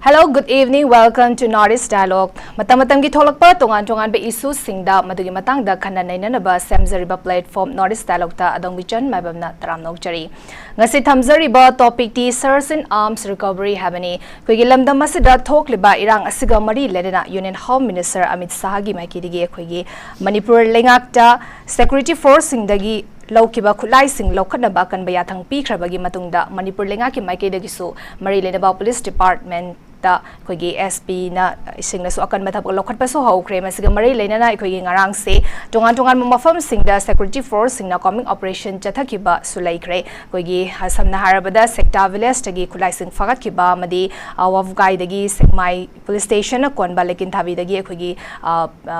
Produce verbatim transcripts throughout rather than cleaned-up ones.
Hello, good evening. Welcome to North East Dialogue. ꯃꯇꯝ ꯃꯇꯝꯒꯤ ꯊꯣꯛꯂꯛꯄ ꯇꯣꯉꯥꯟ ꯇꯣꯉꯥꯟꯕ ꯏꯁꯨꯁꯤꯡꯗ ꯃꯗꯨꯒꯤ ꯃꯇꯥꯡꯗ ꯈꯟꯅ ꯅꯩꯅꯅꯕ ꯁꯦꯝꯖꯔꯤꯕ platform North East Dialogueꯇ ꯑꯗꯣꯝꯒꯤ ꯆꯟ ꯃꯥꯏꯕꯝꯅ ꯇꯔꯥꯝꯅ ꯑꯣꯛꯆꯔꯤ꯫ ꯉꯁꯤ ꯊꯝꯖꯔꯤꯕ topicꯇꯤ Sirs in Arms Recovery ꯍꯥꯏꯕꯅꯤ꯫ ꯑꯩꯈꯣꯏꯒꯤ ꯂꯝꯗꯝ ꯑꯁꯤꯗ ꯊꯣꯛꯂꯤꯕ ꯏꯔꯥꯡ ꯑꯁꯤꯒ ꯃꯔꯤ ꯂꯩꯅꯅ Union Home Minister ꯑꯃꯤꯠ ꯁꯥꯍꯒꯤ ꯃꯥꯏꯀꯩꯗꯒꯤ ꯑꯩꯈꯣꯏꯒꯤ ꯃꯅꯤꯄꯨꯔ ꯂꯩꯉꯥꯛꯇ security forceꯁꯤꯡꯗꯒꯤ ꯂꯧꯈꯤꯕ ꯈꯨꯠꯂꯥꯏꯁꯤꯡ ꯂꯧꯈꯠꯅꯕ ꯑꯀꯟꯕ ꯌꯥꯊꯪ ꯄꯤꯈ꯭ꯔꯕꯒꯤ ꯃꯇꯨꯡꯗ ꯃꯅꯤꯄꯨꯔ ꯂꯩꯉꯥꯛꯀꯤ ꯃꯥꯏꯀꯩꯗꯒꯤꯁꯨ ꯃꯔꯤ ꯂꯩꯅꯕ police departmentꯇ ꯑꯩꯈꯣꯏꯒꯤ S Pꯅ ꯁꯤꯡꯅꯁꯨ ꯑꯀꯟꯕ ꯊꯕꯛ ꯂꯧꯈꯠꯄꯁꯨ ꯍꯧꯈ꯭ꯔꯦ꯫ ꯃꯁꯤꯒ ꯃꯔꯤ ꯂꯩꯅꯅ ꯑꯩꯈꯣꯏꯒꯤ ꯉꯔꯥꯡꯁꯦ ꯇꯣꯉꯥꯟ ꯇꯣꯉꯥꯟꯕ ꯃꯐꯝꯁꯤꯡꯗ security forceꯁꯤꯡꯅ combing operation ꯆꯠꯊꯈꯤꯕꯁꯨ ꯂꯩꯈ꯭ꯔꯦ꯫ ꯑꯩꯈꯣꯏꯒꯤ, ꯑ, ꯁꯝꯅ ꯍꯥꯏꯔꯕꯗ ꯁꯦꯛꯇꯥ villageꯇꯒꯤ ꯈꯨꯠꯂꯥꯏꯁꯤꯡ ꯐꯥꯒꯠꯈꯤꯕ ꯑꯃꯗꯤ, ꯑ, ꯋꯥꯕꯒꯥꯏꯗꯒꯤ ꯁꯦꯛꯃꯥꯏ police stationꯅ ꯀꯣꯟꯕ ꯂꯩꯀꯤꯟꯊꯥꯕꯤꯗꯒꯤ ꯑꯩꯈꯣꯏꯒꯤ, ꯑ, ꯑ,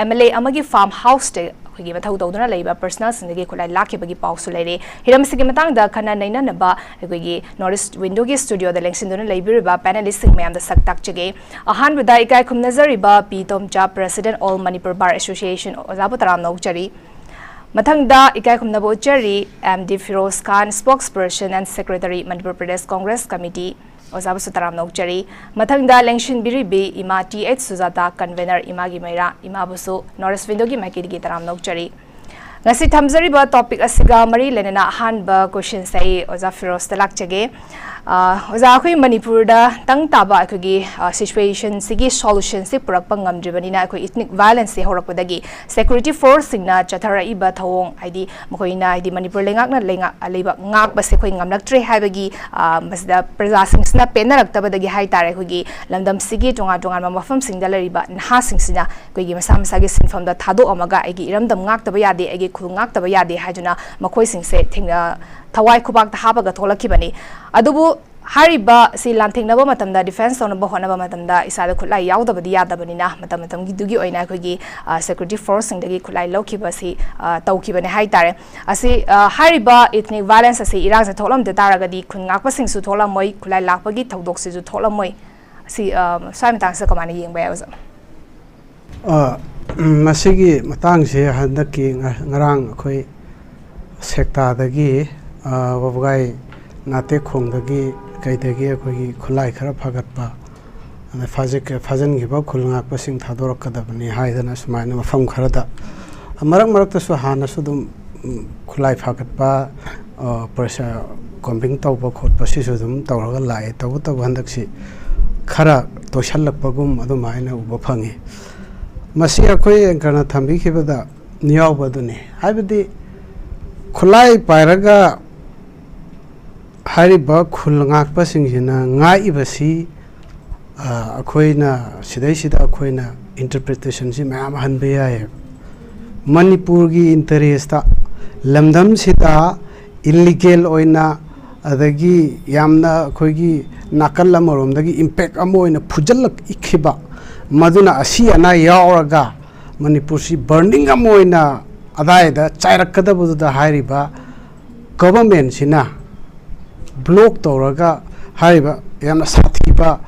M L A ꯑꯃꯒꯤ farm houseꯇ ꯑꯩꯈꯣꯏꯒꯤ ꯃꯊꯧ ꯇꯧꯗꯨꯅ ꯂꯩꯕ personnelꯁꯤꯡꯗꯒꯤ ꯈꯨꯠꯂꯥꯏ ꯂꯥꯛꯈꯤꯕꯒꯤ ꯄꯥꯎꯁꯨ ꯂꯩꯔꯦ꯫ ꯍꯤꯔꯝ ꯑꯁꯤꯒꯤ ꯃꯇꯥꯡꯗ ꯈꯟꯅ ꯅꯩꯅꯅꯕ ꯑꯩꯈꯣꯏꯒꯤ North East Windowꯒꯤ studioꯗ ꯂꯦꯡꯁꯤꯟꯗꯨꯅ ꯂꯩꯕꯤꯔꯤꯕ panelistꯁꯤꯡ ꯃꯌꯥꯝꯗ ꯁꯛ ꯇꯥꯛꯆꯒꯦ꯫ ꯑꯍꯥꯟꯕꯗ ꯏꯀꯥꯏ ꯈꯨꯝꯅꯖꯔꯤꯕ ꯄꯤ ꯇꯣꯝꯆꯥ, President All Manipur Bar Association, ꯑꯣꯖꯥꯕꯨ ꯇꯔꯥꯝꯅ ꯑꯣꯛꯆꯔꯤ꯫ ꯃꯊꯪꯗ ꯏꯀꯥꯏ ꯈꯨꯝꯅꯕ ꯎꯠꯆꯔꯤ M D Firoz Khan, Spokesperson and Secretary, Manipur Pradesh Congress Committee, ꯑꯣꯖꯥꯕꯨꯁꯨ ꯇꯔꯥꯝꯅ ꯑꯣꯛꯆꯔꯤ꯫ ꯃꯊꯪꯗ ꯂꯦꯡꯁꯤꯟꯕꯤꯔꯤꯕꯤ ꯏꯃꯥ T H ꯁꯨꯖꯥꯇꯥ, Convener, ꯏꯃꯥꯒꯤ ꯃꯩꯔꯥ, ꯏꯃꯥꯕꯨꯁꯨ North East Windowꯒꯤ ꯃꯥꯏꯀꯩꯗꯒꯤ ꯇꯔꯥꯝꯅ ꯑꯣꯛꯆꯔꯤ꯫ ꯉꯁꯤ ꯊꯝꯖꯔꯤꯕ topic ꯑꯁꯤꯒ ꯃꯔꯤ ꯂꯩꯅꯅ ꯑꯍꯥꯟꯕ questionꯁꯦ ꯑꯩ ꯑꯣꯖꯥ ꯐꯤꯔꯣꯖꯇ ꯂꯥꯛꯆꯒꯦ꯫ ꯑ, ꯑꯣꯖꯥ, ꯑꯩꯈꯣꯏ ꯃꯅꯤꯄꯨꯔꯗ ꯇꯪ ꯇꯥꯕ ꯑꯩꯈꯣꯏꯒꯤ, ꯑ, situationꯁꯤꯒꯤ solutionꯁꯤ ꯄꯨꯔꯛꯄ ꯉꯝꯗ꯭ꯔꯤꯕꯅꯤꯅ ꯑꯩꯈꯣꯏ ethnic violenceꯁꯤ ꯍꯧꯔꯛꯄꯗꯒꯤ security forceꯁꯤꯡꯅ ꯆꯠꯊꯔꯛꯏꯕ ꯊꯧꯑꯣꯡ, ꯍꯥꯏꯗꯤ ꯃꯈꯣꯏꯅ, ꯍꯥꯏꯗꯤ ꯃꯅꯤꯄꯨꯔ ꯂꯩꯉꯥꯛꯅ ꯂꯩꯉꯥꯛ-, ꯂꯩꯕꯥꯛ ꯉꯥꯛꯄꯁꯦ ꯑꯩꯈꯣꯏ ꯉꯝꯂꯛꯇ꯭ꯔꯦ ꯍꯥꯏꯕꯒꯤ, ꯑ, ꯃꯁꯤꯗ ꯄ꯭ꯔꯖꯥꯁꯤꯡꯁꯤꯅ ꯄꯦꯟꯅꯔꯛꯇꯕꯗꯒꯤ ꯍꯥꯏꯇꯥꯔꯦ, ꯑꯩꯈꯣꯏꯒꯤ ꯂꯝꯗꯝꯁꯤꯒꯤ ꯇꯣꯉꯥꯟ ꯇꯣꯉꯥꯟꯕ ꯃꯐꯝꯁꯤꯡꯗ ꯂꯩꯔꯤꯕ ꯅꯍꯥꯁꯤꯡꯁꯤꯅ ꯑꯩꯈꯣꯏꯒꯤ ꯃꯁꯥ ꯃꯁꯥꯒꯤ ꯁꯤꯟꯐꯝꯗ ꯊꯥꯗꯣꯛꯑꯝꯃꯒ ꯑꯩꯒꯤ ꯏꯔꯝꯗꯝ ꯉꯥꯛꯇꯕ ꯌꯥꯗꯦ, ꯑꯩꯒꯤ ꯈꯨꯜ ꯉꯥꯛꯇꯕ ꯌꯥꯗꯦ ꯍꯥꯏꯗꯨꯅ ꯃꯈꯣꯏꯁꯤꯡꯁꯦ ꯊꯦꯡꯅ-, ꯊꯋꯥꯏ ꯈꯨꯕꯥꯛꯇ ꯍꯥꯞꯄꯒ ꯊꯣꯛꯂꯛꯈꯤꯕꯅꯤ꯫ ꯑꯗꯨꯕꯨ ꯍꯥꯏꯔꯤꯕ ꯑꯁꯤ ꯂꯥꯟꯊꯦꯡꯅꯕ ꯃꯇꯝꯗ, defence ꯇꯧꯅꯕ ꯍꯣꯠꯅꯕ ꯃꯇꯝꯗ ꯏꯁꯥꯗ ꯈꯨꯠꯂꯥꯏ ꯌꯥꯎꯗꯕꯗꯤ ꯌꯥꯗꯕꯅꯤꯅ ꯃꯇꯝ ꯃꯇꯝꯒꯤꯗꯨꯒꯤ ꯑꯣꯏꯅ ꯑꯩꯈꯣꯏꯒꯤ, ꯑ, security forceꯁꯤꯡꯗꯒꯤ ꯈꯨꯠꯂꯥꯏ ꯂꯧꯈꯤꯕ ꯑꯁꯤ, ꯑ, ꯇꯧꯈꯤꯕꯅꯦ ꯍꯥꯏꯇꯥꯔꯦ꯫ ꯑꯁꯤ, ꯑ, ꯍꯥꯏꯔꯤꯕ ethnic violence ꯑꯁꯤ ꯏꯔꯥꯡꯁꯦ ꯊꯣꯛꯂꯝꯗ ꯇꯥꯔꯒꯗꯤ ꯈꯨꯟ ꯉꯥꯛꯄꯁꯤꯡꯁꯨ ꯊꯣꯛꯂꯝꯃꯣꯏ, ꯈꯨꯠꯂꯥꯏ ꯂꯥꯛꯄꯒꯤ ꯊꯧꯗꯣꯛꯁꯤꯁꯨ ꯊꯣꯛꯂꯝꯃꯣꯏ꯫ ꯑꯁꯤ, ꯑ, ꯁ꯭ꯋꯥꯏ ꯃꯇꯥꯡꯁꯤꯗ ꯀꯃꯥꯏꯅ ꯌꯦꯡꯕ ꯌꯥꯏ, ꯑꯣꯖꯥ? ꯑ, ꯎꯝ, ꯃꯁꯤꯒꯤ ꯃꯇꯥꯡꯁꯦ ꯍꯟꯗꯛꯀꯤ ꯉ-, ꯉꯔꯥꯡ ꯑꯩꯈꯣꯏ ꯁꯦꯛꯇꯥꯗꯒꯤ, ꯑ, ꯋꯥꯕꯒꯥꯏ ꯉꯥꯇꯦꯛꯈꯣꯡꯗꯒꯤ ꯀꯩꯗꯒꯤ ꯑꯩꯈꯣꯏꯒꯤ ꯈꯨꯠꯂꯥꯏ ꯈꯔ ꯐꯥꯒꯠꯄ, ꯑꯗ ꯐꯥꯖꯤꯟꯈꯤꯕ ꯈꯨꯜ ꯉꯥꯛꯄꯁꯤꯡ ꯊꯥꯗꯣꯔꯛꯀꯗꯕꯅꯤ ꯍꯥꯏꯗꯅ ꯁꯨꯃꯥꯏꯅ ꯃꯐꯝ ꯈꯔꯗ, ꯃꯔꯛ ꯃꯔꯛꯇꯁꯨ ꯍꯥꯟꯅꯁꯨ ꯑꯗꯨꯝ ꯈꯨꯠꯂꯥꯏ ꯐꯥꯒꯠꯄ, ꯄ꯭ꯔꯦꯁꯔ ꯀꯣꯝꯕꯤꯡ ꯇꯧꯕ ꯈꯣꯠꯄ ꯁꯤꯁꯨ ꯑꯗꯨꯝ ꯇꯧꯔꯒ ꯂꯥꯛꯑꯦ꯫ ꯇꯧꯕꯇꯕꯨ ꯍꯟꯗꯛꯁꯤ ꯈꯔ ꯇꯣꯏꯁꯜꯂꯛꯄꯒꯨꯝ ꯑꯗꯨꯃꯥꯏꯅ ꯎꯕ ꯐꯪꯉꯤ꯫ ꯃꯁꯤ ꯑꯩꯈꯣꯏ ꯑꯦꯡꯀꯔꯅ ꯊꯝꯕꯤꯈꯤꯕꯗ ꯌꯥꯎꯕ ꯑꯗꯨꯅꯤ꯫ ꯍꯥꯏꯕꯗꯤ ꯈꯨꯠꯂꯥꯏ ꯄꯥꯏꯔꯒ ꯍꯥꯏꯔꯤꯕ ꯈꯨꯜ ꯉꯥꯛꯄꯁꯤꯡꯁꯤꯅ ꯉꯥꯛꯏꯕꯁꯤ, ꯑꯩꯈꯣꯏꯅ ꯁꯤꯗꯩꯁꯤꯗ ꯑꯩꯈꯣꯏꯅ ꯏꯟꯇꯔꯄ꯭ꯔꯤꯇꯦꯁꯟꯁꯤ ꯃꯌꯥꯝ ꯍꯟꯕ ꯌꯥꯏꯌꯦꯕ꯫ ꯃꯅꯤꯄꯨꯔꯒꯤ ꯏꯟꯇꯔꯦꯁꯇ ꯂꯝꯗꯝꯁꯤꯗ ꯏꯜꯂꯤꯒꯦꯜ ꯑꯣꯏꯅ, ꯑꯗꯒꯤ ꯌꯥꯝꯅ ꯑꯩꯈꯣꯏꯒꯤ ꯅꯥꯀꯜ ꯑꯃꯔꯣꯝꯗꯒꯤ ꯏꯝꯄꯦꯛ ꯑꯃ ꯑꯣꯏꯅ ꯐꯨꯖꯜꯂꯛꯈꯤꯕ, ꯃꯗꯨꯅ ꯑꯁꯤ ꯑꯅꯥ ꯌꯥꯎꯔꯒ ꯃꯅꯤꯄꯨꯔꯁꯤ ꯕꯔꯅꯤꯡ ꯑꯃ ꯑꯣꯏꯅ ꯑꯗꯥꯏꯗ ꯆꯥꯏꯔꯛꯀꯗꯕꯗꯨꯗ ꯍꯥꯏꯔꯤꯕ ꯒꯣꯚꯔꯟꯃꯦꯟꯁꯤꯅ ꯕ꯭ꯂꯣꯛ ꯇꯧꯔꯒ ꯍꯥꯏꯔꯤꯕ ꯌꯥꯝꯅ ꯁꯥꯊꯤꯕ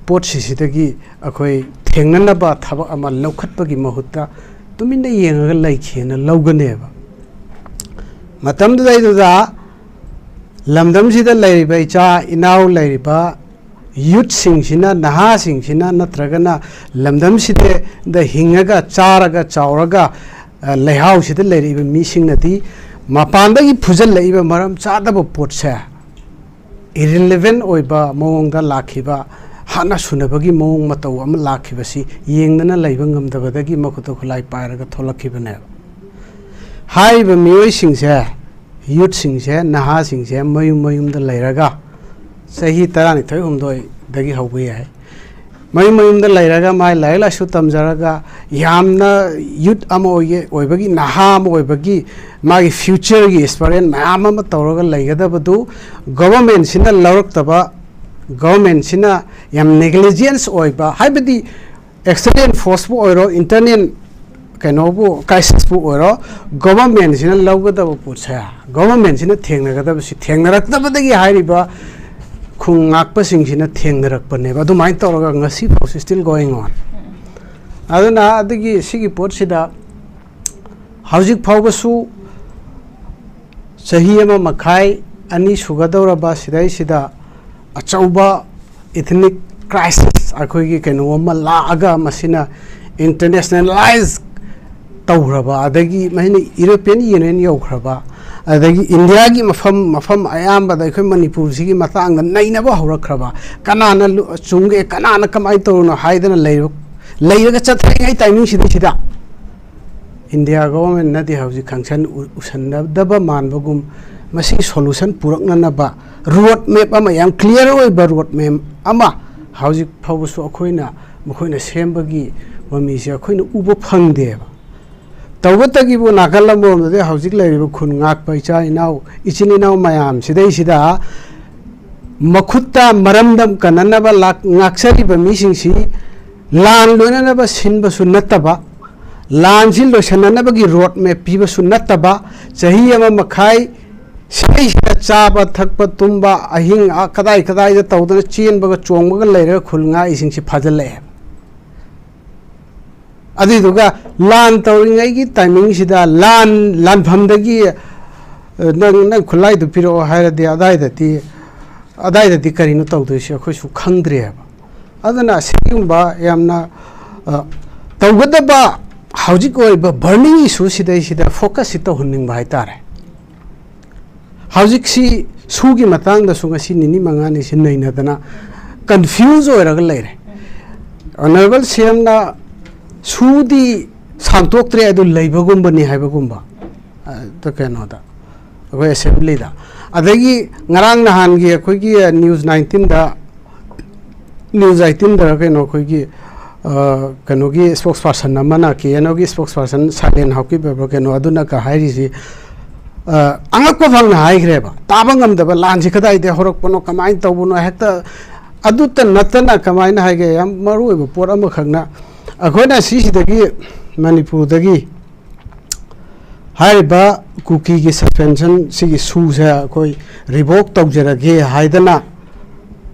ꯄꯣꯠꯁꯤꯗꯒꯤ ꯑꯩꯈꯣꯏ ꯊꯦꯡꯅꯅꯕ ꯊꯕꯛ ꯑꯃ ꯂꯧꯈꯠꯄꯒꯤ ꯃꯍꯨꯠꯇ ꯇꯨꯃꯤꯟꯅ ꯌꯦꯡꯉꯒ ꯂꯩꯈꯤꯅ ꯂꯧꯒꯅꯦꯕ꯫ ꯃꯇꯝꯗꯨꯗꯩꯗꯨꯗ ꯂꯝꯗꯝꯁꯤꯗ ꯂꯩꯔꯤꯕ ꯏꯆꯥ ꯏꯅꯥꯎ ꯂꯩꯔꯤꯕ ꯌꯨꯠꯁꯤꯡꯁꯤꯅ, ꯅꯍꯥꯁꯤꯡꯁꯤꯅ, ꯅꯠꯇ꯭ꯔꯒꯅ ꯂꯝꯗꯝꯁꯤꯗ ꯍꯤꯡꯉꯒ ꯆꯥꯔꯒ ꯆꯥꯎꯔꯒ ꯂꯩꯍꯥꯎꯁꯤꯗ ꯂꯩꯔꯛꯏꯕ ꯃꯤꯁꯤꯡꯅꯗꯤ ꯃꯄꯥꯟꯗꯒꯤ ꯐꯨꯖꯜꯂꯛꯏꯕ ꯃꯔꯝ ꯆꯥꯗꯕ ꯄꯣꯠꯁꯦ, ꯏꯔꯤꯂꯤꯚꯦꯟ ꯑꯣꯏꯕ ꯃꯑꯣꯡꯗ ꯂꯥꯛꯈꯤꯕ, ꯍꯥꯠꯅ ꯁꯨꯅꯕꯒꯤ ꯃꯑꯣꯡ ꯃꯇꯧ ꯑꯃ ꯂꯥꯛꯈꯤꯕꯁꯤ ꯌꯦꯡꯗꯅ ꯂꯩꯕ ꯉꯝꯗꯕꯗꯒꯤ ꯃꯈꯨꯠꯇ ꯈꯨꯠꯂꯥꯏ ꯄꯥꯏꯔꯒ ꯊꯣꯛꯂꯛꯈꯤꯕꯅꯦꯕ꯫ ꯍꯥꯏꯔꯤꯕ ꯃꯤꯑꯣꯏꯁꯤꯡꯁꯦ, ꯌꯨꯠꯁꯤꯡꯁꯦ, ꯅꯍꯥꯁꯤꯡꯁꯦ ꯃꯌꯨꯝ ꯃꯌꯨꯝꯗ ꯂꯩꯔꯒ, ꯆꯍꯤ ꯇꯔꯥꯅꯤꯊꯣꯏ ꯍꯨꯝꯗꯣꯏꯗꯒꯤ ꯍꯧꯕ ꯌꯥꯏ, ꯃꯌꯨꯝ ꯃꯌꯨꯝꯗ ꯂꯩꯔꯒ ꯃꯥꯏ ꯂꯥꯏꯔꯤꯛ ꯂꯥꯏꯁꯨ ꯇꯝꯖꯔꯒ ꯌꯥꯝꯅ ꯌꯨꯠ ꯑꯃ ꯑꯣꯏꯒꯦ, ꯑꯣꯏꯕꯒꯤ, ꯅꯍꯥ ꯑꯃ ꯑꯣꯏꯕꯒꯤ ꯃꯥꯒꯤ ꯐ꯭ꯌꯨꯆꯔꯒꯤ ꯑꯦꯁꯄꯥꯏꯔꯦꯟ ꯃꯌꯥꯝ ꯑꯃ ꯇꯧꯔꯒ ꯂꯩꯒꯗꯕꯗꯨ ꯒꯣꯚꯔꯟꯃꯦꯟꯁꯤꯅ ꯂꯧꯔꯛꯇꯕ, ꯒꯣꯚꯔꯟꯃꯦꯟꯁꯤꯅ ꯌꯥꯝ ꯅꯦꯒ꯭ꯂꯤꯖꯦꯟꯁ ꯑꯣꯏꯕ, ꯍꯥꯏꯕꯗꯤ ꯑꯦꯛꯁꯇꯔꯅꯦꯜ ꯐꯣꯔꯁꯄꯨ ꯑꯣꯏꯔꯣ, ꯏꯟꯇꯔꯅꯦꯜ ꯀꯩꯅꯣꯕꯨ, ꯀ꯭ꯔꯥꯏꯁꯤꯁꯄꯨ ꯑꯣꯏꯔꯣ, ꯒꯣꯚꯔꯟꯃꯦꯟꯁꯤꯅ ꯂꯧꯒꯗꯕ ꯄꯣꯠꯁꯦ ꯒꯣꯚꯔꯟꯃꯦꯟꯁꯤꯅ ꯊꯦꯡꯅꯒꯗꯕꯁꯤ ꯊꯦꯡꯅꯔꯛꯇꯕꯗꯒꯤ ꯍꯥꯏꯔꯤꯕ ꯈꯨꯟ ꯉꯥꯛꯄꯁꯤꯡꯁꯤꯅ ꯊꯦꯡꯅꯔꯛꯄꯅꯦꯕ꯫ ꯑꯗꯨꯃꯥꯏꯅ ꯇꯧꯔꯒ ꯉꯁꯤ ꯐꯥꯎ still going on꯫ ꯑꯗꯨꯅ ꯑꯗꯨꯒꯤ ꯁꯤꯒꯤ ꯄꯣꯠꯁꯤꯗ ꯍꯧꯖꯤꯛ ꯐꯥꯎꯕꯁꯨ ꯆꯍꯤ ꯑꯃ ꯃꯈꯥꯏ, ꯑꯅꯤ ꯁꯨꯒꯗꯧꯔꯕ ꯁꯤꯗꯩꯁꯤꯗ ꯑꯆꯧꯕ ethnic crisis, ꯑꯩꯈꯣꯏꯒꯤ ꯀꯩꯅꯣ ꯑꯃ ꯂꯥꯛꯑꯒ ꯃꯁꯤꯅ internationalize ꯇꯧꯈ꯭ꯔꯕ, ꯑꯗꯒꯤ ꯃꯁꯤꯅ European Union ꯌꯧꯈ꯭ꯔꯕ, ꯑꯗꯒꯤ ꯏꯟꯗꯤꯌꯥꯒꯤ ꯃꯐꯝ ꯃꯐꯝ ꯑꯌꯥꯝꯕꯗ ꯑꯩꯈꯣꯏ ꯃꯅꯤꯄꯨꯔꯁꯤꯒꯤ ꯃꯇꯥꯡꯗ ꯅꯩꯅꯕ ꯍꯧꯔꯛꯈ꯭ꯔꯕ, ꯀꯅꯥꯅ ꯂꯨ-, ꯆꯨꯝꯒꯦ, ꯀꯅꯥꯅ ꯀꯃꯥꯏꯅ ꯇꯧꯔꯤꯅꯣ ꯍꯥꯏꯗꯅ ꯂꯩꯔ-, ꯂꯩꯔꯒ ꯆꯠꯊꯔꯤꯉꯩ timing ꯁꯤꯗꯩꯁꯤꯗ ꯏꯟꯗꯤꯌꯥ government ꯅꯗꯤ ꯍꯧꯖꯤꯛ concern ꯎ-, ꯎꯁꯟꯅꯗꯕ ꯃꯥꯟꯕꯒꯨꯝ, ꯃꯁꯤꯒꯤ solution ꯄꯨꯔꯛꯅꯅꯕ road map ꯑꯃ, ꯌꯥꯝ clear ꯑꯣꯏꯕ road map ꯑꯃ ꯍꯧꯖꯤꯛ ꯐꯥꯎꯕꯁꯨ ꯑꯩꯈꯣꯏꯅ, ꯃꯈꯣꯏꯅ ꯁꯦꯝꯕꯒꯤ ꯃꯃꯤꯁꯦ ꯑꯩꯈꯣꯏꯅ ꯎꯕ ꯐꯪꯗꯦꯕ꯫ ꯇꯧꯕꯇꯒꯤꯕꯨ ꯅꯥꯀꯜ ꯑꯃꯔꯣꯝꯗꯗꯤ ꯍꯧꯖꯤꯛ ꯂꯩꯔꯤꯕ ꯈꯨꯟ ꯉꯥꯛꯄ ꯏꯆꯥ ꯏꯅꯥꯎ, ꯏꯆꯤꯟ ꯏꯅꯥꯎ ꯃꯌꯥꯝꯁꯤꯗꯩꯁꯤꯗ ꯃꯈꯨꯠꯇ ꯃꯔꯝꯗꯝ ꯀꯟꯅꯅꯕ ꯂꯥꯛ-, ꯉꯥꯛꯆꯔꯤꯕ ꯃꯤꯁꯤꯡꯁꯤ ꯂꯥꯟ ꯂꯣꯏꯅꯅꯕ ꯁꯤꯟꯕꯁꯨ ꯅꯠꯇꯕ, ꯂꯥꯟꯁꯤ ꯂꯣꯏꯁꯤꯟꯅꯅꯕꯒꯤ road map ꯄꯤꯕꯁꯨ ꯅꯠꯇꯕ, ꯆꯍꯤ ꯑꯃ ꯃꯈꯥꯏ ꯁꯤꯗꯩꯁꯤꯗ ꯆꯥꯕ ꯊꯛꯄ ꯇꯨꯝꯕ, ꯑꯍꯤꯡ ꯑ-, ꯀꯗꯥꯏ ꯀꯗꯥꯏꯗ ꯇꯧꯗꯅ ꯆꯦꯟꯕꯒ ꯆꯣꯡꯕꯒ ꯂꯩꯔꯒ ꯈꯨꯜ ꯉꯥꯛꯏꯁꯤꯡꯁꯤ ꯐꯥꯖꯤꯜꯂꯛꯑꯦ꯫ ꯑꯗꯨꯏꯗꯨꯒ ꯂꯥꯟ ꯇꯧꯔꯤꯉꯩꯒꯤ timing ꯁꯤꯗ ꯂꯥꯟ ꯂꯥꯟꯐꯝꯗꯒꯤ, ꯑ, "ꯅꯪ, ꯅꯪ ꯈꯨꯠꯂꯥꯏꯗꯨ ꯄꯤꯔꯛꯑꯣ" ꯍꯥꯏꯔꯗꯤ ꯑꯗꯥꯏꯗꯗꯤ, ꯑꯗꯥꯏꯗꯗꯤ ꯀꯔꯤꯅꯣ ꯇꯧꯗꯣꯏꯁꯦ ꯑꯩꯈꯣꯏꯁꯨ ꯈꯪꯗ꯭ꯔꯦꯕ꯫ ꯑꯗꯨꯅ ꯑꯁꯤꯒꯨꯝꯕ ꯌꯥꯝꯅ, ꯑ, ꯇꯧꯒꯗꯕ ꯍꯧꯖꯤꯛ ꯑꯣꯏꯕ burning issue ꯁꯤꯗꯩꯁꯤꯗ focus ꯁꯤ ꯇꯧꯍꯟꯅꯤꯡꯕ ꯍꯥꯏꯇꯥꯔꯦ꯫ ꯍꯧꯖꯤꯛꯁꯤ ꯁꯨꯒꯤ ꯃꯇꯥꯡꯗꯁꯨ ꯉꯁꯤ ꯅꯤꯅꯤ ꯃꯉꯥꯅꯤꯁꯤ ꯅꯩꯅꯗꯅ confuse ꯑꯣꯏꯔꯒ ꯂꯩꯔꯦ꯫ Honourable ꯁꯤ ꯑꯦꯝꯅ ꯁꯨꯗꯤ ꯁꯥꯡꯇꯣꯛꯇ꯭ꯔꯦ, ꯑꯗꯨ ꯂꯩꯕꯒꯨꯝꯕꯅꯤ ꯍꯥꯏꯕꯒꯨꯝꯕ, ꯑ, ꯀꯩꯅꯣꯗ, ꯑꯩꯈꯣꯏ assembly ꯗ꯫ ꯑꯗꯒꯤ ꯉꯔꯥꯡ ꯅꯍꯥꯟꯒꯤ ꯑꯩꯈꯣꯏꯒꯤ news nineteen ꯗ, news eighteen ꯗꯔ ꯀꯩꯅꯣ, ꯑꯩꯈꯣꯏꯒꯤ, ꯑ, ꯀꯩꯅꯣꯒꯤ spokesperson ꯑꯃꯅ, ꯀꯦ ꯑꯦꯟ ꯑꯣꯒꯤ spokesperson ꯁꯥꯏꯂꯦꯟ ꯍꯥꯎꯀꯤꯞ ꯍꯥꯏꯕ꯭ꯔꯥ ꯀꯩꯅꯣ, ꯑꯗꯨꯅꯒ ꯍꯥꯏꯔꯤꯁꯤ, ꯑ, ꯑꯉꯛꯄ ꯐꯪꯅ ꯍꯥꯏꯈ꯭ꯔꯦꯕ꯫ ꯇꯥꯕ ꯉꯝꯗꯕ, ꯂꯥꯟꯁꯤ ꯀꯗꯥꯏꯗꯒꯤ ꯍꯧꯔꯛꯄꯅꯣ, ꯀꯃꯥꯏꯅ ꯇꯧꯕꯅꯣ, ꯍꯦꯛꯇ ꯑꯗꯨꯇ ꯅꯠꯇꯅ ꯀꯃꯥꯏꯅ ꯍꯥꯏꯒꯦ, ꯌꯥꯝ ꯃꯔꯨ ꯑꯣꯏꯕ ꯄꯣꯠ ꯑꯃꯈꯛꯅ, ꯑꯩꯈꯣꯏꯅ ꯁꯤꯁꯤꯗꯒꯤ, ꯃꯅꯤꯄꯨꯔꯗꯒꯤ ꯍꯥꯏꯔꯤꯕ ꯀꯨꯀꯤꯒꯤ suspension ꯁꯤꯒꯤ ꯁꯨꯁꯦ ꯑꯩꯈꯣꯏ revoke ꯇꯧꯖꯔꯒꯦ ꯍꯥꯏꯗꯅ,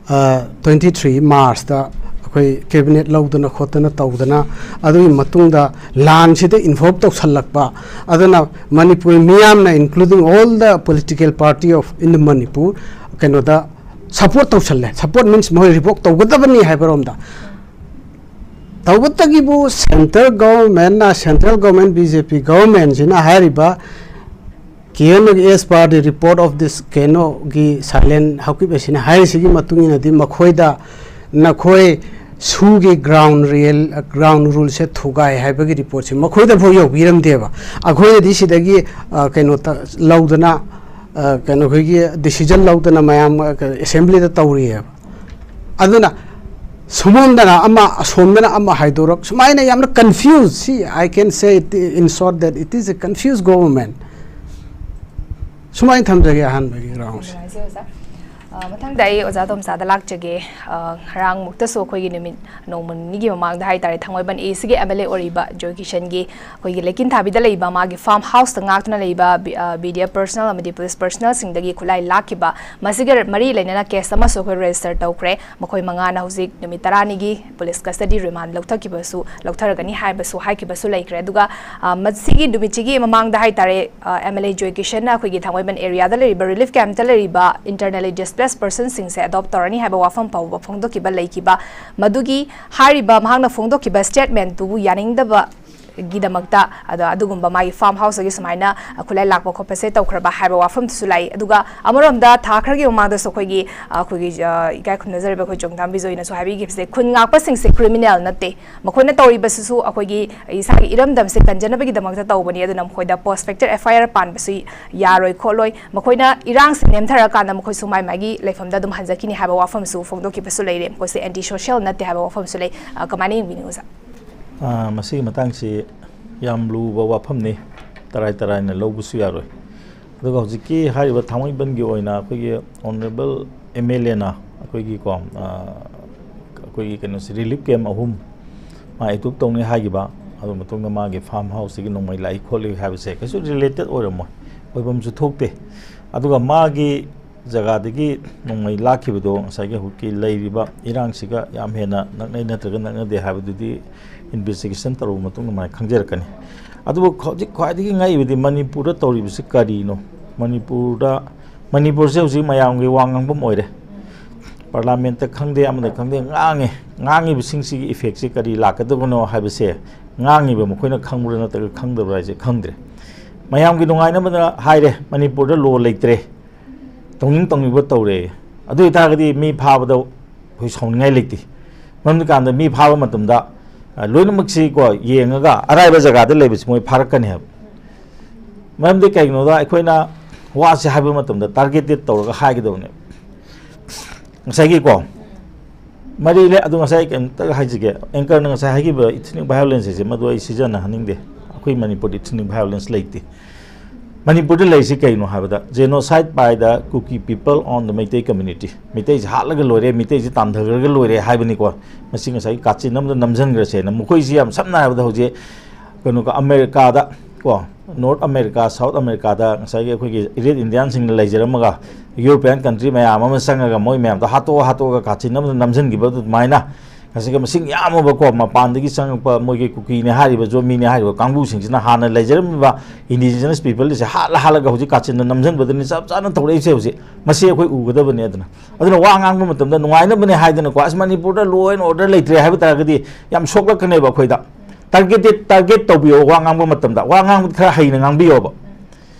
ꯑ, twenty three March ꯇ ꯑꯩꯈꯣꯏ cabinet ꯂꯧꯗꯅ ꯈꯣꯠꯇꯅ ꯇꯧꯗꯅ, ꯑꯗꯨꯒꯤ ꯃꯇꯨꯡꯗ ꯂꯥꯟꯁꯤꯗ involve ꯇꯧꯁꯜꯂꯛꯄ, ꯑꯗꯨꯅ ꯃꯅꯤꯄꯨꯔ ꯃꯤꯌꯥꯝꯅ, including all the political party of in the Manipur, ꯀꯩꯅꯣꯗ ꯁꯄꯣꯔꯠ ꯇꯧꯁꯜꯂꯦ꯫ ꯁꯄꯣꯔꯠ ꯃꯤꯟꯁ ꯃꯈꯣꯏ ꯔꯤꯚꯣꯛ ꯇꯧꯒꯗꯕꯅꯤ ꯍꯥꯏꯕꯔꯣꯝꯗ꯫ ꯇꯧꯕꯇꯒꯤꯕꯨ ꯁꯦꯟꯇ꯭ꯔꯦꯜ ꯒꯣꯚꯔꯟꯃꯦꯟꯅ, central government B J P ꯒꯣꯚꯔꯟꯃꯦꯟꯁꯤꯅ ꯍꯥꯏꯔꯤꯕ ꯀꯦ ꯑꯦꯟ ꯑꯣꯒꯤ, as per the report of this K N ꯑꯣꯒꯤ silent housekeeper ꯑꯁꯤꯅ ꯍꯥꯏꯔꯤꯁꯤꯒꯤ ꯃꯇꯨꯡ ꯏꯟꯅꯗꯤ ꯃꯈꯣꯏꯗ ꯅꯈꯣꯏ ꯁꯨꯒꯤ ꯒ꯭ꯔꯥꯎꯟ ꯔꯤꯌꯦꯜ, ꯒ꯭ꯔꯥꯎꯟ ꯔꯨꯜꯁꯦ ꯊꯨꯒꯥꯏ ꯍꯥꯏꯕꯒꯤ ꯔꯤꯄꯣꯔꯠꯁꯦ ꯃꯈꯣꯏꯗꯐꯥꯎ ꯌꯧꯕꯤꯔꯝꯗꯦꯕ꯫ ꯑꯩꯈꯣꯏꯅꯗꯤ ꯁꯤꯗꯒꯤ, ꯑ, ꯀꯩꯅꯣ ꯇ-, ꯂꯧꯗꯅ, ꯑ, ꯀꯩꯅꯣ ꯑꯩꯈꯣꯏꯒꯤ ꯗꯤꯁꯤꯖꯟ ꯂꯧꯗꯅ ꯃꯌꯥꯝ, ꯑ, ꯀ-, ꯑꯦꯁꯦꯝꯕ꯭ꯂꯤꯗ ꯇꯧꯔꯤꯑꯕ꯫ ꯑꯗꯨꯅ ꯁꯣꯝꯗꯅ ꯑꯃ, ꯑꯁꯣꯝꯗꯅ ꯑꯃ ꯍꯥꯏꯗꯣꯔꯛ, ꯁꯨꯃꯥꯏꯅ ꯌꯥꯝꯅ confuse, see, I can say it in short that it is a confused government꯫ ꯁꯨꯃꯥꯏꯅ ꯊꯝꯖꯒꯦ ꯑꯍꯥꯟꯕꯒꯤ ꯔꯥꯎꯟꯁꯦ꯫ ꯅꯨꯡꯉꯥꯏꯖꯩ ꯑꯣꯖꯥ꯫ ꯑ, ꯃꯊꯪꯗ ꯑꯩ ꯑꯣꯖꯥ ꯇꯣꯝꯆꯥꯗ ꯂꯥꯛꯆꯒꯦ꯫ ꯑ, ꯉꯔꯥꯡꯃꯨꯛꯇꯁꯨ ꯑꯩꯈꯣꯏꯒꯤ ꯅꯨꯃꯤꯠ ꯅꯣꯡꯃ ꯅꯤꯅꯤꯒꯤ ꯃꯃꯥꯡꯗ ꯍꯥꯏꯇꯥꯔꯦ, ꯊꯥꯡꯃꯩꯕꯟ ꯑꯦꯁꯤꯒꯤ ꯑꯦꯝ ꯑꯦꯜ ꯑꯦ ꯑꯣꯏꯔꯤꯕ ꯖꯣꯏ ꯀꯤꯁꯟꯒꯤ ꯑꯩꯈꯣꯏꯒꯤ ꯂꯩꯀꯤꯟ ꯊꯥꯕꯤꯗ ꯂꯩꯕ ꯃꯥꯒꯤ ꯐꯥꯔꯝ ꯍꯥꯎꯁꯇ ꯉꯥꯛꯇꯨꯅ ꯂꯩꯕ ꯕꯤ-, ꯑ, ꯕꯤ ꯗꯤ ꯑꯦꯐ ꯄꯔꯁꯅꯦꯜ ꯑꯃꯗꯤ ꯄꯨꯂꯤꯁ ꯄꯔꯁꯅꯦꯜꯁꯤꯡꯗꯒꯤ ꯈꯨꯠꯂꯥꯏ ꯂꯥꯛꯈꯤꯕ, ꯃꯁꯤꯒ ꯃꯔꯤ ꯂꯩꯅꯅ ꯀꯦꯁ ꯑꯃꯁꯨ ꯑꯩꯈꯣꯏ ꯔꯦꯖꯤꯁꯇꯔ ꯇꯧꯈ꯭ꯔꯦ꯫ ꯃꯈꯣꯏ ꯃꯉꯥꯅ ꯍꯧꯖꯤꯛ ꯅꯨꯃꯤꯠ ꯇꯔꯥꯅꯤꯒꯤ ꯄꯨꯂꯤꯁ ꯀꯁꯇꯗꯤ ꯔꯤꯃꯥꯟ ꯂꯧꯊꯈꯤꯕꯁꯨ, ꯂꯧꯊꯔꯒꯅꯤ ꯍꯥꯏꯕꯁꯨ ꯍꯥꯏꯈꯤꯕꯁꯨ ꯂꯩꯈ꯭ꯔꯦ꯫ ꯑꯗꯨꯒ, ꯑ, ꯃꯁꯤꯒꯤ ꯅꯨꯃꯤꯠꯁꯤꯒꯤ ꯃꯃꯥꯡꯗ ꯍꯥꯏꯇꯥꯔꯦ, ꯑꯦꯝ ꯑꯦꯜ ꯑꯦ ꯖꯣꯏ ꯀꯤꯁꯟꯅ ꯑꯩꯈꯣꯏꯒꯤ ꯊꯥꯡꯃꯩꯕꯟ ꯑꯦꯔꯤꯌꯥꯗ ꯂꯩꯔꯤꯕ ꯔꯤꯂꯤꯐ ꯀꯦꯝꯞꯇ ꯂꯩꯔꯤꯕ internally displaced personꯁꯤꯡꯁꯦ ꯑꯦꯗꯣꯞ ꯇꯧꯔꯅꯤ ꯍꯥꯏꯕ ꯋꯥꯐꯝ ꯐꯥꯎꯕ ꯐꯣꯡꯗꯣꯛꯈꯤꯕ ꯂꯩꯈꯤꯕ꯫ ꯃꯗꯨꯒꯤ ꯍꯥꯏꯔꯤꯕ ꯃꯍꯥꯛꯅ ꯐꯣꯡꯗꯣꯛꯈꯤꯕ ꯁ꯭ꯇꯦꯠꯃꯦꯟꯠꯇꯨꯕꯨ ꯌꯥꯅꯤꯡꯗꯕꯒꯤꯗꯃꯛꯇ, ꯑꯗꯣ ꯑꯗꯨꯒꯨꯝꯕ ꯃꯥꯒꯤ ꯐꯥꯔꯝ ꯍꯥꯎꯁꯇꯒꯤ ꯁꯨꯃꯥꯏꯅ ꯈꯨꯠꯂꯥꯏ ꯂꯥꯛꯄ ꯈꯣꯠꯄꯁꯦ ꯇꯧꯈ꯭ꯔꯕ ꯍꯥꯏꯕ ꯋꯥꯐꯝꯗꯨꯁꯨ ꯂꯥꯛꯏ꯫ ꯑꯗꯨꯒ ꯑꯃꯔꯣꯝꯗ ꯊꯥ ꯈꯔꯒꯤ ꯃꯃꯥꯡꯗꯁꯨ ꯑꯩꯈꯣꯏꯒꯤ, ꯑꯩꯈꯣꯏꯒꯤ, ꯑ, ꯏꯀꯥꯏ ꯈꯨꯝꯅꯖꯔꯤꯕ ꯑꯩꯈꯣꯏ ꯆꯣꯡꯊꯥꯝ ꯕꯤꯖꯣꯏꯅꯁꯨ ꯍꯥꯏꯕꯤꯈꯤꯕꯁꯦ, ꯈꯨꯟ ꯉꯥꯛꯄꯁꯤꯡꯁꯦ ꯀ꯭ꯔꯤꯃꯤꯅꯦꯜ ꯅꯠꯇꯦ, ꯃꯈꯣꯏꯅ ꯇꯧꯔꯤꯕꯁꯤꯁꯨ ꯑꯩꯈꯣꯏꯒꯤ ꯏꯁꯥꯒꯤ ꯏꯔꯝꯗꯝꯁꯦ ꯀꯟꯖꯅꯕꯒꯤꯗꯃꯛꯇ ꯇꯧꯕꯅꯤ, ꯑꯗꯨꯅ ꯃꯈꯣꯏꯗ ꯄꯣꯁ ꯐꯦꯛꯇꯔ ꯑꯦꯐ ꯑꯥꯏ ꯑꯥꯔ ꯄꯥꯟꯕꯁꯨ ꯌꯥꯔꯣꯏ ꯈꯣꯠꯂꯣꯏ, ꯃꯈꯣꯏꯅ ꯏꯔꯥꯡꯁꯦ ꯅꯦꯝꯊꯔꯀꯥꯟꯗ ꯃꯈꯣꯏꯁꯨ ꯃꯥꯏ ꯃꯥꯒꯤ ꯂꯩꯐꯝꯗ ꯑꯗꯨꯝ ꯍꯟꯖꯈꯤꯅꯤ ꯍꯥꯏꯕ ꯋꯥꯐꯝꯁꯨ ꯐꯣꯡꯗꯣꯛꯈꯤꯕꯁꯨ ꯂꯩꯔꯦ꯫ ꯃꯈꯣꯏꯁꯦ ꯑꯦꯟꯇꯤ ꯁꯣꯁꯤꯌꯦꯜ ꯅꯠꯇꯦ ꯍꯥꯏꯕ ꯋꯥꯐꯝꯁꯨ ꯂꯩ꯫ ꯑ, ꯀꯃꯥꯏꯅ ꯌꯦꯡꯕꯤꯅꯤ ꯑꯣꯖꯥ? ꯑ, ꯃꯁꯤꯒꯤ ꯃꯇꯥꯡꯁꯤ ꯌꯥꯝ ꯂꯨꯕ ꯋꯥꯐꯝꯅꯤ, ꯇꯔꯥꯏ ꯇꯔꯥꯏꯅ ꯂꯧꯕꯁꯨ ꯌꯥꯔꯣꯏ꯫ ꯑꯗꯨꯒ ꯍꯧꯖꯤꯛꯀꯤ ꯍꯥꯏꯔꯤꯕ ꯊꯥꯡꯃꯩꯕꯟꯒꯤ ꯑꯣꯏꯅ ꯑꯩꯈꯣꯏꯒꯤ ꯑꯣꯅꯔꯦꯕꯜ ꯑꯦꯝ ꯑꯦꯜ ꯑꯦꯅ ꯑꯩꯈꯣꯏꯒꯤꯀꯣ, ꯑ, ꯑꯩꯈꯣꯏꯒꯤ ꯀꯩꯅꯣꯁꯤ ꯔꯤꯂꯤꯐ ꯀꯦꯝꯞ ꯑꯍꯨꯝ ꯃꯥ ꯑꯦꯗꯣꯞ ꯇꯧꯅꯤ ꯍꯥꯏꯈꯤꯕ, ꯑꯗꯨ ꯃꯇꯨꯡꯗ ꯃꯥꯒꯤ ꯐꯥꯔꯝ ꯍꯥꯎꯁꯁꯤꯒꯤ ꯅꯣꯡꯃꯩ ꯂꯥꯛꯏ ꯈꯣꯠꯂꯤ ꯍꯥꯏꯕꯁꯦ ꯀꯩꯁꯨ ꯔꯤꯂꯦꯇꯦꯠ ꯑꯣꯏꯔꯝꯃꯣꯏ, ꯑꯣꯏꯐꯝꯁꯨ ꯊꯣꯛꯇꯦ꯫ ꯑꯗꯨꯒ ꯃꯥꯒꯤ ꯖꯒꯥꯗꯒꯤ ꯅꯣꯡꯃꯩ ꯂꯥꯛꯈꯤꯕꯗꯣ ꯉꯁꯥꯏꯒꯤ ꯍꯧꯖꯤꯛꯀꯤ ꯂꯩꯔꯤꯕ ꯏꯔꯥꯡꯁꯤꯒ ꯌꯥꯝ ꯍꯦꯟꯅ ꯅꯛꯅꯩ ꯅꯠꯇ꯭ꯔꯒ ꯅꯛꯅꯗꯦ ꯍꯥꯏꯕꯗꯨꯗꯤ ꯏꯟꯚꯦꯁꯇꯤꯒꯦꯁꯟ ꯇꯧꯔꯕ ꯃꯇꯨꯡꯗ ꯃꯥꯏ ꯈꯪꯖꯔꯛꯀꯅꯤ꯫ ꯑꯗꯨꯕꯨ ꯍꯧꯖꯤꯛ ꯈ꯭ꯋꯥꯏꯗꯒꯤ ꯉꯛꯏꯕꯗꯤ ꯃꯅꯤꯄꯨꯔꯗ ꯇꯧꯔꯤꯕꯁꯤ ꯀꯔꯤꯅꯣ? ꯃꯅꯤꯄꯨꯔꯗ, ꯃꯅꯤꯄꯨꯔꯁꯦ ꯍꯧꯖꯤꯛ ꯃꯌꯥꯝꯒꯤ ꯋꯥ ꯉꯥꯡꯐꯝ ꯑꯣꯏꯔꯦ꯫ ꯄꯥꯔꯂꯥꯃꯦꯟꯠꯇ ꯈꯪꯗꯦ, ꯑꯃꯗ ꯈꯪꯗꯦ, ꯉꯥꯡꯉꯦ꯫ ꯉꯥꯡꯉꯤꯕꯁꯤꯡꯁꯤꯒꯤ ꯏꯐꯦꯛꯁꯦ ꯀꯔꯤ ꯂꯥꯛꯀꯗꯕꯅꯣ ꯍꯥꯏꯕꯁꯦ ꯉꯥꯡꯉꯤꯕ ꯃꯈꯣꯏꯅ ꯈꯪꯕ꯭ꯔꯥ ꯅꯠꯇ꯭ꯔꯒ ꯈꯪꯗꯕ꯭ꯔꯥ ꯍꯥꯏꯁꯦ ꯈꯪꯗ꯭ꯔꯦ꯫ ꯃꯌꯥꯝꯒꯤ ꯅꯨꯡꯉꯥꯏꯅꯕꯗ ꯍꯥꯏꯔꯦ, ꯃꯅꯤꯄꯨꯔꯗ ꯂꯣ ꯂꯩꯇ꯭ꯔꯦ, ꯇꯧꯅꯤꯡ ꯇꯧꯅꯤꯡꯕ ꯇꯧꯔꯦ꯫ ꯑꯗꯨ ꯑꯣꯏꯇꯥꯔꯒꯗꯤ ꯃꯤ ꯐꯥꯕꯗ ꯑꯩꯈꯣꯏ ꯁꯥꯎꯅꯤꯡꯉꯥꯏ ꯂꯩꯇꯦ꯫ ꯃꯔꯝꯗꯤ ꯀꯥꯟꯗ ꯃꯤ ꯐꯥꯕ ꯃꯇꯝꯗ, ꯑ, ꯂꯣꯏꯅꯃꯛꯁꯤꯀꯣ ꯌꯦꯡꯉꯒ ꯑꯔꯥꯏꯕ ꯖꯒꯥꯗ ꯂꯩꯕꯁꯤ ꯃꯣꯏ ꯐꯥꯔꯛꯀꯅꯤ ꯍꯥꯏꯕ꯫ ꯃꯔꯝꯗꯤ ꯀꯩꯒꯤꯅꯣꯗ ꯑꯩꯈꯣꯏꯅ ꯋꯥꯁꯦ ꯍꯥꯏꯕ ꯃꯇꯝꯗ ꯇꯥꯔꯒꯦꯇꯦꯠ ꯇꯧꯔꯒ ꯍꯥꯏꯒꯗꯕꯅꯦꯕ꯫ ꯉꯁꯥꯏꯒꯤꯀꯣ ꯃꯔꯤ ꯂꯩ꯫ ꯑꯗꯨ ꯉꯁꯥꯏ ꯀꯩꯝꯇ ꯍꯥꯏꯖꯒꯦ, ꯑꯦꯡꯀꯔꯅ ꯉꯁꯥꯏ ꯍꯥꯏꯈꯤꯕ ꯏꯊꯅꯤꯛ ꯚꯥꯏꯑꯣꯂꯦꯟꯁ ꯍꯥꯏꯁꯦ, ꯃꯗꯨ ꯑꯩ ꯁꯤꯖꯤꯟꯅꯍꯟꯅꯤꯡꯗꯦ꯫ ꯑꯩꯈꯣꯏ ꯃꯅꯤꯄꯨꯔꯗ ꯏꯊꯅꯤꯛ ꯚꯥꯏꯑꯣꯂꯦꯟꯁ ꯂꯩꯇꯦ꯫ ꯃꯅꯤꯄꯨꯔꯗ ꯂꯩꯔꯤꯁꯤ ꯀꯩꯅꯣ ꯍꯥꯏꯕꯗ, genocide by the Kuki people on the Meitei community, ꯃꯩꯇꯩꯁꯤ ꯍꯥꯠꯂꯒ ꯂꯣꯏꯔꯦ, ꯃꯩꯇꯩꯁꯤ ꯇꯥꯟꯊꯈ꯭ꯔꯒ ꯂꯣꯏꯔꯦ ꯍꯥꯏꯕꯅꯤꯀꯣ꯫ ꯃꯁꯤ ꯉꯁꯥꯏꯒꯤ ꯀꯥꯆꯤꯟ ꯑꯃꯗ ꯅꯝꯁꯤꯟꯈ꯭ꯔꯁꯦꯅ ꯃꯈꯣꯏꯁꯤ ꯌꯥꯝ ꯁꯝꯅ ꯍꯥꯏꯔꯕꯗ ꯍꯧꯖꯤꯛ ꯀꯩꯅꯣꯒ ꯑꯃꯦꯔꯤꯀꯥꯗ ꯀꯣ, ꯅꯣꯔꯠ ꯑꯃꯦꯔꯤꯀꯥ, ꯁꯥꯎꯠ ꯑꯃꯦꯔꯤꯀꯥꯗ ꯉꯁꯥꯏꯒꯤ ꯑꯩꯈꯣꯏꯒꯤ ꯔꯦꯠ ꯏꯟꯗꯤꯌꯥꯟꯁꯤꯡꯅ ꯂꯩꯖꯔꯝꯃꯒ ꯌꯨꯔꯣꯄꯤꯌꯥꯟ ꯀꯟꯇ꯭ꯔꯤ ꯃꯌꯥꯝ ꯑꯃ ꯆꯪꯉꯒ ꯃꯣꯏ ꯃꯌꯥꯝꯗꯣ ꯍꯥꯠꯇꯣꯛꯑ ꯍꯥꯠꯇꯣꯛꯑꯒ ꯀꯥꯆꯤꯟ ꯑꯃꯗ ꯅꯝꯁꯤꯟꯈꯤꯕ ꯑꯗꯨꯃꯥꯏꯅ ꯉꯁꯥꯏꯒꯤ ꯃꯁꯤꯡ ꯌꯥꯝꯃꯕꯀꯣ, ꯃꯄꯥꯟꯗꯒꯤ ꯆꯪꯉꯛꯄ ꯃꯣꯏꯒꯤ ꯀꯨꯀꯤꯅꯦ ꯍꯥꯏꯔꯤꯕ, ꯖꯣꯃꯤꯅꯦ ꯍꯥꯏꯔꯤꯕ ꯀꯥꯡꯕꯨꯁꯤꯡꯁꯤꯅ ꯍꯥꯟꯅ ꯂꯩꯖꯔꯝꯃꯤꯕ ꯏꯟꯗꯤꯖꯤꯅꯁ ꯄꯤꯄꯜꯁꯦ ꯍꯥꯠꯂ ꯍꯥꯠꯂꯒ ꯍꯧꯖꯤꯛ ꯀꯥꯆꯤꯟꯗ ꯅꯝꯁꯤꯟꯕꯗꯨꯅꯤ ꯆꯞ ꯆꯥꯅ ꯇꯧꯔꯛꯏꯁꯦ ꯍꯧꯖꯤꯛ꯫ ꯃꯁꯤ ꯑꯩꯈꯣꯏ ꯎꯒꯗꯕꯅꯤ꯫ ꯑꯗꯨꯅ ꯑꯗꯨꯅ ꯋꯥ ꯉꯥꯡꯕ ꯃꯇꯝꯗ ꯅꯨꯡꯉꯥꯏꯅꯕꯅꯦ ꯍꯥꯏꯗꯅꯀꯣ, "ꯑꯁ, ꯃꯅꯤꯄꯨꯔꯗ law and order ꯂꯩꯇ꯭ꯔꯦ" ꯍꯥꯏꯕ ꯇꯥꯔꯒꯗꯤ ꯌꯥꯝ ꯁꯣꯛꯂꯛꯀꯅꯦꯕ ꯑꯩꯈꯣꯏꯗ꯫ ꯇꯥꯔꯒꯦꯇꯦꯠ, ꯇꯥꯔꯒꯦꯠ ꯇꯧꯕꯤꯌꯣ ꯋꯥ ꯉꯥꯡꯕ ꯃꯇꯝꯗ꯫ ꯋꯥ ꯉꯥꯡꯕꯗꯤ ꯈꯔ ꯍꯩꯅ ꯉꯥꯡꯕꯤꯌꯣꯕ꯫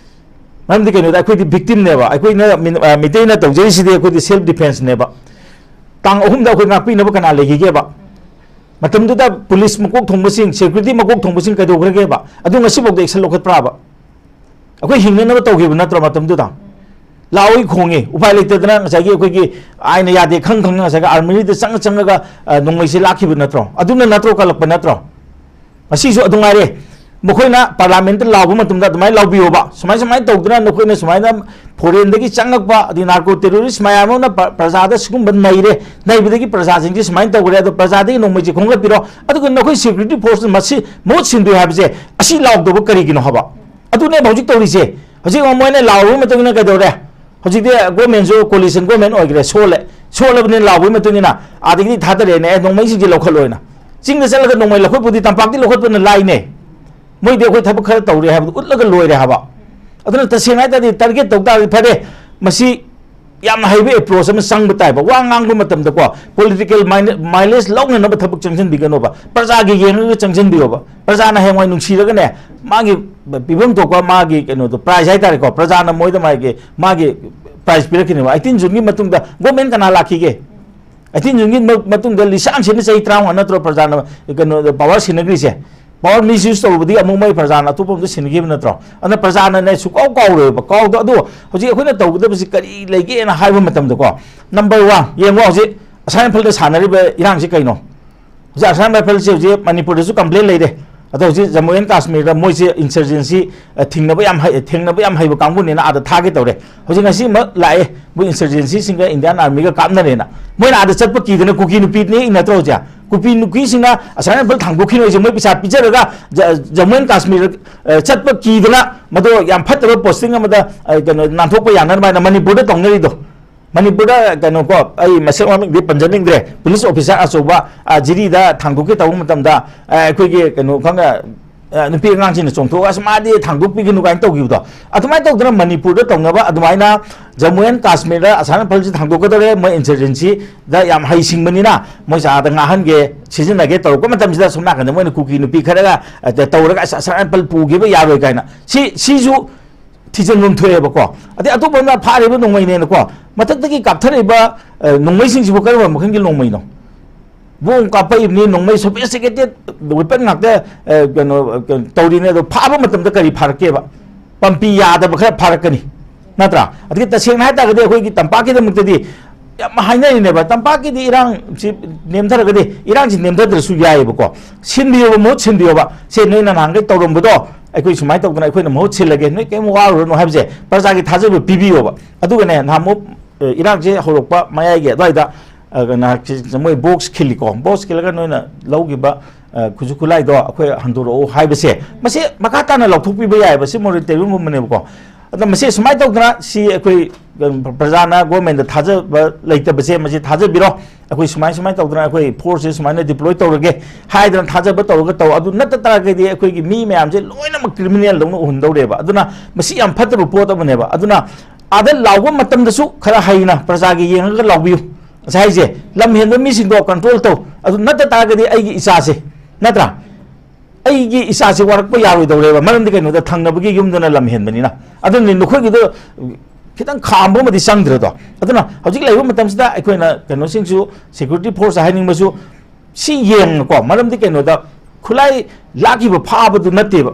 ꯃꯔꯝꯗꯤ ꯀꯩꯅꯣꯗ ꯑꯩꯈꯣꯏꯗꯤ ꯚꯤꯛꯇꯤꯝꯅꯦꯕ꯫ ꯑꯩꯈꯣꯏꯅ ꯃꯤ-, ꯑ, ꯃꯤꯇꯩꯅ ꯇꯧꯖꯔꯤꯁꯤꯗꯤ ꯑꯩꯈꯣꯏꯗꯤ ꯁꯦꯜꯐ ꯗꯤꯐꯦꯟꯁꯅꯦꯕ꯫ ꯇꯥꯡ ꯑꯍꯨꯝꯗ ꯑꯩꯈꯣꯏ ꯉꯥꯛꯄꯤꯅꯕ ꯀꯅꯥ ꯂꯩꯈꯤꯒꯦꯕ? ꯃꯇꯝꯗꯨꯗ ꯄꯨꯂꯤꯁ ꯃꯀꯣꯛ ꯊꯣꯡꯕꯁꯤꯡ, ꯁꯦꯀ꯭ꯌꯨꯔꯤꯇꯤ ꯃꯀꯣꯛ ꯊꯣꯡꯕꯁꯤꯡ ꯀꯩꯗꯧꯈ꯭ꯔꯒꯦꯕ? ꯑꯗꯨ ꯉꯁꯤꯐꯥꯎꯗ ꯑꯦꯛꯁꯟ ꯂꯧꯈꯠꯄ꯭ꯔꯥꯕ? ꯑꯩꯈꯣꯏ ꯍꯤꯡꯅꯅꯕ ꯇꯧꯈꯤꯕ ꯅꯠꯇ꯭ꯔꯣ ꯃꯇꯝꯗꯨꯗ? ꯂꯥꯎꯏ ꯈꯣꯡꯉꯤ, ꯎꯄꯥꯏ ꯂꯩꯇꯗꯅ ꯉꯁꯥꯏꯒꯤ ꯑꯩꯈꯣꯏꯒꯤ ꯑꯥꯏꯟꯅ ꯌꯥꯗꯦ ꯈꯪ ꯈꯪꯅ ꯉꯁꯥꯏꯒꯤ ꯑꯥꯔꯃꯔꯤꯗ ꯆꯪꯉ ꯆꯪꯉꯒ, ꯑ, ꯅꯣꯡꯃꯩꯁꯦ ꯂꯥꯛꯈꯤꯕ ꯅꯠꯇ꯭ꯔꯣ? ꯑꯗꯨꯅ ꯅꯠꯇ꯭ꯔꯣ ꯀꯜꯂꯛꯄ ꯅꯠꯇ꯭ꯔꯣ? ꯉꯁꯤꯁꯨ ꯑꯗꯨ ꯉꯥꯏꯔꯦ꯫ ꯃꯈꯣꯏꯅ ꯄꯥꯔꯂꯥꯃꯦꯟꯠꯇ ꯂꯥꯎꯕ ꯃꯇꯝꯗ ꯑꯗꯨꯃꯥꯏꯅ ꯂꯥꯎꯕꯤꯌꯣꯕ, "ꯁꯨꯃꯥꯏ ꯁꯨꯃꯥꯏꯅ ꯇꯧꯗꯅ ꯅꯈꯣꯏꯅ ꯁꯨꯃꯥꯏꯅ ꯐꯣꯔꯦꯟꯗꯒꯤ ꯆꯪꯉꯛꯄ ꯑꯗꯩ ꯅꯥꯔꯀꯣ ꯇꯦꯔꯣꯔꯤꯁ ꯃꯌꯥꯝ ꯑꯃꯅ ꯄ꯭ꯔ-, ꯄ꯭ꯔꯖꯥꯗ ꯁꯤꯒꯨꯝꯕ ꯅꯩꯔꯦ, ꯅꯩꯕꯗꯒꯤ ꯄ꯭ꯔꯖꯥꯁꯤꯡꯁꯤ ꯁꯨꯃꯥꯏꯅ ꯇꯧꯈ꯭ꯔꯦ, ꯑꯗꯣ ꯄ꯭ꯔꯖꯥꯗꯒꯤ ꯅꯣꯡꯃꯩꯁꯦ ꯈꯣꯝꯒꯠꯄꯤꯔꯣ, ꯑꯗꯨꯒ ꯅꯈꯣꯏ ꯁꯦꯀ꯭ꯌꯨꯔꯤꯇꯤ ꯐꯣꯔꯁꯅ ꯃꯁꯤ ꯃꯍꯨꯠ ꯁꯤꯟꯕꯤꯌꯨ" ꯍꯥꯏꯕꯁꯦ, ꯑꯁꯤ ꯂꯥꯎꯗꯕ ꯀꯔꯤꯒꯤꯅꯣ ꯍꯥꯏꯕ? ꯑꯗꯨꯅꯦꯕ ꯍꯧꯖꯤꯛ ꯇꯧꯔꯤꯁꯦ꯫ ꯍꯧꯖꯤꯛ ꯃꯣꯏꯅ ꯂꯥꯎꯔꯕ ꯃꯇꯨꯡ ꯏꯟꯅ ꯀꯩꯗꯧꯔꯦ? ꯍꯧꯖꯤꯛꯇꯤ ꯒꯣꯔꯃꯦꯟꯁꯨ ꯀꯣꯂꯤꯁꯟ ꯒꯣꯔꯃꯦꯟ ꯑꯣꯏꯈ꯭ꯔꯦ, ꯁꯣꯜꯂꯦ꯫ ꯁꯣꯜꯂꯕꯅꯤꯅ ꯂꯥꯎꯕꯒꯤ ꯃꯇꯨꯡ ꯏꯟꯅ ꯑꯥꯗꯒꯤꯗꯤ ꯊꯥꯗꯔꯛꯑꯦꯅꯦ, "ꯑꯦ, ꯅꯣꯡꯃꯩꯁꯤꯡꯁꯦ ꯂꯧꯈꯠꯂꯣꯅ"꯫ ꯆꯤꯡꯗ ꯆꯠꯂꯒ ꯅꯣꯡꯃꯩ ꯂꯧꯈꯠꯄꯗꯤ ꯇꯝꯄꯥꯛꯇꯤ ꯂꯧꯈꯠꯄꯅ ꯂꯥꯏꯅꯦ꯫ ꯃꯣꯏꯗꯤ ꯑꯩꯈꯣꯏ ꯊꯕꯛ ꯈꯔ ꯇꯧꯔꯦ ꯍꯥꯏꯕꯗꯨ ꯎꯠꯂꯒ ꯂꯣꯏꯔꯦ ꯍꯥꯏꯕ꯫ ꯑꯗꯨꯅ ꯇꯁꯦꯡꯅ ꯍꯥꯏ ꯇꯥꯔꯗꯤ ꯇꯥꯔꯒꯦꯠ ꯇꯧ ꯇꯥꯔꯗꯤ ꯐꯔꯦ, ꯃꯁꯤ ꯌꯥꯝꯅ ꯍꯩꯕ ꯑꯦꯄ꯭ꯔꯣꯆ ꯑꯃ ꯆꯪꯕ ꯇꯥꯏꯕ꯫ ꯋꯥ ꯉꯥꯡꯕ ꯃꯇꯝꯗꯀꯣ, ꯄꯣꯂꯤꯇꯤꯀꯦꯜ ꯃꯥꯏꯂꯦꯖ ꯂꯧꯅꯅꯕ ꯊꯕꯛ ꯆꯪꯁꯤꯟꯕꯤꯒꯅꯣꯕ꯫ ꯄ꯭ꯔꯖꯥꯒꯤ ꯌꯦꯡꯉꯒ ꯆꯪꯁꯤꯟꯕꯤꯌꯣꯕ꯫ ꯄ꯭ꯔꯖꯥꯅ ꯍꯌꯦꯡꯋꯥꯏ ꯅꯨꯡꯁꯤꯔꯒꯅꯦ, ꯃꯥꯒꯤ ꯄꯤꯐꯝ ꯊꯣꯛꯄ ꯃꯥꯒꯤ ꯀꯩꯅꯣꯗꯣ, ꯄ꯭ꯔꯥꯏꯖ ꯍꯥꯏꯇꯥꯔꯦꯀꯣ, ꯄ꯭ꯔꯖꯥꯅ ꯃꯣꯏꯗ ꯃꯥꯒꯤ, ꯃꯥꯒꯤ ꯄ꯭ꯔꯥꯏꯖ ꯄꯤꯔꯛꯈꯤꯅꯦꯕ꯫ ꯑꯩꯠꯇꯤꯟ ꯖꯨꯟꯒꯤ ꯃꯇꯨꯡꯗ ꯒꯣꯔꯃꯦꯟ ꯀꯅꯥ ꯂꯥꯛꯈꯤꯒꯦ? ꯑꯩꯠꯇꯤꯟ ꯖꯨꯟꯒꯤ ꯃ-, ꯃꯇꯨꯡꯗ ꯂꯤꯁꯥꯡ ꯁꯤꯠꯅ ꯆꯍꯤ ꯇꯔꯥꯃꯉꯥ ꯅꯠꯇ꯭ꯔꯣ ꯄ꯭ꯔꯖꯥꯅ ꯀꯩꯅꯣ ꯄꯋꯥꯔ ꯁꯤꯟꯅꯈ꯭ꯔꯤꯁꯦ? ꯄꯋꯥꯔ ꯃꯤꯁꯌꯨꯁ ꯇꯧꯔꯨꯕꯗꯒꯤ ꯑꯃꯨꯛ ꯃꯣꯏ ꯄ꯭ꯔꯖꯥꯅ ꯑꯇꯣꯞꯄ ꯑꯃꯗ ꯁꯤꯟꯅꯈꯤꯕ ꯅꯠꯇ꯭ꯔꯣ? ꯑꯗꯨꯅ ꯄ꯭ꯔꯖꯥꯅꯅꯦ ꯁꯨꯛꯀꯥꯎ ꯀꯥꯎꯔꯣꯏꯕ꯫ ꯀꯥꯎꯗ-, ꯑꯗꯣ ꯍꯧꯖꯤꯛ ꯑꯩꯈꯣꯏꯅ ꯇꯧꯒꯗꯕꯁꯤ ꯀꯔꯤ ꯂꯩꯒꯦꯅ ꯍꯥꯏꯕ ꯃꯇꯝꯗꯀꯣ, ꯅꯝꯕꯔ ꯋꯥꯟ ꯌꯦꯡꯉꯣ, ꯍꯧꯖꯤꯛ ꯑꯁꯥꯝ ꯔꯥꯏꯐꯜꯗ ꯁꯥꯟꯅꯔꯤꯕ ꯏꯔꯥꯡꯁꯤ ꯀꯩꯅꯣ? ꯍꯧꯖꯤꯛ ꯑꯁꯥꯝ ꯔꯥꯏꯐꯜꯁꯦ ꯍꯧꯖꯤꯛ ꯃꯅꯤꯄꯨꯔꯗꯁꯨ ꯀꯝꯄ꯭ꯂꯦꯟ ꯂꯩꯔꯦ꯫ ꯑꯗꯣ ꯍꯧꯖꯤꯛ ꯖꯃꯨ ꯑꯦꯟ ꯀꯥꯁꯃꯤꯔꯗ ꯃꯣꯏꯁꯦ ꯏꯟꯁꯔꯖꯦꯟꯁꯤ, ꯑ, ꯊꯤꯡꯅꯕ ꯌꯥꯝ ꯍꯩ-, ꯊꯦꯡꯅꯕ ꯌꯥꯝ ꯍꯩꯕ ꯀꯥꯡꯕꯨꯅꯤꯅ ꯑꯥꯗ ꯊꯥꯒꯦ ꯇꯧꯔꯦ꯫ ꯍꯧꯖꯤꯛ ꯉꯁꯤꯃꯛ ꯂꯥꯛꯑꯦ, ꯃꯣꯏ ꯏꯟꯁꯔꯖꯦꯟꯁꯤꯁꯤꯡꯒ ꯏꯟꯗꯤꯌꯥꯟ ꯑꯥꯔꯃꯤꯒ ꯀꯥꯞꯅꯔꯦꯅ꯫ ꯃꯣꯏꯅ ꯑꯥꯗ ꯆꯠꯄ ꯀꯤꯗꯅ ꯀꯨꯀꯤ ꯅꯨꯄꯤꯅꯦ ꯏ ꯅꯠꯇ꯭ꯔꯣ ꯍꯧꯖꯤꯛ? ꯀꯨꯀꯤ ꯅꯨꯄꯤꯁꯤꯡꯅ ꯑꯁꯥꯝ ꯔꯥꯏꯐꯜ ꯊꯥꯡꯗꯣꯛꯈꯤꯅꯣꯏꯁꯦ ꯃꯣꯏ ꯄꯩꯁꯥ ꯄꯤꯖꯔꯒ ꯖ-, ꯖꯃꯨ ꯑꯦꯟ ꯀꯥꯁꯃꯤꯔ, ꯑ, ꯆꯠꯄ ꯀꯤꯗꯅ ꯃꯗꯣ ꯌꯥꯝ ꯐꯠꯇꯕ ꯄꯣꯁꯇꯤꯡ ꯑꯃꯗ, ꯑ, ꯀꯩꯅꯣ, ꯅꯥꯟꯊꯣꯛꯄ ꯌꯥꯅꯅꯕ ꯍꯥꯏꯅ ꯃꯅꯤꯄꯨꯔꯗ ꯇꯧꯅꯔꯤꯗꯣ꯫ ꯃꯅꯤꯄꯨꯔꯗ ꯀꯩꯅꯣꯀꯣ, ꯑꯩ ꯃꯁꯛ ꯃꯃꯤꯡꯗꯤ ꯄꯟꯖꯅꯤꯡꯗ꯭ꯔꯦ, ꯄꯨꯂꯤꯁ ꯑꯣꯐꯤꯁꯥꯔ ꯑꯆꯧꯕ, ꯑ, ꯖꯤꯔꯤꯗ ꯊꯥꯡꯗꯣꯛꯀꯦ ꯇꯧꯕ ꯃꯇꯝꯗ, ꯑ, ꯑꯩꯈꯣꯏꯒꯤ ꯀꯩꯅꯣ ꯈꯪꯅ, ꯑ, ꯅꯨꯄꯤ ꯑꯉꯥꯡꯁꯤꯡꯅ ꯆꯣꯡꯊꯣꯛꯑꯒ, "ꯑꯁ, ꯃꯥꯗꯤ ꯊꯥꯡꯗꯣꯛꯄꯤꯒꯅꯨ" ꯀꯥꯏꯅ ꯇꯧꯈꯤꯕꯗꯣ, ꯑꯗꯨꯃꯥꯏꯅ ꯇꯧꯗꯅ ꯃꯅꯤꯄꯨꯔꯗ ꯇꯧꯅꯕ ꯑꯗꯨꯃꯥꯏꯅ ꯖꯃꯨ ꯑꯦꯟ ꯀꯥꯁꯃꯤꯔꯗ ꯑꯁꯥꯝ ꯔꯥꯏꯐꯜꯁꯤ ꯊꯥꯡꯗꯣꯛꯀꯗꯧꯔꯦ, ꯃꯣꯏ ꯏꯟꯁꯔꯖꯦꯟꯁꯤꯗ ꯌꯥꯝ ꯍꯩꯁꯤꯡꯕꯅꯤꯅ ꯃꯣꯏꯁꯦ ꯑꯥꯗ ꯉꯥꯡꯍꯟꯒꯦ, ꯁꯤꯖꯤꯟꯅꯒꯦ ꯇꯧꯔꯛꯄ ꯃꯇꯝꯁꯤꯗ ꯁꯣꯝ ꯅꯥꯀꯟꯗ ꯃꯣꯏꯅ ꯀꯨꯀꯤ ꯅꯨꯄꯤ ꯈꯔꯒ, ꯑ, ꯇꯧꯔꯒ, "ꯑꯁ, ꯑꯁꯥꯝ ꯔꯥꯏꯐꯜ ꯄꯨꯈꯤꯕ ꯌꯥꯔꯣꯏ" ꯀꯥꯏꯅ꯫ ꯁꯤ, ꯁꯤꯁꯨ ꯊꯤꯖꯤꯟꯐꯝ ꯊꯣꯛꯑꯦꯕꯀꯣ꯫ ꯑꯗꯩ ꯑꯇꯣꯞꯄ ꯑꯃꯅ ꯐꯥꯔꯤꯕ ꯅꯣꯡꯃꯩꯅꯦꯅꯀꯣ, ꯃꯊꯛꯇꯒꯤ ꯀꯥꯞꯊꯔꯛꯏꯕ, ꯑ, ꯅꯣꯡꯃꯩꯁꯤꯡꯁꯤꯕꯨ ꯀꯔꯝꯕ ꯃꯈꯜꯒꯤ ꯅꯣꯡꯃꯩꯅꯣ? ꯕꯣꯝ ꯀꯥꯞꯄꯛꯏꯕꯅꯤ, ꯅꯣꯡꯃꯩ sophisticated weapon ꯉꯥꯛꯇ, ꯑ, ꯀꯩꯅꯣ, ꯑ, ꯀꯩꯅꯣ ꯇꯧꯔꯤꯅꯦ꯫ ꯑꯗꯣ ꯐꯥꯕ ꯃꯇꯝꯗ ꯀꯔꯤ ꯐꯥꯔꯛꯀꯦꯕ? ꯄꯝꯄꯤ ꯌꯥꯗꯕ ꯈꯔ ꯐꯥꯔꯛꯀꯅꯤ, ꯅꯠꯇ꯭ꯔꯥ? ꯑꯗꯒꯤ ꯇꯁꯦꯡꯅ ꯍꯥꯏꯇꯥꯔꯒꯗꯤ ꯑꯩꯈꯣꯏꯒꯤ ꯇꯝꯄꯥꯛꯀꯤꯗꯃꯛꯇꯗꯤ ꯌꯥꯝ ꯍꯥꯏꯅꯔꯤꯅꯦꯕ, ꯇꯝꯄꯥꯛꯀꯤꯗꯤ ꯏꯔꯥꯡꯁꯤ ꯅꯦꯝꯊꯔꯒꯗꯤ, ꯏꯔꯥꯡꯁꯤ ꯅꯦꯝꯊꯗ꯭ꯔꯁꯨ ꯌꯥꯏꯑꯕꯀꯣ, ꯁꯤꯟꯕꯤꯌꯣꯕ, ꯃꯍꯨꯠ ꯁꯤꯟꯕꯤꯌꯣꯕ꯫ "ꯁꯦ, ꯅꯣꯏꯅ ꯅꯍꯥꯟꯈꯩ ꯇꯧꯔꯝꯕꯗꯣ ꯑꯩꯈꯣꯏ ꯁꯨꯃꯥꯏꯅ ꯇꯧꯗꯅ ꯑꯩꯈꯣꯏꯅ ꯃꯍꯨꯠ ꯁꯤꯜꯂꯒꯦ, ꯅꯣꯏ ꯀꯔꯤꯝ ꯋꯥꯔꯨꯔꯅꯨ" ꯍꯥꯏꯕꯁꯦ ꯄ꯭ꯔꯖꯥꯒꯤ ꯊꯥꯖꯕ ꯄꯤꯕꯤꯌꯣꯕ꯫ ꯑꯗꯨꯒꯅꯦ, ꯅꯍꯥꯟꯃꯨꯛ, ꯑ, ꯏꯔꯥꯡꯁꯦ ꯍꯧꯔꯛꯄ ꯃꯌꯥꯏꯒꯤ ꯑꯗꯨꯋꯥꯏꯗ, ꯑ, ꯀꯩꯅꯣ, ꯃꯣꯏ ꯕꯣꯛꯁ ꯈꯤꯜꯂꯤꯀꯣ, ꯕꯣꯛꯁ ꯈꯤꯜꯂꯒ "ꯅꯣꯏꯅ ꯂꯧꯈꯤꯕ, ꯑ, ꯈꯨꯠꯁꯨ ꯈꯨꯠꯂꯥꯏꯗꯣ ꯑꯩꯈꯣꯏ ꯍꯟꯗꯣꯔꯛꯑꯣ" ꯍꯥꯏꯕꯁꯦ, ꯃꯁꯤ ꯃꯈꯥ ꯇꯥꯅ ꯂꯧꯊꯣꯛꯄꯤꯕ ꯌꯥꯏꯑꯕ, ꯁꯤ ꯃꯣꯔꯦꯇꯦꯔꯤꯌꯝꯒꯨꯝꯕꯅꯦꯕꯀꯣ꯫ ꯑꯗꯣ ꯃꯁꯤ ꯁꯨꯃꯥꯏꯅ ꯇꯧꯗꯅ ꯁꯤ ꯑꯩꯈꯣꯏ, ꯑ, ꯄ꯭ꯔꯖꯥꯅ ꯒꯣꯔꯃꯦꯟꯗ ꯊꯥꯖꯕ ꯂꯩꯇꯕꯁꯦ ꯃꯁꯤ ꯊꯥꯖꯕꯤꯔꯣ꯫ ꯑꯩꯈꯣꯏ ꯁꯨꯃꯥꯏ, ꯁꯨꯃꯥꯏꯅ ꯇꯧꯗꯅ ꯑꯩꯈꯣꯏ ꯐꯣꯔꯁꯁꯦ ꯁꯨꯃꯥꯏꯅ ꯗꯤꯄ꯭ꯂꯣꯏ ꯇꯧꯔꯒꯦ ꯍꯥꯏꯗꯅ ꯊꯥꯖꯕ ꯇꯧꯔꯒ ꯇꯧ꯫ ꯑꯗꯨ ꯅꯠꯇ ꯇꯥꯔꯒꯗꯤ ꯑꯩꯈꯣꯏꯒꯤ ꯃꯤ ꯃꯌꯥꯝꯁꯦ ꯂꯣꯏꯅꯃꯛ ꯀ꯭ꯔꯤꯃꯤꯅꯦꯜꯗꯧꯅ ꯎꯍꯟꯗꯧꯔꯦꯕ꯫ ꯑꯗꯨꯅ ꯃꯁꯤ ꯌꯥꯝ ꯐꯠꯇꯕ ꯄꯣꯠ ꯑꯃꯅꯦꯕ꯫ ꯑꯗꯨꯅ ꯑꯥꯗ ꯂꯥꯎꯕ ꯃꯇꯝꯗꯁꯨ ꯈꯔ ꯍꯩꯅ ꯄ꯭ꯔꯖꯥꯒꯤ ꯌꯦꯡꯉꯒ ꯂꯥꯎꯕꯤꯌꯨ꯫ ꯉꯁꯥꯏ ꯍꯥꯏꯁꯦ, ꯂꯝ ꯍꯦꯟꯕ ꯃꯤꯁꯤꯡꯗꯣ ꯀꯟꯇ꯭ꯔꯣꯜ ꯇꯧ꯫ ꯑꯗꯨ ꯅꯠꯇ ꯇꯥꯔꯒꯗꯤ ꯑꯩꯒꯤ ꯏꯆꯥꯁꯦ, ꯅꯠꯇ꯭ꯔꯥ? ꯑꯩꯒꯤ ꯏꯆꯥꯁꯦ ꯋꯥꯔꯛꯄ ꯌꯥꯔꯣꯏꯗꯧꯔꯦꯕ꯫ ꯃꯔꯝꯗꯤ ꯀꯩꯅꯣꯗ, ꯊꯪꯅꯕꯒꯤ ꯌꯨꯝꯗꯨꯅ ꯂꯝ ꯍꯦꯟꯕꯅꯤꯅ꯫ ꯑꯗꯨꯅꯤ ꯅꯈꯣꯏꯒꯤꯗꯣ ꯈꯤꯇꯪ ꯈꯥꯝꯕ ꯑꯃꯗꯤ ꯆꯪꯗ꯭ꯔꯗꯣ? ꯑꯗꯨꯅ ꯍꯧꯖꯤꯛ ꯂꯩꯕ ꯃꯇꯝꯁꯤꯗ ꯑꯩꯈꯣꯏꯅ ꯀꯩꯅꯣꯁꯤꯡꯁꯨ, ꯁꯦꯀ꯭ꯌꯨꯔꯤꯇꯤ ꯐꯣꯔꯁ ꯍꯥꯏꯅꯤꯡꯕꯁꯨ, ꯁꯤ ꯌꯦꯡꯉꯀꯣ꯫ ꯃꯔꯝꯗꯤ ꯀꯩꯅꯣꯗ, ꯈꯨꯠꯂꯥꯏ ꯂꯥꯛꯈꯤꯕ ꯐꯥꯕꯗꯨ ꯅꯠꯇꯦꯕ,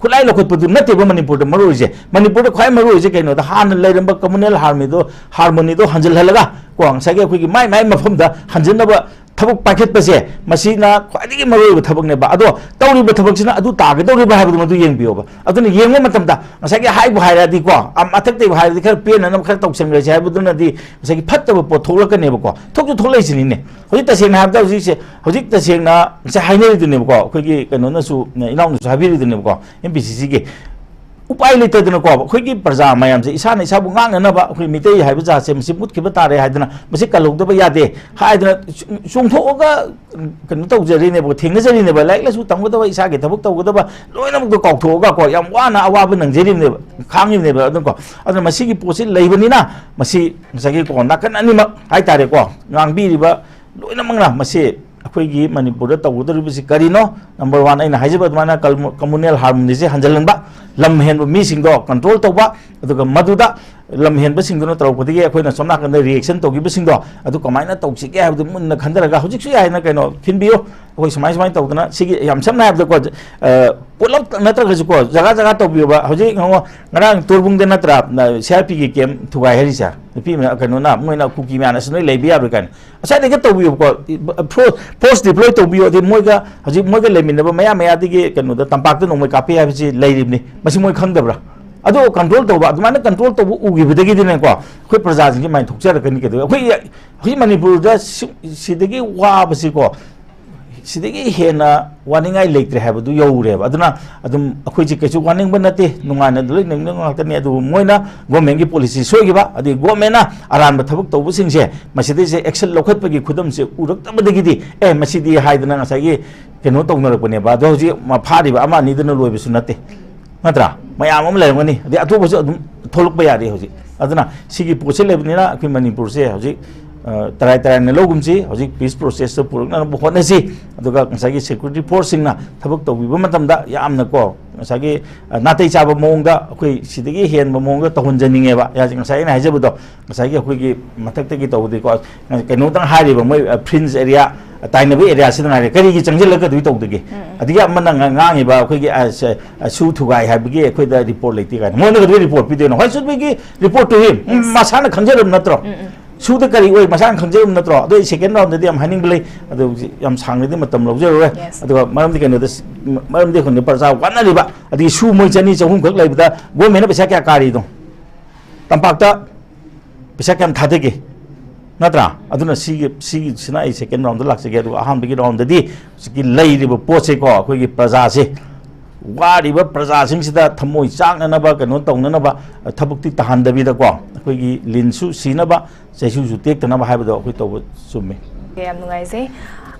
ꯈꯨꯠꯂꯥꯏ ꯂꯧꯈꯠꯄꯗꯨ ꯅꯠꯇꯦꯕ ꯃꯅꯤꯄꯨꯔꯗ ꯃꯔꯨ ꯑꯣꯏꯁꯦ꯫ ꯃꯅꯤꯄꯨꯔꯗ ꯈ꯭ꯋꯥꯏ ꯃꯔꯨ ꯑꯣꯏꯁꯦ ꯀꯩꯅꯣꯗ, ꯍꯥꯟꯅ ꯂꯩꯔꯝꯕ ꯀꯝꯃꯨꯅꯦꯜ ꯍꯥꯔꯃꯣꯅꯤꯗꯣ, ꯍꯥꯔꯃꯣꯅꯤꯗꯣ ꯍꯟꯖꯤꯜꯍꯜꯂꯒ ꯀꯣ, ꯉꯁꯥꯏꯒꯤ ꯑꯩꯈꯣꯏꯒꯤ ꯃꯥꯏ ꯃꯥꯏ ꯃꯐꯝꯗ ꯍꯟꯖꯤꯟꯅꯕ ꯊꯕꯛ ꯄꯥꯏꯈꯠꯄꯁꯦ, ꯃꯁꯤꯅ ꯈ꯭ꯋꯥꯏꯗꯒꯤ ꯃꯔꯨꯑꯣꯏꯕ ꯊꯕꯛꯅꯦꯕ꯫ ꯑꯗꯣ ꯇꯧꯔꯤꯕ ꯊꯕꯛꯁꯤꯅ ꯑꯗꯨ ꯇꯥꯒꯗꯧꯔꯤꯕ ꯍꯥꯏꯕꯗꯨ ꯃꯗꯨ ꯌꯦꯡꯕꯤꯌꯣꯕ꯫ ꯑꯗꯨꯅ ꯌꯦꯡꯕ ꯃꯇꯝꯗ ꯉꯁꯥꯏꯒꯤ ꯍꯥꯏꯕꯨ ꯍꯥꯏꯔꯗꯤꯀꯣ, ꯑ, ꯃꯊꯛꯇꯩꯕꯨ ꯍꯥꯏꯔꯗꯤ ꯈꯔ ꯄꯦꯟꯅꯅꯕ ꯈꯔ ꯇꯧꯁꯟꯈ꯭ꯔꯁꯦ ꯍꯥꯏꯕꯗꯨꯅꯗꯤ ꯉꯁꯥꯏꯒꯤ ꯐꯠꯇꯕ ꯄꯣꯠ ꯊꯣꯛꯂꯛꯀꯅꯦꯕꯀꯣ꯫ ꯊꯣꯛꯁꯨ ꯊꯣꯛꯂꯛꯏꯁꯤꯅꯤꯅꯦ꯫ ꯍꯧꯖꯤꯛ ꯇꯁꯦꯡꯅ ꯍꯥꯏꯔꯕꯗ ꯍꯧꯖꯤꯛꯁꯦ, ꯍꯧꯖꯤꯛ ꯇꯁꯦꯡꯅ ꯉꯁꯥꯏ ꯍꯥꯏꯅꯔꯤꯗꯨꯅꯦꯕꯀꯣ, ꯑꯩꯈꯣꯏꯒꯤ ꯀꯩꯅꯣꯅꯁꯨ, ꯏꯅꯥꯎꯅꯁꯨ ꯍꯥꯏꯕꯤꯔꯤꯗꯨꯅꯦꯕꯀꯣ, ꯑꯦꯝ ꯄꯤ ꯁꯤ ꯁꯤꯒꯤ꯫ ꯎꯄꯥꯏ ꯂꯩꯇꯗꯅꯀꯣ, ꯑꯩꯈꯣꯏꯒꯤ ꯄ꯭ꯔꯖꯥ ꯃꯌꯥꯝꯁꯦ ꯏꯁꯥꯅ ꯏꯁꯥꯕꯨ ꯉꯥꯛꯅꯅꯕ, ꯑꯩꯈꯣꯏ ꯃꯤꯇꯩ ꯍꯥꯏꯕ ꯖꯥꯠꯁꯦ ꯃꯁꯤ ꯃꯨꯠꯈꯤꯕ ꯇꯥꯔꯦ ꯍꯥꯏꯗꯅ, ꯃꯁꯤ ꯀꯜꯍꯧꯗꯕ ꯌꯥꯗꯦ ꯍꯥꯏꯗꯅ ꯆꯣꯡꯊꯣꯛꯑꯒ ꯀꯩꯅꯣ ꯇꯧꯖꯔꯤꯅꯦꯕ, ꯊꯦꯡꯅꯖꯔꯤꯅꯦꯕ꯫ ꯂꯥꯏꯔꯤꯛ ꯂꯥꯏꯁꯨ ꯇꯝꯒꯗꯕ, ꯏꯁꯥꯒꯤ ꯊꯕꯛ ꯇꯧꯒꯗꯕ ꯂꯣꯏꯅꯃꯛꯇꯣ ꯀꯥꯎꯊꯣꯛꯑꯒ ꯀꯣ, ꯌꯥꯝ ꯋꯥꯅ ꯑꯋꯥꯕ ꯅꯪꯖꯔꯤꯕꯅꯦꯕ, ꯈꯥꯡꯉꯤꯕꯅꯦꯕ꯫ ꯑꯗꯨꯝ ꯀꯣ, ꯑꯗꯨꯅ ꯃꯁꯤꯒꯤ ꯄꯣꯠꯁꯤ ꯂꯩꯕꯅꯤꯅ, ꯃꯁꯤ ꯉꯁꯥꯏꯒꯤ ꯀꯣ, ꯅꯥꯀꯟ ꯑꯅꯤꯃꯛ ꯍꯥꯏꯇꯥꯔꯦꯀꯣ, ꯉꯥꯡꯕꯤꯔꯤꯕ ꯂꯣꯏꯅꯃꯛꯅ ꯃꯁꯤ ꯑꯩꯈꯣꯏꯒꯤ ꯃꯅꯤꯄꯨꯔꯗ ꯇꯧꯒꯗꯧꯔꯤꯕꯁꯤ ꯀꯔꯤꯅꯣ? ꯅꯝꯕꯔ ꯋꯥꯟ, ꯑꯩꯅ ꯍꯥꯏꯖꯕ ꯑꯗꯨꯃꯥꯏꯅ ꯀꯜꯃꯨ-, ꯀꯝꯃꯨꯅꯦꯜ ꯍꯥꯔꯃꯣꯅꯤꯁꯦ ꯍꯟꯖꯤꯜꯍꯟꯕ, ꯂꯝ ꯍꯦꯟꯕ ꯃꯤꯁꯤꯡꯗꯣ ꯀꯟꯇ꯭ꯔꯣꯜ ꯇꯧꯕ, ꯑꯗꯨꯒ ꯃꯗꯨꯗ ꯂꯝ ꯍꯦꯟꯕꯁꯤꯡꯗꯨꯅ ꯇꯧꯔꯛꯄꯗꯒꯤ ꯑꯩꯈꯣꯏꯅ ꯁꯣꯝ ꯅꯥꯀꯟꯗ ꯔꯤꯑꯦꯛꯁꯟ ꯇꯧꯈꯤꯕꯁꯤꯡꯗꯣ ꯑꯗꯨ ꯀꯃꯥꯏꯅ ꯇꯧꯁꯤꯒꯦ ꯍꯥꯏꯕꯗꯨ ꯃꯨꯟꯅ ꯈꯟꯊꯔꯒ, ꯍꯧꯖꯤꯛꯁꯨ ꯌꯥꯏꯅ ꯀꯩꯅꯣ ꯈꯤꯟꯕꯤꯌꯨ꯫ ꯑꯩꯈꯣꯏ ꯁꯨꯃꯥꯏ ꯁꯨꯃꯥꯏꯅ ꯇꯧꯗꯅ, ꯁꯤꯒꯤ ꯌꯥꯝ ꯁꯝꯅ ꯍꯥꯏꯔꯕꯗꯀꯣ, ꯑ, ꯄꯨꯂꯞ ꯅꯠꯇ꯭ꯔꯒꯁꯨꯀꯣ, ꯖꯒꯥ ꯖꯒꯥ ꯇꯧꯕꯤꯌꯨꯕ꯫ ꯍꯧꯖꯤꯛ ꯌꯦꯡꯉꯣ, ꯉꯔꯥꯡ ꯇꯣꯔꯕꯨꯡꯗ ꯅꯠꯇ꯭ꯔꯥ, ꯁꯤ ꯑꯥꯔ ꯄꯤꯒꯤ ꯀꯦꯝ ꯊꯨꯒꯥꯏ ꯍꯥꯏꯔꯤꯁꯦ? ꯅꯨꯄꯤ ꯃꯌꯥꯝ, ꯀꯩꯅꯣꯅ, ꯃꯣꯏꯅ ꯀꯨꯀꯤ ꯃꯌꯥꯝꯅ, "ꯑꯁ, ꯅꯣꯏ ꯂꯩꯕ ꯌꯥꯔꯣꯏ" ꯀꯥꯏꯅ꯫ ꯉꯁꯥꯏꯗꯒꯤ ꯇꯧꯕꯤꯌꯨꯕꯀꯣ, ꯐꯣꯔꯁ, ꯐꯣꯔꯁ ꯗꯤꯄ꯭ꯂꯣꯏ ꯇꯧꯕꯤꯌꯨ꯫ ꯑꯗꯩ ꯃꯣꯏꯒ, ꯍꯧꯖꯤꯛ ꯃꯣꯏꯒ ꯂꯩꯃꯤꯟꯅꯕ ꯃꯌꯥ ꯃꯌꯥꯗꯒꯤ ꯀꯩꯅꯣꯗ, ꯇꯝꯄꯥꯛꯇ ꯅꯣꯡꯃꯩ ꯀꯥꯞꯄꯤ ꯍꯥꯏꯕꯁꯤ ꯂꯩꯔꯤꯕꯅꯤ꯫ ꯃꯁꯤ ꯃꯣꯏ ꯈꯪꯗꯕ꯭ꯔꯥ? ꯑꯗꯣ ꯀꯟꯇ꯭ꯔꯣꯜ ꯇꯧꯕ, ꯑꯗꯨꯃꯥꯏꯅ ꯀꯟꯇ꯭ꯔꯣꯜ ꯇꯧꯕ ꯎꯈꯤꯕꯗꯒꯤꯗꯤꯅꯦꯀꯣ, ꯑꯩꯈꯣꯏ ꯄ꯭ꯔꯖꯥꯁꯤꯡꯁꯦ ꯃꯥꯏꯟ ꯊꯣꯛꯆꯔꯛꯀꯅꯤ꯫ ꯀꯩꯗꯧꯋꯦ? ꯑꯩꯈꯣꯏ ꯍꯧꯖꯤꯛ ꯃꯅꯤꯄꯨꯔꯗ ꯁꯤ-, ꯁꯤꯗꯒꯤ ꯋꯥꯕꯁꯤꯀꯣ, ꯁꯤꯗꯒꯤ ꯍꯦꯟꯅ ꯋꯥꯅꯤꯡꯉꯥꯏ ꯂꯩꯇ꯭ꯔꯦ ꯍꯥꯏꯕꯗꯨ ꯌꯧꯔꯦꯕ꯫ ꯑꯗꯨꯅ ꯑꯗꯨꯝ ꯑꯩꯈꯣꯏꯁꯦ ꯀꯩꯁꯨ ꯋꯥꯅꯤꯡꯕ ꯅꯠꯇꯦ, ꯅꯨꯡꯉꯥꯏꯅ ꯂꯣꯏ ꯂꯩꯅꯤꯡꯕ ꯉꯥꯛꯇꯅꯤ꯫ ꯑꯗꯨꯕꯨ ꯃꯣꯏꯅ ꯒꯣꯔꯃꯦꯟꯒꯤ ꯄꯣꯂꯤꯁꯤ ꯁꯣꯏꯈꯤꯕ, ꯑꯗꯩ ꯒꯣꯔꯃꯦꯟꯅ ꯑꯔꯥꯟꯕ ꯊꯕꯛ ꯇꯧꯕꯁꯤꯡꯁꯦ ꯃꯁꯤꯗꯩꯁꯦ ꯑꯦꯛꯁꯟ ꯂꯧꯈꯠꯄꯒꯤ ꯈꯨꯗꯝꯁꯦ ꯎꯔꯛꯇꯕꯗꯒꯤꯗꯤ, "ꯑꯦ, ꯃꯁꯤꯗꯤ" ꯍꯥꯏꯗꯅ ꯉꯁꯥꯏꯒꯤ ꯀꯩꯅꯣ ꯇꯧꯅꯔꯛꯄꯅꯦꯕ꯫ ꯑꯗꯣ ꯍꯧꯖꯤꯛ ꯃ-, ꯐꯥꯔꯤꯕ ꯑꯃ ꯑꯅꯤꯗꯨꯅ ꯂꯣꯏꯕꯁꯨ ꯅꯠꯇꯦ, ꯅꯠꯇ꯭ꯔꯥ? ꯃꯌꯥꯝ ꯑꯃ ꯂꯩꯔꯝꯒꯅꯤ, ꯑꯗꯩ ꯑꯇꯣꯞꯄꯁꯨ ꯑꯗꯨꯝ ꯊꯣꯛꯂꯛꯄ ꯌꯥꯔꯤ ꯍꯧꯖꯤꯛ꯫ ꯑꯗꯨꯅ ꯁꯤꯒꯤ ꯄꯣꯠꯁꯤ ꯂꯩꯕꯅꯤꯅ ꯑꯩꯈꯣꯏ ꯃꯅꯤꯄꯨꯔꯁꯦ ꯍꯧꯖꯤꯛ, ꯑ, ꯇꯔꯥꯏ ꯇꯔꯥꯏꯅ ꯂꯧꯒꯨꯝꯁꯤ, ꯍꯧꯖꯤꯛ peace process ꯇ ꯄꯨꯔꯛꯅꯅꯕ ꯍꯣꯠꯅꯁꯤ꯫ ꯑꯗꯨꯒ ꯉꯁꯥꯏꯒꯤ security force ꯁꯤꯡꯅ ꯊꯕꯛ ꯇꯧꯕꯤꯕ ꯃꯇꯝꯗ ꯌꯥꯝꯅ ꯀꯣ, ꯉꯁꯥꯏꯒꯤ, ꯑ, ꯅꯥꯇꯩ ꯆꯥꯕ ꯃꯑꯣꯡꯗ, ꯑꯩꯈꯣꯏ ꯁꯤꯗꯒꯤ ꯍꯦꯟꯕ ꯃꯑꯣꯡꯗ ꯇꯧꯍꯟꯖꯅꯤꯡꯉꯦꯕ꯫ ꯌꯥ-, ꯉꯁꯥꯏ ꯑꯩꯅ ꯍꯥꯏꯖꯕꯗꯣ, ꯉꯁꯥꯏꯒꯤ ꯑꯩꯈꯣꯏꯒꯤ ꯃꯊꯛꯇꯒꯤ ꯇꯧꯕꯗꯤꯀꯣ, ꯀꯩꯅꯣꯗꯪ ꯍꯥꯏꯔꯤꯕ ꯃꯣꯏ, ꯑ, fringe area, ꯑ, ꯇꯥꯏꯅꯕ area ꯁꯤꯗ ꯉꯥꯏꯔꯦ꯫ ꯀꯔꯤꯒꯤ ꯆꯪꯁꯤꯜꯂꯒ ꯑꯗꯨꯒꯤ ꯇꯧꯗꯒꯦ? ꯑꯗꯒꯤ ꯑꯃꯅ ꯉ-, ꯉꯥꯡꯉꯤꯕ ꯑꯩꯈꯣꯏꯒꯤ, ꯑ, ꯁ-, ꯑ, ꯁꯨ ꯊꯨꯒꯥꯏ ꯍꯥꯏꯕꯒꯤ ꯑꯩꯈꯣꯏꯗ report ꯂꯩꯇꯦ ꯀꯥꯏꯅ꯫ ꯃꯣꯏꯅ ꯀꯩꯗꯧꯕꯩ report ꯄꯤꯗꯣꯏꯅꯣ? Why should we give report to him? ꯎꯝ, ꯃꯁꯥꯅ ꯈꯪꯖꯔꯕ ꯅꯠꯇ꯭ꯔꯣ? ꯁꯨꯗ ꯀꯔꯤ ꯑꯣꯏ ꯃꯁꯥꯅ ꯈꯪꯖꯔꯕ ꯅꯠꯇ꯭ꯔꯣ? ꯑꯗꯣ ꯑꯩ second round ꯗꯗꯤ ꯌꯥꯝ ꯍꯥꯏꯅꯤꯡꯕ ꯂꯩ꯫ ꯑꯗꯣ ꯍꯧꯖꯤꯛ ꯌꯥꯝ ꯁꯥꯡꯅꯗꯤ ꯃꯇꯝ ꯂꯧꯖꯔꯔꯣꯏ꯫ Yes. ꯑꯗꯨꯒ ꯃꯔꯝꯗꯤ ꯀꯩꯅꯣꯗ ꯁ-, ꯃꯔꯝꯗꯤ ꯑꯩꯈꯣꯏꯅ ꯄ꯭ꯔꯖꯥ ꯋꯥꯅꯔꯤꯕ, ꯑꯗꯒꯤ ꯁꯨ ꯃꯣꯏ ꯆꯅꯤ ꯆꯍꯨꯝ ꯈꯛ ꯂꯩꯕꯗ government ꯅ ꯄꯩꯁꯥ ꯀꯌꯥ ꯀꯥꯔꯤꯅꯣ? ꯇꯝꯄꯥꯛꯇ ꯄꯩꯁꯥ ꯀꯌꯥꯝ ꯊꯥꯗꯒꯦ? ꯅꯠꯇ꯭ꯔꯥ? ꯑꯗꯨꯅ ꯁꯤꯒꯤ, ꯁꯤꯒꯤꯁꯤꯅ ꯑꯩ second round ꯗ ꯂꯥꯛꯆꯒꯦ꯫ ꯑꯗꯨꯒ ꯑꯍꯥꯟꯕꯒꯤ round ꯗꯗꯤ ꯍꯧꯖꯤꯛꯀꯤ ꯂꯩꯔꯤꯕ ꯄꯣꯠꯁꯦꯀꯣ, ꯑꯩꯈꯣꯏꯒꯤ ꯄ꯭ꯔꯖꯥꯁꯦ, ꯋꯥꯔꯤꯕ ꯄ꯭ꯔꯖꯥꯁꯤꯡꯁꯤꯗ ꯊꯃꯣꯏ ꯆꯥꯛꯅꯅꯕ, ꯀꯩꯅꯣ ꯇꯧꯅꯅꯕ ꯊꯕꯛꯇꯤ ꯇꯥꯍꯟꯗꯕꯤꯗꯀꯣ, ꯑꯩꯈꯣꯏꯒꯤ ꯂꯤꯟꯁꯨ ꯁꯤꯅꯕ, ꯆꯩꯁꯨꯁꯨ ꯇꯦꯛꯇꯅꯕ ꯍꯥꯏꯕꯗꯣ ꯑꯩꯈꯣꯏ ꯇꯧꯕ ꯆꯨꯝꯃꯤ꯫ ꯌꯥꯝ ꯅꯨꯡꯉꯥꯏꯖꯩ꯫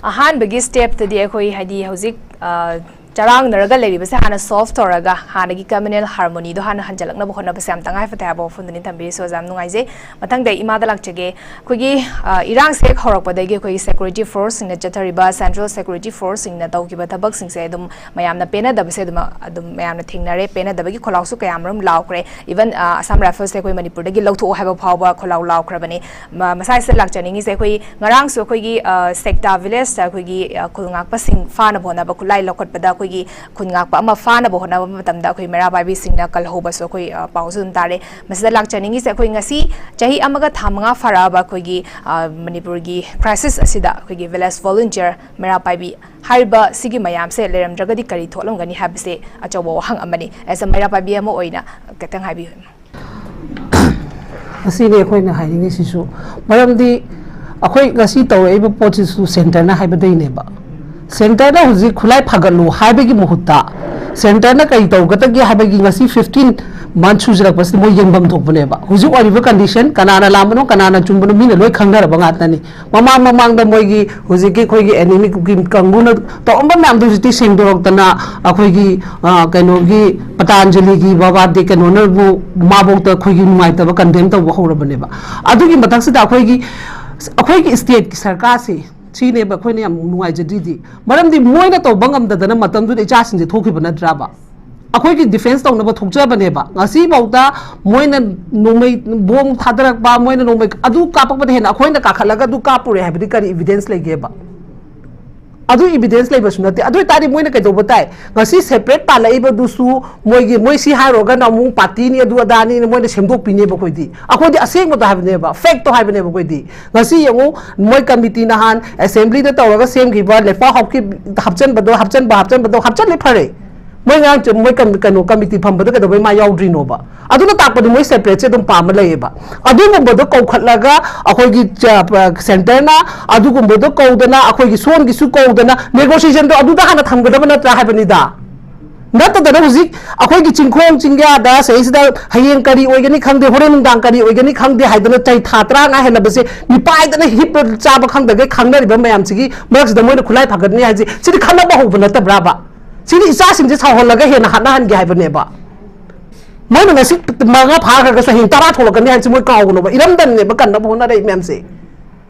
ꯑꯍꯥꯟꯕꯒꯤ step ꯇꯗꯤ ꯑꯩꯈꯣꯏ, ꯍꯥꯏꯗꯤ, ꯍꯧꯖꯤꯛ, ꯑ, ꯆꯔꯥꯡꯅꯔꯒ ꯂꯩꯔꯤꯕꯁꯦ ꯍꯥꯟꯅ solve ꯇꯧꯔꯒ ꯍꯥꯟꯅꯒꯤ communal harmony ꯗꯣ ꯍꯥꯟꯅ ꯍꯟꯖꯤꯜꯂꯛꯅꯕ ꯍꯣꯠꯅꯕꯁꯦ ꯌꯥꯝ ꯇꯉꯥꯏ ꯐꯗꯦ ꯍꯥꯏꯕ ꯋꯥꯐꯝꯗꯨꯅꯤ ꯊꯝꯕꯤꯔꯤꯁꯤ꯫ ꯑꯣꯖꯥ, ꯌꯥꯝ ꯅꯨꯡꯉꯥꯏꯖꯩ꯫ ꯃꯊꯪꯗ ꯏꯃꯥꯗ ꯂꯥꯛꯆꯒꯦ꯫ ꯑꯩꯈꯣꯏꯒꯤ, ꯑ, ꯏꯔꯥꯡꯁꯦ ꯍꯦꯛ ꯍꯧꯔꯛꯄꯗꯒꯤ ꯑꯩꯈꯣꯏꯒꯤ security force ꯁꯤꯡꯅ ꯆꯠꯊꯔꯤꯕ, central security force ꯁꯤꯡꯅ ꯇꯧꯈꯤꯕ ꯊꯕꯛꯁꯤꯡꯁꯦ ꯑꯗꯨꯝ ꯃꯌꯥꯝꯅ ꯄꯦꯟꯅꯗꯕꯁꯦ ꯑꯗꯨꯝ, ꯑꯗꯨꯝ ꯃꯌꯥꯝꯅ ꯊꯦꯡꯅꯔꯦ꯫ ꯄꯦꯟꯅꯗꯕꯒꯤ ꯈꯣꯜꯂꯥꯎꯁꯨ ꯀꯌꯥ ꯃꯔꯨꯝ ꯂꯥꯎꯈ꯭ꯔꯦ꯫ Even, ꯑ, Assam Rifles ꯁꯦ ꯑꯩꯈꯣꯏ ꯃꯅꯤꯄꯨꯔꯗꯒꯤ ꯂꯧꯊꯣꯛꯑꯣ ꯍꯥꯏꯕ ꯐꯥꯎꯕ ꯈꯣꯜꯂꯥꯎ ꯂꯥꯎꯈ꯭ꯔꯕꯅꯤ꯫ ꯃ-, ꯃꯁꯥꯁꯤꯗ ꯂꯥꯛꯆꯅꯤꯡꯉꯤꯁꯦ, ꯑꯩꯈꯣꯏ ꯉꯔꯥꯡꯁꯨ ꯑꯩꯈꯣꯏꯒꯤ, ꯑ, ꯁꯦꯛꯇꯥ village ꯇ ꯑꯩꯈꯣꯏꯒꯤ, ꯑ, ꯈꯨꯜ ꯉꯥꯛꯄꯁꯤꯡ ꯐꯥꯅꯕ ꯍꯣꯠꯅꯕ, ꯈꯨꯠꯂꯥꯏ ꯂꯧꯈꯠꯄꯗ ꯑꯩꯈꯣꯏꯒꯤ ꯈꯨꯟ ꯉꯥꯛꯄ ꯑꯃ ꯐꯥꯅꯕ ꯍꯣꯠꯅꯕ ꯃꯇꯝꯗ ꯑꯩꯈꯣꯏ ꯃꯩꯔꯥ ꯄꯥꯏꯕꯤꯁꯤꯡꯅ ꯀꯜꯍꯧꯕꯁꯨ ꯑꯩꯈꯣꯏ, ꯑ, ꯄꯥꯎꯁꯨ ꯑꯗꯨꯝ ꯇꯥꯔꯦ꯫ ꯃꯁꯤꯗ ꯂꯥꯛꯆꯅꯤꯡꯉꯤꯁꯦ, ꯑꯩꯈꯣꯏ ꯉꯁꯤ ꯆꯍꯤ ꯑꯃꯒ ꯊꯥ ꯃꯉꯥ ꯐꯥꯔꯛꯑꯕ ꯑꯩꯈꯣꯏꯒꯤ, ꯑ, ꯃꯅꯤꯄꯨꯔꯒꯤ crisis ꯑꯁꯤꯗ ꯑꯩꯈꯣꯏꯒꯤ village volunteer, ꯃꯩꯔꯥ ꯄꯥꯏꯕꯤ ꯍꯥꯏꯔꯤꯕ ꯁꯤꯒꯤ ꯃꯌꯥꯝꯁꯦ ꯂꯩꯔꯝꯗ꯭ꯔꯒꯗꯤ ꯀꯔꯤ ꯊꯣꯛꯂꯝꯒꯅꯤ ꯍꯥꯏꯕꯁꯦ ꯑꯆꯧꯕ ꯋꯥꯍꯪ ꯑꯃꯅꯤ꯫ As a ꯃꯩꯔꯥ ꯄꯥꯏꯕꯤ ꯑꯃ ꯑꯣꯏꯅ ꯈꯤꯇꯪ ꯍꯥꯏꯕꯤꯌꯨ꯫ ꯑꯁꯤꯅꯤ ꯑꯩꯈꯣꯏꯅ ꯍꯥꯏꯅꯤꯡꯉꯤꯁꯤꯁꯨ꯫ ꯃꯔꯝꯗꯤ ꯑꯩꯈꯣꯏ ꯉꯁꯤ ꯇꯧꯔꯛꯏꯕ ꯄꯣꯠꯁꯤꯁꯨ centre ꯅ ꯍꯥꯏꯕꯗꯩꯅꯦꯕ꯫ Centre ꯅ ꯍꯧꯖꯤꯛ ꯈꯨꯠꯂꯥꯏ ꯐꯥꯒꯠꯂꯨ ꯍꯥꯏꯕꯒꯤ ꯃꯍꯨꯠꯇ, centre ꯅ ꯀꯔꯤ ꯇꯧꯒꯗꯒꯦ ꯍꯥꯏꯕꯒꯤ ꯉꯁꯤ fifteen ꯃꯟ ꯁꯨꯖꯔꯛꯄꯁꯤꯗ ꯃꯣꯏ ꯌꯦꯡꯐꯝ ꯊꯣꯛꯄꯅꯦꯕ꯫ ꯍꯧꯖꯤꯛ ꯑꯣꯏꯔꯤꯕ ꯀꯟꯗꯤꯁꯟ ꯀꯅꯥꯅ ꯂꯥꯝꯕꯅꯣ, ꯀꯅꯥꯅ ꯆꯨꯝꯕꯅꯣ, ꯃꯤꯅ ꯂꯣꯏ ꯈꯪꯅꯔꯕ ꯉꯥꯛꯇꯅꯤ꯫ ꯃꯃꯥꯡ ꯃꯃꯥꯡꯗ ꯃꯣꯏꯒꯤ ꯍꯧꯖꯤꯛꯀꯤ ꯑꯩꯈꯣꯏꯒꯤ ꯑꯦꯅꯤꯃꯤ ꯀꯨꯀꯤ ꯀꯥꯡꯕꯨꯅ ꯇꯧꯔꯝꯕ ꯃꯌꯥꯝꯗꯣ ꯍꯧꯖꯤꯛꯇꯤ ꯁꯦꯡꯗꯣꯔꯛꯇꯅ ꯑꯩꯈꯣꯏꯒꯤ, ꯑ, ꯀꯩꯅꯣꯒꯤ ꯄꯇꯥꯟꯖꯂꯤꯒꯤ ꯕꯕꯥ ꯗꯦ ꯀꯩꯅꯣꯅꯕꯨ ꯃꯥꯕꯣꯛꯇ ꯑꯩꯈꯣꯏꯒꯤ ꯅꯨꯡꯉꯥꯏꯇꯕ ꯀꯟꯗꯦꯝ ꯇꯧꯕ ꯍꯧꯔꯕꯅꯦꯕ꯫ ꯑꯗꯨꯒꯤ ꯃꯊꯛꯁꯤꯗ ꯑꯩꯈꯣꯏꯒꯤ, ꯑꯩꯈꯣꯏꯒꯤ ꯁ꯭ꯇꯦꯠꯀꯤ ꯁꯔꯀꯥꯔꯁꯤ ꯁꯤꯅꯦꯕ ꯑꯩꯈꯣꯏꯅ ꯌꯥꯝ ꯅꯨꯡꯉꯥꯏꯖꯗ꯭ꯔꯤꯗꯤ꯫ ꯃꯔꯝꯗꯤ ꯃꯣꯏꯅ ꯇꯧꯕ ꯉꯝꯗꯗꯅ ꯃꯇꯝꯗꯨꯗ ꯏꯆꯥꯁꯤꯡꯁꯦ ꯊꯣꯛꯈꯤꯕ ꯅꯠꯇ꯭ꯔꯕ? ꯑꯩꯈꯣꯏꯒꯤ ꯗꯤꯐꯦꯟꯁ ꯇꯧꯅꯕ ꯊꯣꯛꯆꯕꯅꯦꯕ꯫ ꯉꯁꯤꯐꯥꯎꯗ ꯃꯣꯏꯅ ꯅꯣꯡꯃꯩ ꯕꯣꯝ ꯊꯥꯗꯔꯛꯄ, ꯃꯣꯏꯅ ꯅꯣꯡꯃꯩ ꯑꯗꯨ ꯀꯥꯞꯄꯛꯄꯗ ꯍꯦꯟꯅ ꯑꯩꯈꯣꯏꯅ ꯀꯥꯈꯠꯂꯒ ꯑꯗꯨ ꯀꯥꯞꯄꯨꯔꯦ ꯍꯥꯏꯕꯗꯤ ꯀꯔꯤ ꯏꯕꯤꯗꯦꯟꯁ ꯂꯩꯒꯦꯕ? ꯑꯗꯨ ꯏꯕꯤꯗꯦꯟꯁ ꯂꯩꯕꯁꯨ ꯅꯠꯇꯦ꯫ ꯑꯗꯨ ꯑꯣꯏꯇꯥꯔꯗꯤ ꯃꯣꯏꯅ ꯀꯩꯗꯧꯕ ꯇꯥꯏ? ꯉꯁꯤ ꯁꯦꯄꯔꯦꯠ ꯄꯥꯜꯂꯛꯏꯕꯗꯨꯁꯨ ꯃꯣꯏꯒꯤ, ꯃꯣꯏ ꯁꯤ ꯍꯥꯏꯔꯨꯔꯒꯅ ꯑꯃꯨꯛ ꯄꯥꯔꯇꯤꯅꯤ, ꯑꯗꯨ ꯑꯗꯥꯅꯤꯅ ꯃꯣꯏꯅ ꯁꯦꯝꯗꯣꯛꯄꯤꯅꯦꯕ꯫ ꯑꯩꯈꯣꯏꯗꯤ, ꯑꯩꯈꯣꯏꯗꯤ ꯑꯁꯦꯡꯕꯗꯣ ꯍꯥꯏꯕꯅꯦꯕ, ꯐꯦꯛꯇꯣ ꯍꯥꯏꯕꯅꯦꯕ꯫ ꯑꯩꯈꯣꯏꯗꯤ ꯉꯁꯤ ꯌꯦꯡꯉꯨ, ꯃꯣꯏ ꯀꯃꯤꯇꯤ ꯅꯍꯥꯟ ꯑꯦꯁꯦꯝꯕ꯭ꯂꯤꯗ ꯇꯧꯔꯒ ꯁꯦꯝꯈꯤꯕ ꯂꯩꯄꯥꯛ ꯍꯥꯎꯀꯤ ꯍꯥꯞꯆꯟꯕꯗꯣ, ꯍꯥꯞꯆꯟꯕ, ꯍꯥꯞꯆꯟꯕꯗꯣ ꯍꯥꯞꯆꯜꯂꯦ, ꯐꯔꯦ꯫ ꯃꯣꯏ ꯉꯔꯥꯡ ꯆ-, ꯃꯣꯏ ꯀꯝ-, ꯀꯩꯅꯣ, ꯀꯃꯤꯇꯤ ꯐꯝꯕꯗ ꯀꯩꯗꯧꯕꯩ ꯃꯥ ꯌꯥꯎꯗ꯭ꯔꯤꯅꯣꯕ? ꯑꯗꯨꯅ ꯇꯥꯛꯄꯗꯤ ꯃꯣꯏ ꯁꯦꯄꯔꯦꯠꯁꯦ ꯑꯗꯨꯝ ꯄꯥꯝꯃ ꯂꯩꯌꯦꯕ꯫ ꯑꯗꯨꯒꯨꯝꯕꯗꯣ ꯀꯧꯈꯠꯂꯒ ꯑꯩꯈꯣꯏꯒꯤ ꯆ-, ꯄ-, ꯁꯦꯟꯇꯔꯅ ꯑꯗꯨꯒꯨꯝꯕꯗꯣ ꯀꯧꯗꯅ, ꯑꯩꯈꯣꯏꯒꯤ ꯁꯣꯟꯒꯤꯁꯨ ꯀꯧꯗꯅ, ꯅꯦꯒꯣꯁꯤꯌꯦꯁꯟꯗꯣ ꯑꯗꯨꯗ ꯍꯥꯟꯅ ꯊꯝꯒꯗꯕ ꯅꯠꯇ꯭ꯔꯥ ꯍꯥꯏꯕꯅꯤꯗ꯫ ꯅꯠꯇꯗꯅ ꯍꯧꯖꯤꯛ ꯑꯩꯈꯣꯏꯒꯤ ꯆꯤꯡꯈꯣꯡ ꯆꯤꯡꯌꯥꯗ ꯁꯤꯗꯩꯁꯤꯗ ꯍꯌꯦꯡ ꯀꯔꯤ ꯑꯣꯏꯒꯅꯤ ꯈꯪꯗꯦ, ꯍꯣꯔꯦꯟ ꯅꯨꯡꯗꯥꯡ ꯀꯔꯤ ꯑꯣꯏꯒꯅꯤ ꯈꯪꯗꯦ ꯍꯥꯏꯗꯅ ꯆꯍꯤ ꯊꯥ ꯇꯔꯥꯃꯉꯥ ꯍꯦꯜꯂꯕꯁꯦ ꯃꯤꯄꯥꯏꯗꯅ ꯍꯤꯞꯄ ꯆꯥꯕ ꯈꯪꯗꯒꯩ ꯈꯪꯅꯔꯤꯕ ꯃꯌꯥꯝꯁꯤꯒꯤ ꯃꯔꯛꯁꯤꯗ ꯃꯣꯏꯅ ꯈꯨꯠꯂꯥꯏ ꯐꯥꯒꯠꯅꯤ ꯍꯥꯏꯁꯦ, ꯁꯤꯗꯤ ꯈꯠꯅꯕ ꯍꯧꯕ ꯅꯠꯇꯕ꯭ꯔꯥꯕ? ꯁꯤꯗꯤ ꯏꯆꯥꯁꯤꯡꯁꯦ ꯁꯥꯎꯍꯜꯂꯒ ꯍꯦꯟꯅ ꯍꯥꯠꯅꯍꯟꯒꯦ ꯍꯥꯏꯕꯅꯦꯕ꯫ ꯃꯣꯏꯅ ꯉꯁꯤ ꯃꯉꯥ ꯐꯥꯈ꯭ꯔꯒꯁꯨ ꯍꯌꯦꯡ ꯇꯔꯥ ꯊꯣꯛꯂꯛꯀꯅꯤ ꯍꯥꯏꯕꯁꯤ ꯃꯣꯏ ꯀꯥꯎꯒꯅꯣꯕ꯫ ꯏꯔꯝꯗꯝꯅꯦꯕ ꯀꯟꯅꯕ ꯍꯣꯠꯅꯔꯛꯏ ꯃꯌꯥꯝꯁꯦ꯫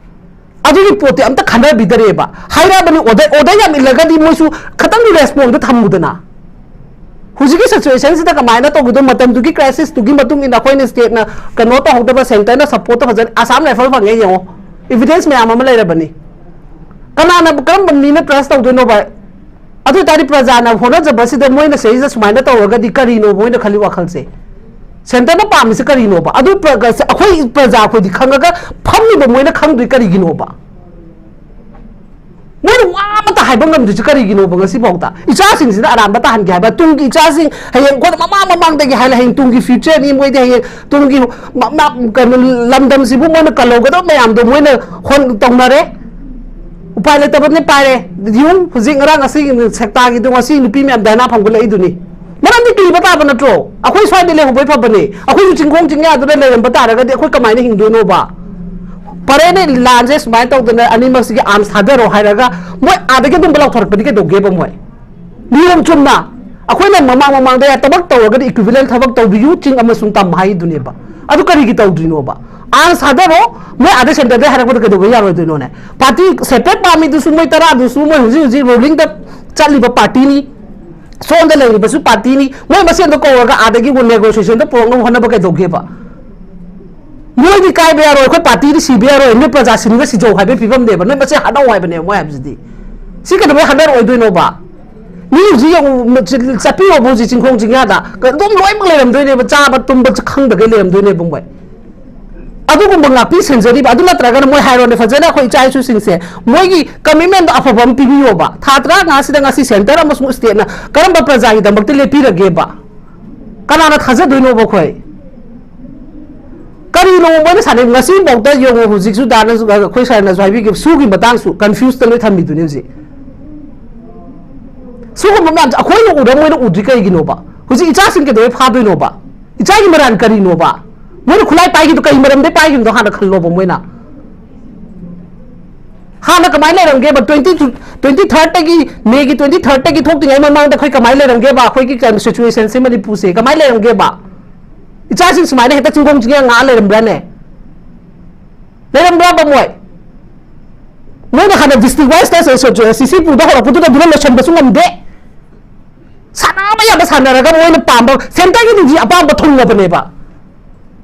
ꯑꯗꯨꯒꯤ ꯄꯣꯠꯇꯤ ꯑꯝꯇ ꯈꯟꯅꯕꯤꯗꯔꯦꯕ꯫ ꯍꯥꯏꯔꯛꯑꯕꯅꯤ, ꯑꯣꯔꯗꯔ, ꯑꯣꯔꯗꯔ ꯌꯥꯝ ꯏꯜꯂꯒꯗꯤ ꯃꯣꯏꯁꯨ ꯈꯇꯪꯗꯤ ꯔꯦꯁꯄꯣꯟꯗ ꯊꯝꯃꯨꯗꯅ꯫ ꯍꯧꯖꯤꯛꯀꯤ ꯁꯤꯆꯨꯋꯦꯁꯟꯁꯤꯗ ꯀꯃꯥꯏꯅ ꯇꯧꯒꯗꯣ? ꯃꯇꯝꯗꯨꯒꯤ ꯀ꯭ꯔꯥꯏꯁꯤꯁꯇꯨꯒꯤ ꯃꯇꯨꯡ ꯏꯟꯅ ꯑꯩꯈꯣꯏꯅ ꯁ꯭ꯇꯦꯠꯅ ꯀꯩꯅꯣ ꯇꯧꯍꯧꯗꯕ, ꯁꯦꯟꯇꯔꯅ ꯁꯞꯄꯣꯔꯠꯇꯣ ꯐꯖꯅ, ꯑꯁꯥꯝ ꯔꯥꯏꯐꯜ ꯐꯪꯉꯦ ꯌꯦꯡꯉꯣ, ꯏꯕꯤꯗꯦꯟꯁ ꯃꯌꯥꯝ ꯑꯃ ꯂꯩꯔꯕꯅꯤ꯫ ꯀꯅꯥꯅ, ꯀꯔꯝꯕ ꯃꯤꯅ ꯇ꯭ꯔꯁ ꯇꯧꯗꯣꯏꯅꯣꯕ? ꯑꯗꯨ ꯑꯣꯏꯇꯥꯔꯗꯤ ꯄ꯭ꯔꯖꯥꯅ ꯍꯣꯠꯅꯖꯕꯁꯤꯗ ꯃꯣꯏꯅ ꯁꯤꯗꯩꯁꯤꯗ ꯁꯨꯃꯥꯏꯅ ꯇꯧꯔꯒꯗꯤ ꯀꯔꯤꯅꯣ ꯃꯣꯏꯅ ꯈꯜꯂꯤ ꯋꯥꯈꯜꯁꯦ? ꯁꯦꯟꯇꯔꯅ ꯄꯥꯝꯃꯤꯁꯦ ꯀꯔꯤꯅꯣꯕ? ꯑꯗꯨ ꯄ꯭ꯔ-, ꯑꯩꯈꯣꯏ ꯄ꯭ꯔꯖꯥ ꯑꯩꯈꯣꯏꯗꯤ ꯈꯪꯉꯒ ꯐꯝꯃꯤꯕ ꯃꯣꯏꯅ ꯈꯪꯗ꯭ꯔꯤ ꯀꯔꯤꯒꯤꯅꯣꯕ? ꯃꯣꯏꯅ ꯋꯥ ꯑꯃꯠꯇ ꯍꯥꯏꯕ ꯉꯝꯗ꯭ꯔꯤꯁꯦ ꯀꯔꯤꯒꯤꯅꯣꯕ? ꯉꯁꯤꯐꯥꯎꯗ ꯏꯆꯥꯁꯤꯡꯁꯤꯗ ꯑꯔꯥꯟꯕ ꯇꯥꯍꯟꯒꯦ ꯍꯥꯏꯕ, ꯇꯨꯡꯒꯤ ꯏꯆꯥꯁꯤꯡ ꯍꯌꯦꯡ ꯑꯩꯈꯣꯏꯅ ꯃꯃꯥꯡ ꯃꯃꯥꯡꯗꯒꯤ ꯍꯥꯏꯅ ꯍꯌꯦꯡ ꯇꯨꯡꯒꯤ ꯐ꯭ꯌꯨꯆꯔꯅꯤ ꯃꯣꯏꯗꯤ, ꯍꯌꯦꯡ ꯇꯨꯡꯒꯤ ꯃ-, ꯃ-, ꯀꯩꯅꯣ, ꯂꯝꯗꯝꯁꯤꯕꯨ ꯃꯣꯏꯅ ꯀꯜꯍꯧꯒꯗꯕ ꯃꯌꯥꯝꯗꯣ ꯃꯣꯏꯅ ꯍꯣꯟ-, ꯇꯧꯅꯔꯦ꯫ ꯎꯄꯥꯏ ꯂꯩꯇꯕꯅꯤ, ꯄꯥꯏꯔꯦ꯫ ꯌꯦꯡꯉꯨ, ꯍꯧꯖꯤꯛ ꯉꯔꯥꯡ ꯉꯁꯤ ꯁꯦꯛꯇꯥꯒꯤꯗꯣ ꯉꯁꯤ ꯅꯨꯄꯤ ꯃꯌꯥꯝ ꯙꯔꯅꯥ ꯐꯝꯒꯠꯂꯛꯏꯗꯨꯅꯤ꯫ ꯃꯔꯝꯗꯤ ꯀꯤꯕ ꯇꯥꯕ ꯅꯠꯇ꯭ꯔꯣ? ꯑꯩꯈꯣꯏ ꯁ꯭ꯋꯥꯏꯗ ꯂꯩꯍꯧꯕꯩ ꯐꯕꯅꯦ꯫ ꯑꯩꯈꯣꯏꯁꯨ ꯆꯤꯡꯈꯣꯡ ꯆꯤꯡꯌꯥꯗꯨꯗ ꯂꯩꯔꯝꯕ ꯇꯥꯔꯒꯗꯤ ꯑꯩꯈꯣꯏ ꯀꯃꯥꯏꯅ ꯍꯤꯡꯗꯣꯏꯅꯣꯕ? ꯐꯔꯦꯅꯦ, ꯂꯥꯟꯁꯦ ꯁꯨꯃꯥꯏꯅ ꯇꯧꯗꯅ ꯑꯅꯤꯃꯛꯁꯤꯒꯤ ꯑꯥꯔꯝꯁ ꯊꯥꯗꯔꯣ ꯍꯥꯏꯔꯒ ꯃꯣꯏ ꯑꯥꯗꯒꯤ ꯑꯗꯨꯝꯕ ꯂꯥꯎꯊꯣꯔꯛꯄꯗꯤ ꯀꯩꯗꯧꯒꯦꯕ ꯃꯣꯏ? ꯅꯤꯌꯣꯝ ꯆꯨꯝꯅ ꯑꯩꯈꯣꯏꯅ ꯃꯃꯥꯡ ꯃꯃꯥꯡꯗ ꯊꯕꯛ ꯇꯧꯔꯒꯗꯤ ꯏꯀ꯭ꯋꯤꯚꯤꯂꯦꯟ ꯊꯕꯛ ꯇꯧꯕꯤꯌꯨ ꯆꯤꯡ ꯑꯃꯁꯨꯡ ꯇꯝ ꯍꯥꯏꯗꯨꯅꯦꯕ꯫ ꯑꯗꯨ ꯀꯔꯤꯒꯤ ꯇꯧꯗ꯭ꯔꯤꯅꯣꯕ? ꯑꯥꯔꯝꯁ ꯊꯥꯗꯔꯣ, ꯃꯣꯏ ꯑꯥꯗ ꯁꯦꯟꯇꯔꯗ ꯍꯥꯏꯔꯛꯄꯗ ꯀꯩꯗꯧꯕ ꯌꯥꯔꯣꯏꯗꯣꯏꯅꯣꯅꯦ? ꯄꯥꯔꯇꯤ ꯁꯦꯄꯔꯦꯠ ꯄꯥꯝꯃꯤꯗꯨꯁꯨ ꯃꯣꯏ ꯇꯔꯥꯗꯨꯁꯨ ꯃꯣꯏ ꯍꯧꯖꯤꯛ ꯍꯧꯖꯤꯛ ꯔꯨꯂꯤꯡꯗ ꯆꯠꯂꯤꯕ ꯄꯥꯔꯇꯤꯅꯤ, ꯁꯣꯝꯗ ꯂꯩꯔꯤꯕꯁꯨ ꯄꯥꯔꯇꯤꯅꯤ, ꯃꯣꯏ ꯃꯁꯦꯟꯗꯣ ꯀꯧꯔꯒ ꯑꯥꯗꯒꯤ ꯅꯦꯒꯣꯁꯤꯌꯦꯁꯟꯗ ꯄꯨꯔꯛꯅꯕ ꯍꯣꯠꯅꯕ ꯀꯩꯗꯧꯒꯦꯕ? ꯅꯣꯏꯗꯤ ꯀꯥꯏꯕ ꯌꯥꯔꯣꯏ, ꯑꯩꯈꯣꯏ ꯄꯥꯔꯇꯤꯗꯤ ꯁꯤꯕ ꯌꯥꯔꯣꯏ, ꯅꯣꯏ ꯄ꯭ꯔꯖꯥ ꯁꯤꯟꯒ ꯁꯤꯖꯧ ꯍꯥꯏꯕꯒꯤ ꯐꯤꯕꯝꯅꯦꯕ, ꯅꯣꯏ ꯃꯁꯦꯟ ꯍꯥꯠꯅꯧ ꯍꯥꯏꯕꯅꯦꯕ ꯃꯣꯏ ꯍꯥꯏꯕꯁꯤꯗꯤ꯫ ꯁꯤ ꯀꯩꯗꯧꯕꯩ ꯍꯥꯠꯅꯔꯣꯏꯗꯣꯏꯅꯣꯕ? ꯃꯤ ꯍꯧꯖꯤꯛ ꯌꯦꯡꯉꯨ, ꯆꯠꯄꯤꯌꯣꯕ ꯍꯧꯖꯤꯛ ꯆꯤꯡꯈꯣꯡ ꯆꯤꯡꯌꯥꯗ ꯑꯗꯨꯝ ꯂꯣꯏꯅꯃꯛ ꯂꯩꯔꯝꯗꯣꯏꯅꯦꯕ, ꯆꯥꯕ ꯇꯨꯝꯕ ꯈꯪꯗꯒꯩ ꯂꯩꯔꯝꯗꯣꯏꯅꯦꯕ ꯃꯣꯏ꯫ ꯑꯗꯨꯒꯨꯝꯕ ꯉꯥꯛꯄꯤ ꯁꯦꯟꯖꯔꯤꯕ, ꯑꯗꯨ ꯅꯠꯇ꯭ꯔꯒꯅ ꯃꯣꯏ ꯍꯥꯏꯔꯣꯅꯦ ꯐꯖꯅ, ꯑꯩꯈꯣꯏ ꯏꯆꯥ ꯏꯁꯨꯁꯤꯡꯁꯦ ꯃꯣꯏꯒꯤ ꯀꯃꯤꯠꯃꯦꯟꯗꯣ ꯑꯐꯕ ꯑꯃ ꯄꯤꯕꯤꯌꯣꯕ꯫ ꯊꯥ ꯇꯔꯥꯃꯉꯥꯁꯤꯗ ꯉꯁꯤ ꯁꯦꯟꯇꯔ ꯑꯃꯁꯨꯡ ꯁ꯭ꯇꯦꯠꯅ ꯀꯔꯝꯕ ꯄ꯭ꯔꯖꯥꯒꯤꯗꯃꯛꯇ ꯂꯦꯞꯄꯤꯔꯒꯦꯕ? ꯀꯅꯥꯅ ꯊꯥꯖꯗꯣꯏꯅꯣꯕ ꯑꯩꯈꯣꯏ? ꯀꯔꯤꯅꯣ ꯃꯣꯏꯅ ꯁꯥꯟꯅꯩ? ꯉꯁꯤꯐꯥꯎꯗ ꯌꯦꯡꯉꯣ, ꯍꯧꯖꯤꯛꯁꯨ ꯗꯥꯅꯁꯨ, ꯑꯩꯈꯣꯏ ꯁꯥꯔꯅꯁꯨ ꯍꯥꯏꯕꯤꯈꯤꯕ, ꯁꯨꯒꯤ ꯃꯇꯥꯡꯁꯨ ꯀꯟꯐ꯭ꯌꯨꯁꯇ ꯂꯣꯏ ꯊꯝꯃꯤꯗꯨꯅꯤ ꯍꯧꯖꯤꯛ꯫ ꯁꯤꯒꯨꯝꯕ ꯃꯌꯥꯝꯁꯦ ꯑꯩꯈꯣꯏꯅ ꯎꯔ ꯃꯣꯏꯅ ꯎꯗ꯭ꯔꯤ ꯀꯩꯒꯤꯅꯣꯕ? ꯍꯧꯖꯤꯛ ꯏꯆꯥꯁꯤꯡ ꯀꯩꯗꯧꯕꯩ ꯐꯥꯗꯣꯏꯅꯣꯕ? ꯏꯆꯥꯒꯤ ꯃꯔꯥꯟ ꯀꯔꯤꯅꯣꯕ? ꯃꯣꯏꯅ ꯈꯨꯠꯂꯥꯏ ꯄꯥꯏꯈꯤꯕꯗꯣ ꯀꯩ ꯃꯔꯝꯗꯩ ꯄꯥꯏꯈꯤꯕꯅꯣ ꯍꯥꯟꯅ ꯈꯜꯂꯣꯕ ꯃꯣꯏꯅ꯫ ꯍꯥꯟꯅ ꯀꯃꯥꯏꯅ ꯂꯩꯔꯝꯒꯦꯕ? ꯇ꯭ꯋꯦꯟꯇꯤ ꯇ꯭ꯋꯦꯟꯇꯤ ꯊꯥꯔꯠꯇꯒꯤ, ꯃꯦꯒꯤ ꯇ꯭ꯋꯦꯟꯇꯤ ꯊꯥꯔꯠꯇꯒꯤ ꯊꯣꯛꯇ꯭ꯔꯤꯉꯩ ꯃꯃꯥꯡꯗ ꯑꯩꯈꯣꯏ ꯀꯃꯥꯏꯅ ꯂꯩꯔꯝꯒꯦꯕ? ꯑꯩꯈꯣꯏꯒꯤ ꯀꯩꯅꯣ, ꯁꯤꯆꯨꯋꯦꯁꯟꯁꯦ ꯃꯅꯤꯄꯨꯔꯁꯦ ꯀꯃꯥꯏꯅ ꯂꯩꯔꯝꯒꯦꯕ? ꯏꯆꯥꯁꯤꯡ ꯁꯨꯃꯥꯏꯅ ꯍꯦꯛꯇ ꯆꯤꯡꯈꯣꯡ ꯆꯤꯡꯌꯥ ꯉꯥ ꯂꯩꯔꯝꯕ꯭ꯔꯥꯅꯦ? ꯂꯩꯔꯝꯕ꯭ꯔꯕ ꯃꯣꯏ? ꯃꯣꯏꯅ ꯍꯥꯟꯅ ꯗꯤꯁꯇ꯭ꯔꯤꯛ ꯋꯥꯏꯁꯇ ꯁꯤ ꯁꯤ ꯄꯨꯗ ꯍꯧꯔꯛꯄꯗꯨꯗ ꯑꯗꯨꯅ ꯂꯣꯏꯁꯟꯕꯁꯨ ꯉꯝꯗꯦ꯫ ꯁꯥꯟꯅꯕ ꯌꯥꯕ ꯁꯥꯟꯅꯔꯒ ꯃꯣꯏꯅ ꯄꯥꯝꯕ ꯁꯦꯟꯇꯔꯒꯤꯗꯨꯗꯤ ꯑꯄꯥꯝꯕ ꯊꯨꯡꯉꯕꯅꯦꯕ꯫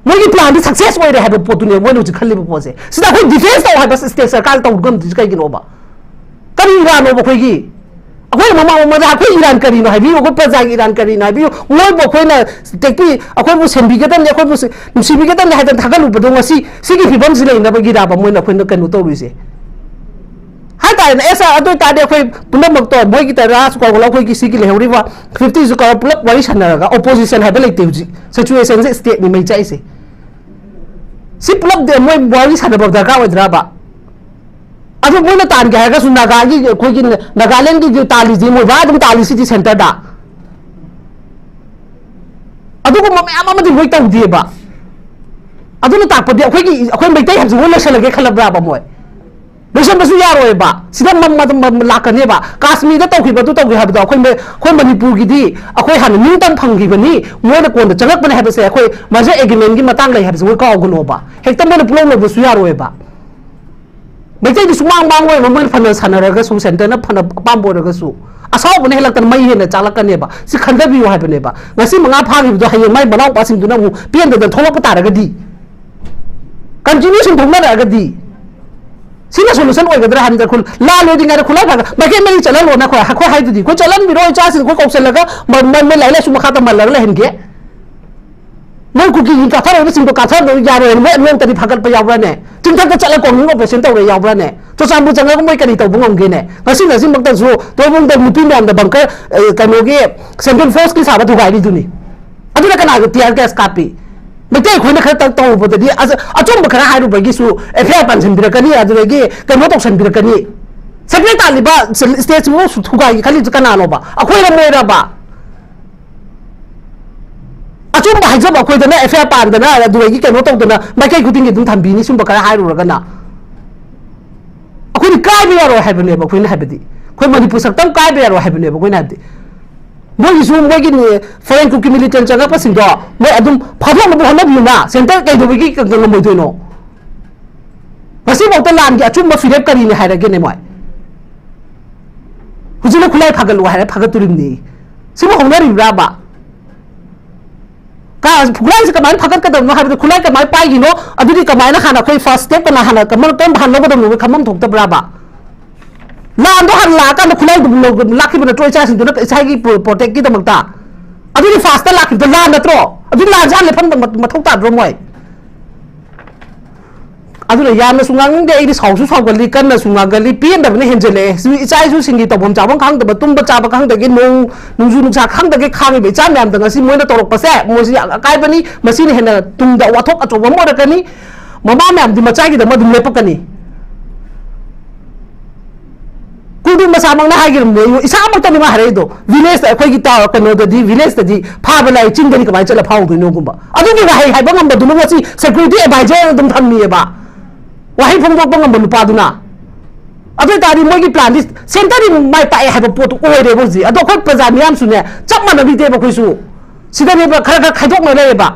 ꯃꯣꯏꯒꯤ ꯄ꯭ꯂꯥꯟꯗꯤ ꯁꯛꯁꯦꯁ ꯑꯣꯏꯔꯦ ꯍꯥꯏꯕ ꯄꯣꯠꯇꯨꯅꯦ ꯃꯣꯏꯅ ꯍꯧꯖꯤꯛ ꯈꯜꯂꯤꯕ ꯄꯣꯠꯁꯦ꯫ ꯁꯤꯗ ꯑꯩꯈꯣꯏ ꯗꯤꯐꯦꯟꯁ ꯇꯧ ꯍꯥꯏꯕ ꯁ꯭ꯇꯦꯠ ꯁꯔꯀꯥꯔꯅ ꯇꯧꯕ ꯉꯝꯗ꯭ꯔꯤꯁꯤ ꯀꯩꯒꯤꯅꯣꯕ? ꯀꯔꯤ ꯏꯔꯥꯟꯅꯣꯕ ꯑꯩꯈꯣꯏꯒꯤ? ꯑꯩꯈꯣꯏꯅ ꯃꯃꯥꯡ ꯃꯃꯥꯡꯗ ꯑꯩꯈꯣꯏ ꯏꯔꯥꯟ ꯀꯔꯤꯅꯣ ꯍꯥꯏꯕꯤꯌꯨ, ꯑꯩꯈꯣꯏ ꯄ꯭ꯔꯖꯥꯒꯤ ꯏꯔꯥꯟ ꯀꯔꯤꯅꯣ ꯍꯥꯏꯕꯤꯌꯨ꯫ ꯃꯣꯏꯕꯨ ꯑꯩꯈꯣꯏꯅ ꯇꯦꯛꯄꯤ, ꯑꯩꯈꯣꯏꯕꯨ ꯁꯦꯝꯕꯤꯒꯗꯕꯅꯤ, ꯑꯩꯈꯣꯏꯕꯨ ꯅꯨꯡꯁꯤꯕꯤꯒꯗꯕꯅꯤ ꯍꯥꯏꯗꯅ ꯊꯥꯒꯠꯂꯨꯕꯗꯣ ꯉꯁꯤ ꯁꯤꯒꯤ ꯐꯤꯕꯝꯁꯤ ꯂꯩꯅꯕꯒꯤꯔꯥꯕ ꯃꯣꯏꯅ ꯑꯩꯈꯣꯏꯅ ꯀꯩꯅꯣ ꯇꯧꯔꯤꯁꯦ? ꯍꯥꯏꯇꯥꯔꯦꯅꯦ, ꯑꯦꯁ ꯑꯥꯔ, ꯑꯗꯨ ꯑꯣꯏꯇꯥꯔꯗꯤ ꯑꯩꯈꯣꯏ ꯄꯨꯝꯅꯃꯛꯇꯣ ꯃꯣꯏꯒꯤ ꯇꯔꯥꯁꯨ ꯀꯧꯔꯒ ꯑꯩꯈꯣꯏꯒꯤ ꯁꯤꯒꯤ ꯂꯩꯍꯧꯔꯤꯕ ꯐꯤꯐꯇꯤꯁꯨ ꯀꯧꯔꯒ ꯄꯨꯂꯞ ꯋꯥꯔꯤ ꯁꯥꯟꯅꯔꯒ, ꯑꯣꯄꯣꯖꯤꯁꯟ ꯍꯥꯏꯕ ꯂꯩꯇꯦ ꯍꯧꯖꯤꯛ, ꯁꯤꯆꯨꯋꯦꯁꯟꯁꯦ ꯁ꯭ꯇꯦꯠꯅꯤ ꯃꯩ ꯆꯥꯛꯏꯁꯦ꯫ ꯁꯤ ꯄꯨꯂꯞ ꯃꯣꯏ ꯋꯥꯔꯤ ꯁꯥꯟꯅꯕ ꯗꯔꯀꯥꯔ ꯑꯣꯏꯗ꯭ꯔꯕ? ꯑꯗꯨ ꯃꯣꯏꯅ ꯇꯥꯟꯒꯦ ꯍꯥꯏꯔꯒꯁꯨ ꯅꯥꯒꯥꯒꯤ, ꯑꯩꯈꯣꯏꯒꯤ ꯅꯥꯒꯥꯂꯦꯟꯒꯤ ꯇꯥꯜꯂꯤꯁꯤ ꯃꯣꯏ ꯚꯥ ꯑꯗꯨꯝ ꯇꯥꯜꯂꯤꯁꯤꯗꯤ ꯁꯦꯟꯇꯔꯗ꯫ ꯑꯗꯨꯒꯨꯝꯕ ꯃꯌꯥꯝ ꯑꯃꯗꯤ ꯃꯣꯏ ꯇꯧꯗꯦꯕ꯫ ꯑꯗꯨꯅ ꯇꯥꯛꯄꯗꯤ ꯑꯩꯈꯣꯏꯒꯤ, ꯑꯩꯈꯣꯏ ꯃꯩꯇꯩ ꯍꯥꯏꯕꯁꯤ ꯃꯣꯏ ꯂꯣꯏꯁꯤꯜꯂꯒꯦ ꯈꯜꯂꯕ꯭ꯔꯥꯕ ꯃꯣꯏ? ꯂꯣꯏꯁꯤꯟꯕꯁꯨ ꯌꯥꯔꯣꯏꯕ꯫ ꯁꯤꯗ ꯃꯝ-, ꯃꯝ-, ꯃꯝ-, ꯂꯥꯛꯀꯅꯦꯕ꯫ ꯀꯥꯁꯃꯤꯔꯗ ꯇꯧꯈꯤꯕ ꯑꯗꯨ ꯇꯧꯈꯤ ꯍꯥꯏꯕꯗꯣ ꯑꯩꯈꯣꯏ ꯃ-, ꯑꯩꯈꯣꯏ ꯃꯅꯤꯄꯨꯔꯒꯤꯗꯤ ꯑꯩꯈꯣꯏ ꯍꯥꯟꯅ ꯅꯤꯡꯇꯝ ꯐꯪꯈꯤꯕꯅꯤ, ꯃꯣꯏꯅ ꯀꯣꯟꯅ ꯆꯪꯉꯛꯄꯅꯦ ꯍꯥꯏꯕꯁꯦ, ꯑꯩꯈꯣꯏ merger agreementꯀꯤ ꯃꯇꯥꯡ ꯂꯩ ꯍꯥꯏꯕꯁꯦ ꯃꯣꯏ ꯀꯥꯎꯒꯅꯣꯕ꯫ ꯍꯦꯛꯇ ꯃꯣꯏꯅ ꯄꯨꯂꯧ ꯂꯧꯕꯁꯨ ꯌꯥꯔꯣꯏꯕ꯫ ꯃꯩꯇꯩꯗꯤ ꯁꯨꯃꯥꯡ ꯃꯥꯡꯉꯣꯏꯕ, ꯃꯣꯏꯅ ꯐꯅ ꯁꯥꯟꯅꯔꯒꯁꯨ, centreꯅ ꯐꯅ ꯑꯄꯥꯝꯕ ꯑꯣꯏꯔꯒꯁꯨ꯫ ꯑꯁꯥꯎꯕꯅ ꯍꯦꯜꯂꯛꯇꯅ ꯃꯩ ꯍꯦꯟꯅ ꯆꯥꯛꯂꯛꯀꯅꯦꯕ꯫ ꯁꯤ ꯈꯟꯊꯕꯤꯌꯨ ꯍꯥꯏꯕꯅꯦꯕ꯫ ꯉꯁꯤ ꯃꯉꯥ ꯐꯥꯈꯤꯕꯗꯣ ꯍꯌꯦꯡ ꯃꯥꯏ ꯃꯅꯥꯎꯄꯥꯁꯤꯡꯗꯨꯅ ꯑꯃꯨꯛ ꯄꯦꯟꯗꯗꯅ ꯊꯣꯛꯂꯛꯄ ꯇꯥꯔꯒꯗꯤ, ꯀꯟꯇꯤꯅ꯭ꯌꯨꯁꯟ ꯊꯣꯛꯅꯔꯛꯑꯒꯗꯤ, ꯁꯤꯅ solution ꯑꯣꯏꯒꯗ꯭ꯔꯥ ꯍꯥꯏꯕꯗ, ꯈꯨꯜ-, ꯂꯥꯟ ꯂꯣꯏꯗ꯭ꯔꯤꯉꯩꯗ ꯈꯨꯠꯂꯥꯏ ꯐꯥꯒ ꯃꯥꯏꯀꯩ ꯃꯔꯤ ꯆꯠꯍꯜꯂꯣꯅ ꯑꯩꯈꯣꯏ, ꯑꯩꯈꯣꯏ ꯍꯥꯏꯗꯨꯗꯤ꯫ ꯑꯩꯈꯣꯏ ꯆꯠꯍꯟꯕꯤꯔꯣ, ꯏꯆꯥꯁꯤꯡ ꯑꯩꯈꯣꯏ ꯀꯧꯁꯜꯂꯒ ꯃ-, ꯃ-, ꯃꯣꯏ ꯂꯥꯏꯔꯤꯛ ꯂꯥꯏꯁꯨ ꯃꯈꯥ ꯇꯝꯍꯜꯂꯒ ꯂꯩꯍꯟꯒꯦ꯫ ꯃꯣꯏ ꯀꯨꯀꯤꯒꯤ ꯀꯥꯊꯔꯛꯏꯕꯁꯤꯡꯗꯣ ꯀꯥꯊꯔꯗꯣꯏ ꯌꯥꯔꯣꯏꯅ ꯃꯣꯏ ꯑꯅꯣꯛꯇꯗꯤ ꯐꯥꯒꯠꯄ ꯌꯥꯎꯕ꯭ꯔꯥꯅꯦ? ꯆꯤꯡꯊꯛꯇ ꯆꯠꯂ combing operation ꯇꯧꯔꯦ ꯌꯥꯎꯕ꯭ꯔꯥꯅꯦ? ꯆꯨꯔꯆꯥꯟꯄꯨꯔ ꯆꯪꯉꯒ ꯃꯣꯏ ꯀꯔꯤ ꯇꯧꯕ ꯉꯝꯒꯦꯅꯦ? ꯉꯁꯤ ꯉꯁꯤꯃꯛꯇꯁꯨ ꯇꯣꯏꯕꯨꯡꯗ ꯅꯨꯄꯤ ꯃꯌꯥꯝꯅ bunker, ꯑ, ꯀꯩꯅꯣꯒꯤ central forceꯀꯤ ꯁꯥꯕ ꯊꯨꯒꯥꯏꯔꯤꯗꯨꯅꯤ꯫ ꯑꯗꯨꯅ ꯀꯅꯥꯒꯤ tear gas ꯀꯥꯞꯄꯤ? ꯃꯩꯇꯩ ꯑꯩꯈꯣꯏꯅ ꯈꯔ ꯇꯧ-, ꯇꯧꯔꯨꯕꯗꯗꯤ ꯑꯆ-, ꯑꯆꯨꯝꯕ ꯈꯔ ꯍꯥꯏꯔꯨꯕꯒꯤꯁꯨ F I R ꯄꯥꯟꯁꯤꯟꯕꯤꯔꯛꯀꯅꯤ, ꯑꯗꯨꯗꯒꯤ ꯀꯩꯅꯣ ꯇꯧꯁꯟꯕꯤꯔꯛꯀꯅꯤ꯫ ꯁꯦꯀ꯭ꯔꯦꯠ ꯇꯥꯜꯂꯤꯕ stateꯁꯤꯕꯨ ꯊꯨꯒꯥꯏꯒꯦ ꯈꯜꯂꯤꯁꯤ ꯀꯅꯥꯅꯣꯕ? ꯑꯩꯈꯣꯏꯔ ꯃꯣꯏꯔꯕ? ꯑꯆꯨꯝꯕ ꯍꯥꯏꯖꯕ ꯑꯩꯈꯣꯏꯗꯅ F I R ꯄꯥꯟꯗꯅ ꯑꯗꯨꯗꯒꯤ ꯀꯩꯅꯣ ꯇꯧꯗꯅ ꯃꯥꯏꯀꯩ ꯈꯨꯗꯤꯡꯒꯤ ꯑꯗꯨꯝ ꯊꯝꯕꯤꯅꯤ, ꯁꯨꯝꯕ ꯈꯔ ꯍꯥꯏꯔꯨꯔꯒꯅ꯫ ꯑꯩꯈꯣꯏꯗꯤ ꯀꯥꯏꯕ ꯌꯥꯔꯣꯏ ꯍꯥꯏꯕꯅꯦꯕ ꯑꯩꯈꯣꯏꯅ ꯍꯥꯏꯕꯗꯤ꯫ ꯑꯩꯈꯣꯏ ꯃꯅꯤꯄꯨꯔ ꯁꯛꯇꯝ ꯀꯥꯏꯕ ꯌꯥꯔꯣꯏ ꯍꯥꯏꯕꯅꯦꯕ ꯑꯩꯈꯣꯏꯅ ꯍꯥꯏꯕꯗꯤ꯫ ꯃꯣꯏꯒꯤꯁꯨ ꯃꯣꯏꯒꯤ foreign ꯀꯨꯀꯤ militant ꯆꯪꯉꯛꯄꯁꯤꯡꯗꯣ ꯃꯣꯏ ꯑꯗꯨꯝ ꯐꯥꯗꯣꯛꯅꯕ ꯍꯣꯠꯅꯕꯤꯌꯨꯅ, centre ꯀꯩꯗꯧꯕꯒꯤ ꯉꯝꯃꯣꯏꯗꯣꯏꯅꯣ? ꯉꯁꯤꯐꯥꯎꯗ ꯂꯥꯟꯒꯤ ꯑꯆꯨꯝꯕ ꯐꯤꯔꯦꯞ ꯀꯔꯤꯅꯤ ꯍꯥꯏꯔꯒꯦꯅꯦ ꯃꯣꯏ? ꯍꯧꯖꯤꯛꯅ ꯈꯨꯠꯂꯥꯏ ꯐꯥꯒꯠꯂꯨ ꯍꯥꯏꯔ ꯐꯥꯒꯠꯇꯣꯔꯤꯕꯅꯤ꯫ ꯁꯤꯕꯨ ꯍꯧꯅꯔꯤꯕ꯭ꯔꯥꯕ? ꯀ-, ꯈꯨꯠꯂꯥꯏꯁꯦ ꯀꯃꯥꯏꯅ ꯐꯥꯒꯠꯀꯗꯕꯅꯣ ꯍꯥꯏꯕꯗ, ꯈꯨꯠꯂꯥꯏ ꯀꯃꯥꯏꯅ ꯄꯥꯏꯈꯤꯅꯣ? ꯑꯗꯨꯗꯤ ꯀꯃꯥꯏꯅ ꯍꯥꯟꯅ ꯑꯩꯈꯣꯏ first step ꯀꯅꯥ ꯍꯥꯟꯅ ꯀꯃꯥꯏꯅ, ꯀꯔꯝꯕ ꯍꯥꯟꯅ ꯂꯧꯒꯗꯕꯅꯣ ꯈꯪꯐꯝ ꯊꯣꯛꯇꯕ꯭ꯔꯥꯕ? ꯂꯥꯟꯗꯣ ꯍꯥꯟꯅ ꯂꯥꯛꯑꯀꯥꯟꯗ ꯈꯨꯠꯂꯥꯏꯗꯨ ꯂꯧ-, ꯂꯥꯛꯈꯤꯕ ꯅꯠꯇ꯭ꯔꯣ ꯏꯆꯥꯁꯤꯡꯗꯨꯅ ꯏꯁꯥꯒꯤ ꯄ꯭ꯔꯣ-, protectꯀꯤꯗꯃꯛꯇ? ꯑꯗꯨꯗꯤ firstꯇ ꯂꯥꯛꯈꯤꯕꯗꯣ ꯂꯥꯟ ꯅꯠꯇ꯭ꯔꯣ? ꯑꯗꯨꯗꯤ ꯂꯥꯟꯁꯦ ꯍꯥꯟꯅ ꯂꯦꯞꯍꯟꯕ ꯃ-, ꯃꯊꯧ ꯇꯥꯗ꯭ꯔꯣ ꯃꯣꯏ? ꯑꯗꯨꯅ ꯌꯥꯝꯅꯁꯨ ꯉꯥꯡꯅꯤꯡꯗꯦ, ꯑꯩꯗꯤ ꯁꯥꯎꯁꯨ ꯁꯥꯎꯒꯜꯂꯤ, ꯀꯟꯅꯁꯨ ꯉꯥꯡꯒꯜꯂꯤ, ꯄꯦꯟꯗꯕꯅ ꯍꯦꯟꯖꯜꯂꯛꯑꯦ꯫ ꯁꯤ ꯏꯆꯥ ꯏꯁꯨꯁꯤꯡꯒꯤ ꯇꯧꯐꯝ ꯆꯥꯐꯝ ꯈꯪꯗꯕ, ꯇꯨꯝꯕ ꯆꯥꯕ ꯈꯪꯗꯒꯦ, ꯅꯣꯡ, ꯅꯣꯡꯖꯨ ꯅꯨꯡꯁꯥ ꯈꯪꯗꯒꯦ ꯈꯥꯡꯉꯤꯕ ꯏꯆꯥ ꯃꯌꯥꯝꯗ ꯉꯁꯤ ꯃꯣꯏꯅ ꯇꯧꯔꯛꯄꯁꯦ, ꯃꯣꯏꯁꯤ ꯌꯥꯝ ꯑꯀꯥꯏꯕꯅꯤ꯫ ꯃꯁꯤꯅ ꯍꯦꯟꯅ ꯇꯨꯡꯗ ꯋꯥꯊꯣꯛ ꯑꯆꯧꯕ ꯑꯃ ꯑꯣꯏꯔꯛꯀꯅꯤ꯫ ꯃꯃꯥ ꯃꯌꯥꯝꯗꯤ ꯃꯆꯥꯒꯤꯗꯃꯛ ꯑꯗꯨꯝ ꯂꯦꯞꯄꯛꯀꯅꯤ꯫ ꯍꯤꯟꯗꯨ ꯃꯆꯥꯃꯛꯅ ꯍꯥꯏꯈꯤꯕꯅꯦ, ꯑꯩꯉꯣꯟ-, ꯏꯁꯥꯃꯛꯇꯅꯤ ꯃꯥ ꯍꯥꯏꯔꯛꯏꯗꯣ, ꯚꯤꯂꯦꯖꯇ, ꯑꯩꯈꯣꯏꯒꯤ ꯇꯥꯎ-, ꯀꯩꯅꯣꯗꯗꯤ, ꯚꯤꯂꯦꯖꯇꯗꯤ ꯐꯥꯕ ꯂꯥꯏ, ꯆꯤꯡꯗꯗꯤ ꯀꯃꯥꯏꯅ ꯆꯠꯂ ꯐꯥꯎꯗꯣꯏꯅꯣꯒꯨꯝꯕ꯫ ꯑꯗꯨꯒꯤ ꯋꯥꯍꯩ ꯍꯥꯏꯕ ꯉꯝꯕꯗꯨꯅ ꯉꯁꯤ ꯁꯦꯀ꯭ꯌꯨꯔꯤꯇꯤ ꯑꯦꯗꯚꯥꯏꯖꯔ ꯑꯗꯨꯝ ꯊꯝꯃꯤꯑꯕ, ꯋꯥꯍꯩ ꯐꯣꯡꯗꯣꯛꯄ ꯉꯝꯕ ꯅꯨꯄꯥꯗꯨꯅ꯫ ꯑꯗꯨ ꯑꯣꯏꯇꯥꯔꯗꯤ ꯃꯣꯏꯒꯤ ꯄ꯭ꯂꯥꯟꯗꯤ ꯁꯦꯟꯇꯔꯗꯤ ꯃꯥꯏ ꯄꯥꯛꯑꯦ ꯍꯥꯏꯕ ꯄꯣꯠꯇꯨ ꯑꯣꯏꯔꯦꯕ ꯍꯧꯖꯤꯛ꯫ ꯑꯗꯣ ꯑꯩꯈꯣꯏ ꯄ꯭ꯔꯖꯥ ꯃꯤꯌꯥꯝꯁꯨꯅꯦ, ꯆꯞ ꯃꯥꯟꯅꯕꯤꯗꯦꯕ ꯑꯩꯈꯣꯏꯁꯨ꯫ ꯁꯤꯗꯅꯦꯕ ꯈꯔ ꯈꯔ ꯈꯥꯏꯗꯣꯛꯅ ꯂꯩꯌꯦꯕ꯫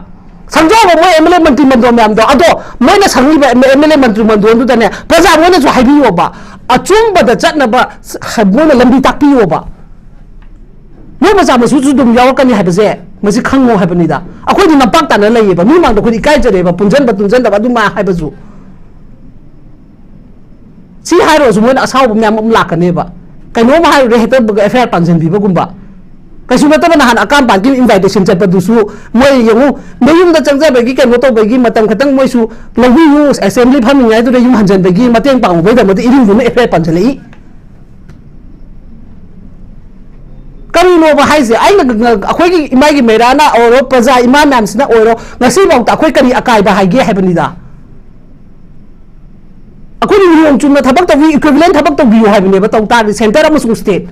ꯁꯪꯖꯥꯎꯕ ꯃꯣꯏ ꯑꯦꯝ ꯑꯦꯜ ꯑꯦ ꯃꯟꯇ꯭ꯔꯤ ꯃꯟꯗꯣꯟ ꯃꯌꯥꯝꯗꯣ, ꯑꯗꯣ ꯃꯣꯏꯅ ꯁꯪꯉꯤꯕ ꯑꯦꯝ ꯑꯦꯜ ꯑꯦ ꯃꯟꯇ꯭ꯔꯤ ꯃꯟꯗꯣꯟꯗꯨꯗꯅꯦ, ꯄ꯭ꯔꯖꯥ ꯃꯣꯏꯅꯁꯨ ꯍꯥꯏꯕꯤꯌꯣꯕ, ꯑꯆꯨꯝꯕꯗ ꯆꯠꯅꯕ ꯁ-, ꯃꯣꯏꯅ ꯂꯝꯕꯤ ꯇꯥꯛꯄꯤꯌꯣꯕ꯫ ꯃꯣꯏ ꯃꯆꯥ ꯃꯁꯨꯁꯨ ꯑꯗꯨꯝ ꯌꯥꯎꯔꯛꯀꯅꯤ ꯍꯥꯏꯕꯁꯦ ꯃꯁꯤ ꯈꯪꯉꯣ ꯍꯥꯏꯕꯅꯤꯗ꯫ ꯑꯩꯈꯣꯏꯗꯤ ꯅꯝꯄꯥꯛ ꯇꯥꯅ ꯂꯩꯌꯦꯕ, ꯃꯤ ꯃꯥꯡꯗ ꯑꯩꯈꯣꯏꯗꯤ ꯏꯀꯥꯏꯖꯔꯦꯕ, ꯄꯨꯟꯁꯤꯟꯕ ꯇꯨꯡꯁꯤꯟꯗꯕ ꯑꯗꯨꯝ ꯍꯥꯏꯕꯁꯨ꯫ ꯁꯤ ꯍꯥꯏꯔꯨꯔꯁꯨ ꯃꯣꯏꯅ ꯑꯁꯥꯎꯕ ꯃꯌꯥꯝ ꯑꯃ ꯂꯥꯛꯀꯅꯦꯕ꯫ ꯀꯩꯅꯣꯝ ꯍꯥꯏꯔꯨꯔꯦ, ꯍꯦꯛꯇ ꯑꯦꯐ ꯑꯥꯏ ꯑꯥꯔ ꯄꯥꯟꯁꯤꯟꯕꯤꯕꯒꯨꯝꯕ꯫ ꯀꯩꯁꯨ ꯅꯠꯇꯕ ꯅꯍꯥꯟ ꯑꯀꯥꯝꯄꯥꯟꯒꯤ ꯏꯟꯚꯥꯏꯇꯦꯁꯟ ꯆꯠꯄꯗꯨꯁꯨ ꯃꯣꯏ ꯌꯦꯡꯉꯨ, ꯃꯌꯨꯝꯗ ꯆꯪꯖꯕꯒꯤ ꯀꯩꯅꯣ ꯇꯧꯕꯒꯤ ꯃꯇꯝ ꯈꯛꯇꯪ ꯃꯣꯏꯁꯨ ꯂꯧꯕꯤꯌꯨ, ꯑꯦꯁꯦꯝꯕ꯭ꯂꯤ ꯐꯝꯃꯤꯉꯩꯗꯨꯗ ꯌꯨꯝ ꯍꯟꯖꯟꯕꯒꯤ ꯃꯇꯦꯡ ꯄꯥꯡꯉꯨꯕꯩꯗꯃꯛꯇ ꯏꯔꯤꯡꯕꯅ ꯑꯦꯐ ꯑꯥꯏ ꯑꯥꯔ ꯄꯥꯟꯁꯤꯜꯂꯛꯏ꯫ ꯀꯔꯤꯅꯣꯕ ꯍꯥꯏꯁꯦ? ꯑꯩꯅ ꯉ-, ꯑꯩꯈꯣꯏꯒꯤ ꯏꯃꯥꯒꯤ ꯃꯩꯔꯥꯅ ꯑꯣꯏꯔꯣ, ꯄ꯭ꯔꯖꯥ ꯏꯃꯥ ꯃꯌꯥꯝꯁꯤꯅ ꯑꯣꯏꯔꯣ, ꯉꯁꯤꯐꯥꯎꯗ ꯑꯩꯈꯣꯏ ꯀꯔꯤ ꯑꯀꯥꯏꯕ ꯍꯥꯏꯒꯦ ꯍꯥꯏꯕꯅꯤꯗ? ꯑꯩꯈꯣꯏꯅ ꯅꯤꯌꯣꯝ ꯆꯨꯝꯅ ꯊꯕꯛ ꯇꯧꯕꯤ, ꯏꯀ꯭ꯋꯤꯚꯤꯂꯦꯟ ꯊꯕꯛ ꯇꯧꯕꯤꯌꯨ ꯍꯥꯏꯕꯅꯦꯕ, ꯇꯧ ꯇꯥꯔꯗꯤ ꯁꯦꯟꯇꯔ ꯑꯃꯁꯨꯡ ꯁ꯭ꯇꯦꯠ꯫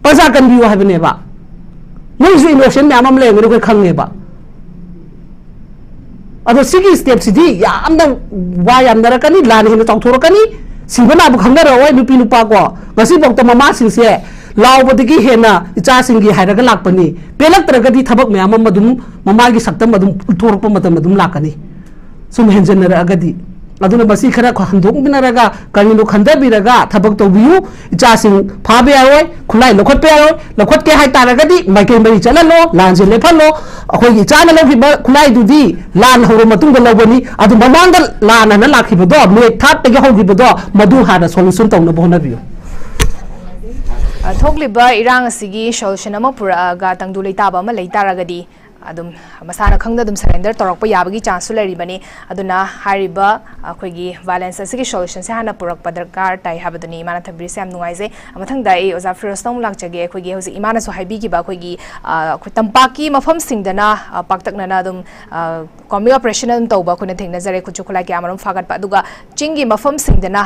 ꯄ꯭ꯔꯖꯥ ꯀꯟꯕꯤꯌꯨ ꯍꯥꯏꯕꯅꯦꯕ꯫ ꯃꯣꯏꯁꯨ ꯏꯅꯣꯁꯦꯟ ꯃꯌꯥꯝ ꯑꯃ ꯂꯩꯔꯝꯒꯅꯤ, ꯑꯩꯈꯣꯏ ꯈꯪꯉꯦꯕ꯫ ꯑꯗꯣ ꯁꯤꯒꯤ ꯁ꯭ꯇꯦꯞꯁꯤꯗꯤ ꯌꯥꯝꯅ ꯋꯥ ꯌꯥꯝꯅꯔꯛꯀꯅꯤ, ꯂꯥꯟꯅ ꯍꯦꯟꯅ ꯆꯥꯎꯊꯣꯔꯛꯀꯅꯤ, ꯁꯤꯕ ꯅꯥꯕ ꯈꯪꯅꯔꯛꯑꯣꯏ ꯅꯨꯄꯤ ꯅꯨꯄꯥ ꯀꯣ꯫ ꯉꯁꯤꯐꯥꯎꯗ ꯃꯃꯥꯁꯤꯡꯁꯦ ꯂꯥꯎꯕꯗꯒꯤ ꯍꯦꯟꯅ ꯏꯆꯥꯁꯤꯡꯒꯤ ꯍꯥꯏꯔꯒ ꯂꯥꯛꯄꯅꯤ꯫ ꯄꯦꯜꯂꯛꯇ꯭ꯔꯒꯗꯤ ꯊꯕꯛ ꯃꯌꯥꯝ ꯑꯃ ꯑꯗꯨꯝ ꯃꯃꯥꯒꯤ ꯁꯛꯇꯝ ꯑꯗꯨꯝ ꯎꯠꯊꯣꯔꯛꯄ ꯃꯇꯝ ꯑꯗꯨꯝ ꯂꯥꯛꯀꯅꯤ꯫ ꯁꯨꯝ ꯍꯦꯟꯖꯟꯅꯔꯛꯑꯒꯗꯤ꯫ ꯑꯗꯨꯅ ꯃꯁꯤ ꯈꯔ ꯍꯟꯗꯣꯛꯃꯤꯟꯅꯔꯒ, ꯀꯔꯤꯅꯣ ꯈꯟꯊꯕꯤꯔꯒ ꯊꯕꯛ ꯇꯧꯕꯤꯌꯨ꯫ ꯏꯆꯥꯁꯤꯡ ꯐꯥꯕ ꯌꯥꯔꯣꯏ, ꯈꯨꯠꯂꯥꯏ ꯂꯧꯈꯠꯄ ꯌꯥꯔꯣꯏ, ꯂꯧꯈꯠꯀꯦ ꯍꯥꯏꯇꯥꯔꯒꯗꯤ ꯃꯥꯏꯀꯩ ꯃꯔꯤ ꯆꯠꯍꯜꯂꯣ, ꯂꯥꯟꯁꯦ ꯂꯦꯞꯍꯜꯂꯣ꯫ ꯑꯩꯈꯣꯏꯒꯤ ꯏꯆꯥꯅ ꯂꯧꯈꯤꯕ ꯈꯨꯠꯂꯥꯏꯗꯨꯗꯤ ꯂꯥꯟ ꯍꯧꯔ ꯃꯇꯨꯡꯗ ꯂꯧꯕꯅꯤ, ꯑꯗꯨ ꯃꯃꯥꯡꯗ ꯂꯥꯟ ꯍꯥꯏꯅ ꯂꯥꯛꯈꯤꯕꯗꯣ, ꯃꯦ ꯊꯥꯔꯠꯇꯒꯤ ꯍꯧꯈꯤꯕꯗꯣ, ꯃꯗꯨ ꯍꯥꯟꯅ ꯁꯣꯂꯨꯁꯟ ꯇꯧꯅꯕ ꯍꯣꯠꯅꯕꯤꯌꯨ꯫ ꯑ, ꯊꯣꯛꯂꯤꯕ ꯏꯔꯥꯡ ꯑꯁꯤꯒꯤ ꯁꯣꯂꯨꯁꯟ ꯑꯃ ꯄꯨꯔꯛꯑꯒ ꯇꯪꯗꯨ ꯂꯩꯇꯥꯕ ꯑꯃ ꯂꯩ ꯇꯥꯔꯒꯗꯤ ꯑꯗꯨꯝ ꯃꯁꯥꯅ ꯈꯪꯅ ꯑꯗꯨꯝ ꯁꯔꯦꯟꯗꯔ ꯇꯧꯔꯛꯄ ꯌꯥꯕꯒꯤ ꯆꯥꯟꯁꯁꯨ ꯂꯩꯔꯤꯕꯅꯤ꯫ ꯑꯗꯨꯅ ꯍꯥꯏꯔꯤꯕ ꯑꯩꯈꯣꯏꯒꯤ ꯚꯥꯏꯂꯦꯟꯁ ꯑꯁꯤꯒꯤ ꯁꯣꯂꯨꯁꯟꯁꯦ ꯍꯥꯟꯅ ꯄꯨꯔꯛꯄ ꯗꯔꯀꯥꯔ ꯇꯥꯏ ꯍꯥꯏꯕꯗꯨꯅꯤ ꯏꯃꯥꯅ ꯊꯝꯕꯤꯔꯤꯁꯦ꯫ ꯌꯥꯝ ꯅꯨꯡꯉꯥꯏꯖꯩ꯫ ꯃꯊꯪꯗ ꯑꯩ ꯑꯣꯖꯥ ꯐꯤꯔꯣꯖꯇ ꯑꯃꯨꯛ ꯂꯥꯛꯆꯒꯦ꯫ ꯑꯩꯈꯣꯏꯒꯤ ꯍꯧꯖꯤꯛ ꯏꯃꯥꯅꯁꯨ ꯍꯥꯏꯕꯤꯈꯤꯕ ꯑꯩꯈꯣꯏꯒꯤ, ꯑ, ꯑꯩꯈꯣꯏ ꯇꯝꯄꯥꯛꯀꯤ ꯃꯐꯝꯁꯤꯡꯗꯅ, ꯑ, ꯄꯥꯛꯇꯛꯅꯅ ꯑꯗꯨꯝ, ꯑ, ꯀꯣꯝꯕꯤꯡ ꯑꯣꯄꯔꯦꯁꯟ ꯑꯗꯨꯝ ꯇꯧꯕ ꯑꯩꯈꯣꯏꯅ ꯊꯦꯡꯅꯖꯔꯦ, ꯈꯨꯠꯁꯨ ꯈꯨꯠꯂꯥꯏ ꯀꯌꯥ ꯑꯃꯔꯣꯝ ꯐꯥꯒꯠꯄ꯫ ꯑꯗꯨꯒ ꯆꯤꯡꯒꯤ ꯃꯐꯝꯁꯤꯡꯗꯅ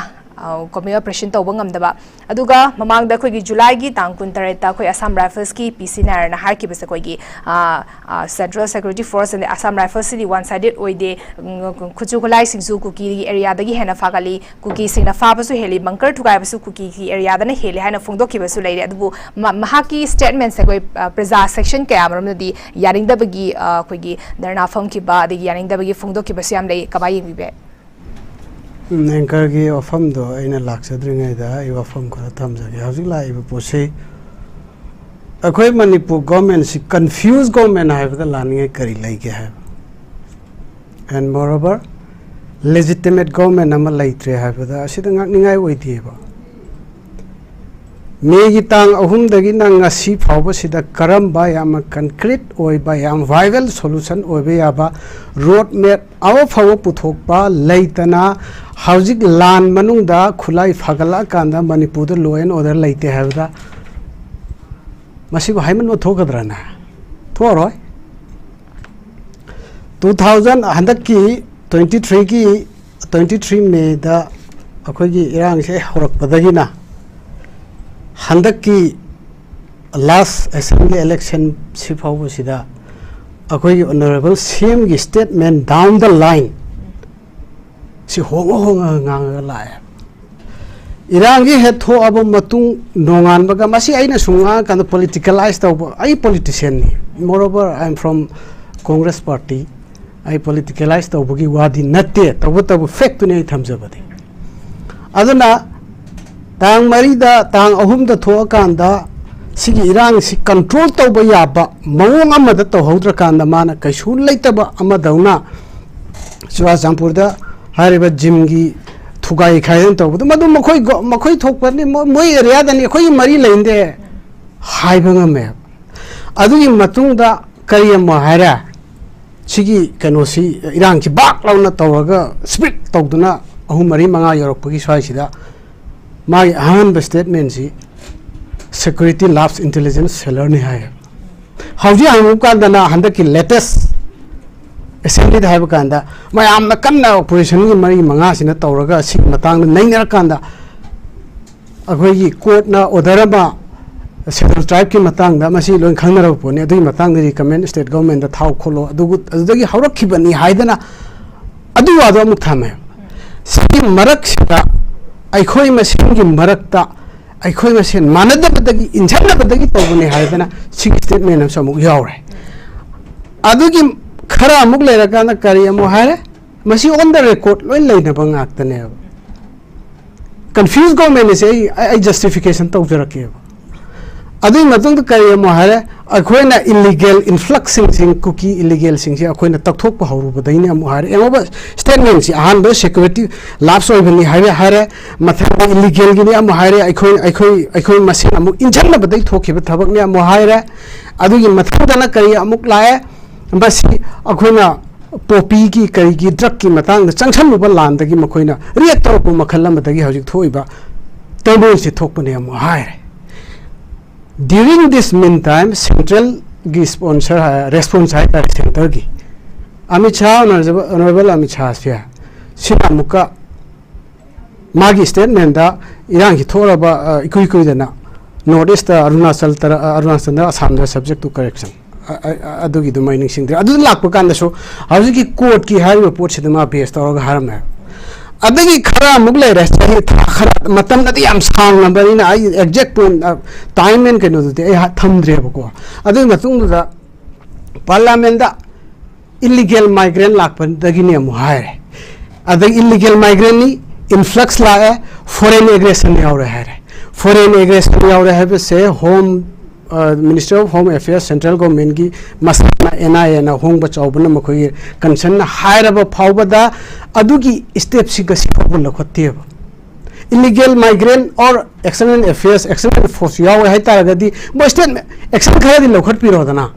ꯀꯣꯝꯕꯤꯡ ꯑꯣꯄꯔꯦꯁꯟ ꯇꯧꯕ ꯉꯝꯗꯕ꯫ ꯑꯗꯨꯒ ꯃꯃꯥꯡꯗ ꯑꯩꯈꯣꯏꯒꯤ ꯖꯨꯂꯥꯏꯒꯤ ꯇꯥꯡ ꯀꯨꯟꯇꯔꯦꯠꯇ ꯑꯩꯈꯣꯏ ꯑꯁꯥꯝ ꯔꯥꯏꯐꯜꯁꯀꯤ ꯄꯤ ꯁꯤ ꯅꯥꯌꯔꯅ ꯍꯥꯏꯈꯤꯕꯁꯦ, ꯑꯩꯈꯣꯏꯒꯤ ꯁꯦꯟꯇ꯭ꯔꯦꯜ ꯁꯦꯀ꯭ꯌꯨꯔꯤꯇꯤ ꯐꯣꯔꯁ ꯑꯃꯗꯤ ꯑꯁꯥꯝ ꯔꯥꯏꯐꯜꯁꯁꯤꯗꯤ ꯋꯥꯟ ꯁꯥꯏꯗꯦꯠ ꯑꯣꯏꯗꯦ, ꯎꯝ, ꯈꯨꯠꯁꯨ ꯈꯨꯠꯂꯥꯏꯁꯤꯡꯁꯨ ꯀꯨꯀꯤꯒꯤ ꯑꯦꯔꯤꯌꯥꯗꯒꯤ ꯍꯦꯟꯅ ꯐꯥꯒꯠꯂꯤ, ꯀꯨꯀꯤꯁꯤꯡꯅ ꯐꯥꯕꯁꯨ ꯍꯦꯜꯂꯤ, ꯕꯪꯀꯔ ꯊꯨꯒꯥꯏꯕꯁꯨ ꯀꯨꯀꯤꯒꯤ ꯑꯦꯔꯤꯌꯥꯗꯅ ꯍꯦꯜꯂꯤ ꯍꯥꯏꯅ ꯐꯣꯡꯗꯣꯛꯈꯤꯕꯁꯨ ꯂꯩꯔꯦ꯫ ꯑꯗꯨꯕꯨ ꯃ-, ꯃꯍꯥꯛꯀꯤ ꯁ꯭ꯇꯦꯠꯃꯦꯟꯁꯦ ꯑꯩꯈꯣꯏ, ꯑ, ꯄ꯭ꯔꯖꯥ ꯁꯦꯛꯁꯟ ꯀꯌꯥ ꯑꯃꯔꯣꯝꯗꯗꯤ ꯌꯥꯅꯤꯡꯗꯕꯒꯤ, ꯑ, ꯑꯩꯈꯣꯏꯒꯤ ꯙꯔꯅꯥ ꯐꯝꯈꯤꯕ, ꯑꯗꯒꯤ ꯌꯥꯅꯤꯡꯗꯕꯒꯤ ꯐꯣꯡꯗꯣꯛꯈꯤꯕꯁꯨ ꯌꯥꯝ ꯂꯩ꯫ ꯀꯃꯥꯏꯅ ꯌꯦꯡꯕꯤꯕ ꯌꯥꯏ? ꯎꯝ, ꯑꯦꯡꯀꯔꯒꯤ ꯋꯥꯐꯝꯗꯣ ꯑꯩꯅ ꯂꯥꯛꯆꯗ꯭ꯔꯤꯉꯩꯗ ꯑꯩ ꯋꯥꯐꯝ ꯈꯔ ꯊꯝꯖꯒꯦ꯫ ꯍꯧꯖꯤꯛ ꯂꯥꯛꯏꯕ ꯄꯣꯠꯁꯤ ꯑꯩꯈꯣꯏ ꯃꯅꯤꯄꯨꯔ ꯒꯣꯔꯃꯦꯟꯁꯤ ꯀꯟꯐ꯭ꯌꯨꯁ ꯒꯣꯔꯃꯦꯟ ꯍꯥꯏꯕꯗ ꯂꯥꯟꯅꯤꯡꯉꯥꯏ ꯀꯔꯤ ꯂꯩꯒꯦ ꯍꯥꯏꯕ? And moreover, legitimate government ꯑꯃ ꯂꯩꯇ꯭ꯔꯦ ꯍꯥꯏꯕꯗ ꯑꯁꯤꯗ ꯉꯛꯅꯤꯡꯉꯥꯏ ꯑꯣꯏꯗꯦꯕ꯫ ꯃꯦꯒꯤ ꯇꯥꯡ ꯑꯍꯨꯝꯗꯒꯤꯅ ꯉꯁꯤ ꯐꯥꯎꯕꯁꯤꯗ ꯀꯔꯝꯕ ꯌꯥꯝꯅ concrete ꯑꯣꯏꯕ, ꯌꯥꯝ viable solution ꯑꯣꯏꯕ ꯌꯥꯕ road map ꯑꯃ ꯐꯥꯎꯕ ꯄꯨꯊꯣꯛꯄ ꯂꯩꯇꯅ, ꯍꯧꯖꯤꯛ ꯂꯥꯟ ꯃꯅꯨꯡꯗ ꯈꯨꯠꯂꯥꯏ ꯐꯒꯠꯂꯛꯑꯀꯥꯟꯗ ꯃꯅꯤꯄꯨꯔꯗ law and order ꯂꯩꯇꯦ ꯍꯥꯏꯕꯗ ꯃꯁꯤꯕꯨ ꯍꯥꯏꯃꯟꯕ ꯊꯣꯛꯀꯗ꯭ꯔꯅꯦ? ꯊꯣꯛꯑꯔꯣꯏ꯫ Two thousand, ꯍꯟꯗꯛꯀꯤ twenty threeꯒꯤ, twenty three Mayꯗ ꯑꯩꯈꯣꯏꯒꯤ ꯏꯔꯥꯡꯁꯦ ꯍꯧꯔꯛꯄꯗꯒꯤꯅ ꯍꯟꯗꯛꯀꯤ last assembly election ꯁꯤ ꯐꯥꯎꯕꯁꯤꯗ ꯑꯩꯈꯣꯏꯒꯤ Honourable C M ꯒꯤ statement down the line ꯁꯤ ꯍꯣꯡꯉ ꯍꯣꯡꯉꯒ ꯉꯥꯡꯉꯒ ꯂꯥꯛꯑꯦ꯫ ꯏꯔꯥꯡꯒꯤ ꯍꯦꯛ ꯊꯣꯛꯑꯕ ꯃꯇꯨꯡ ꯅꯣꯡꯉꯥꯟꯕꯒ, ꯃꯁꯤ ꯑꯩꯅ ꯁꯨꯝ ꯉꯥꯡꯉꯀꯥꯟꯗ politicalize ꯇꯧꯕ, ꯑꯩ politicianꯅꯤ, moreover I am from Congress party, ꯑꯩ politicalize ꯇꯧꯕꯒꯤ ꯋꯥꯗꯤ ꯅꯠꯇꯦ, ꯇꯧꯕꯇꯕꯨ factꯇꯨꯅꯤ ꯑꯩ ꯊꯝꯖꯕꯗꯤ꯫ ꯑꯗꯨꯅ ꯇꯥꯡ ꯃꯔꯤꯗ, ꯇꯥꯡ ꯑꯍꯨꯝꯗ ꯊꯣꯛꯑꯀꯥꯟꯗ ꯁꯤꯒꯤ ꯏꯔꯥꯡꯁꯤ control ꯇꯧꯕ ꯌꯥꯕ ꯃꯑꯣꯡ ꯑꯃꯗ ꯇꯧꯍꯧꯗ꯭ꯔꯀꯥꯟꯗ ꯃꯥꯅ ꯀꯩꯁꯨ ꯂꯩꯇꯕ ꯑꯃꯗꯧꯅ ꯆꯨꯔꯥꯆꯥꯟꯄꯨꯔꯗ ꯍꯥꯏꯔꯤꯕ ꯖꯤꯝꯒꯤ ꯊꯨꯒꯥꯏ ꯈꯥꯏꯗꯅ ꯇꯧꯕꯗꯣ, ꯃꯗꯨ ꯃꯈꯣꯏ ꯒꯣ-, ꯃꯈꯣꯏ ꯊꯣꯛꯄꯅꯤ, ꯃꯣꯏ, ꯃꯣꯏ ꯑꯦꯔꯤꯌꯥꯗꯅꯤ, ꯑꯩꯈꯣꯏꯒꯤ ꯃꯔꯤ ꯂꯩꯅꯗꯦ ꯍꯥꯏꯕ ꯉꯝꯃꯦ꯫ ꯑꯗꯨꯒꯤ ꯃꯇꯨꯡꯗ ꯀꯔꯤ ꯑꯃꯨꯛ ꯍꯥꯏꯔꯦ? ꯁꯤꯒꯤ ꯀꯩꯅꯣꯁꯤ, ꯏꯔꯥꯡꯁꯤ ꯕꯥꯛ ꯂꯥꯎꯅ ꯇꯧꯔꯒ speed ꯇꯧꯗꯨꯅ ꯑꯍꯨꯝ, ꯃꯔꯤ, ꯃꯉꯥ ꯌꯧꯔꯛꯄꯒꯤ ꯁ꯭ꯋꯥꯏꯁꯤꯗ ꯃꯥꯒꯤ ꯑꯍꯥꯟꯕ statementꯁꯤ "Security loves intelligence failure"ꯅꯤ ꯍꯥꯏꯌꯦ꯫ ꯍꯧꯖꯤꯛ ꯍꯪꯉꯨ ꯀꯥꯟꯗꯅ ꯍꯟꯗꯛꯀꯤ latest ꯑꯦꯁꯦꯝꯕ꯭ꯂꯤꯗ ꯍꯥꯏꯕ ꯀꯥꯟꯗ ꯃꯌꯥꯝꯅ ꯀꯟꯅ ꯑꯣꯄꯣꯖꯤꯁꯟꯒꯤ ꯃꯔꯤ ꯃꯉꯥꯁꯤꯅ ꯇꯧꯔꯒ ꯁꯤꯒꯤ ꯃꯇꯥꯡꯗ ꯅꯩꯅꯔꯀꯥꯟꯗ ꯑꯩꯈꯣꯏꯒꯤ ꯀꯣꯔꯠꯅ ꯑꯣꯔꯗꯔ ꯑꯃ ꯁꯦꯗꯨꯜ ꯇ꯭ꯔꯥꯏꯕꯀꯤ ꯃꯇꯥꯡꯗ, ꯃꯁꯤ ꯂꯣꯏ ꯈꯪꯅꯔꯕ ꯄꯣꯠꯅꯤ, ꯑꯗꯨꯒꯤ ꯃꯇꯥꯡꯗ ꯔꯤꯀꯃꯦꯟ ꯁ꯭ꯇꯦꯠ ꯒꯚꯔꯟꯃꯦꯟꯗ ꯊꯥꯎ ꯈꯣꯠꯂꯣ, ꯑꯗꯨꯒ ꯑꯗꯨꯗꯒꯤ ꯍꯧꯔꯛꯈꯤꯕꯅꯤ ꯍꯥꯏꯗꯅ ꯑꯗꯨ ꯋꯥꯗꯣ ꯑꯃꯨꯛ ꯊꯝꯃꯦ꯫ ꯁꯤꯒꯤ ꯃꯔꯛꯁꯤꯗ ꯑꯩꯈꯣꯏ ꯃꯁꯦꯟꯒꯤ ꯃꯔꯛꯇ ꯑꯩꯈꯣꯏ ꯃꯁꯦꯟ ꯃꯥꯟꯅꯗꯕꯗꯒꯤ, ꯏꯟꯁꯤꯟꯅꯕꯗꯒꯤ ꯇꯧꯕꯅꯤ ꯍꯥꯏꯗꯅ ꯁꯤꯒꯤ ꯁ꯭ꯇꯦꯠꯃꯦꯟ ꯑꯃꯁꯨ ꯑꯃꯨꯛ ꯌꯥꯎꯔꯦ꯫ ꯑꯗꯨꯒꯤ ꯈꯔ ꯑꯃꯨꯛ ꯂꯩꯔꯀꯥꯟꯗ ꯀꯔꯤ ꯑꯃꯨꯛ ꯍꯥꯏꯔꯦ? ꯃꯁꯤ ꯑꯣꯟ ꯗ ꯔꯦꯀꯣꯔꯗ ꯂꯣꯏ ꯂꯩꯅꯕ ꯉꯥꯛꯇꯅꯦꯕ꯫ ꯀꯟꯐ꯭ꯌꯨꯁ ꯒꯣꯔꯃꯦꯟ ꯑꯁꯦ ꯑꯩ, ꯑꯩ ꯖꯁꯇꯤꯐꯤꯀꯦꯁꯟ ꯇꯧꯖꯔꯛꯀꯦꯕ꯫ ꯑꯗꯨꯒꯤ ꯃꯇꯨꯡꯗ ꯀꯔꯤ ꯑꯃꯨꯛ ꯍꯥꯏꯔꯦ? ꯑꯩꯈꯣꯏꯅ ꯏꯂꯤꯒꯦꯜ ꯏꯟꯐ꯭ꯂꯛꯁꯁꯤꯡꯁꯤ, ꯀꯨꯀꯤ ꯏꯂꯤꯒꯦꯜꯁꯤꯡꯁꯤ ꯑꯩꯈꯣꯏꯅ ꯇꯛꯊꯣꯛꯄ ꯍꯧꯔꯨꯕꯗꯩꯅꯦ ꯑꯃꯨꯛ ꯍꯥꯏꯔꯦ꯫ ꯌꯦꯡꯉꯣꯕ, ꯁ꯭ꯇꯦꯠꯃꯦꯟꯁꯤ ꯑꯍꯥꯟꯕ ꯁꯦꯀ꯭ꯌꯨꯔꯤꯇꯤ ꯂꯥꯞꯁ ꯑꯣꯏꯕꯅꯤ ꯍꯥꯏꯔꯦ, ꯍꯥꯏꯔꯦ꯫ ꯃꯊꯪꯗ ꯏꯂꯤꯒꯦꯜꯒꯤꯅꯤ ꯑꯃꯨꯛ ꯍꯥꯏꯔꯦ, ꯑꯩꯈꯣꯏ, ꯑꯩꯈꯣꯏ, ꯑꯩꯈꯣꯏ ꯃꯁꯦꯟ ꯑꯃꯨꯛ ꯏꯟꯁꯤꯟꯅꯕꯗꯒꯤ ꯊꯣꯛꯈꯤꯕ ꯊꯕꯛꯅꯤ ꯑꯃꯨꯛ ꯍꯥꯏꯔꯦ꯫ ꯑꯗꯨꯒꯤ ꯃꯊꯪꯗꯅ ꯀꯔꯤ ꯑꯃꯨꯛ ꯂꯥꯛꯑꯦ? ꯃꯁꯤ ꯑꯩꯈꯣꯏꯅ ꯄꯣꯄꯤꯒꯤ ꯀꯔꯤꯒꯤ ꯗ꯭ꯔꯛꯀꯤ ꯃꯇꯥꯡꯗ ꯆꯪꯁꯜꯂꯨꯕ ꯂꯥꯟꯗꯒꯤ ꯃꯈꯣꯏꯅ ꯔꯤꯌꯦꯛ ꯇꯧꯔꯛꯄ ꯃꯈꯜ ꯑꯃꯗꯒꯤ ꯍꯧꯖꯤꯛ ꯊꯣꯛꯏꯕ ꯇꯔꯃꯣꯏꯜꯁꯤ ꯊꯣꯛꯄꯅꯦ ꯑꯃꯨꯛ ꯍꯥꯏꯔꯦ꯫ During this meantime, ꯁꯦꯟꯇ꯭ꯔꯦꯜꯒꯤ ꯁ꯭ꯄꯣꯟꯁꯔ ꯍꯥꯏ, ꯔꯦꯁꯄꯣꯟꯁ ꯍꯥꯏꯇꯥꯔꯦ, ꯁꯦꯟꯇꯔꯒꯤ ꯑꯃꯤꯠ ꯁꯥꯍ, ꯑꯣꯅꯔꯦꯕꯜ, ꯑꯣꯅꯔꯦꯕꯜ ꯑꯃꯤꯠ ꯁꯥꯍꯁꯦ, ꯁꯤꯅ ꯑꯃꯨꯛꯀ ꯃꯥꯒꯤ ꯁ꯭ꯇꯦꯠꯃꯦꯟꯗ ꯏꯔꯥꯡꯁꯤ ꯊꯣꯛꯂꯕ, ꯑ, ꯏꯀꯨꯏ ꯀꯨꯏꯗꯅ ꯅꯣꯔꯠ ꯏꯁꯇ ꯑꯔꯨꯅꯥꯆꯜ ꯇꯔ-, ꯑ, ꯑꯔꯨꯅꯥꯆꯜꯗ ꯑꯁꯥꯝꯗ subject to correction, ꯑ, ꯑ, ꯑ, ꯑꯗꯨꯒꯤꯗꯨꯃ ꯑꯩ ꯅꯤꯡꯁꯤꯡꯗ꯭ꯔꯦ꯫ ꯑꯗꯨ ꯂꯥꯛꯄ ꯀꯥꯟꯗꯁꯨ ꯍꯧꯖꯤꯛꯀꯤ ꯀꯣꯔꯠꯀꯤ ꯍꯥꯏꯔꯤꯕ ꯄꯣꯠꯁꯤꯗ ꯃꯥ ꯕꯦꯁ ꯇꯧꯔꯒ ꯍꯥꯏꯔꯝꯃꯦ꯫ ꯑꯗꯒꯤ ꯈꯔ ꯑꯃꯨꯛ ꯂꯩꯔꯦ, ꯆꯍꯤ ꯊꯥ ꯈꯔ, ꯃꯇꯝꯗꯗꯤ ꯌꯥꯝ ꯁꯥꯡꯅꯕꯅꯤꯅ ꯑꯩ exact point, ꯑ, time and ꯀꯩꯅꯣꯗꯨꯗꯤ ꯑꯩ ꯍꯥ-, ꯊꯝꯗ꯭ꯔꯦꯕꯀꯣ꯫ ꯑꯗꯨꯒꯤ ꯃꯇꯨꯡꯗꯨꯗ ꯄꯥꯔꯂꯥꯃꯦꯟꯗ ꯏꯂꯤꯒꯦꯜ ꯃꯥꯏꯒ꯭ꯔꯦꯟ ꯂꯥꯛꯄꯗꯒꯤꯅꯦ ꯑꯃꯨꯛ ꯍꯥꯏꯔꯦ꯫ ꯑꯗꯒꯤ ꯏꯂꯤꯒꯦꯜ ꯃꯥꯏꯒ꯭ꯔꯦꯟꯅꯤ, ꯏꯟꯐ꯭ꯂꯛꯁ ꯂꯥꯛꯑꯦ, ꯐꯣꯔꯦꯟ ꯑꯦꯒ꯭ꯔꯦꯁꯟ ꯌꯥꯎꯔꯦ ꯍꯥꯏꯔꯦ꯫ ꯐꯣꯔꯦꯟ ꯑꯦꯒ꯭ꯔꯦꯁꯟ ꯌꯥꯎꯔꯦ ꯍꯥꯏꯕꯁꯦ ꯍꯣꯝ, ꯑ, ministry of home affairs, central ꯒꯣꯔꯃꯦꯟꯒꯤ ꯃꯁꯥꯅ, ꯑꯦꯟ ꯑꯥꯏ ꯑꯦꯅ ꯑꯍꯣꯡꯕ ꯆꯥꯎꯕꯅ ꯃꯈꯣꯏꯒꯤ ꯀꯟꯁꯔꯟꯅ ꯍꯥꯏꯔꯕ ꯐꯥꯎꯕꯗ ꯑꯗꯨꯒꯤ ꯁ꯭ꯇꯦꯞꯁꯤ ꯉꯁꯤ ꯐꯥꯎꯕ ꯂꯧꯈꯠꯇꯦꯕ꯫ Illegal migrant or external affairs, external force ꯌꯥꯎꯋꯦ ꯍꯥꯏꯇꯥꯔꯒꯗꯤ ꯃꯣꯏ ꯁ꯭ꯇꯦꯠ ꯑꯦꯛꯁꯟ ꯈꯔꯗꯤ ꯂꯧꯈꯠꯄꯤꯔꯣꯗꯅ,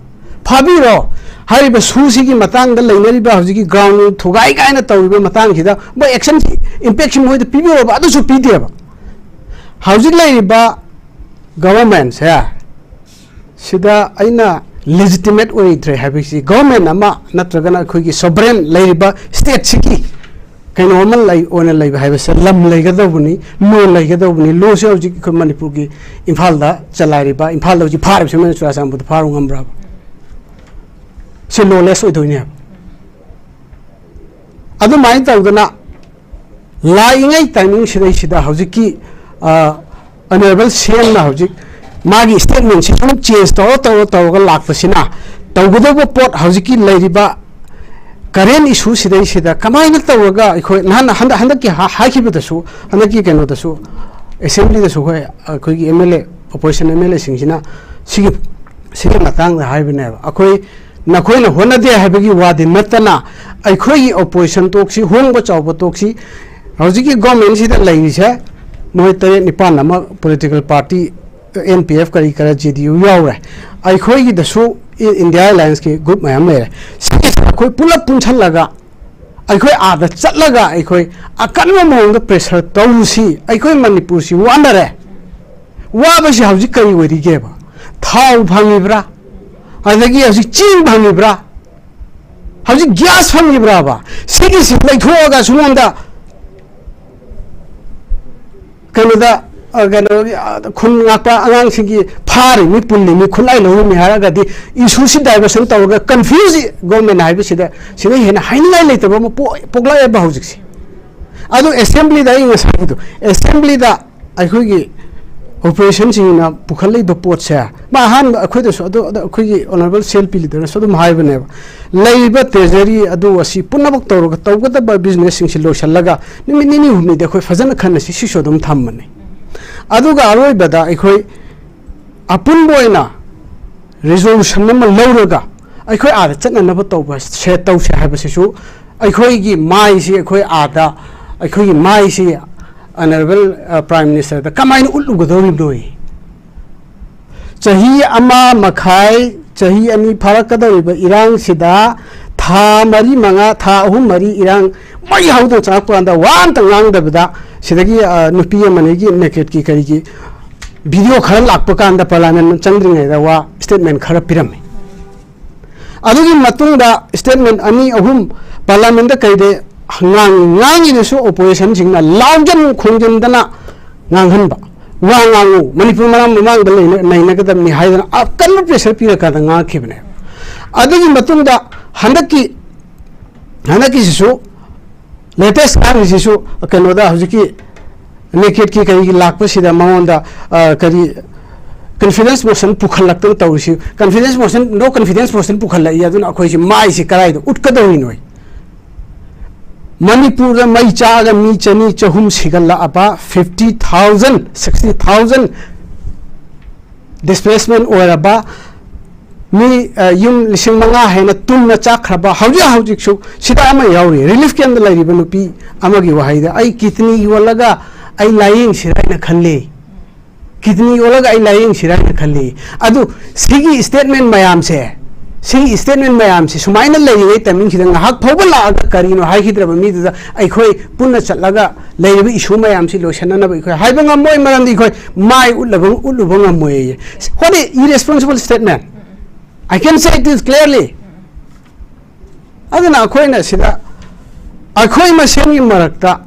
ꯐꯥꯕꯤꯔꯣ꯫ ꯍꯥꯏꯔꯤꯕ ꯁꯨꯁꯤꯒꯤ ꯃꯇꯥꯡꯗ ꯂꯩꯅꯔꯤꯕ ꯍꯧꯖꯤꯛꯀꯤ ꯒ꯭ꯔꯥꯎꯟ ꯊꯨꯒꯥꯏ ꯀꯥꯏꯅ ꯇꯧꯔꯤꯕ ꯃꯇꯥꯡꯁꯤꯗ ꯃꯣꯏ ꯑꯦꯛꯁꯟ ꯏꯝꯄꯦꯛꯁꯤ ꯃꯣꯏꯗ ꯄꯤꯕꯤꯔꯣꯕ, ꯑꯗꯨꯁꯨ ꯄꯤꯗꯦꯕ꯫ ꯍꯧꯖꯤꯛ ꯂꯩꯔꯤꯕ ꯒꯚꯔꯟꯃꯦꯟꯁꯦ ꯁꯤꯗ ꯑꯩꯅ ꯂꯦꯖꯤꯇꯤꯃꯦꯠ ꯑꯣꯏꯗ꯭ꯔꯦ ꯍꯥꯏꯕꯁꯤ, ꯒꯣꯔꯃꯦꯟ ꯑꯃ ꯅꯠꯇ꯭ꯔꯒꯅ ꯑꯩꯈꯣꯏꯒꯤ ꯁꯣꯕꯔꯦꯟ ꯂꯩꯔꯤꯕ ꯁ꯭ꯇꯦꯠꯁꯤꯒꯤ ꯀꯩꯅꯣ ꯑꯃ ꯂꯩ ꯑꯣꯏꯅ ꯂꯩꯕ ꯍꯥꯏꯕꯁꯦ, ꯂꯝ ꯂꯩꯒꯗꯧꯕꯅꯤ, ꯂꯣ ꯂꯩꯒꯗꯧꯕꯅꯤ꯫ ꯂꯣꯁꯦ ꯍꯧꯖꯤꯛ ꯑꯩꯈꯣꯏ ꯃꯅꯤꯄꯨꯔꯒꯤ ꯏꯝꯐꯥꯜꯗ ꯆꯂꯥꯏꯔꯤꯕ, ꯏꯝꯐꯥꯜꯗ ꯍꯧꯖꯤꯛ ꯐꯥꯔꯤꯕꯁꯤ ꯃꯣꯏꯅ ꯆꯨꯔꯥꯆꯥꯟꯄꯨꯔꯗ ꯐꯥꯔꯨ ꯉꯝꯕ꯭ꯔꯕ? ꯁꯤ ꯂꯣꯂꯦꯁ ꯑꯣꯏꯗꯣꯏꯅꯦꯕ꯫ ꯑꯗꯨꯃꯥꯏꯅ ꯇꯧꯗꯅ ꯂꯥꯛꯏꯉꯩ ꯇꯥꯏꯃꯤꯡ ꯁꯤꯗꯩꯁꯤꯗ ꯍꯧꯖꯤꯛꯀꯤ ꯑꯅꯔꯕꯜ ꯁꯤ ꯑꯦꯝꯅ ꯍꯧꯖꯤꯛ ꯃꯥꯒꯤ ꯁ꯭ꯇꯦꯠꯃꯦꯟꯁꯤ ꯁꯨꯝ ꯆꯦꯟꯖ ꯇꯧꯔ ꯇꯧꯔ ꯇꯧꯔꯒ ꯂꯥꯛꯄꯁꯤꯅ, ꯇꯧꯒꯗꯧꯕ ꯄꯣꯠ, ꯍꯧꯖꯤꯛꯀꯤ ꯂꯩꯔꯤꯕ ꯀꯔꯦꯟ ꯏꯁꯨ ꯁꯤꯗꯩꯁꯤꯗ ꯀꯃꯥꯏꯅ ꯇꯧꯔꯒ ꯑꯩꯈꯣꯏ ꯅꯍꯥꯟ ꯍꯟꯗꯛ ꯍꯟꯗꯛꯀꯤ ꯍꯥ- ꯍꯥꯏꯈꯤꯕꯗꯁꯨ, ꯍꯟꯗꯛꯀꯤ ꯀꯩꯅꯣꯗꯁꯨ, ꯑꯦꯁꯦꯝꯕ꯭ꯂꯤꯗꯁꯨ ꯑꯩꯈꯣꯏ, ꯑꯩꯈꯣꯏꯒꯤ M L A, opposition M L ꯑꯦꯁꯤꯡꯁꯤꯅ ꯁꯤꯒꯤ ꯁꯤꯒꯤ ꯃꯇꯥꯡꯗ ꯍꯥꯏꯕꯅꯦꯕ꯫ ꯑꯩꯈꯣꯏ, ꯅꯈꯣꯏꯅ ꯍꯣꯠꯅꯗꯦ ꯍꯥꯏꯕꯒꯤ ꯋꯥꯗꯤ ꯅꯠꯇꯅ, ꯑꯩꯈꯣꯏꯒꯤ ꯑꯣꯄꯣꯖꯤꯁꯟ ꯇꯣꯛꯁꯤ, ꯍꯣꯡꯕ ꯆꯥꯎꯕ ꯇꯣꯛꯁꯤ, ꯍꯧꯖꯤꯛꯀꯤ ꯒꯣꯔꯃꯦꯟꯁꯤꯗ ꯂꯩꯔꯤꯁꯦ ꯃꯣꯏ ꯇꯔꯦꯠ ꯅꯤꯄꯥꯟ ꯑꯃ political party, N P F ꯀꯔꯤ ꯀꯔꯥ, ꯖꯦ ꯗꯤ ꯌꯨ ꯌꯥꯎꯔꯦ꯫ ꯑꯩꯈꯣꯏꯒꯤꯗꯁꯨ ꯏ- ꯏꯟꯗꯤꯌꯥ ꯑꯦꯂꯥꯌꯟꯁꯀꯤ ꯒ꯭ꯔꯨꯞ ꯃꯌꯥꯝ ꯂꯩꯔꯦ꯫ ꯁꯤꯒꯤꯁꯦ ꯑꯩꯈꯣꯏ ꯄꯨꯂꯞ ꯄꯨꯟꯁꯜꯂꯒ ꯑꯩꯈꯣꯏ ꯑꯥꯗ ꯆꯠꯂꯒ ꯑꯩꯈꯣꯏ ꯑꯀꯟꯕ ꯃꯑꯣꯡꯗ ꯄ꯭ꯔꯦꯁꯔ ꯇꯧꯁꯤ꯫ ꯑꯩꯈꯣꯏ ꯃꯅꯤꯄꯨꯔꯁꯤ ꯋꯥꯅꯔꯦ꯫ ꯋꯥꯕꯁꯤ ꯍꯧꯖꯤꯛ ꯀꯔꯤ ꯑꯣꯏꯔꯤꯒꯦꯕ? ꯊꯥꯎ ꯐꯪꯉꯤꯕ꯭ꯔꯥ? ꯑꯗꯒꯤ ꯍꯧꯖꯤꯛ ꯆꯦꯡ ꯐꯪꯉꯤꯕ꯭ꯔꯥ? ꯍꯧꯖꯤꯛ ꯒ꯭ꯌꯥꯁ ꯐꯪꯉꯤꯕ꯭ꯔꯥꯕ? ꯁꯤꯒꯤꯁꯤ ꯂꯩꯊꯣꯛꯑꯒ ꯁꯣꯝꯗ ꯀꯩꯅꯣꯗ, ꯑ, ꯀꯩꯅꯣꯒꯤ, ꯑ, ꯈꯨꯟ ꯉꯥꯛꯄ ꯑꯉꯥꯡꯁꯤꯡꯒꯤ ꯐꯥꯔꯤꯃꯤ, ꯄꯨꯜꯂꯤꯃꯤ, ꯈꯨꯠꯂꯥꯏ ꯂꯧꯔꯤꯃꯤ ꯍꯥꯏꯔꯒꯗꯤ, ꯏꯁꯨꯁꯤ ꯗꯥꯏꯚꯔꯁꯟ ꯇꯧꯔꯒ ꯀꯟꯐ꯭ꯌꯨꯁ ꯒꯣꯔꯃꯦꯟ ꯍꯥꯏꯕꯁꯤꯗ, ꯁꯤꯗ ꯍꯦꯟꯅ ꯍꯥꯏꯅꯤꯡꯉꯥꯏ ꯂꯩꯇꯕ ꯑꯃ ꯄꯣꯛ-, ꯄꯣꯛꯂꯛꯑꯦꯕ ꯍꯧꯖꯤꯛꯁꯦ꯫ ꯑꯗꯨ ꯑꯦꯁꯦꯝꯕ꯭ꯂꯤꯗ, ꯑꯩ ꯉꯁꯥꯏꯒꯤꯗꯣ, ꯑꯦꯁꯦꯝꯕ꯭ꯂꯤꯗ ꯑꯩꯈꯣꯏꯒꯤ ꯑꯣꯄꯣꯖꯤꯁꯟꯁꯤꯡꯅ ꯄꯨꯈꯠꯂꯛꯏꯕ ꯄꯣꯠꯁꯦ, ꯃꯥ ꯑꯍꯥꯟꯕ ꯑꯩꯈꯣꯏꯗꯁꯨ, ꯑꯗꯨ, ꯑꯗꯨ ꯑꯩꯈꯣꯏꯒꯤ ꯑꯣꯅꯔꯦꯕꯜ ꯁꯤ ꯑꯦꯜ ꯄꯤ ꯂꯤꯗꯔꯅꯁꯨ ꯑꯗꯨꯝ ꯍꯥꯏꯕꯅꯦꯕ, ꯂꯩꯔꯤꯕ ꯇ꯭ꯔꯦꯖꯔꯤ ꯑꯗꯨ ꯑꯁꯤ ꯄꯨꯝꯅꯃꯛ ꯇꯧꯔꯒ ꯇꯧꯒꯗꯕ ꯕꯤꯖꯤꯅꯦꯁꯁꯤꯡꯁꯤ ꯂꯣꯏꯁꯤꯜꯂꯒ ꯅꯨꯃꯤꯠ ꯅꯤꯅꯤ ꯍꯨꯝꯅꯤꯗꯤ ꯑꯩꯈꯣꯏ ꯐꯖꯅ ꯈꯟꯅꯁꯤ, ꯁꯤꯁꯨ ꯑꯗꯨꯝ ꯊꯝꯕꯅꯤ꯫ ꯑꯗꯨꯒ ꯑꯔꯣꯏꯕꯗ ꯑꯩꯈꯣꯏ ꯑꯄꯨꯟꯕ ꯑꯣꯏꯅ ꯔꯤꯖꯣꯂꯨꯁꯟ ꯑꯃ ꯂꯧꯔꯒ ꯑꯩꯈꯣꯏ ꯑꯥꯗ ꯆꯠꯅꯅꯕ ꯇꯧꯕ ꯁꯦ, ꯇꯧꯁꯦ ꯍꯥꯏꯕꯁꯤꯁꯨ, ꯑꯩꯈꯣꯏꯒꯤ ꯃꯥꯏꯁꯤ, ꯑꯩꯈꯣꯏ ꯑꯥꯗ ꯑꯩꯈꯣꯏꯒꯤ ꯃꯥꯏꯁꯤ ꯑꯅꯔꯦꯕꯜ, ꯑ, ꯄ꯭ꯔꯥꯏꯝ ꯃꯤꯅꯤꯁꯇꯔꯗ ꯀꯃꯥꯏꯅ ꯎꯠꯂꯨꯒꯗꯧꯔꯤꯕꯅꯣ? ꯆꯍꯤ ꯑꯃ ꯃꯈꯥꯏ, ꯆꯍꯤ ꯑꯅꯤ ꯐꯥꯔꯛꯀꯗꯧꯔꯤꯕ ꯏꯔꯥꯡꯁꯤꯗ ꯊꯥ ꯃꯔꯤ ꯃꯉꯥ, ꯊꯥ ꯑꯍꯨꯝ ꯃꯔꯤ ꯏꯔꯥꯡ ꯃꯩ ꯍꯧꯗꯅ ꯆꯪꯉꯛꯄ ꯀꯥꯟꯗ ꯋꯥ ꯑꯝꯇ ꯉꯥꯡꯗꯕꯤꯗ, ꯁꯤꯗꯒꯤ, ꯑ, ꯅꯨꯄꯤ ꯑꯃꯅꯤꯒꯤ ꯅꯦꯀꯦꯠꯀꯤ ꯀꯔꯤꯒꯤ ꯚꯤꯗꯤꯑꯣ ꯈꯔ ꯂꯥꯛꯄ ꯀꯥꯟꯗ ꯄꯥꯔꯂꯤꯌꯥꯃꯦꯟ ꯆꯪꯗ꯭ꯔꯤꯉꯩꯗ ꯋꯥ ꯁ꯭ꯇꯦꯠꯃꯦꯟ ꯈꯔ ꯄꯤꯔꯝꯃꯤ꯫ ꯑꯗꯨꯒꯤ ꯃꯇꯨꯡꯗ statement ꯑꯅꯤ ꯑꯍꯨꯝ parliamentꯇ ꯀꯩꯗ ꯉꯥꯡꯉꯤ, ꯉꯥꯡꯉꯤꯗꯨꯁꯨ oppositionꯁꯤꯡꯅ ꯂꯥꯎꯖꯟ ꯈꯣꯡꯖꯤꯟꯗꯅ ꯉꯥꯡꯍꯟꯕ, "ꯋꯥ ꯉꯥꯡꯉꯨ, ꯃꯅꯤꯄꯨꯔ ꯃꯔꯝ ꯃꯃꯥꯡꯗ ꯂꯩꯅ-, ꯅꯩꯅꯒꯗꯕꯅꯤ" ꯍꯥꯏꯗꯅ ꯑꯀꯟꯕ pressure ꯄꯤꯔꯀꯥꯟꯗ ꯉꯥꯡꯈꯤꯕꯅꯦꯕ꯫ ꯑꯗꯨꯒꯤ ꯃꯇꯨꯡꯗ ꯍꯟꯗꯛꯀꯤ, ꯍꯟꯗꯛꯀꯤꯁꯤꯁꯨ latest ꯉꯥꯡꯉꯤꯁꯤꯁꯨ ꯀꯩꯅꯣꯗ ꯍꯧꯖꯤꯛꯀꯤ NECATꯀꯤ ꯀꯔꯤꯒꯤ ꯂꯥꯛꯄꯁꯤꯗ ꯃꯉꯣꯟꯗ, ꯑ, ꯀꯔꯤ confidence motion ꯄꯨꯈꯠꯂꯛꯇꯅ ꯇꯧꯔꯤꯁꯤ, confidence motion, no confidence motion ꯄꯨꯈꯠꯂꯛꯏ꯫ ꯑꯗꯨꯅ ꯑꯩꯈꯣꯏꯁꯤ ꯃꯥꯏꯁꯤ ꯀꯗꯥꯏꯗ ꯎꯠꯀꯗꯧꯔꯤꯅꯣ? ꯃꯅꯤꯄꯨꯔꯗ ꯃꯩ ꯆꯥꯛꯑꯒ ꯃꯤ ꯆꯅꯤ ꯆꯍꯨꯝ ꯁꯤꯒꯠꯂꯛꯑꯕ, fifty thousand, sixty thousand displacement ꯑꯣꯏꯔꯕ, ꯃꯤ, ꯑ, ꯌꯨꯝ ꯂꯤꯁꯤꯡ ꯃꯉꯥ ꯍꯦꯟꯅ ꯇꯨꯝꯅ ꯆꯥꯛꯈ꯭ꯔꯕ, ꯍꯧꯖꯤꯛ ꯍꯧꯖꯤꯛꯁꯨ ꯁꯤꯗ ꯑꯃ ꯌꯥꯎꯔꯤ, relief campꯇ ꯂꯩꯔꯤꯕ ꯅꯨꯄꯤ ꯑꯃꯒꯤ ꯋꯥꯍꯩꯗ, "ꯑꯩ kidney ꯌꯣꯜꯂꯒ ꯑꯩ ꯂꯥꯏꯌꯦꯡꯁꯤꯔꯥ ꯍꯥꯏꯅ ꯈꯜꯂꯤ, kidney ꯌꯣꯜꯂꯒ ꯑꯩ ꯂꯥꯏꯌꯦꯡꯁꯤꯔꯥ ꯍꯥꯏꯅ ꯈꯜꯂꯤ"꯫ ꯑꯗꯨ ꯁꯤꯒꯤ statement ꯃꯌꯥꯝꯁꯦ, ꯁꯤꯒꯤ statement ꯃꯌꯥꯝꯁꯦ ꯁꯨꯃꯥꯏꯅ ꯂꯩꯔꯤꯉꯩ timingꯁꯤꯗ ꯉꯥꯏꯍꯥꯛ ꯐꯥꯎꯕ ꯂꯥꯛꯑꯒ ꯀꯔꯤꯅꯣ ꯍꯥꯏꯈꯤꯗ꯭ꯔꯕ ꯃꯤꯗꯨꯗ ꯑꯩꯈꯣꯏ ꯄꯨꯟꯅ ꯆꯠꯂꯒ ꯂꯩꯔꯤꯕ issue ꯃꯌꯥꯝꯁꯤ ꯂꯣꯏꯁꯤꯟꯅꯅꯕ ꯑꯩꯈꯣꯏ ꯍꯥꯏꯕ ꯉꯝꯃꯣꯏ, ꯃꯔꯝꯗꯤ ꯑꯩꯈꯣꯏ ꯃꯥꯏ ꯎꯠꯂꯕ, ꯎꯠꯂꯨꯕ ꯉꯝꯃꯣꯏꯌꯦ꯫ What a irresponsible statement! I can say it is clearly. ꯑꯗꯨꯅ ꯑꯩꯈꯣꯏꯅ ꯁꯤꯗ ꯑꯩꯈꯣꯏ ꯃꯁꯦꯟꯒꯤ ꯃꯔꯛꯇ,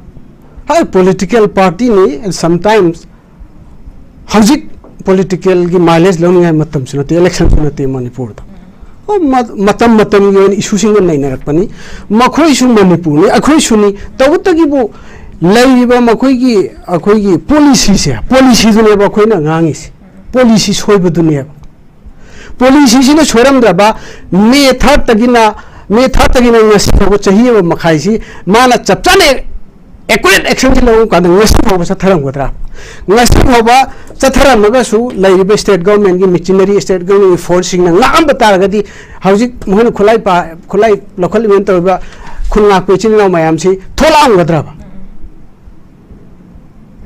ꯍꯣꯏ, political partyꯅꯤ, and sometimes ꯍꯧꯖꯤꯛ politicalꯒꯤ mileage ꯂꯧꯅꯤꯡꯉꯥꯏ ꯃꯇꯝꯁꯨ ꯅꯠꯇꯦ, electionꯁꯨ ꯅꯠꯇꯦ ꯃꯅꯤꯄꯨꯔꯗ꯫ ꯍꯣꯏ, ꯃ-, ꯃꯇꯝ ꯃꯇꯝꯒꯤ ꯑꯣꯏꯅ issueꯁꯤꯡꯒ ꯅꯩꯅꯔꯛꯄꯅꯤ꯫ ꯃꯈꯣꯏꯁꯨ ꯃꯅꯤꯄꯨꯔꯅꯤ, ꯑꯩꯈꯣꯏꯁꯨꯅꯤ꯫ ꯇꯧꯕꯇꯒꯤꯕꯨ ꯂꯩꯔꯤꯕ ꯃꯈꯣꯏꯒꯤ, ꯑꯩꯈꯣꯏꯒꯤ policyꯁꯦ, policyꯗꯨꯅꯦꯕ ꯑꯩꯈꯣꯏꯅ ꯉꯥꯡꯉꯤꯁꯦ, policy ꯁꯣꯏꯕꯗꯨꯅꯦꯕ꯫ Policyꯁꯤꯅ ꯁꯣꯏꯔꯝꯗ꯭ꯔꯕ, May thirdꯇꯒꯤꯅ, May thirdꯇꯒꯤꯅ ꯉꯁꯤ ꯐꯥꯎꯕ ꯆꯍꯤ ꯑꯃ ꯃꯈꯥꯏꯁꯤ ꯃꯥꯅ ꯆꯞ ꯆꯥꯅ accurate actionꯁꯤ ꯂꯧꯔꯝ ꯀꯥꯟꯗ ꯉꯁꯤ ꯐꯥꯎꯕ ꯆꯠꯊꯔꯝꯒꯗ꯭ꯔꯥ? ꯉꯁꯤ ꯐꯥꯎꯕ ꯆꯠꯊꯔꯝꯃꯒꯁꯨ ꯂꯩꯔꯤꯕ state governmentꯀꯤ machinery, state governmentꯀꯤ forceꯁꯤꯡꯅ ꯉꯥꯛꯑꯝꯕ ꯇꯥꯔꯒꯗꯤ ꯍꯧꯖꯤꯛ ꯃꯈꯣꯏꯅ ꯈꯨꯠꯂꯥꯏ ꯄꯥ-, ꯈꯨꯠꯂꯥꯏ ꯂꯧꯈꯠꯂꯤꯕꯅ ꯇꯧꯔꯤꯕ ꯈꯨꯟ ꯉꯥꯛꯄ ꯏꯆꯤꯜ ꯏꯅꯥꯎ ꯃꯌꯥꯝꯁꯤ ꯊꯣꯛꯂꯛꯑꯝꯒꯗ꯭ꯔꯕ?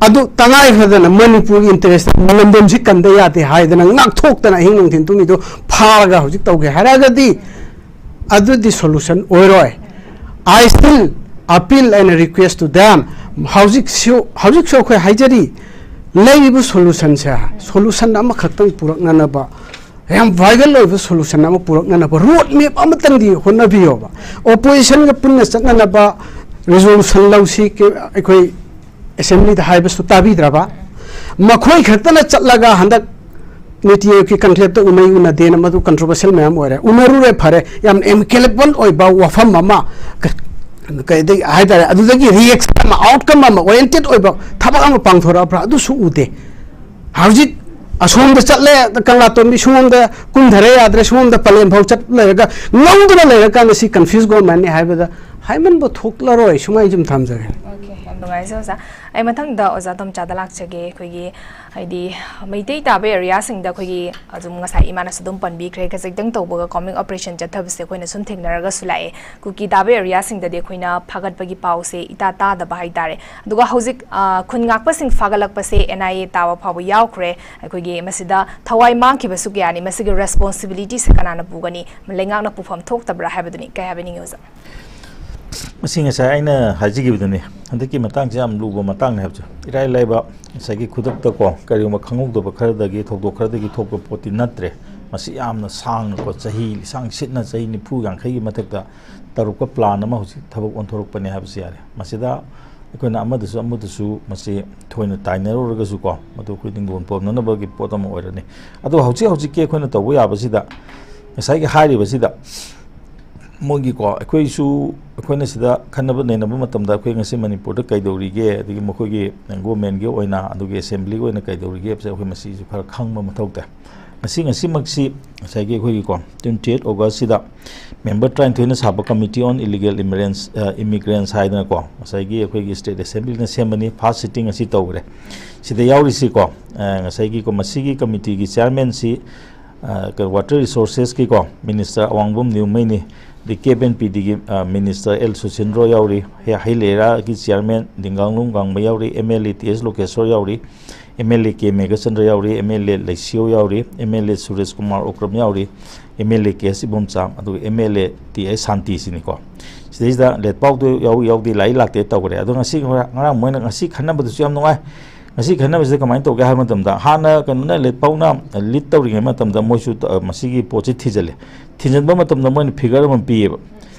ꯑꯗꯨ ꯇꯉꯥꯏ ꯐꯗꯅ ꯃꯅꯤꯄꯨꯔꯒꯤ interestꯇ ꯂꯝꯗꯝꯁꯤ ꯀꯟꯗ ꯌꯥꯗꯦ ꯍꯥꯏꯗꯅ ꯉꯥꯛꯊꯣꯛꯇꯅ ꯑꯍꯤꯡ ꯅꯨꯡꯊꯤꯟ ꯇꯨꯝꯃꯤꯗꯣ ꯐꯥꯔꯒ ꯍꯧꯖꯤꯛ ꯇꯧꯒꯦ ꯍꯥꯏꯔꯒꯗꯤ ꯑꯗꯨꯗꯤ solution ꯑꯣꯏꯔꯣꯏ꯫ I still appeal and request to them. ꯍꯧꯖꯤꯛꯁꯨ, ꯍꯧꯖꯤꯛꯁꯨ ꯑꯩꯈꯣꯏ ꯍꯥꯏꯖꯔꯤ, ꯂꯩꯔꯤꯕ solutionꯁꯦ, solution ꯑꯃꯈꯛꯇꯪ ꯄꯨꯔꯛꯅꯅꯕ ꯌꯥꯝ ꯚꯥꯏꯕꯦꯜ ꯑꯣꯏꯕ ꯁꯣꯂꯨꯁꯟ ꯑꯃ ꯄꯨꯔꯛꯅꯅꯕ ꯔꯣꯗ ꯃꯦꯞ ꯑꯃꯇꯪꯗꯤ ꯍꯣꯠꯅꯕꯤꯌꯣꯕ꯫ ꯑꯣꯄꯣꯖꯤꯁꯟꯒ ꯄꯨꯟꯅ ꯆꯠꯅꯅꯕ ꯔꯤꯖꯣꯂꯨꯁꯟ ꯂꯧꯁꯤ, ꯑꯩꯈꯣꯏ ꯑꯦꯁꯦꯝꯕ꯭ꯂꯤꯗ ꯍꯥꯏꯕꯁꯨ ꯇꯥꯕꯤꯗ꯭ꯔꯕ, ꯃꯈꯣꯏ ꯈꯛꯇꯅ ꯆꯠꯂꯒ ꯍꯟꯗꯛ ꯅꯤꯇꯤ ꯑꯥꯌꯣꯒꯀꯤ ꯀꯟꯀ꯭ꯂꯦꯞꯇ ꯎꯅꯩ ꯎꯅꯗꯦꯅ ꯃꯗꯨ ꯀꯟꯇ꯭ꯔꯣꯚꯔꯁꯤꯌꯦꯜ ꯃꯌꯥꯝ ꯑꯣꯏꯔꯦ꯫ ꯎꯅꯔꯨꯔꯦ, ꯐꯔꯦ, ꯌꯥꯝ ꯑꯦꯃꯤꯀꯦꯕꯜ ꯑꯣꯏꯕ ꯋꯥꯐꯝ ꯑꯃ, ꯀ-, ꯀꯩꯗꯒꯤ ꯍꯥꯏꯇꯥꯔꯦ, ꯑꯗꯨꯗꯒꯤ ꯔꯤꯑꯦꯛꯁꯟ ꯑꯃ, ꯑꯥꯎꯠꯀꯝ ꯑꯃ, ꯑꯣꯔꯤꯌꯦꯟꯇꯦꯠ ꯑꯣꯏꯕ ꯊꯕꯛ ꯑꯃ ꯄꯥꯡꯊꯣꯔꯛꯄ꯭ꯔꯥ? ꯑꯗꯨꯁꯨ ꯎꯗꯦ꯫ ꯍꯧꯖꯤꯛ ꯑꯁꯣꯝꯗ ꯆꯠꯂꯦ ꯀꯪꯂꯥꯇꯣꯝꯕꯤ, ꯁꯣꯝꯗ ꯀꯨꯝꯊꯔꯦ ꯌꯥꯗ꯭ꯔꯦ, ꯁꯣꯝꯗ ꯄꯂꯦꯟ ꯐꯥꯎ ꯆꯠ ꯂꯩꯔꯒ ꯉꯧꯗꯨꯅ ꯂꯩꯔꯀꯥꯟꯗ ꯁꯤ ꯀꯟꯐ꯭ꯌꯨꯁ ꯒꯣꯚꯔꯟꯃꯦꯟꯠꯅꯤ ꯍꯥꯏꯕꯗ ꯍꯥꯏꯃꯟꯕ ꯊꯣꯛꯂꯔꯣꯏ꯫ ꯁꯨꯃꯥꯏꯅ ꯁꯨꯝ ꯊꯝꯖꯒꯦ꯫ ꯑꯣꯀꯦ, ꯌꯥꯝ ꯅꯨꯡꯉꯥꯏꯖꯩ ꯑꯣꯖꯥ꯫ ꯑꯩ ꯃꯊꯪꯗ ꯑꯣꯖꯥ ꯇꯣꯝꯆꯥꯗ ꯂꯥꯛꯆꯒꯦ꯫ ꯑꯩꯈꯣꯏꯒꯤ ꯍꯥꯏꯗꯤ ꯃꯩꯇꯩ ꯇꯥꯕ ꯑꯦꯔꯤꯌꯥꯁꯤꯡꯗ ꯑꯩꯈꯣꯏꯒꯤ ꯑꯗꯨꯝ ꯉꯁꯥꯏ ꯏꯃꯥꯅꯁꯨ ꯑꯗꯨꯝ ꯄꯟꯕꯤꯈ꯭ꯔꯦ, ꯈꯖꯤꯛꯇꯪ ꯇꯧꯕꯒ ꯀꯣꯝꯕꯤꯡ ꯑꯣꯄꯔꯦꯁꯟ ꯆꯠꯊꯕꯁꯦ ꯑꯩꯈꯣꯏꯅ ꯁꯨꯝ ꯊꯦꯡꯅꯔꯒꯁꯨ ꯂꯥꯛꯑꯦ꯫ ꯀꯨꯀꯤ ꯇꯥꯕ ꯑꯦꯔꯤꯌꯥꯁꯤꯡꯗꯗꯤ ꯑꯩꯈꯣꯏꯅ ꯐꯥꯒꯠꯄꯒꯤ ꯄꯥꯎꯁꯦ ꯏꯇꯥ ꯇꯥꯗꯕ ꯍꯥꯏꯇꯥꯔꯦ꯫ ꯑꯗꯨꯒ ꯍꯧꯖꯤꯛ, ꯑ, ꯈꯨꯟ ꯉꯥꯛꯄꯁꯤꯡ ꯐꯥꯒꯠꯂꯛꯄꯁꯦ ꯑꯦꯟ ꯑꯥꯏ ꯑꯦ ꯇꯥꯕ ꯐꯥꯎꯕ ꯌꯥꯎꯈ꯭ꯔꯦ꯫ ꯑꯩꯈꯣꯏꯒꯤ ꯃꯁꯤꯗ ꯊꯋꯥꯏ ꯃꯥꯡꯈꯤꯕꯁꯨ ꯀꯌꯥꯅꯤ꯫ ꯃꯁꯤꯒꯤ ꯔꯦꯁꯄꯣꯟꯁꯤꯕꯤꯂꯤꯇꯤꯁꯦ ꯀꯅꯥꯅ ꯄꯨꯒꯅꯤ? ꯂꯩꯉꯥꯛꯅ ꯄꯨꯐꯝ ꯊꯣꯛꯇꯕ꯭ꯔꯥ ꯍꯥꯏꯕꯗꯨꯅꯤ꯫ ꯀꯩ ꯍꯥꯏꯕꯤꯅꯤꯡꯉꯤ ꯑꯣꯖꯥ? ꯃꯁꯤ ꯉꯁꯥꯏ ꯑꯩꯅ ꯍꯥꯏꯖꯈꯤꯕꯗꯨꯅꯤ, ꯍꯟꯗꯛꯀꯤ ꯃꯇꯥꯡꯁꯦ ꯌꯥꯝ ꯂꯨꯕ ꯃꯇꯥꯡꯅꯤ ꯍꯥꯏꯕꯁꯦ꯫ ꯏꯔꯥꯏ ꯂꯥꯏꯕ ꯉꯁꯥꯏꯒꯤ ꯈꯨꯗꯛꯇꯀꯣ, ꯀꯔꯤꯒꯨꯝꯕ ꯈꯪꯍꯧꯗꯕ ꯈꯔꯗꯒꯤ, ꯊꯧꯗꯣꯛ ꯈꯔꯗꯒꯤ ꯊꯣꯛꯄ ꯄꯣꯠꯇꯤ ꯅꯠꯇ꯭ꯔꯦ꯫ ꯃꯁꯤ ꯌꯥꯝꯅ ꯁꯥꯡꯅꯀꯣ, ꯆꯍꯤ ꯂꯤꯁꯥꯡ ꯁꯤꯠꯅ, ꯆꯍꯤ ꯅꯤꯐꯨ ꯌꯥꯡꯈꯩꯒꯤ ꯃꯊꯛꯇ ꯇꯧꯔꯛꯄ ꯄ꯭ꯂꯥꯟ ꯑꯃ ꯍꯧꯖꯤꯛ ꯊꯕꯛ ꯑꯣꯟꯊꯣꯔꯛꯄꯅꯦ ꯍꯥꯏꯕꯁꯤ ꯌꯥꯔꯦ꯫ ꯃꯁꯤꯗ ꯑꯩꯈꯣꯏꯅ ꯑꯃꯗꯁꯨ ꯑꯃꯗꯁꯨ ꯃꯁꯤ ꯊꯣꯏꯅ ꯇꯥꯏꯅꯔꯨꯔꯒꯁꯨꯀꯣ, ꯃꯗꯨ ꯑꯩꯈꯣꯏ ꯅꯤꯡꯒꯣꯜ ꯄꯣꯝꯅꯅꯕꯒꯤ ꯄꯣꯠ ꯑꯃ ꯑꯣꯏꯔꯅꯤ꯫ ꯑꯗꯣ ꯍꯧꯖꯤꯛ ꯍꯧꯖꯤꯛꯀꯤ ꯑꯩꯈꯣꯏꯅ ꯇꯧꯕ ꯌꯥꯕꯁꯤꯗ, ꯉꯁꯥꯏꯒꯤ ꯍꯥꯏꯔꯤꯕꯁꯤꯗ ꯃꯣꯏꯒꯤꯀꯣ, ꯑꯩꯈꯣꯏꯁꯨ, ꯑꯩꯈꯣꯏꯅ ꯁꯤꯗ ꯈꯟꯅꯕ ꯅꯩꯅꯕ ꯃꯇꯝꯗ ꯑꯩꯈꯣꯏ ꯉꯁꯤ ꯃꯅꯤꯄꯨꯔꯗ ꯀꯩꯗꯧꯔꯤꯒꯦ, ꯑꯗꯒꯤ ꯃꯈꯣꯏꯒꯤ ꯒꯣꯔꯃꯦꯟꯒꯤ ꯑꯣꯏꯅ, ꯑꯗꯨꯒꯤ ꯑꯦꯁꯦꯝꯕ꯭ꯂꯤꯒꯤ ꯑꯣꯏꯅ ꯀꯩꯗꯧꯔꯤꯒꯦ ꯍꯥꯏꯕꯁꯦ ꯑꯩꯈꯣꯏ ꯃꯁꯤꯁꯨ ꯈꯔ ꯈꯪꯕ ꯃꯊꯧ ꯇꯥꯏ꯫ ꯉꯁꯤ, ꯉꯁꯤꯃꯛꯁꯤ ꯉꯁꯥꯏꯒꯤ ꯑꯩꯈꯣꯏꯒꯤꯀꯣ, twenty eight August ꯁꯤꯗ member ꯇꯔꯥꯅꯤꯊꯣꯏꯅ ꯁꯥꯕ Committee on Illegal Immigrants, ꯑ, Immigrants ꯍꯥꯏꯗꯅꯀꯣ, ꯉꯁꯥꯏꯒꯤ ꯑꯩꯈꯣꯏꯒꯤ state assembly ꯅ ꯁꯦꯝꯕꯅꯤ, first sitting ꯑꯁꯤ ꯇꯧꯈ꯭ꯔꯦ꯫ ꯁꯤꯗ ꯌꯥꯎꯔꯤꯁꯤꯀꯣ, ꯑ, ꯉꯁꯥꯏꯒꯤꯀꯣ, ꯃꯁꯤꯒꯤ committee ꯒꯤ chairman ꯁꯤ, ꯑ, ꯀꯩꯅꯣ, water resources ꯀꯤꯀꯣ minister ꯑꯋꯥꯡꯕꯝ ꯅ꯭ꯌꯨꯃꯩꯅꯤ, ꯑꯗꯩ ꯀꯦꯞ ꯑꯦꯟ ꯄꯤ ꯗꯤ ꯒꯤ, ꯑ, minister ꯑꯦꯜ ꯁꯨꯁꯤꯟꯗ꯭ꯔꯣ ꯌꯥꯎꯔꯤ, ꯍꯩ-, ꯍꯩꯂꯦꯔꯥꯒꯤ chairman ꯗꯤꯡꯒꯥꯡꯂꯨꯡ ꯒꯥꯡꯃꯩ ꯌꯥꯎꯔꯤ, ꯑꯦꯝ ꯑꯦꯜ ꯑꯦ ꯇꯤ ꯑꯦꯁ ꯂꯣꯀꯦꯁꯣꯔ ꯌꯥꯎꯔꯤ, M L A K Meghachandra ꯌꯥꯎꯔꯤ, ꯑꯦꯝ ꯑꯦꯜ ꯑꯦ ꯂꯩꯁꯤꯌꯣ ꯌꯥꯎꯔꯤ, ꯑꯦꯝ ꯑꯦꯜ ꯑꯦ ꯁꯨꯔꯦꯁ ꯀꯨꯃꯥꯔ ꯑꯣꯀ꯭ꯔꯝ ꯌꯥꯎꯔꯤ, ꯑꯦꯝ ꯑꯦꯜ ꯑꯦ ꯀꯦ ꯑꯦꯁ ꯏꯕꯣꯝꯆꯥ, ꯑꯗꯨꯒ ꯑꯦꯝ ꯑꯦꯜ ꯑꯦ ꯇꯤ ꯑꯥꯏ ꯁꯥꯟꯇꯤ ꯁꯤꯅꯤꯀꯣ꯫ ꯁꯤꯗꯩꯁꯤꯗ ꯂꯦꯠꯄꯥꯎꯗꯣ ꯌꯥꯎ-, ꯌꯥꯎꯗꯦ, ꯂꯥꯛꯏ ꯂꯥꯛꯇꯦ ꯇꯧꯈ꯭ꯔꯦ꯫ ꯑꯗꯣ ꯉꯁꯤ ꯉꯔꯥꯡ, ꯉꯔꯥꯡ ꯃꯣꯏꯅ ꯉꯁꯤ ꯈꯟꯅꯕꯗꯨꯁꯨ ꯌꯥꯝ ꯅꯨꯡꯉꯥꯏ꯫ ꯃꯁꯤ ꯈꯟꯅꯕꯁꯤꯗ ꯀꯃꯥꯏꯅ ꯇꯧꯒꯦ ꯍꯥꯏꯕ ꯃꯇꯝꯗ, ꯍꯥꯟꯅ ꯀꯩꯅꯣꯅ, ꯂꯤꯠꯄꯥꯎꯅ ꯂꯤꯠ ꯇꯧꯔꯤꯉꯩ ꯃꯇꯝꯗ ꯃꯣꯏꯁꯨ ꯇ-, ꯃꯁꯤꯒꯤ ꯄꯣꯠꯁꯤ ꯊꯤꯖꯤꯜꯂꯦ꯫ ꯊꯤꯖꯤꯟꯕ ꯃꯇꯝꯗ ꯃꯣꯏꯅ ꯐꯤꯒꯔ ꯑꯃ ꯄꯤꯌꯦꯕ꯫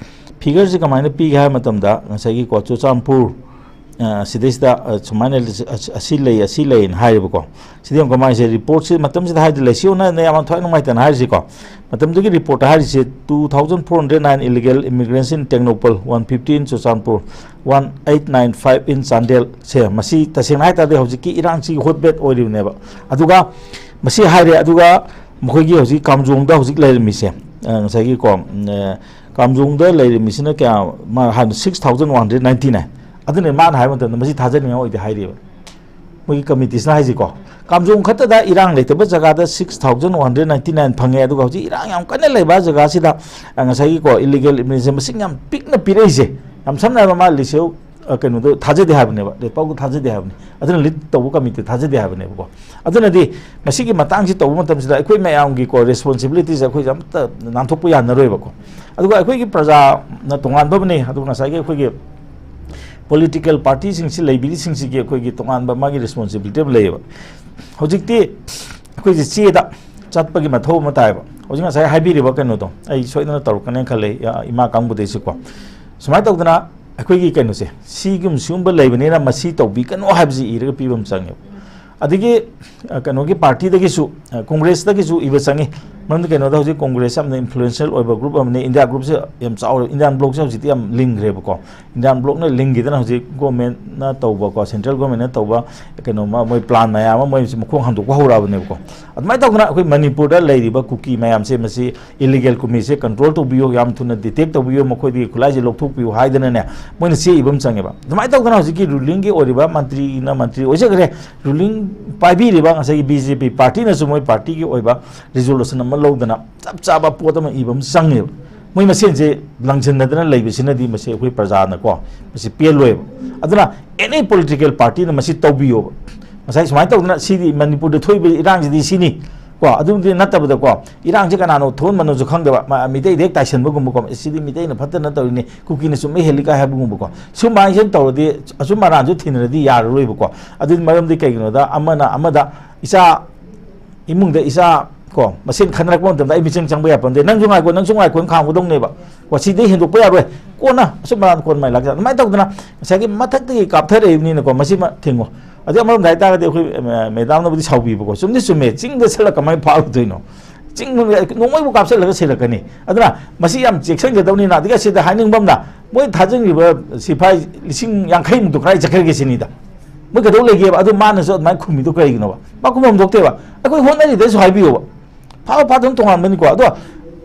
ꯐꯤꯒꯔꯁꯤ ꯀꯃꯥꯏꯅ ꯄꯤꯒꯦ ꯍꯥꯏꯕ ꯃꯇꯝꯗ, ꯉꯁꯥꯏꯒꯤꯀꯣ, ꯆꯨꯔꯆꯥꯟꯄꯨꯔ, ꯑ, ꯁꯤꯗꯩꯁꯤꯗ, ꯑ, ꯁꯨꯃꯥꯏꯅ ꯑꯁꯤ ꯂꯩ, ꯑꯁꯤ ꯂꯩꯅ ꯍꯥꯏꯔꯦꯕꯀꯣ꯫ ꯁꯤꯗꯤ ꯑꯃꯨꯛ ꯀꯃꯥꯏꯅ ꯁꯦ, ꯔꯤꯄꯣꯔꯠꯁꯤ ꯃꯇꯝꯁꯤꯗ ꯍꯥꯏꯗꯤ ꯂꯩꯁꯤꯌꯣꯅ ꯌꯥꯝꯅ ꯊꯋꯥꯏ ꯅꯨꯡꯉꯥꯏꯇꯅ ꯍꯥꯏꯔꯤꯁꯤꯀꯣ꯫ ꯃꯇꯝꯗꯨꯒꯤ ꯔꯤꯄꯣꯔꯠꯇ ꯍꯥꯏꯔꯤꯁꯦ, two thousand four hundred nine illegal immigrants in Tengnoupal, one fifty in Churachandpur, one eight nine five in Chandel ꯁꯦ, ꯃꯁꯤ ꯇꯁꯦꯡꯅ ꯍꯥꯏ ꯇꯥꯔꯗꯤ ꯍꯧꯖꯤꯛꯀꯤ ꯏꯔꯥꯡꯁꯤꯒꯤ ꯍꯣꯠ ꯕꯦꯠ ꯑꯣꯏꯔꯤꯕꯅꯦꯕ꯫ ꯑꯗꯨꯒ ꯃꯁꯤ ꯍꯥꯏꯔꯦ, ꯑꯗꯨꯒ ꯃꯈꯣꯏꯒꯤ ꯍꯧꯖꯤꯛ ꯀꯥꯝꯖꯣꯡꯗ ꯍꯧꯖꯤꯛ ꯂꯩꯔꯝꯃꯤꯁꯦ, ꯑ, ꯉꯁꯥꯏꯒꯤꯀꯣ, ꯎꯝ, ꯑ, ꯀꯥꯝꯖꯣꯡꯗ ꯂꯩꯔꯝꯃꯤꯁꯤꯅ ꯀꯌꯥ, ꯃꯥ ꯍꯥꯟꯅ six thousand one hundred ninety nine꯫ ꯑꯗꯨꯅ ꯃꯥꯅ ꯍꯥꯏꯕ ꯃꯇꯝꯗ ꯃꯁꯤ ꯊꯥꯖꯅꯤꯡꯉꯥꯏ ꯑꯣꯏꯗꯦ ꯍꯥꯏꯔꯤꯕ꯫ ꯃꯣꯏꯒꯤ ꯀꯃꯤꯇꯤꯁꯤꯅ ꯍꯥꯏꯁꯤꯀꯣ, ꯀꯥꯝꯖꯣꯡ ꯈꯛꯇꯗ ꯏꯔꯥꯡ ꯂꯩꯇꯕ ꯖꯒꯥꯗ six thousand one hundred ninety nine ꯐꯪꯉꯦ, ꯑꯗꯨꯒ ꯍꯧꯖꯤꯛ ꯏꯔꯥꯡ ꯌꯥꯝ ꯀꯟꯅ ꯂꯩꯕ ꯖꯒꯥꯁꯤꯗ, ꯑ, ꯉꯁꯥꯏꯒꯤꯀꯣ, illegal immigration ꯃꯁꯤꯡ ꯌꯥꯝ ꯄꯤꯛꯅ ꯄꯤꯔꯛꯏꯁꯦ, ꯌꯥꯝ ꯁꯝꯅ ꯍꯥꯏꯔꯕ, ꯃꯥ ꯂꯤꯁꯤꯌꯣ, ꯑ, ꯀꯩꯅꯣꯗꯣ ꯊꯥꯖꯗꯦ ꯍꯥꯏꯕꯅꯦꯕ, ꯂꯤꯠꯄꯥꯎꯗꯣ ꯊꯥꯖꯗꯦ ꯍꯥꯏꯕꯅꯤ꯫ ꯑꯗꯨꯅ ꯂꯤꯠ ꯇꯧꯕ ꯀꯃꯤꯇꯤ ꯊꯥꯖꯗꯦ ꯍꯥꯏꯕꯅꯦꯕꯀꯣ꯫ ꯑꯗꯨꯅꯗꯤ ꯃꯁꯤꯒꯤ ꯃꯇꯥꯡꯁꯤ ꯇꯧꯕ ꯃꯇꯝꯁꯤꯗ ꯑꯩꯈꯣꯏ ꯃꯌꯥꯝꯒꯤꯀꯣ, ꯔꯦꯁꯄꯣꯟꯁꯤꯕꯤꯂꯤꯇꯤꯁꯦ ꯑꯩꯈꯣꯏꯁꯦ ꯑꯝꯇ ꯅꯥꯟꯊꯣꯛꯄ ꯌꯥꯅꯔꯣꯏꯕꯀꯣ꯫ ꯑꯗꯨꯒ ꯑꯩꯈꯣꯏꯒꯤ ꯄ꯭ꯔꯖꯥꯅ ꯇꯣꯉꯥꯟꯕ ꯑꯃꯅꯤ, ꯑꯗꯨꯒ ꯉꯁꯥꯏꯒꯤ ꯑꯩꯈꯣꯏꯒꯤ ꯄꯣꯂꯤꯇꯤꯀꯦꯜ ꯄꯥꯔꯇꯤꯁꯤꯡꯁꯤ ꯂꯩꯕꯤꯔꯤꯁꯤꯡꯁꯤꯒꯤ ꯑꯩꯈꯣꯏꯒꯤ ꯇꯣꯉꯥꯟꯕ ꯃꯥꯒꯤ ꯔꯦꯁꯄꯣꯟꯁꯤꯕꯤꯂꯤꯇꯤ ꯑꯃ ꯂꯩꯌꯦꯕ꯫ ꯍꯧꯖꯤꯛꯇꯤ ꯑꯩꯈꯣꯏꯁꯦ ꯆꯦꯗ ꯆꯠꯄꯒꯤ ꯃꯊꯧ ꯑꯃ ꯇꯥꯏꯌꯦꯕ꯫ ꯍꯧꯖꯤꯛ ꯉꯁꯥꯏ ꯍꯥꯏꯕꯤꯔꯤꯕ ꯀꯩꯅꯣꯗꯣ ꯑꯩ ꯁꯣꯏꯗꯅ ꯇꯧꯔꯛꯀꯅꯦꯅ ꯈꯜꯂꯦ, ꯑ, ꯏꯃꯥ ꯀꯥꯡꯕꯨꯗꯩꯁꯨꯀꯣ꯫ ꯁꯨꯃꯥꯏꯅ ꯇꯧꯗꯅ ꯑꯩꯈꯣꯏꯒꯤ ꯀꯩꯅꯣꯁꯦ, ꯁꯤꯒꯨꯝ-, ꯁꯤꯒꯨꯝꯕ ꯂꯩꯕꯅꯤꯅ ꯃꯁꯤ ꯇꯧꯕꯤꯒꯅꯨ ꯍꯥꯏꯕꯁꯤ ꯏꯔꯒ ꯄꯤꯕ ꯑꯃ ꯆꯪꯉꯦꯕ꯫ ꯑꯗꯒꯤ, ꯑ, ꯀꯩꯅꯣꯒꯤ ꯄꯥꯔꯇꯤꯗꯒꯤꯁꯨ, ꯑ, ꯀꯣꯡꯒ꯭ꯔꯦꯁꯇꯒꯤꯁꯨ ꯏꯕ ꯆꯪꯉꯤ꯫ ꯃꯔꯝꯗꯤ ꯀꯩꯅꯣꯗ ꯍꯧꯖꯤꯛ ꯀꯣꯡꯒ꯭ꯔꯦꯁ ꯌꯥꯝꯅ ꯏꯟꯐ꯭ꯂꯨꯌꯦꯟꯁꯤꯌꯦꯜ ꯑꯣꯏꯕ ꯒ꯭ꯔꯨꯞ ꯑꯃꯅꯤ, ꯏꯟꯗꯤꯌꯥ ꯒ꯭ꯔꯨꯞꯁꯦ ꯌꯥꯝ ꯆꯥꯎꯔꯦ, ꯏꯟꯗꯤꯌꯥꯟ ꯕ꯭ꯂꯣꯛꯁꯦ ꯍꯧꯖꯤꯛꯇꯤ ꯌꯥꯝ ꯂꯤꯡꯈ꯭ꯔꯦꯕꯀꯣ꯫ ꯏꯟꯗꯤꯌꯥꯟ ꯕ꯭ꯂꯣꯛꯅ ꯂꯤꯡꯈꯤꯗꯅ ꯍꯧꯖꯤꯛ ꯒꯣꯔꯃꯦꯟꯅ ꯇꯧꯕꯀꯣ, ꯁꯦꯟꯇ꯭ꯔꯦꯜ ꯒꯣꯔꯃꯦꯟꯅ ꯇꯧꯕ ꯀꯩꯅꯣꯃ, ꯃꯣꯏ ꯄ꯭ꯂꯥꯟ ꯃꯌꯥꯝ ꯑꯃ ꯃꯣꯏꯁꯦ ꯃꯈꯣꯡ ꯍꯥꯡꯗꯣꯛꯄ ꯍꯧꯔꯛꯑꯕꯅꯦꯕꯀꯣ꯫ ꯑꯗꯨꯃꯥꯏꯅ ꯇꯧꯗꯅ ꯑꯩꯈꯣꯏ ꯃꯅꯤꯄꯨꯔꯗ ꯂꯩꯔꯤꯕ ꯀꯨꯀꯤ ꯃꯌꯥꯝꯁꯦ, ꯃꯁꯤ ꯏꯂꯤꯒꯦꯜ ꯀꯨꯀꯤꯁꯦ ꯀꯟꯇ꯭ꯔꯣꯜ ꯇꯧꯕꯤꯌꯨ, ꯌꯥꯝ ꯊꯨꯅ ꯗꯤꯇꯦꯛ ꯇꯧꯕꯤꯌꯨ, ꯃꯈꯣꯏꯗꯒꯤ ꯈꯨꯠꯂꯥꯏꯁꯦ ꯂꯧꯊꯣꯛꯄꯤꯌꯨ ꯍꯥꯏꯗꯅꯅꯦ, ꯃꯣꯏꯅ ꯆꯦ ꯏꯕ ꯑꯃ ꯆꯪꯉꯦꯕ꯫ ꯑꯗꯨꯃꯥꯏꯅ ꯇꯧꯗꯅ ꯍꯧꯖꯤꯛꯀꯤ ꯔꯨꯂꯤꯡꯒꯤ ꯑꯣꯏꯔꯤꯕ ꯃꯟꯇ꯭ꯔꯤꯅ ꯃꯟꯇ꯭ꯔꯤ ꯑꯣꯏꯖꯈ꯭ꯔꯦ, ꯔꯨꯂꯤꯡ ꯄꯥꯏꯕꯤꯔꯤꯕ ꯉꯁꯥꯏꯒꯤ ꯕꯤ ꯖꯦ ꯄꯤ ꯄꯥꯔꯇꯤꯅꯁꯨ ꯃꯣꯏ ꯄꯥꯔꯇꯤꯒꯤ ꯑꯣꯏꯕ ꯔꯤꯖꯣꯂꯨꯁꯟ ꯑꯃ ꯂꯧꯗꯅ ꯆꯞ ꯆꯥꯕ ꯄꯣꯠ ꯑꯃ ꯏꯕ ꯑꯃ ꯆꯪꯉꯦꯕ꯫ ꯃꯣꯏ ꯃꯁꯦꯟꯁꯦ ꯂꯪꯁꯤꯟꯅꯗꯅ ꯂꯩꯕꯁꯤꯅꯗꯤ ꯃꯁꯤ ꯑꯩꯈꯣꯏ ꯄ꯭ꯔꯖꯥꯅꯀꯣ, ꯃꯁꯤ ꯄꯦꯜꯂꯣꯏꯕ꯫ ꯑꯗꯨꯅ ꯑꯦꯅꯤ ꯄꯣꯂꯤꯇꯤꯀꯦꯜ ꯄꯥꯔꯇꯤꯅ ꯃꯁꯤ ꯇꯧꯕꯤꯌꯣꯕ꯫ ꯉꯁꯥꯏ ꯁꯨꯃꯥꯏꯅ ꯇꯧꯗꯅ ꯁꯤꯗꯤ ꯃꯅꯤꯄꯨꯔꯗ ꯊꯣꯛꯏꯕ ꯏꯔꯥꯡꯁꯤꯗꯤ ꯁꯤꯅꯤ, ꯀꯣ, ꯑꯗꯨꯗꯤ ꯅꯠꯇꯕꯗꯀꯣ, ꯏꯔꯥꯡꯁꯦ ꯀꯅꯥꯅꯣ ꯊꯣꯛꯍꯟꯕꯅꯣꯁꯨ ꯈꯪꯗꯕ, ꯃ-, ꯃꯤꯇꯩꯗ ꯍꯦꯛ ꯇꯥꯏꯁꯟꯕꯒꯨꯝꯕꯀꯣ, "ꯑꯦ, ꯁꯤꯗꯤ ꯃꯤꯇꯩꯅ ꯐꯠꯇꯅ ꯇꯧꯔꯤꯅꯤ, ꯀꯨꯀꯤꯅ ꯆꯨꯝꯃꯦ ꯍꯦꯜꯂꯤ" ꯀꯥꯏ ꯍꯥꯏꯕꯒꯨꯝꯕꯀꯣ, ꯁꯨꯃꯥꯏꯅ ꯁꯨꯝ ꯇꯧꯔꯗꯤ, ꯑꯆꯨꯝ ꯑꯔꯥꯟꯁꯨ ꯊꯤꯅꯔꯗꯤ ꯌꯥꯔꯔꯣꯏꯕꯀꯣ꯫ ꯑꯗꯨꯒꯤ ꯃꯔꯝꯗꯤ ꯀꯩꯒꯤꯅꯣꯗ, ꯑꯃꯅ ꯑꯃꯗ, ꯏꯆꯥ, ꯏꯃꯨꯡꯗ ꯏꯆꯥ ꯀꯣ, ꯃꯁꯦꯟ ꯈꯟꯅꯔꯛꯄ ꯃꯇꯝꯗ ꯑꯩ ꯃꯤꯆꯪ ꯆꯪꯕ ꯌꯥꯄꯣꯟꯇꯦ, "ꯅꯪꯁꯨ ꯉꯥꯏꯈꯣ, ꯅꯪꯁꯨ ꯉꯥꯏꯈꯣꯅ" ꯈꯥꯝꯒꯗꯧꯅꯦꯕ꯫ ꯀꯣ, ꯁꯤꯗꯩ ꯍꯦꯟꯗꯣꯛꯄ ꯌꯥꯔꯣꯏ, ꯀꯣꯟꯅ ꯑꯆꯨꯝ ꯑꯔꯥꯟ ꯀꯣꯟ ꯃꯥꯏ ꯂꯥꯛꯆ-, ꯑꯗꯨꯃꯥꯏꯅ ꯇꯧꯗꯅ ꯉꯁꯥꯏꯒꯤ ꯃꯊꯛꯇꯒꯤ ꯀꯥꯞꯊꯔꯛꯏꯕꯅꯤꯅꯀꯣ, ꯃꯁꯤꯃ ꯊꯤꯡꯉꯣ꯫ ꯑꯗꯩ ꯑꯃꯔꯣꯝꯗ ꯍꯥꯏꯇꯥꯔꯒꯗꯤ ꯑꯩꯈꯣꯏ, ꯑ, ꯃꯦꯗꯥꯝꯅꯕꯨꯗꯤ ꯁꯥꯎꯕꯤꯕꯀꯣ, ꯆꯨꯝꯗꯤ ꯆꯨꯝꯃꯦ, ꯆꯤꯡꯗ ꯆꯠꯂ ꯀꯃꯥꯏꯅ ꯐꯥꯔꯨꯗꯣꯏꯅꯣ? ꯆꯤꯡ ꯅꯣꯡꯃꯩꯕꯨ ꯀꯥꯞꯁꯤꯜꯂꯒ ꯁꯤꯔꯛꯀꯅꯤ꯫ ꯑꯗꯨꯅ ꯃꯁꯤ ꯌꯥꯝ ꯆꯦꯛꯁꯤꯟꯒꯗꯧꯅꯤꯅ, ꯑꯗꯨꯒ ꯁꯤꯗ ꯍꯥꯏꯅꯤꯡꯕ ꯑꯃꯅ, ꯃꯣꯏ ꯊꯥꯖꯤꯟꯈ꯭ꯔꯤꯕ ꯁꯤꯐꯥꯏ ꯂꯤꯁꯤꯡ ꯌꯥꯡꯈꯩꯃꯨꯛꯇꯣ ꯀꯗꯥꯏ ꯆꯠꯈ꯭ꯔꯒꯦ ꯁꯤꯅꯤꯗ꯫ ꯃꯣꯏ ꯀꯩꯗꯧ ꯂꯩꯒꯦꯕ? ꯑꯗꯨ ꯃꯥꯅꯁꯨ ꯑꯗꯨꯃꯥꯏꯅ ꯈꯨꯝꯃꯤꯗꯣ ꯀꯩꯒꯤꯅꯣꯕ? ꯃꯥ ꯈꯨꯝꯐꯝ ꯊꯣꯛꯇꯦꯕ꯫ ꯑꯩꯈꯣꯏ ꯍꯣꯠꯅꯔꯤꯗꯁꯨ ꯍꯥꯏꯕꯤꯌꯣꯕ꯫ ꯐꯥꯕ ꯐꯥꯗꯕ ꯇꯣꯉꯥꯟꯕꯅꯤꯀꯣ꯫ ꯑꯗꯣ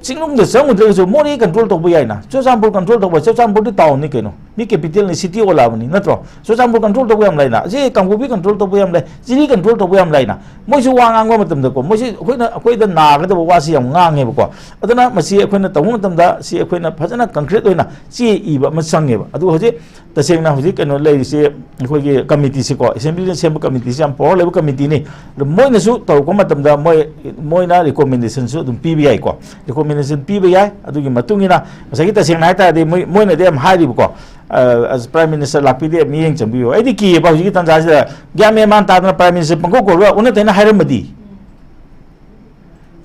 ꯆꯤꯡꯅꯨꯡꯗ ꯆꯪꯉꯨꯗ꯭ꯔꯒꯁꯨ ꯃꯣꯔꯦ control ꯇꯧꯕ ꯌꯥꯏꯅ, ꯆꯨꯔꯆꯥꯟꯄꯨꯔ control ꯇꯧꯕ, ꯆꯨꯔꯆꯥꯟꯄꯨꯔꯗꯤ townꯅꯤ ꯀꯩꯅꯣ, ꯃꯤ capitalꯅꯤ, city ꯑꯣꯜꯂꯛꯑꯕꯅꯤ ꯅꯠꯇ꯭ꯔꯣ? ꯆꯨꯔꯆꯥꯟꯄꯨꯔ control ꯇꯧꯕ ꯌꯥꯝ ꯂꯩꯅ, ꯑꯁꯤ ꯀꯥꯡꯄꯣꯛꯄꯤ control ꯇꯧꯕ ꯌꯥꯝ ꯂꯩ, ꯖꯤꯔꯤ control ꯇꯧꯕ ꯌꯥꯝ ꯂꯩꯅ꯫ ꯃꯣꯏꯁꯨ ꯋꯥ ꯉꯥꯡꯕ ꯃꯇꯝꯗꯀꯣ, ꯃꯣꯏꯁꯤ ꯑꯩꯈꯣꯏꯅ, ꯑꯩꯈꯣꯏꯗ ꯅꯥꯒꯗꯕ ꯋꯥꯁꯤ ꯌꯥꯝ ꯉꯥꯡꯉꯦꯕꯀꯣ꯫ ꯑꯗꯨꯅ ꯃꯁꯤ ꯑꯩꯈꯣꯏꯅ ꯇꯧꯕ ꯃꯇꯝꯗ ꯁꯤ ꯑꯩꯈꯣꯏꯅ ꯐꯖꯅ concrete ꯑꯣꯏꯅ ꯆꯦ ꯏꯕ ꯑꯃ ꯆꯪꯉꯦꯕ꯫ ꯑꯗꯨꯒ ꯍꯧꯖꯤꯛ ꯇꯁꯦꯡꯅ ꯍꯧꯖꯤꯛ ꯀꯩꯅꯣ ꯂꯩꯔꯤꯁꯦ, ꯑꯩꯈꯣꯏꯒꯤ committeeꯁꯤꯀꯣ, assemblyꯅ ꯁꯦꯝꯕ committeeꯁꯤ ꯌꯥꯝ power ꯂꯩꯕ committeeꯅꯤ꯫ ꯑꯗꯣ ꯃꯣꯏꯅꯁꯨ ꯇꯧꯔꯛꯄ ꯃꯇꯝꯗ ꯃꯣꯏ, ꯃꯣꯏꯅ recommendationꯁꯨ ꯑꯗꯨꯝ ꯄꯤꯕ ꯌꯥꯏꯀꯣ, recommendation ꯄꯤꯕ ꯌꯥꯏ꯫ ꯑꯗꯨꯒꯤ ꯃꯇꯨꯡ ꯏꯟꯅ ꯉꯁꯥꯏꯒꯤ ꯇꯁꯦꯡꯅ ꯍꯥꯏꯇꯥꯔꯗꯤ ꯃꯣꯏ, ꯃꯣꯏꯅꯗꯤ ꯌꯥꯝ ꯍꯥꯏꯔꯤꯕꯀꯣ, ꯑ, ꯑꯁ, Prime Minister ꯂꯥꯛꯄꯤꯗꯦ, ꯃꯤꯠꯌꯦꯡ ꯆꯪꯕꯤꯌꯨ꯫ ꯑꯩꯗꯤ ꯀꯤꯌꯦꯕ ꯍꯧꯖꯤꯛꯀꯤ ꯇꯥꯟꯖꯥꯁꯤꯗ ꯒ꯭ꯌꯥꯟ ꯃꯦꯟ ꯃꯥꯟ ꯇꯥꯗꯅ Prime Minister ꯄꯪꯀꯧ ꯀꯧꯔꯒ ꯑꯣꯟꯅ ꯇꯩꯅ ꯍꯥꯏꯔꯝꯃꯗꯤ꯫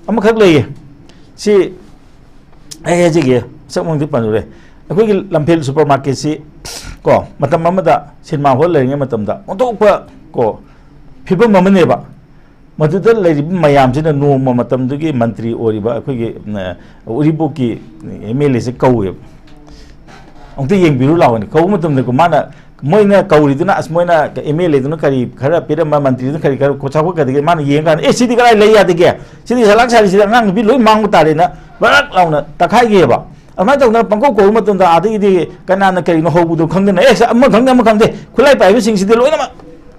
ꯑꯃꯈꯛ ꯂꯩꯌꯦ꯫ ꯁꯤ ꯑꯩ ꯍꯥꯏꯖꯒꯦ, ꯁꯛ ꯃꯃꯤꯡꯗꯤ ꯄꯜꯂꯨꯔꯦ꯫ ꯑꯩꯈꯣꯏꯒꯤ ꯂꯝꯐꯦꯜ supermarketꯁꯤ ꯀꯣ, ꯃꯇꯝ ꯑꯃꯗ cinema hall ꯂꯩꯔꯤꯉꯩ ꯃꯇꯝꯗ ꯑꯣꯟꯊꯣꯛꯄ ꯀꯣ, ꯐꯤꯕꯝ ꯑꯃꯅꯦꯕ꯫ ꯃꯗꯨꯗ ꯂꯩꯔꯤꯕ ꯃꯌꯥꯝꯁꯤꯅ ꯅꯣꯡꯃ ꯃꯇꯝꯗꯨꯒꯤ ꯃꯟꯇ꯭ꯔꯤ ꯑꯣꯏꯔꯤꯕ ꯑꯩꯈꯣꯏꯒꯤ, ꯑ, ꯎꯔꯤꯄꯣꯛꯀꯤ MLAꯁꯦ ꯀꯧꯋꯦꯕ꯫ "ꯑꯃꯨꯛꯇ ꯌꯦꯡꯕꯤꯔꯨ ꯂꯥꯛꯑꯣꯅꯦ"꯫ ꯀꯧꯕ ꯃꯇꯝꯗꯀꯣ ꯃꯥꯅ, ꯃꯣꯏꯅ ꯀꯧꯔꯤꯗꯨꯅ, ꯑꯁ, ꯃꯣꯏꯅ MLAꯗꯨꯅ ꯀꯔꯤ ꯈꯔ ꯄꯤꯔꯝꯕ, ꯃꯟꯇ꯭ꯔꯤꯗꯨꯅ ꯀꯔꯤ ꯈꯔ ꯆꯥꯎꯈꯠꯀꯗꯒꯦ, ꯃꯥꯅ ꯌꯦꯡꯀꯥꯟꯗ, "ꯑꯦ, ꯁꯤꯗꯤ ꯀꯗꯥꯏ ꯂꯩ ꯌꯥꯗꯒꯦ? ꯁꯤꯗꯤ ꯁꯂꯥꯛ ꯁꯥꯔꯤꯁꯤꯗꯤ ꯑꯉꯥꯡ ꯅꯨꯄꯤ ꯂꯣꯏ ꯃꯥꯡꯕ ꯇꯥꯔꯦꯅ" ꯕꯔꯛ ꯂꯥꯎꯅ ꯇꯛꯈꯥꯏꯒꯤꯑꯕ꯫ ꯑꯗꯨꯃꯥꯏꯅ ꯇꯧꯗꯅ ꯄꯪꯀꯧ ꯀꯧꯕ ꯃꯇꯝꯗ ꯑꯥꯗꯒꯤꯗꯤ ꯀꯅꯥꯅ ꯀꯔꯤꯅꯣ ꯍꯧꯕꯗꯣ ꯈꯪꯗꯅ, "ꯑꯦ, ꯁ-, ꯑꯃ ꯈꯪꯗꯦ, ꯑꯃ ꯈꯪꯗꯦ, ꯈꯨꯠꯂꯥꯏ ꯄꯥꯏꯕꯁꯤꯡꯁꯤꯗꯤ ꯂꯣꯏꯅꯃꯛ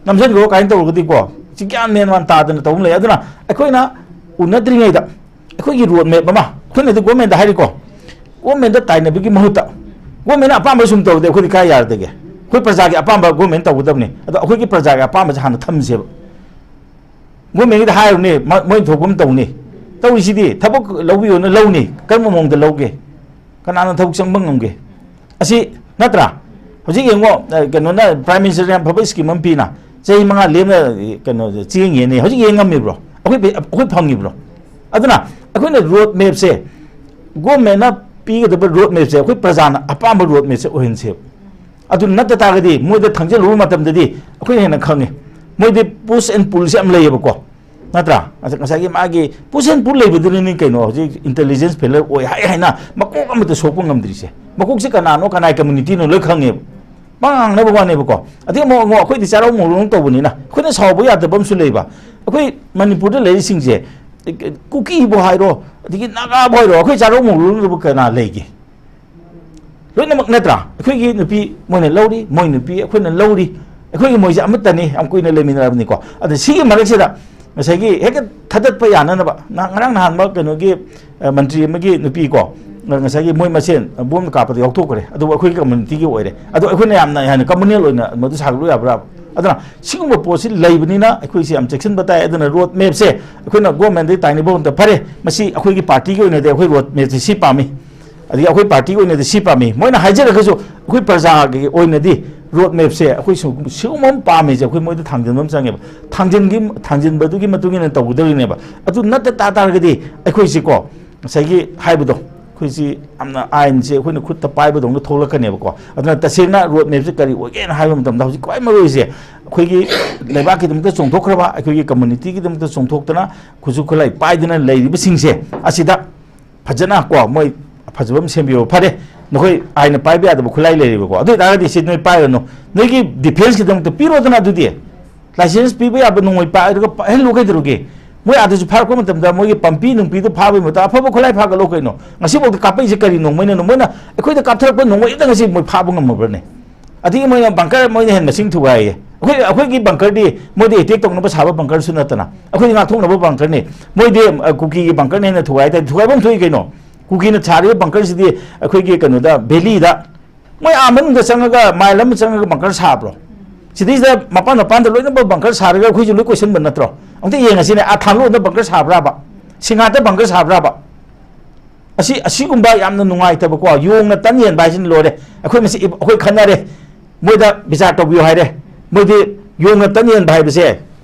ꯅꯝꯁꯤꯟꯈ꯭ꯔꯣ" ꯀꯥꯏꯅ ꯇꯧꯔꯒꯗꯤꯀꯣ, ꯁꯤ ꯒ꯭ꯌꯥꯟ ꯃꯦꯟ ꯃꯥꯟ ꯇꯥꯗꯅ ꯇꯧꯕ ꯂꯩ꯫ ꯑꯗꯨꯅ ꯑꯩꯈꯣꯏꯅ ꯎꯅꯗ꯭ꯔꯤꯉꯩꯗ ꯑꯩꯈꯣꯏꯒꯤ road map ꯑꯃ, ꯑꯩꯈꯣꯏꯅꯗꯤ governmentꯗ ꯍꯥꯏꯔꯤꯀꯣ, governmentꯗ ꯇꯥꯏꯅꯕꯒꯤ ꯃꯍꯨꯠꯇ governmentꯅ ꯑꯄꯥꯝꯕ ꯁꯨꯝ ꯇꯧꯔꯗꯤ ꯑꯩꯈꯣꯏꯗꯤ ꯀꯥꯏ ꯌꯥꯔꯗꯒꯦ? ꯑꯩꯈꯣꯏ ꯄ꯭ꯔꯖꯥꯒꯤ ꯑꯄꯥꯝꯕ government ꯇꯧꯒꯗꯕꯅꯤ꯫ ꯑꯗꯣ ꯑꯩꯈꯣꯏꯒꯤ ꯄ꯭ꯔꯖꯥꯒꯤ ꯑꯄꯥꯝꯕꯁꯦ ꯍꯥꯟꯅ ꯊꯝꯁꯦꯕ꯫ ꯒꯣꯔꯃꯦꯟꯒꯤꯗ ꯍꯥꯏꯔꯨꯅꯦ, ꯃ-, ꯃꯣꯏ ꯊꯣꯛꯄ ꯑꯃ ꯇꯧꯅꯤ꯫ ꯇꯧꯔꯤꯁꯤꯗꯤ ꯊꯕꯛ ꯂꯧꯕꯤꯌꯣꯅ ꯂꯧꯅꯤ꯫ ꯀꯔꯝꯕ ꯃꯑꯣꯡꯗ ꯂꯧꯒꯦ? ꯀꯅꯥꯅ ꯊꯕꯛ ꯆꯪꯕ ꯉꯝꯒꯦ? ꯑꯁꯤ ꯅꯠꯇ꯭ꯔꯥ? ꯍꯧꯖꯤꯛ ꯌꯦꯡꯉꯣ, ꯑ, ꯀꯩꯅꯣꯅ, Prime Minister ꯌꯥꯝ ꯐꯕ scheme ꯑꯃ ꯄꯤꯅ, ꯆꯍꯤ ꯃꯉꯥ ꯂꯦꯝꯅ, ꯀꯩꯅꯣ, ꯆꯦꯡ ꯌꯦꯟꯅꯤ꯫ ꯍꯧꯖꯤꯛ ꯌꯦꯟ ꯉꯝꯃꯤꯕ꯭ꯔꯣ? ꯑꯩꯈꯣꯏ ꯄꯩ-, ꯑꯩꯈꯣꯏ ꯐꯪꯉꯤꯕ꯭ꯔꯣ? ꯑꯗꯨꯅ ꯑꯩꯈꯣꯏꯅ road mapꯁꯦ, ꯒꯣꯔꯃꯦꯟꯅ ꯄꯤꯒꯗꯕ road mapꯁꯦ ꯑꯩꯈꯣꯏ ꯄ꯭ꯔꯖꯥꯅ ꯑꯄꯥꯝꯕ road mapꯁꯦ ꯑꯣꯏꯍꯟꯁꯦꯕ꯫ ꯑꯗꯨ ꯅꯠꯇ ꯇꯥꯔꯒꯗꯤ ꯃꯣꯏꯗ ꯊꯥꯡꯖꯜꯂꯨꯕ ꯃꯇꯝꯗꯗꯤ ꯑꯩꯈꯣꯏꯅ ꯍꯦꯟꯅ ꯈꯪꯉꯦ꯫ ꯃꯣꯏꯗꯤ push and pullꯁꯦ ꯌꯥꯝ ꯂꯩꯌꯦꯕꯀꯣ, ꯅꯠꯇ꯭ꯔꯥ? ꯉꯁ-, ꯉꯁꯥꯏꯒꯤ ꯃꯥꯒꯤ push and pull ꯂꯩꯕꯗꯨꯅꯅꯤ ꯀꯩꯅꯣ ꯍꯧꯖꯤꯛ intelligence failure ꯑꯣꯏ ꯍꯥꯏ ꯍꯥꯏꯅ ꯃꯀꯣꯛ ꯑꯃꯇ ꯁꯣꯛꯄ ꯉꯝꯗ꯭ꯔꯤꯁꯦ꯫ ꯃꯀꯣꯛꯁꯦ ꯀꯅꯥꯅꯣ, ꯀꯅꯥꯏ communityꯅꯣ ꯂꯣꯏ ꯈꯪꯉꯦꯕ꯫ ꯃꯥ ꯉꯥꯡꯅꯕ ꯋꯥꯅꯦꯕꯀꯣ꯫ ꯑꯗꯩ ꯑꯃꯨꯛ, ꯑꯃꯨꯛ ꯑꯩꯈꯣꯏꯗꯤ ꯆꯥꯔꯧ ꯃꯧꯔꯧ ꯇꯧꯕꯅꯤꯅ ꯑꯩꯈꯣꯏꯅ ꯁꯥꯎꯕ ꯌꯥꯗꯕ ꯑꯃꯁꯨ ꯂꯩꯕ꯫ ꯑꯩꯈꯣꯏ ꯃꯅꯤꯄꯨꯔꯗ ꯂꯩꯔꯤꯁꯤꯡꯁꯦ, ꯀꯨꯀꯤꯕꯨ ꯍꯥꯏꯔꯣ, ꯑꯗꯒꯤ ꯅꯥꯒꯥꯕꯨ ꯍꯥꯏꯔꯣ, ꯑꯩꯈꯣꯏ ꯆꯥꯔꯧ ꯃꯧꯔꯧꯅꯕ ꯀꯅꯥ ꯂꯩꯒꯦ? ꯂꯣꯏꯅꯃꯛ ꯅꯠꯇ꯭ꯔꯥ? ꯑꯩꯈꯣꯏꯒꯤ ꯅꯨꯄꯤ ꯃꯣꯏꯅ ꯂꯧꯔꯤ, ꯃꯣꯏ ꯅꯨꯄꯤ ꯑꯩꯈꯣꯏꯅ ꯂꯧꯔꯤ꯫ ꯑꯩꯈꯣꯏꯒꯤ ꯃꯣꯏꯁꯦ ꯑꯃꯠꯇꯅꯤ, ꯌꯥꯝ ꯀꯨꯏꯅ ꯂꯩꯃꯤꯟꯅꯔꯕꯅꯤꯀꯣ꯫ ꯑꯗ ꯁꯤꯒꯤ ꯃꯔꯛꯁꯤꯗ ꯉꯁꯥꯏꯒꯤ ꯍꯦꯛꯇ ꯊꯥꯗꯠꯄ ꯌꯥꯅꯅꯕ, ꯅ-, ꯉꯔꯥꯡ ꯅꯍꯥꯟꯃꯛ ꯀꯩꯅꯣꯒꯤ, ꯑ, ꯃꯟꯇ꯭ꯔꯤ ꯑꯃꯒꯤ ꯅꯨꯄꯤ ꯀꯣ, ꯉ-, ꯉꯁꯥꯏꯒꯤ ꯃꯣꯏ ꯃꯁꯦꯟ ꯕꯣꯝ ꯀꯥꯞꯄꯗ ꯌꯥꯎꯊꯣꯛꯈ꯭ꯔꯦ꯫ ꯑꯗꯨꯕꯨ ꯑꯩꯈꯣꯏꯒꯤ communityꯒꯤ ꯑꯣꯏꯔꯦ꯫ ꯑꯗꯣ ꯑꯩꯈꯣꯏꯅ ꯌꯥꯝꯅ ꯍꯦꯟꯅ communal ꯑꯣꯏꯅ ꯃꯗꯨ ꯁꯥꯒꯠꯂꯨ ꯌꯥꯕ꯭ꯔꯥ? ꯑꯗꯨꯅ ꯁꯤꯒꯨꯝꯕ ꯄꯣꯠꯁꯤ ꯂꯩꯕꯅꯤꯅ ꯑꯩꯈꯣꯏꯁꯤ ꯌꯥꯝ ꯆꯦꯛꯁꯤꯟꯕ ꯇꯥꯏ꯫ ꯑꯗꯨꯅ road mapꯁꯦ ꯑꯩꯈꯣꯏꯅ governmentꯗꯒꯤ ꯇꯥꯏꯅꯕ ꯃꯇꯝꯗ ꯐꯔꯦ, ꯃꯁꯤ ꯑꯩꯈꯣꯏꯒꯤ partyꯒꯤ ꯑꯣꯏꯅꯗꯤ ꯑꯩꯈꯣꯏ road mapꯁꯦ ꯁꯤ ꯄꯥꯝꯃꯤ꯫ ꯑꯗꯒꯤ ꯑꯩꯈꯣꯏ partyꯒꯤ ꯑꯣꯏꯅꯗꯤ ꯁꯤ ꯄꯥꯝꯃꯤ꯫ ꯃꯣꯏꯅ ꯍꯥꯏꯖꯔꯒꯁꯨ ꯑꯩꯈꯣꯏ ꯄ꯭ꯔꯖꯥꯒꯤ ꯑꯣꯏꯅꯗꯤ road mapꯁꯦ ꯑꯩꯈꯣꯏ ꯁꯤꯒꯨꯝ-, ꯁꯤꯒꯨꯝꯕ ꯑꯃ ꯄꯥꯝꯃꯤꯁꯦ ꯑꯩꯈꯣꯏ ꯃꯣꯏꯗ ꯊꯥꯡꯖꯤꯟꯕ ꯑꯃ ꯆꯪꯉꯦꯕ꯫ ꯊꯥꯡꯖꯤꯟꯒꯤ-, ꯊꯥꯡꯖꯤꯟꯕꯗꯨꯒꯤ ꯃꯇꯨꯡ ꯏꯟꯅ ꯇꯧꯒꯗꯧꯔꯤꯅꯦꯕ꯫ ꯑꯗꯨ ꯅꯠꯇ ꯇꯥ ꯇꯥꯔꯒꯗꯤ ꯑꯩꯈꯣꯏꯁꯤꯀꯣ, ꯉꯁꯥꯏꯒꯤ ꯍꯥꯏꯕꯗꯣ, ꯑꯩꯈꯣꯏꯁꯤ ꯌꯥꯝꯅ ꯑꯥꯏꯟꯁꯦ ꯑꯩꯈꯣꯏꯅ ꯈꯨꯠꯇ ꯄꯥꯏꯕꯗꯧꯅ ꯊꯣꯛꯂꯛꯀꯅꯦꯕꯀꯣ꯫ ꯑꯗꯨꯅ ꯇꯁꯦꯡꯅ road mapꯁꯦ ꯀꯔꯤ ꯑꯣꯏꯒꯦꯅ ꯍꯥꯏꯕ ꯃꯇꯝꯗ ꯍꯧꯖꯤꯛ ꯈ꯭ꯋꯥꯏ ꯃꯔꯨ ꯑꯣꯏꯔꯤꯁꯦ ꯑꯩꯈꯣꯏꯒꯤ ꯂꯩꯕꯥꯛꯀꯤꯗꯃꯛꯇ ꯆꯣꯡꯊꯣꯛꯈ꯭ꯔꯕ, ꯑꯩꯈꯣꯏꯒꯤ communityꯒꯤꯗꯃꯛꯇ ꯆꯣꯡꯊꯣꯛꯇꯅ ꯈꯨꯠꯁꯨ ꯈꯨꯠꯂꯥꯏ ꯄꯥꯏꯗꯅ ꯂꯩꯔꯤꯕꯁꯤꯡꯁꯦ ꯑꯁꯤꯗ ꯐꯖꯅ ꯀꯣ, ꯃꯣꯏ ꯐꯖꯕ ꯑꯃ ꯁꯦꯝꯕꯤꯌꯣ꯫ ꯐꯔꯦ, ꯅꯈꯣꯏ ꯑꯥꯏꯟꯅ ꯄꯥꯏꯕ ꯌꯥꯗꯕ ꯈꯨꯠꯂꯥꯏ ꯂꯩꯔꯤꯕꯀꯣ, ꯑꯗꯨ ꯑꯣꯏꯇꯥꯔꯒꯗꯤ ꯁꯤ ꯅꯣꯏ ꯄꯥꯏꯔꯅꯨ, ꯅꯣꯏꯒꯤ defenceꯀꯤꯗꯃꯛꯇ ꯄꯤꯔꯣꯗꯅ꯫ ꯑꯗꯨꯗꯤ license ꯄꯤꯕ ꯌꯥꯕ ꯅꯣꯡꯃꯩ ꯄꯥꯏꯔꯒ ꯄꯥꯏꯍꯜꯂꯨ ꯀꯩꯗꯧꯔꯒꯦ? ꯃꯣꯏ ꯑꯥꯗꯁꯨ ꯐꯥꯔꯛꯄ ꯃꯇꯝꯗ ꯃꯣꯏꯒꯤ ꯄꯥꯝꯕꯤ ꯅꯨꯡꯄꯤꯗꯨ ꯐꯥꯕꯒꯤ ꯃꯍꯨꯠꯇ ꯑꯐꯕ ꯈꯨꯠꯂꯥꯏ ꯐꯥꯒꯠꯂꯣ ꯀꯩꯅꯣ꯫ ꯉꯁꯤꯐꯥꯎꯗ ꯀꯥꯞꯄꯛꯏꯁꯦ ꯀꯔꯤ ꯅꯣꯡꯃꯩꯅꯅꯣ? ꯃꯣꯏꯅ ꯑꯩꯈꯣꯏꯗ ꯀꯥꯞꯊꯔꯛꯄ ꯅꯣꯡꯃꯩ ꯑꯝꯇ ꯉꯁꯤ ꯃꯣꯏ ꯐꯥꯕ ꯉꯝꯃꯕ꯭ꯔꯅꯦ? ꯑꯗꯒꯤ ꯃꯣꯏꯅ bunker, ꯃꯣꯏꯅ ꯍꯦꯟꯅ ꯃꯁꯤꯡ ꯊꯨꯒꯥꯏꯌꯦ꯫ ꯑꯩꯈꯣꯏ, ꯑꯩꯈꯣꯏꯒꯤ bunkerꯗꯤ ꯃꯣꯏꯗꯤ attack ꯇꯧꯅꯕ ꯁꯥꯕ bunkerꯁꯨ ꯅꯠꯇꯅ, ꯑꯩꯈꯣꯏꯗꯤ ꯉꯥꯛꯊꯣꯛꯅꯕ bunkerꯅꯤ꯫ ꯃꯣꯏꯗꯤ, ꯑ, ꯀꯨꯀꯤꯒꯤ bunkerꯅ ꯍꯦꯟꯅ ꯊꯨꯒꯥꯏ ꯍꯥꯏ ꯇꯥꯔꯦ꯫ ꯊꯨꯒꯥꯏꯐꯝ ꯊꯣꯛꯏ ꯀꯩꯅꯣ? ꯀꯨꯀꯤꯅ ꯊꯥꯔꯤꯕ bunkerꯁꯤꯗꯤ ꯑꯩꯈꯣꯏꯒꯤ ꯀꯩꯅꯣꯗ, valleyꯗ, ꯃꯣꯏ ꯑꯥ ꯃꯅꯨꯡꯗ ꯆꯪꯉꯒ, mile ꯑꯃ ꯆꯪꯉꯒ bunker ꯁꯥꯕ꯭ꯔꯣ? ꯁꯤꯗꯩꯁꯤꯗ ꯃꯄꯥꯟ ꯃꯄꯥꯟꯗ ꯂꯣꯏꯅꯃꯛ bunker ꯁꯥꯔꯒ ꯑꯩꯈꯣꯏꯁꯨ ꯂꯣꯏ ꯀꯣꯏꯁꯟꯕ ꯅꯠꯇ꯭ꯔꯣ? ꯑꯝꯇ ꯌꯦꯡꯉꯁꯤꯅꯦ, ꯑꯥ ꯊꯥꯡꯂꯣꯟꯗ ꯕꯪꯀꯔ ꯁꯥꯕ꯭ꯔꯥꯕ? ꯁꯤꯡꯍꯥꯠꯇ ꯕꯪꯀꯔ ꯁꯥꯕ꯭ꯔꯥꯕ? ꯑꯁꯤ, ꯑꯁꯤꯒꯨꯝꯕ ꯌꯥꯝꯅ ꯅꯨꯡꯉꯥꯏꯇꯕꯀꯣ, ꯌꯣꯡꯅ ꯇꯟ ꯌꯦꯟꯕ ꯍꯥꯏꯁꯤꯅ ꯂꯣꯏꯔꯦ꯫ ꯑꯩꯈꯣꯏ ꯃꯁꯤ, ꯑꯩꯈꯣꯏ ꯈꯟꯅꯔꯦ, ꯃꯣꯏꯗ ꯕꯤꯆꯥꯔ ꯇꯧꯕꯤꯌꯨ ꯍꯥꯏꯔꯦ꯫ ꯃꯣꯏꯗꯤ ꯌꯣꯡꯅ ꯇꯟ ꯌꯦꯟꯕ ꯍꯥꯏꯕꯁꯦ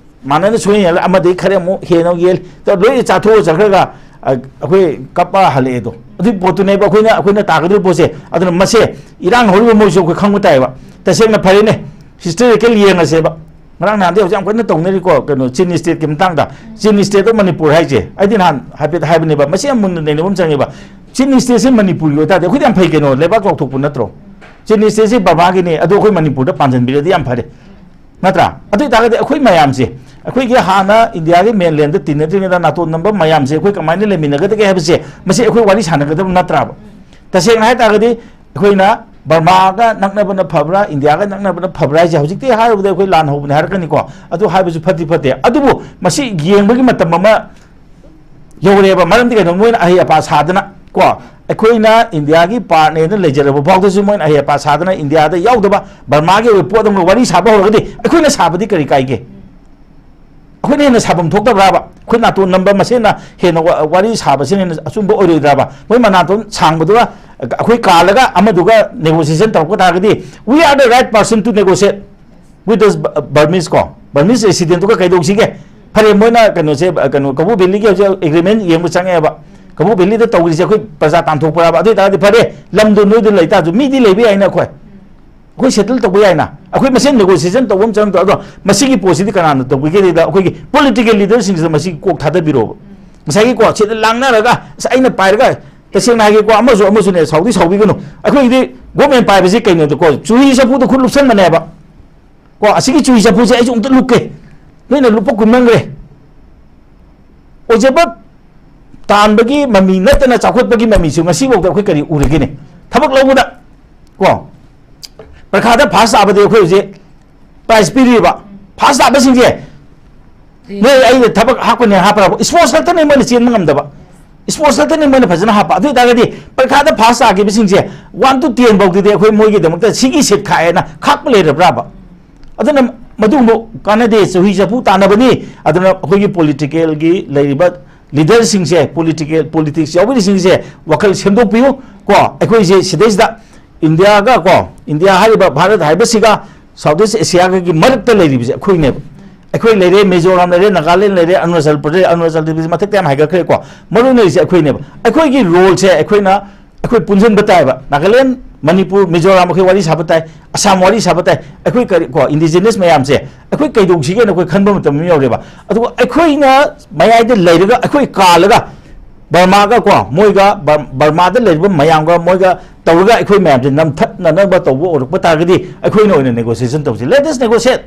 ꯃꯥꯟꯅꯅ ꯁꯨꯡꯌꯦꯟ ꯌꯦꯟꯂ ꯑꯃꯗꯒꯤ ꯈꯔ ꯑꯃꯨꯛ ꯍꯦꯟꯅ ꯑꯃꯨꯛ ꯌꯦꯜ, ꯇ-, ꯂꯣꯏꯅ ꯆꯥꯊꯣꯛꯑ ꯆꯠꯈ꯭ꯔꯒ, ꯑ, ꯑꯩꯈꯣꯏ ꯀꯞꯄ ꯍꯜꯂꯛꯑꯦꯗꯣ꯫ ꯑꯗꯨꯒꯤ ꯄꯣꯠꯇꯨꯅꯦꯕ ꯑꯩꯈꯣꯏꯅ, ꯑꯩꯈꯣꯏꯅ ꯇꯥꯒꯗꯧꯔꯤꯕ ꯄꯣꯠꯁꯦ꯫ ꯑꯗꯨꯅ ꯃꯁꯦ ꯏꯔꯥꯡ ꯍꯧꯔꯤꯕ ꯃꯣꯏꯁꯨ ꯑꯩꯈꯣꯏ ꯈꯪꯕ ꯇꯥꯏꯌꯦꯕ꯫ ꯇꯁꯦꯡꯅ ꯐꯔꯦꯅꯦ, ꯍꯤꯁꯇꯣꯔꯤꯀꯦꯜ ꯌꯦꯡꯉꯁꯦꯕ꯫ ꯉꯔꯥꯡ ꯅꯍꯥꯟꯗꯩ ꯍꯧꯖꯤꯛ ꯌꯥꯝ ꯀꯟꯅ ꯇꯧꯅꯔꯤꯀꯣ, ꯀꯩꯅꯣ, ꯆꯤꯟ ꯁ꯭ꯇꯦꯠꯀꯤ ꯃꯇꯥꯡꯗ꯫ ꯆꯤꯟ ꯁ꯭ꯇꯦꯠ ꯑꯣꯐ ꯃꯅꯤꯄꯨꯔ ꯍꯥꯏꯁꯦ ꯑꯩꯗꯤ ꯅꯍꯥꯟ ꯍꯥꯏꯐꯦꯠ ꯍꯥꯏꯕꯅꯦꯕ, ꯃꯁꯤ ꯌꯥꯝ ꯃꯨꯟꯅ ꯅꯩꯅꯕ ꯑꯃ ꯆꯪꯉꯦꯕ꯫ ꯆꯤꯟ ꯁ꯭ꯇꯦꯠꯁꯦ ꯃꯅꯤꯄꯨꯔꯒꯤ ꯑꯣꯏꯇꯥꯔꯗꯤ ꯑꯩꯈꯣꯏꯗꯤ ꯌꯥꯝ ꯐꯩ ꯀꯩꯅꯣ, ꯂꯩꯕꯥꯛ ꯆꯥꯎꯊꯣꯛꯄ ꯅꯠꯇ꯭ꯔꯣ? ꯆꯤꯟ ꯁ꯭ꯇꯦꯠꯁꯦ ꯕꯔꯃꯥꯒꯤꯅꯦ, ꯑꯗꯣ ꯑꯩꯈꯣꯏ ꯃꯅꯤꯄꯨꯔꯗ ꯄꯥꯟꯁꯤꯟꯕꯤꯔꯗꯤ ꯌꯥꯝ ꯐꯔꯦ, ꯅꯠꯇ꯭ꯔꯥ? ꯑꯗꯨ ꯑꯣꯏꯇꯥꯔꯒꯗꯤ ꯑꯩꯈꯣꯏ ꯃꯌꯥꯝꯁꯦ, ꯑꯩꯈꯣꯏꯒꯤ ꯍꯥꯟꯅ ꯏꯟꯗꯤꯌꯥꯒꯤ ꯃꯦꯟꯂꯦꯟꯗ ꯇꯤꯟꯅꯗ꯭ꯔꯤꯉꯩꯗ ꯅꯥꯇꯣꯟ ꯅꯝꯕ ꯃꯌꯥꯝꯁꯦ ꯑꯩꯈꯣꯏ ꯀꯃꯥꯏꯅ ꯂꯩꯃꯤꯟꯅꯒꯗꯒꯦ ꯍꯥꯏꯕꯁꯦ, ꯃꯁꯤ ꯑꯩꯈꯣꯏ ꯋꯥꯔꯤ ꯁꯥꯟꯅꯒꯗꯕ ꯅꯠꯇ꯭ꯔꯥꯕ? ꯇꯁꯦꯡꯅ ꯍꯥꯏ ꯇꯥꯔꯒꯗꯤ ꯑꯩꯈꯣꯏꯅ ꯕꯔꯃꯥꯒ ꯅꯛꯅꯕꯅ ꯐꯕ꯭ꯔꯥ, ꯏꯟꯗꯤꯌꯥꯒ ꯅꯛꯅꯕꯅ ꯐꯕ꯭ꯔꯥ ꯍꯥꯏꯁꯦ ꯍꯧꯖꯤꯛꯇꯤ ꯍꯥꯏꯔꯨꯕꯗ ꯑꯩꯈꯣꯏ ꯂꯥꯟ ꯍꯧꯕꯅꯦ ꯍꯥꯏꯔꯛꯀꯅꯤꯀꯣ꯫ ꯑꯗꯨ ꯍꯥꯏꯕꯁꯨ ꯐꯠꯇꯤ ꯐꯠꯇꯦ꯫ ꯑꯗꯨꯕꯨ ꯃꯁꯤ ꯌꯦꯡꯕꯒꯤ ꯃꯇꯝ ꯑꯃ ꯌꯧꯔꯦꯕ꯫ ꯃꯔꯝꯗꯤ ꯀꯩꯅꯣ? ꯃꯣꯏꯅ ꯑꯍꯩ ꯑꯄꯥ ꯁꯥꯗꯅ ꯀꯣ, ꯑꯩꯈꯣꯏꯅ ꯏꯟꯗꯤꯌꯥꯒꯤ ꯄꯥꯔꯠꯅꯦꯅ ꯂꯩꯖꯔꯕ ꯐꯥꯎꯗꯁꯨ ꯃꯣꯏꯅ ꯑꯍꯩ ꯑꯄꯥ ꯁꯥꯗꯅ ꯏꯟꯗꯤꯌꯥꯗ ꯌꯥꯎꯗꯕ ꯕꯔꯃꯥꯒꯤ ꯑꯣꯏꯕ ꯄꯣꯠ ꯑꯃꯒ ꯋꯥꯔꯤ ꯁꯥꯕ ꯍꯧꯔꯒꯗꯤ ꯑꯩꯈꯣꯏꯅ ꯁꯥꯕꯗꯤ ꯀꯔꯤ ꯀꯥꯏꯒꯦ? ꯑꯩꯈꯣꯏꯅ ꯍꯦꯟꯅ ꯁꯥꯐꯝ ꯊꯣꯛꯇꯕ꯭ꯔꯥꯕ? ꯑꯩꯈꯣꯏ ꯅꯥꯇꯣꯟ ꯅꯝꯕ ꯃꯁꯦꯟꯅ ꯍꯦꯟꯅ ꯋꯥ-, ꯋꯥꯔꯤ ꯁꯥꯕꯁꯤꯅ ꯍꯦꯟꯅ ꯑꯆꯨꯝꯕ ꯑꯣꯏꯔꯣꯏꯗ꯭ꯔꯥꯕ? ꯃꯣꯏ ꯃꯅꯥꯇꯣꯟ ꯁꯥꯡꯕꯗꯨꯒ ꯑꯩꯈꯣꯏ ꯀꯥꯜꯂꯒ ꯑꯃꯗꯨꯒ negotiation ꯇꯧꯔꯛꯄ ꯇꯥꯔꯒꯗꯤ, "We are the right person to negotiate with the Burmese" ꯀꯣ, Burmese residentꯇꯨꯒ ꯀꯩꯗꯧꯁꯤꯒꯦ? ꯐꯔꯦ, ꯃꯣꯏꯅ ꯀꯩꯅꯣꯁꯦ, ꯀꯩꯅꯣ, ꯀꯕꯨ ꯚꯦꯂꯤꯒꯤ ꯍꯧꯖꯤꯛ ꯑꯦꯒ꯭ꯔꯤꯃꯦꯟ ꯌꯦꯡꯕ ꯆꯪꯉꯛꯑꯦꯕ꯫ ꯀꯕꯨ ꯚꯦꯂꯤꯗ ꯇꯧꯔꯤꯁꯦ ꯑꯩꯈꯣꯏ ꯄ꯭ꯔꯖꯥ ꯇꯥꯟꯊꯣꯛꯄ꯭ꯔꯥꯕ? ꯑꯗꯨ ꯑꯣꯏꯇꯥꯔꯒꯗꯤ ꯐꯔꯦ, ꯂꯝꯗꯣ ꯅꯣꯏꯗ ꯂꯩꯇꯥꯔꯁꯨ ꯃꯤꯗꯤ ꯂꯩꯕ ꯌꯥꯏꯅ ꯑꯩꯈꯣꯏ꯫ ꯑꯩꯈꯣꯏ ꯁꯦꯇꯜ ꯇꯧꯕ ꯌꯥꯏꯅ, ꯑꯩꯈꯣꯏ ꯃꯁꯦꯟ ꯅꯦꯒꯣꯁꯤꯌꯦꯁꯟ ꯇꯧꯕ ꯑꯃ ꯆꯪꯗ꯭ꯔꯣ? ꯑꯗꯣ ꯃꯁꯤꯒꯤ ꯄꯣꯠꯁꯤꯗꯤ ꯀꯅꯥꯅ ꯇꯧꯕꯤꯒꯦꯗ ꯑꯩꯈꯣꯏꯒꯤ ꯄꯣꯂꯤꯇꯤꯀꯦꯜ ꯂꯤꯗꯔꯁꯤꯡꯁꯤꯗ ꯃꯁꯤꯒꯤ ꯀꯣꯛ ꯊꯥꯗꯕꯤꯔꯣꯕ꯫ ꯉꯁꯥꯏꯒꯤꯀꯣ, ꯁꯤꯗ ꯂꯥꯡꯅꯔꯒ, "ꯑꯁ, ꯑꯩꯅ ꯄꯥꯏꯔꯒ", ꯇꯁꯦꯡꯅ ꯍꯥꯏꯒꯦꯀꯣ, ꯑꯃꯁꯨ ꯑꯃꯁꯨꯅꯦ, ꯁꯥꯎꯗꯤ ꯁꯥꯎꯕꯤꯒꯅꯨ, ꯑꯩꯈꯣꯏꯒꯤꯗꯤ ꯒꯣꯔꯃꯦꯟ ꯄꯥꯏꯕꯁꯤ ꯀꯩꯅꯣꯗꯀꯣ, ꯆꯨꯍꯤ ꯆꯐꯨꯗ ꯈꯨꯠ ꯂꯨꯞꯁꯟꯕꯅꯦꯕ꯫ ꯀꯣ, ꯑꯁꯤꯒꯤ ꯆꯨꯍꯤ ꯆꯐꯨꯁꯦ ꯑꯩꯁꯨ ꯑꯃꯨꯛꯇ ꯂꯨꯞꯀꯦ, ꯅꯣꯏꯅ ꯂꯨꯞꯄ ꯀꯨꯏꯃꯟꯈ꯭ꯔꯦ꯫ ꯑꯣꯏꯖꯕ ꯇꯥꯟꯕꯒꯤ ꯃꯃꯤ ꯅꯠꯇꯅ ꯆꯥꯎꯈꯠꯄꯒꯤ ꯃꯃꯤꯁꯨ ꯉꯁꯤꯐꯥꯎꯗ ꯑꯩꯈꯣꯏ ꯀꯔꯤ ꯎꯔꯒꯦꯅꯦ? ꯊꯕꯛ ꯂꯧꯕꯗ ꯀꯣ, ꯄꯔꯤꯈꯥꯗ ꯐꯥꯁ ꯇꯥꯕꯗꯤ ꯑꯩꯈꯣꯏ ꯍꯧꯖꯤꯛ ꯄ꯭ꯔꯥꯏꯖ ꯄꯤꯔꯤꯕ꯫ ꯐꯥꯁ ꯇꯥꯕꯁꯤꯡꯁꯦ ꯅꯣꯏ ꯑꯩꯅ ꯊꯕꯛ ꯍꯥꯞꯀꯅꯤ ꯍꯥꯞꯄ꯭ꯔꯕ? ꯁ꯭ꯄꯣꯔꯠꯁ ꯈꯛꯇꯅꯤ ꯃꯣꯏꯅ ꯆꯦꯟꯕ ꯉꯝꯗꯕ, ꯁ꯭ꯄꯣꯔꯠꯁ ꯈꯛꯇꯅꯤ ꯃꯣꯏꯅ ꯐꯖꯅ ꯍꯥꯞꯄ꯫ ꯑꯗꯨ ꯑꯣꯏꯇꯥꯔꯒꯗꯤ ꯄꯔꯤꯈꯥꯗ ꯐꯥꯁ ꯇꯥꯈꯤꯕꯁꯤꯡꯁꯦ one to ten ꯐꯥꯎꯗꯗꯤ ꯑꯩꯈꯣꯏ ꯃꯣꯏꯒꯤꯗꯃꯛꯇ ꯁꯤꯒꯤ ꯁꯤꯠ ꯈꯥꯛꯑꯦꯅ ꯈꯥꯛꯄ ꯂꯩꯔꯕ꯭ꯔꯕ? ꯑꯗꯨꯅ ꯃꯗꯨꯒꯨꯝꯕ ꯀꯥꯟꯅꯗꯦ, ꯆꯨꯍꯤ ꯆꯐꯨ ꯇꯥꯟꯅꯕꯅꯤ꯫ ꯑꯗꯨꯅ ꯑꯩꯈꯣꯏꯒꯤ ꯄꯣꯂꯤꯇꯤꯀꯦꯜꯒꯤ ꯂꯩꯔꯤꯕ ꯂꯤꯗꯔꯁꯤꯡꯁꯦ, ꯄꯣꯂꯤꯇꯤꯀꯦꯜ, ꯄꯣꯂꯤꯇꯤꯛꯁ ꯌꯥꯎꯕꯤꯔꯤꯁꯤꯡꯁꯦ ꯋꯥꯈꯜ ꯁꯦꯝꯗꯣꯛꯄꯤꯌꯨ꯫ ꯀꯣ, ꯑꯩꯈꯣꯏꯁꯦ ꯁꯤꯗꯩꯁꯤꯗ ꯏꯟꯗꯤꯌꯥꯒ, ꯀꯣ, ꯏꯟꯗꯤꯌꯥ ꯍꯥꯏꯔꯤꯕ ꯚꯥꯔꯠ ꯍꯥꯏꯕꯁꯤꯒ ꯁꯥꯎꯠ ꯏꯁ ꯑꯦꯁꯤꯌꯥꯒꯒꯤ ꯃꯔꯛꯇ ꯂꯩꯔꯤꯕꯁꯦ ꯑꯩꯈꯣꯏꯅꯦꯕ꯫ ꯑꯩꯈꯣꯏ ꯂꯩꯔꯦ, ꯃꯤꯖꯣꯔꯥꯝ ꯂꯩꯔꯦ, ꯅꯥꯒꯥꯂꯦꯟ ꯂꯩꯔꯦ, ꯑꯔꯨꯅꯥꯆꯜ ꯄ꯭ꯔꯗꯦꯁ, ꯑꯔꯨꯅꯥꯆꯜ ꯄ꯭ꯔꯗꯦꯁ ꯃꯊꯛꯇ ꯌꯥꯝ ꯍꯥꯏꯒꯠꯈ꯭ꯔꯦꯀꯣ꯫ ꯃꯔꯨ ꯑꯣꯏꯅ ꯂꯩꯔꯤꯁꯦ ꯑꯩꯈꯣꯏꯅꯦꯕ꯫ ꯑꯩꯈꯣꯏꯒꯤ ꯔꯣꯜꯁꯦ ꯑꯩꯈꯣꯏꯅ, ꯑꯩꯈꯣꯏ ꯄꯨꯟꯁꯤꯟꯕ ꯇꯥꯏꯕ꯫ ꯅꯥꯒꯥꯂꯦꯟ, ꯃꯅꯤꯄꯨꯔ, ꯃꯤꯖꯣꯔꯥꯝ ꯑꯩꯈꯣꯏ ꯋꯥꯔꯤ ꯁꯥꯕ ꯇꯥꯏ, ꯑꯁꯥꯝ ꯋꯥꯔꯤ ꯁꯥꯕ ꯇꯥꯏ꯫ ꯑꯩꯈꯣꯏ ꯀꯔꯤ, ꯀꯣ, ꯏꯟꯗꯤꯖꯤꯅꯁ ꯃꯌꯥꯝꯁꯦ ꯑꯩꯈꯣꯏ ꯀꯩꯗꯧꯁꯤꯒꯦꯅ ꯑꯩꯈꯣꯏ ꯈꯟꯕ ꯃꯇꯝ ꯑꯃ ꯌꯧꯔꯦꯕ꯫ ꯑꯗꯨꯒ ꯑꯩꯈꯣꯏꯅ ꯃꯌꯥꯏꯗ ꯂꯩꯔꯒ, ꯑꯩꯈꯣꯏ ꯀꯥꯜꯂꯒ ꯕꯔꯃꯥꯒ, ꯀꯣ, ꯃꯣꯏꯒ, ꯕꯔ-, ꯕꯔꯃꯥꯗ ꯂꯩꯔꯤꯕ ꯃꯌꯥꯝꯒ ꯃꯣꯏꯒ ꯇꯧꯔꯒ ꯑꯩꯈꯣꯏ ꯃꯌꯥꯝꯁꯦ ꯅꯝꯊꯠꯅꯅꯕ ꯇꯧꯕ ꯑꯣꯏꯔꯛꯄ ꯇꯥꯔꯒꯗꯤ ꯑꯩꯈꯣꯏꯅ ꯑꯣꯏꯅ negotiation ꯇꯧꯁꯤ꯫ Let us negotiate꯫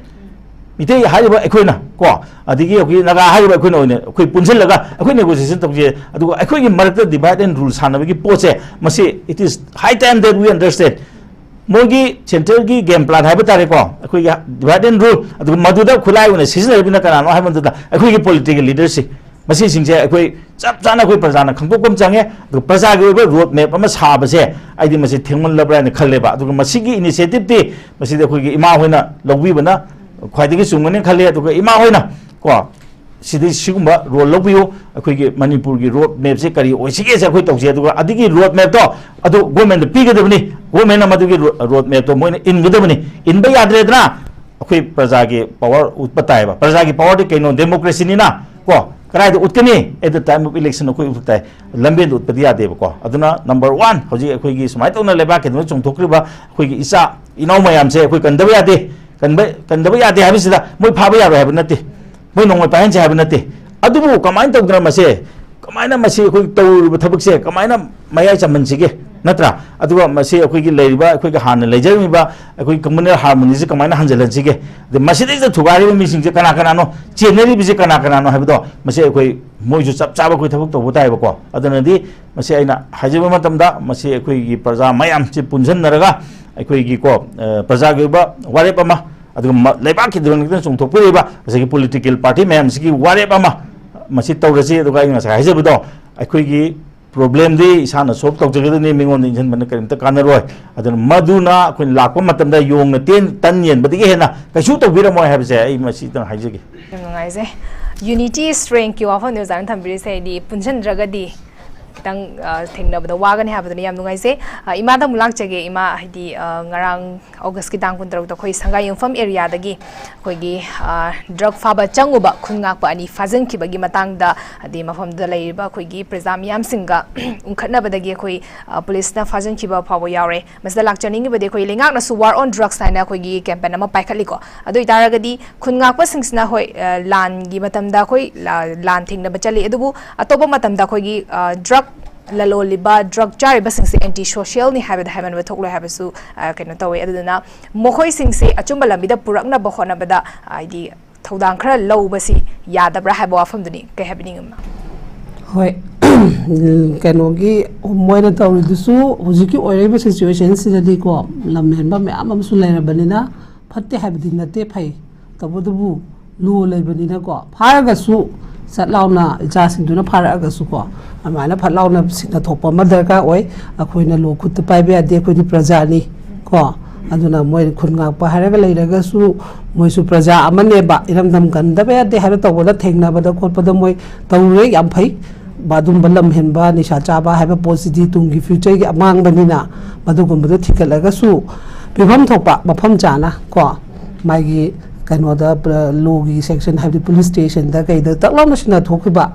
ꯃꯤꯇꯩ ꯍꯥꯏꯔꯤꯕ ꯑꯩꯈꯣꯏꯅ, ꯀꯣ, ꯑꯗꯒꯤ ꯑꯩꯈꯣꯏ ꯅꯥꯒꯥ ꯍꯥꯏꯔꯤꯕ ꯑꯩꯈꯣꯏꯅ ꯑꯣꯏꯅ ꯑꯩꯈꯣꯏ ꯄꯨꯟꯁꯤꯜꯂꯒ ꯑꯩꯈꯣꯏ negotiation ꯇꯧꯁꯤ꯫ ꯑꯗꯨꯒ ꯑꯩꯈꯣꯏꯒꯤ ꯃꯔꯛꯇ divide and rule ꯁꯥꯟꯅꯕꯒꯤ ꯄꯣꯠꯁꯦ, ꯃꯁꯤ it is high time that we understand꯫ ꯃꯣꯏꯒꯤ ꯁꯦꯟꯇ꯭ꯔꯦꯜꯒꯤ game plan ꯍꯥꯏꯕ ꯇꯥꯔꯦꯀꯣ, ꯑꯩꯈꯣꯏꯒꯤ divide and rule, ꯑꯗꯨꯒ ꯃꯗꯨꯗ ꯈꯨꯠꯂꯥꯏ ꯑꯣꯏꯅ ꯁꯤꯖꯤꯟꯅꯔꯤꯕꯅ ꯀꯅꯥꯅꯣ ꯍꯥꯏꯕ ꯃꯇꯝꯗ ꯑꯩꯈꯣꯏꯒꯤ ꯄꯣꯂꯤꯇꯤꯀꯦꯜ ꯂꯤꯗꯔꯁꯤꯡ, ꯃꯁꯤꯁꯤꯡꯁꯦ ꯑꯩꯈꯣꯏ ꯆꯞ ꯆꯥꯅ ꯑꯩꯈꯣꯏ ꯄ꯭ꯔꯖꯥꯅ ꯈꯪꯗꯣꯛꯄ ꯑꯃ ꯆꯪꯉꯦ꯫ ꯑꯗꯨꯒ ꯄ꯭ꯔꯖꯥꯒꯤ ꯑꯣꯏꯕ ꯔꯣꯗ ꯃꯦꯞ ꯑꯃ ꯁꯥꯕꯁꯦ ꯑꯩꯗꯤ ꯃꯁꯤ ꯊꯦꯡꯃꯜꯂꯕ꯭ꯔꯥ ꯍꯥꯏꯅ ꯈꯜꯂꯦꯕ꯫ ꯑꯗꯨꯒ ꯃꯁꯤꯒꯤ initiative ꯇꯤ ꯃꯁꯤꯗꯤ ꯑꯩꯈꯣꯏꯒꯤ ꯏꯃꯥ ꯍꯣꯏꯅ ꯂꯧꯕꯤꯕꯅ ꯈ꯭ꯋꯥꯏꯗꯒꯤ ꯆꯨꯝꯒꯅꯤ ꯈꯜꯂꯦ꯫ ꯑꯗꯨꯒ ꯏꯃꯥ ꯍꯣꯏꯅ, ꯀꯣ, ꯁꯤꯗꯩ ꯁꯤꯒꯨꯝꯕ ꯔꯣꯜ ꯂꯧꯕꯤꯌꯨ꯫ ꯑꯩꯈꯣꯏꯒꯤ ꯃꯅꯤꯄꯨꯔꯒꯤ ꯔꯣꯗ ꯃꯦꯞꯁꯦ ꯀꯔꯤ ꯑꯣꯏꯁꯤꯒꯦꯁꯦ ꯑꯩꯈꯣꯏ ꯇꯧꯁꯤ꯫ ꯑꯗꯨꯒ ꯑꯗꯨꯒꯤ ꯔꯣꯗ ꯃꯦꯞꯇꯣ ꯑꯗꯨ ꯒꯣꯔꯃꯦꯟꯗ ꯄꯤꯒꯗꯕꯅꯤ꯫ ꯒꯣꯔꯃꯦꯟꯅ ꯃꯗꯨꯒꯤ ꯔꯣ-, ꯔꯣꯗ ꯃꯦꯞꯇꯣ ꯃꯣꯏꯅ ꯏꯟꯒꯗꯕꯅꯤ꯫ ꯏꯟꯕ ꯌꯥꯗ꯭ꯔꯦꯗꯅ, ꯑꯩꯈꯣꯏ ꯄ꯭ꯔꯖꯥꯒꯤ ꯄꯋꯥꯔ ꯎꯠꯄ ꯇꯥꯏꯕ꯫ ꯄ꯭ꯔꯖꯥꯒꯤ ꯄꯋꯥꯔꯗꯤ ꯀꯩꯅꯣ? ꯗꯦꯃꯣꯀ꯭ꯔꯦꯁꯤꯅꯤꯅ, ꯀꯣ꯫ ꯀꯗꯥꯏꯗ ꯎꯠꯀꯅꯤ? At the time of election ꯑꯩꯈꯣꯏ ꯎꯠꯄ ꯇꯥꯏ꯫ ꯂꯝꯕꯦꯟꯗ ꯎꯠꯄꯗꯤ ꯌꯥꯗꯦꯕꯀꯣ꯫ ꯑꯗꯨꯅ number one, ꯍꯧꯖꯤꯛ ꯑꯩꯈꯣꯏꯒꯤ ꯁꯨꯃꯥꯏꯅ ꯇꯧꯅ ꯂꯩꯕꯥꯛꯀꯤꯗꯃꯛ ꯆꯣꯡꯊꯣꯛꯈ꯭ꯔꯤꯕ ꯑꯩꯈꯣꯏꯒꯤ ꯏꯆꯥ ꯏꯅꯥꯎ ꯃꯌꯥꯝꯁꯦ ꯑꯩꯈꯣꯏ ꯀꯟꯗꯕ ꯌꯥꯗꯦ꯫ ꯀꯟꯕ, ꯀꯟꯗꯕ ꯌꯥꯗꯦ ꯍꯥꯏꯕꯁꯤꯗ ꯃꯣꯏ ꯐꯥꯕ ꯌꯥꯔꯣꯏ ꯍꯥꯏꯕ ꯅꯠꯇꯦ, ꯃꯣꯏ ꯅꯣꯡꯃꯩ ꯄꯥꯏꯍꯟꯁꯦ ꯍꯥꯏꯕ ꯅꯠꯇꯦ꯫ ꯑꯗꯨꯕꯨ ꯀꯃꯥꯏꯅ ꯇꯧꯗꯅ ꯃꯁꯦ, ꯀꯃꯥꯏꯅ ꯃꯁꯤ ꯑꯩꯈꯣꯏ ꯇꯧꯔꯤꯕ ꯊꯕꯛꯁꯦ ꯀꯃꯥꯏꯅ ꯃꯌꯥꯏ ꯆꯝꯍꯟꯁꯤꯒꯦ, ꯅꯠꯇ꯭ꯔꯥ? ꯑꯗꯨꯒ ꯃꯁꯤ ꯑꯩꯈꯣꯏꯒꯤ ꯂꯩꯔꯤꯕ, ꯑꯩꯈꯣꯏꯒꯤ ꯍꯥꯟꯅ ꯂꯩꯖꯔꯝꯃꯤꯕ ꯑꯩꯈꯣꯏ communal harmony ꯁꯦ ꯀꯃꯥꯏꯅ ꯍꯟꯖꯤꯜꯍꯟꯁꯤꯒꯦ? ꯑꯗꯩ ꯃꯁꯤꯗꯩꯁꯤꯗ ꯊꯨꯒꯥꯏꯔꯤꯕ ꯃꯤꯁꯤꯡꯁꯦ ꯀꯅꯥ ꯀꯅꯥꯅꯣ, ꯆꯦꯟꯅꯔꯤꯕꯁꯦ ꯀꯅꯥ ꯀꯅꯥꯅꯣ ꯍꯥꯏꯕꯗꯣ ꯃꯁꯤ ꯑꯩꯈꯣꯏ, ꯃꯣꯏꯁꯨ ꯆꯞ ꯆꯥꯕ ꯑꯩꯈꯣꯏ ꯊꯕꯛ ꯇꯧꯕ ꯇꯥꯏꯕꯀꯣ꯫ ꯑꯗꯨꯅꯗꯤ ꯃꯁꯤ ꯑꯩꯅ ꯍꯥꯏꯖꯕ ꯃꯇꯝꯗ ꯃꯁꯤ ꯑꯩꯈꯣꯏꯒꯤ ꯄ꯭ꯔꯖꯥ ꯃꯌꯥꯝꯁꯦ ꯄꯨꯟꯁꯤꯟꯅꯔꯒ ꯑꯩꯈꯣꯏꯒꯤꯀꯣ, ꯑ, ꯄ꯭ꯔꯖꯥꯒꯤ ꯑꯣꯏꯕ ꯋꯥꯔꯦꯞ ꯑꯃ, ꯑꯗꯨꯒ ꯃ-, ꯂꯩꯕꯥꯛꯀꯤꯗꯃꯛꯇ ꯆꯣꯡꯊꯣꯛꯄꯤꯔꯤꯕ ꯉꯁꯥꯏꯒꯤ ꯄꯣꯂꯤꯇꯤꯀꯦꯜ ꯄꯥꯔꯇꯤ ꯃꯌꯥꯝꯁꯤꯒꯤ ꯋꯥꯔꯦꯞ ꯑꯃ ꯃꯁꯤ ꯇꯧꯔꯁꯤ꯫ ꯑꯗꯨꯒ ꯑꯩꯅ ꯉꯁꯥꯏ ꯍꯥꯏꯖꯕꯗꯣ, ꯑꯩꯈꯣꯏꯒꯤ ꯄ꯭ꯔꯣꯕ꯭ꯂꯦꯝꯗꯤ ꯏꯁꯥꯅ ꯁꯣꯜꯕ ꯇꯧꯖꯒꯗꯕꯅꯤ, ꯃꯤꯉꯣꯟꯗ ꯏꯟꯁꯤꯟꯕꯅ ꯀꯔꯤꯝꯇ ꯀꯥꯟꯅꯔꯣꯏ꯫ ꯑꯗꯨꯅ ꯃꯗꯨꯅ ꯑꯩꯈꯣꯏꯅ ꯂꯥꯛꯄ ꯃꯇꯝꯗ ꯌꯣꯡꯅ ꯇꯦꯟ ꯇꯟ ꯌꯦꯟꯕꯗꯒꯤ ꯍꯦꯟꯅ ꯀꯩꯁꯨ ꯇꯧꯕꯤꯔꯝꯃꯣꯏ ꯍꯥꯏꯕꯁꯦ ꯑꯩ ꯃꯁꯤꯗꯪ ꯍꯥꯏꯖꯒꯦ꯫ ꯌꯥꯝ ꯅꯨꯡꯉꯥꯏꯖꯩ꯫ Unity is strengthꯀꯤ ꯋꯥꯐꯝꯅꯤ ꯑꯣꯖꯥꯅ ꯊꯝꯕꯤꯔꯤꯁꯦ, ꯍꯥꯏꯗꯤ ꯄꯨꯟꯁꯤꯟꯗ꯭ꯔꯒꯗꯤ ꯈꯤꯇꯪ, ꯑ, ꯊꯦꯡꯅꯕꯗ ꯋꯥꯒꯅꯤ ꯍꯥꯏꯕꯗꯨꯅꯤ꯫ ꯌꯥꯝ ꯅꯨꯡꯉꯥꯏꯖꯩ꯫ ꯑ, ꯏꯃꯥꯗ ꯑꯃꯨꯛ ꯂꯥꯛꯆꯒꯦ꯫ ꯏꯃꯥ, ꯍꯥꯏꯗꯤ, ꯑ, ꯉꯔꯥꯡ Augustꯀꯤ ꯇꯥꯡ ꯀꯨꯟꯇꯔꯨꯛꯇ ꯑꯩꯈꯣꯏ ꯁꯪꯒꯥꯏ ꯌꯨꯝꯐꯝ areaꯗꯒꯤ ꯑꯩꯈꯣꯏꯒꯤ, ꯑ, drug ꯐꯥꯕ ꯆꯪꯉꯨꯕ ꯈꯨꯟ ꯉꯥꯛꯄ ꯑꯅꯤ ꯐꯥꯖꯤꯟꯈꯤꯕꯒꯤ ꯃꯇꯥꯡꯗ, ꯍꯥꯏꯗꯤ ꯃꯐꯝꯗꯨꯗ ꯂꯩꯔꯤꯕ ꯑꯩꯈꯣꯏꯒꯤ ꯄ꯭ꯔꯖꯥ ꯃꯤꯌꯥꯝꯁꯤꯡꯒ ꯎꯪꯈꯠꯅꯕꯗꯒꯤ ꯑꯩꯈꯣꯏ, ꯑ, ꯄꯨꯂꯤꯁꯅ ꯐꯥꯖꯤꯟꯈꯤꯕ ꯐꯥꯎꯕ ꯌꯥꯎꯔꯦ꯫ ꯃꯁꯤꯗ ꯂꯥꯛꯆꯅꯤꯡꯉꯤꯕꯗꯤ ꯑꯩꯈꯣꯏ ꯂꯩꯉꯥꯛꯅꯁꯨ War on Drugs ꯍꯥꯏꯅ ꯑꯩꯈꯣꯏꯒꯤ campaign ꯑꯃ ꯄꯥꯏꯈꯠꯂꯤꯀꯣ꯫ ꯑꯗꯨ ꯑꯣꯏꯇꯥꯔꯒꯗꯤ ꯈꯨꯟ ꯉꯥꯛꯄꯁꯤꯡꯁꯤꯅ, ꯍꯣꯏ, ꯑ, ꯂꯥꯟꯒꯤ ꯃꯇꯝꯗ ꯑꯩꯈꯣꯏ ꯂꯥ-, ꯂꯥꯟ ꯊꯦꯡꯅꯕ ꯆꯠꯂꯤ, ꯑꯗꯨꯕꯨ ꯑꯇꯣꯞꯄ ꯃꯇꯝꯗ ꯑꯩꯈꯣꯏꯒꯤ, ꯑ, drug ꯂꯂꯣꯜꯂꯤꯕ, drug ꯆꯥꯔꯤꯕꯁꯤꯡꯁꯦ anti socialꯅꯤ ꯍꯥꯏꯕꯗ ꯍꯥꯏꯃꯟꯕ ꯊꯣꯛꯂꯣꯏ ꯍꯥꯏꯕꯁꯨ, ꯑ, ꯀꯩꯅꯣ ꯇꯧꯋꯦ꯫ ꯑꯗꯨꯗꯨꯅ ꯃꯈꯣꯏꯁꯤꯡꯁꯦ ꯑꯆꯨꯝꯕ ꯂꯝꯕꯤꯗ ꯄꯨꯔꯛꯅꯕ ꯍꯣꯠꯅꯕꯗ, ꯍꯥꯏꯗꯤ ꯊꯧꯗꯥꯡ ꯈꯔ ꯂꯧꯕꯁꯤ ꯌꯥꯗꯕ꯭ꯔꯥ ꯍꯥꯏꯕ ꯋꯥꯐꯝꯗꯨꯅꯤ꯫ ꯀꯩ ꯍꯥꯏꯕꯤꯅꯤꯡꯉꯤꯕꯅꯣ? ꯍꯣꯏ꯫ ꯀꯩꯅꯣꯒꯤ ꯃꯣꯏꯅ ꯇꯧꯔꯤꯗꯨꯁꯨ ꯍꯧꯖꯤꯛꯀꯤ ꯑꯣꯏꯔꯛꯏꯕ situationꯁꯤꯗꯗꯤꯀꯣ, ꯂꯝ ꯍꯦꯟꯕ ꯃꯌꯥꯝ ꯑꯃꯁꯨ ꯂꯩꯔꯕꯅꯤꯅ ꯐꯠꯇꯦ ꯍꯥꯏꯕꯗꯤ ꯅꯠꯇꯦ, ꯐꯩ꯫ ꯇꯧꯕꯇꯕꯨ law ꯂꯩꯕꯅꯤꯅꯀꯣ, ꯐꯥꯔꯒꯁꯨ ꯁꯠ ꯂꯥꯎꯅ ꯏꯆꯥꯁꯤꯡꯗꯨꯅ ꯐꯥꯔꯛꯑꯒꯁꯨꯀꯣ, ꯑꯗꯨꯃꯥꯏꯅ ꯐꯠ ꯂꯥꯎꯅ ꯁꯤꯡꯅ ꯊꯣꯛꯄ ꯑꯃ ꯗꯔꯀꯥꯔ ꯑꯣꯏ꯫ ꯑꯩꯈꯣꯏꯅ law ꯈꯨꯠꯇ ꯄꯥꯏꯕ ꯌꯥꯗꯦ, ꯑꯩꯈꯣꯏꯗꯤ ꯄ꯭ꯔꯖꯥꯅꯤ ꯀꯣ꯫ ꯑꯗꯨꯅ ꯃꯣꯏ ꯈꯨꯟ ꯉꯥꯛꯄ ꯍꯥꯏꯔꯒ ꯂꯩꯔꯒꯁꯨ ꯃꯣꯏꯁꯨ ꯄ꯭ꯔꯖꯥ ꯑꯃꯅꯦꯕ, ꯏꯔꯝꯗꯝ ꯀꯟꯗꯕ ꯌꯥꯗꯦ ꯍꯥꯏꯕ ꯇꯧꯕꯗ ꯊꯦꯡꯅꯕꯗ ꯈꯣꯠꯄꯗ ꯃꯣꯏ ꯇꯧꯔꯦ, ꯌꯥꯝ ꯐꯩ꯫ ꯑꯗꯨꯝꯕ ꯂꯝ ꯍꯦꯟꯕ, ꯅꯤꯁꯥ ꯆꯥꯕ ꯍꯥꯏꯕ ꯄꯣꯠꯁꯤꯗꯤ ꯇꯨꯡꯒꯤ futureꯒꯤ ꯑꯃꯥꯡꯕꯅꯤꯅ, ꯃꯗꯨꯒꯨꯝꯕꯗꯣ ꯊꯤꯒꯠꯂꯒꯁꯨ ꯄꯤꯐꯝ ꯊꯣꯛꯄ ꯃꯐꯝ ꯆꯥꯅ ꯀꯣ, ꯃꯥꯒꯤ ꯀꯩꯅꯣꯗ, ꯄ꯭ꯔ-, lawꯒꯤ section, ꯍꯥꯏꯕꯗꯤ police stationꯗ ꯀꯩꯗ ꯇꯛ ꯂꯥꯎꯅ ꯁꯤꯟꯅ ꯊꯣꯛꯈꯤꯕ꯫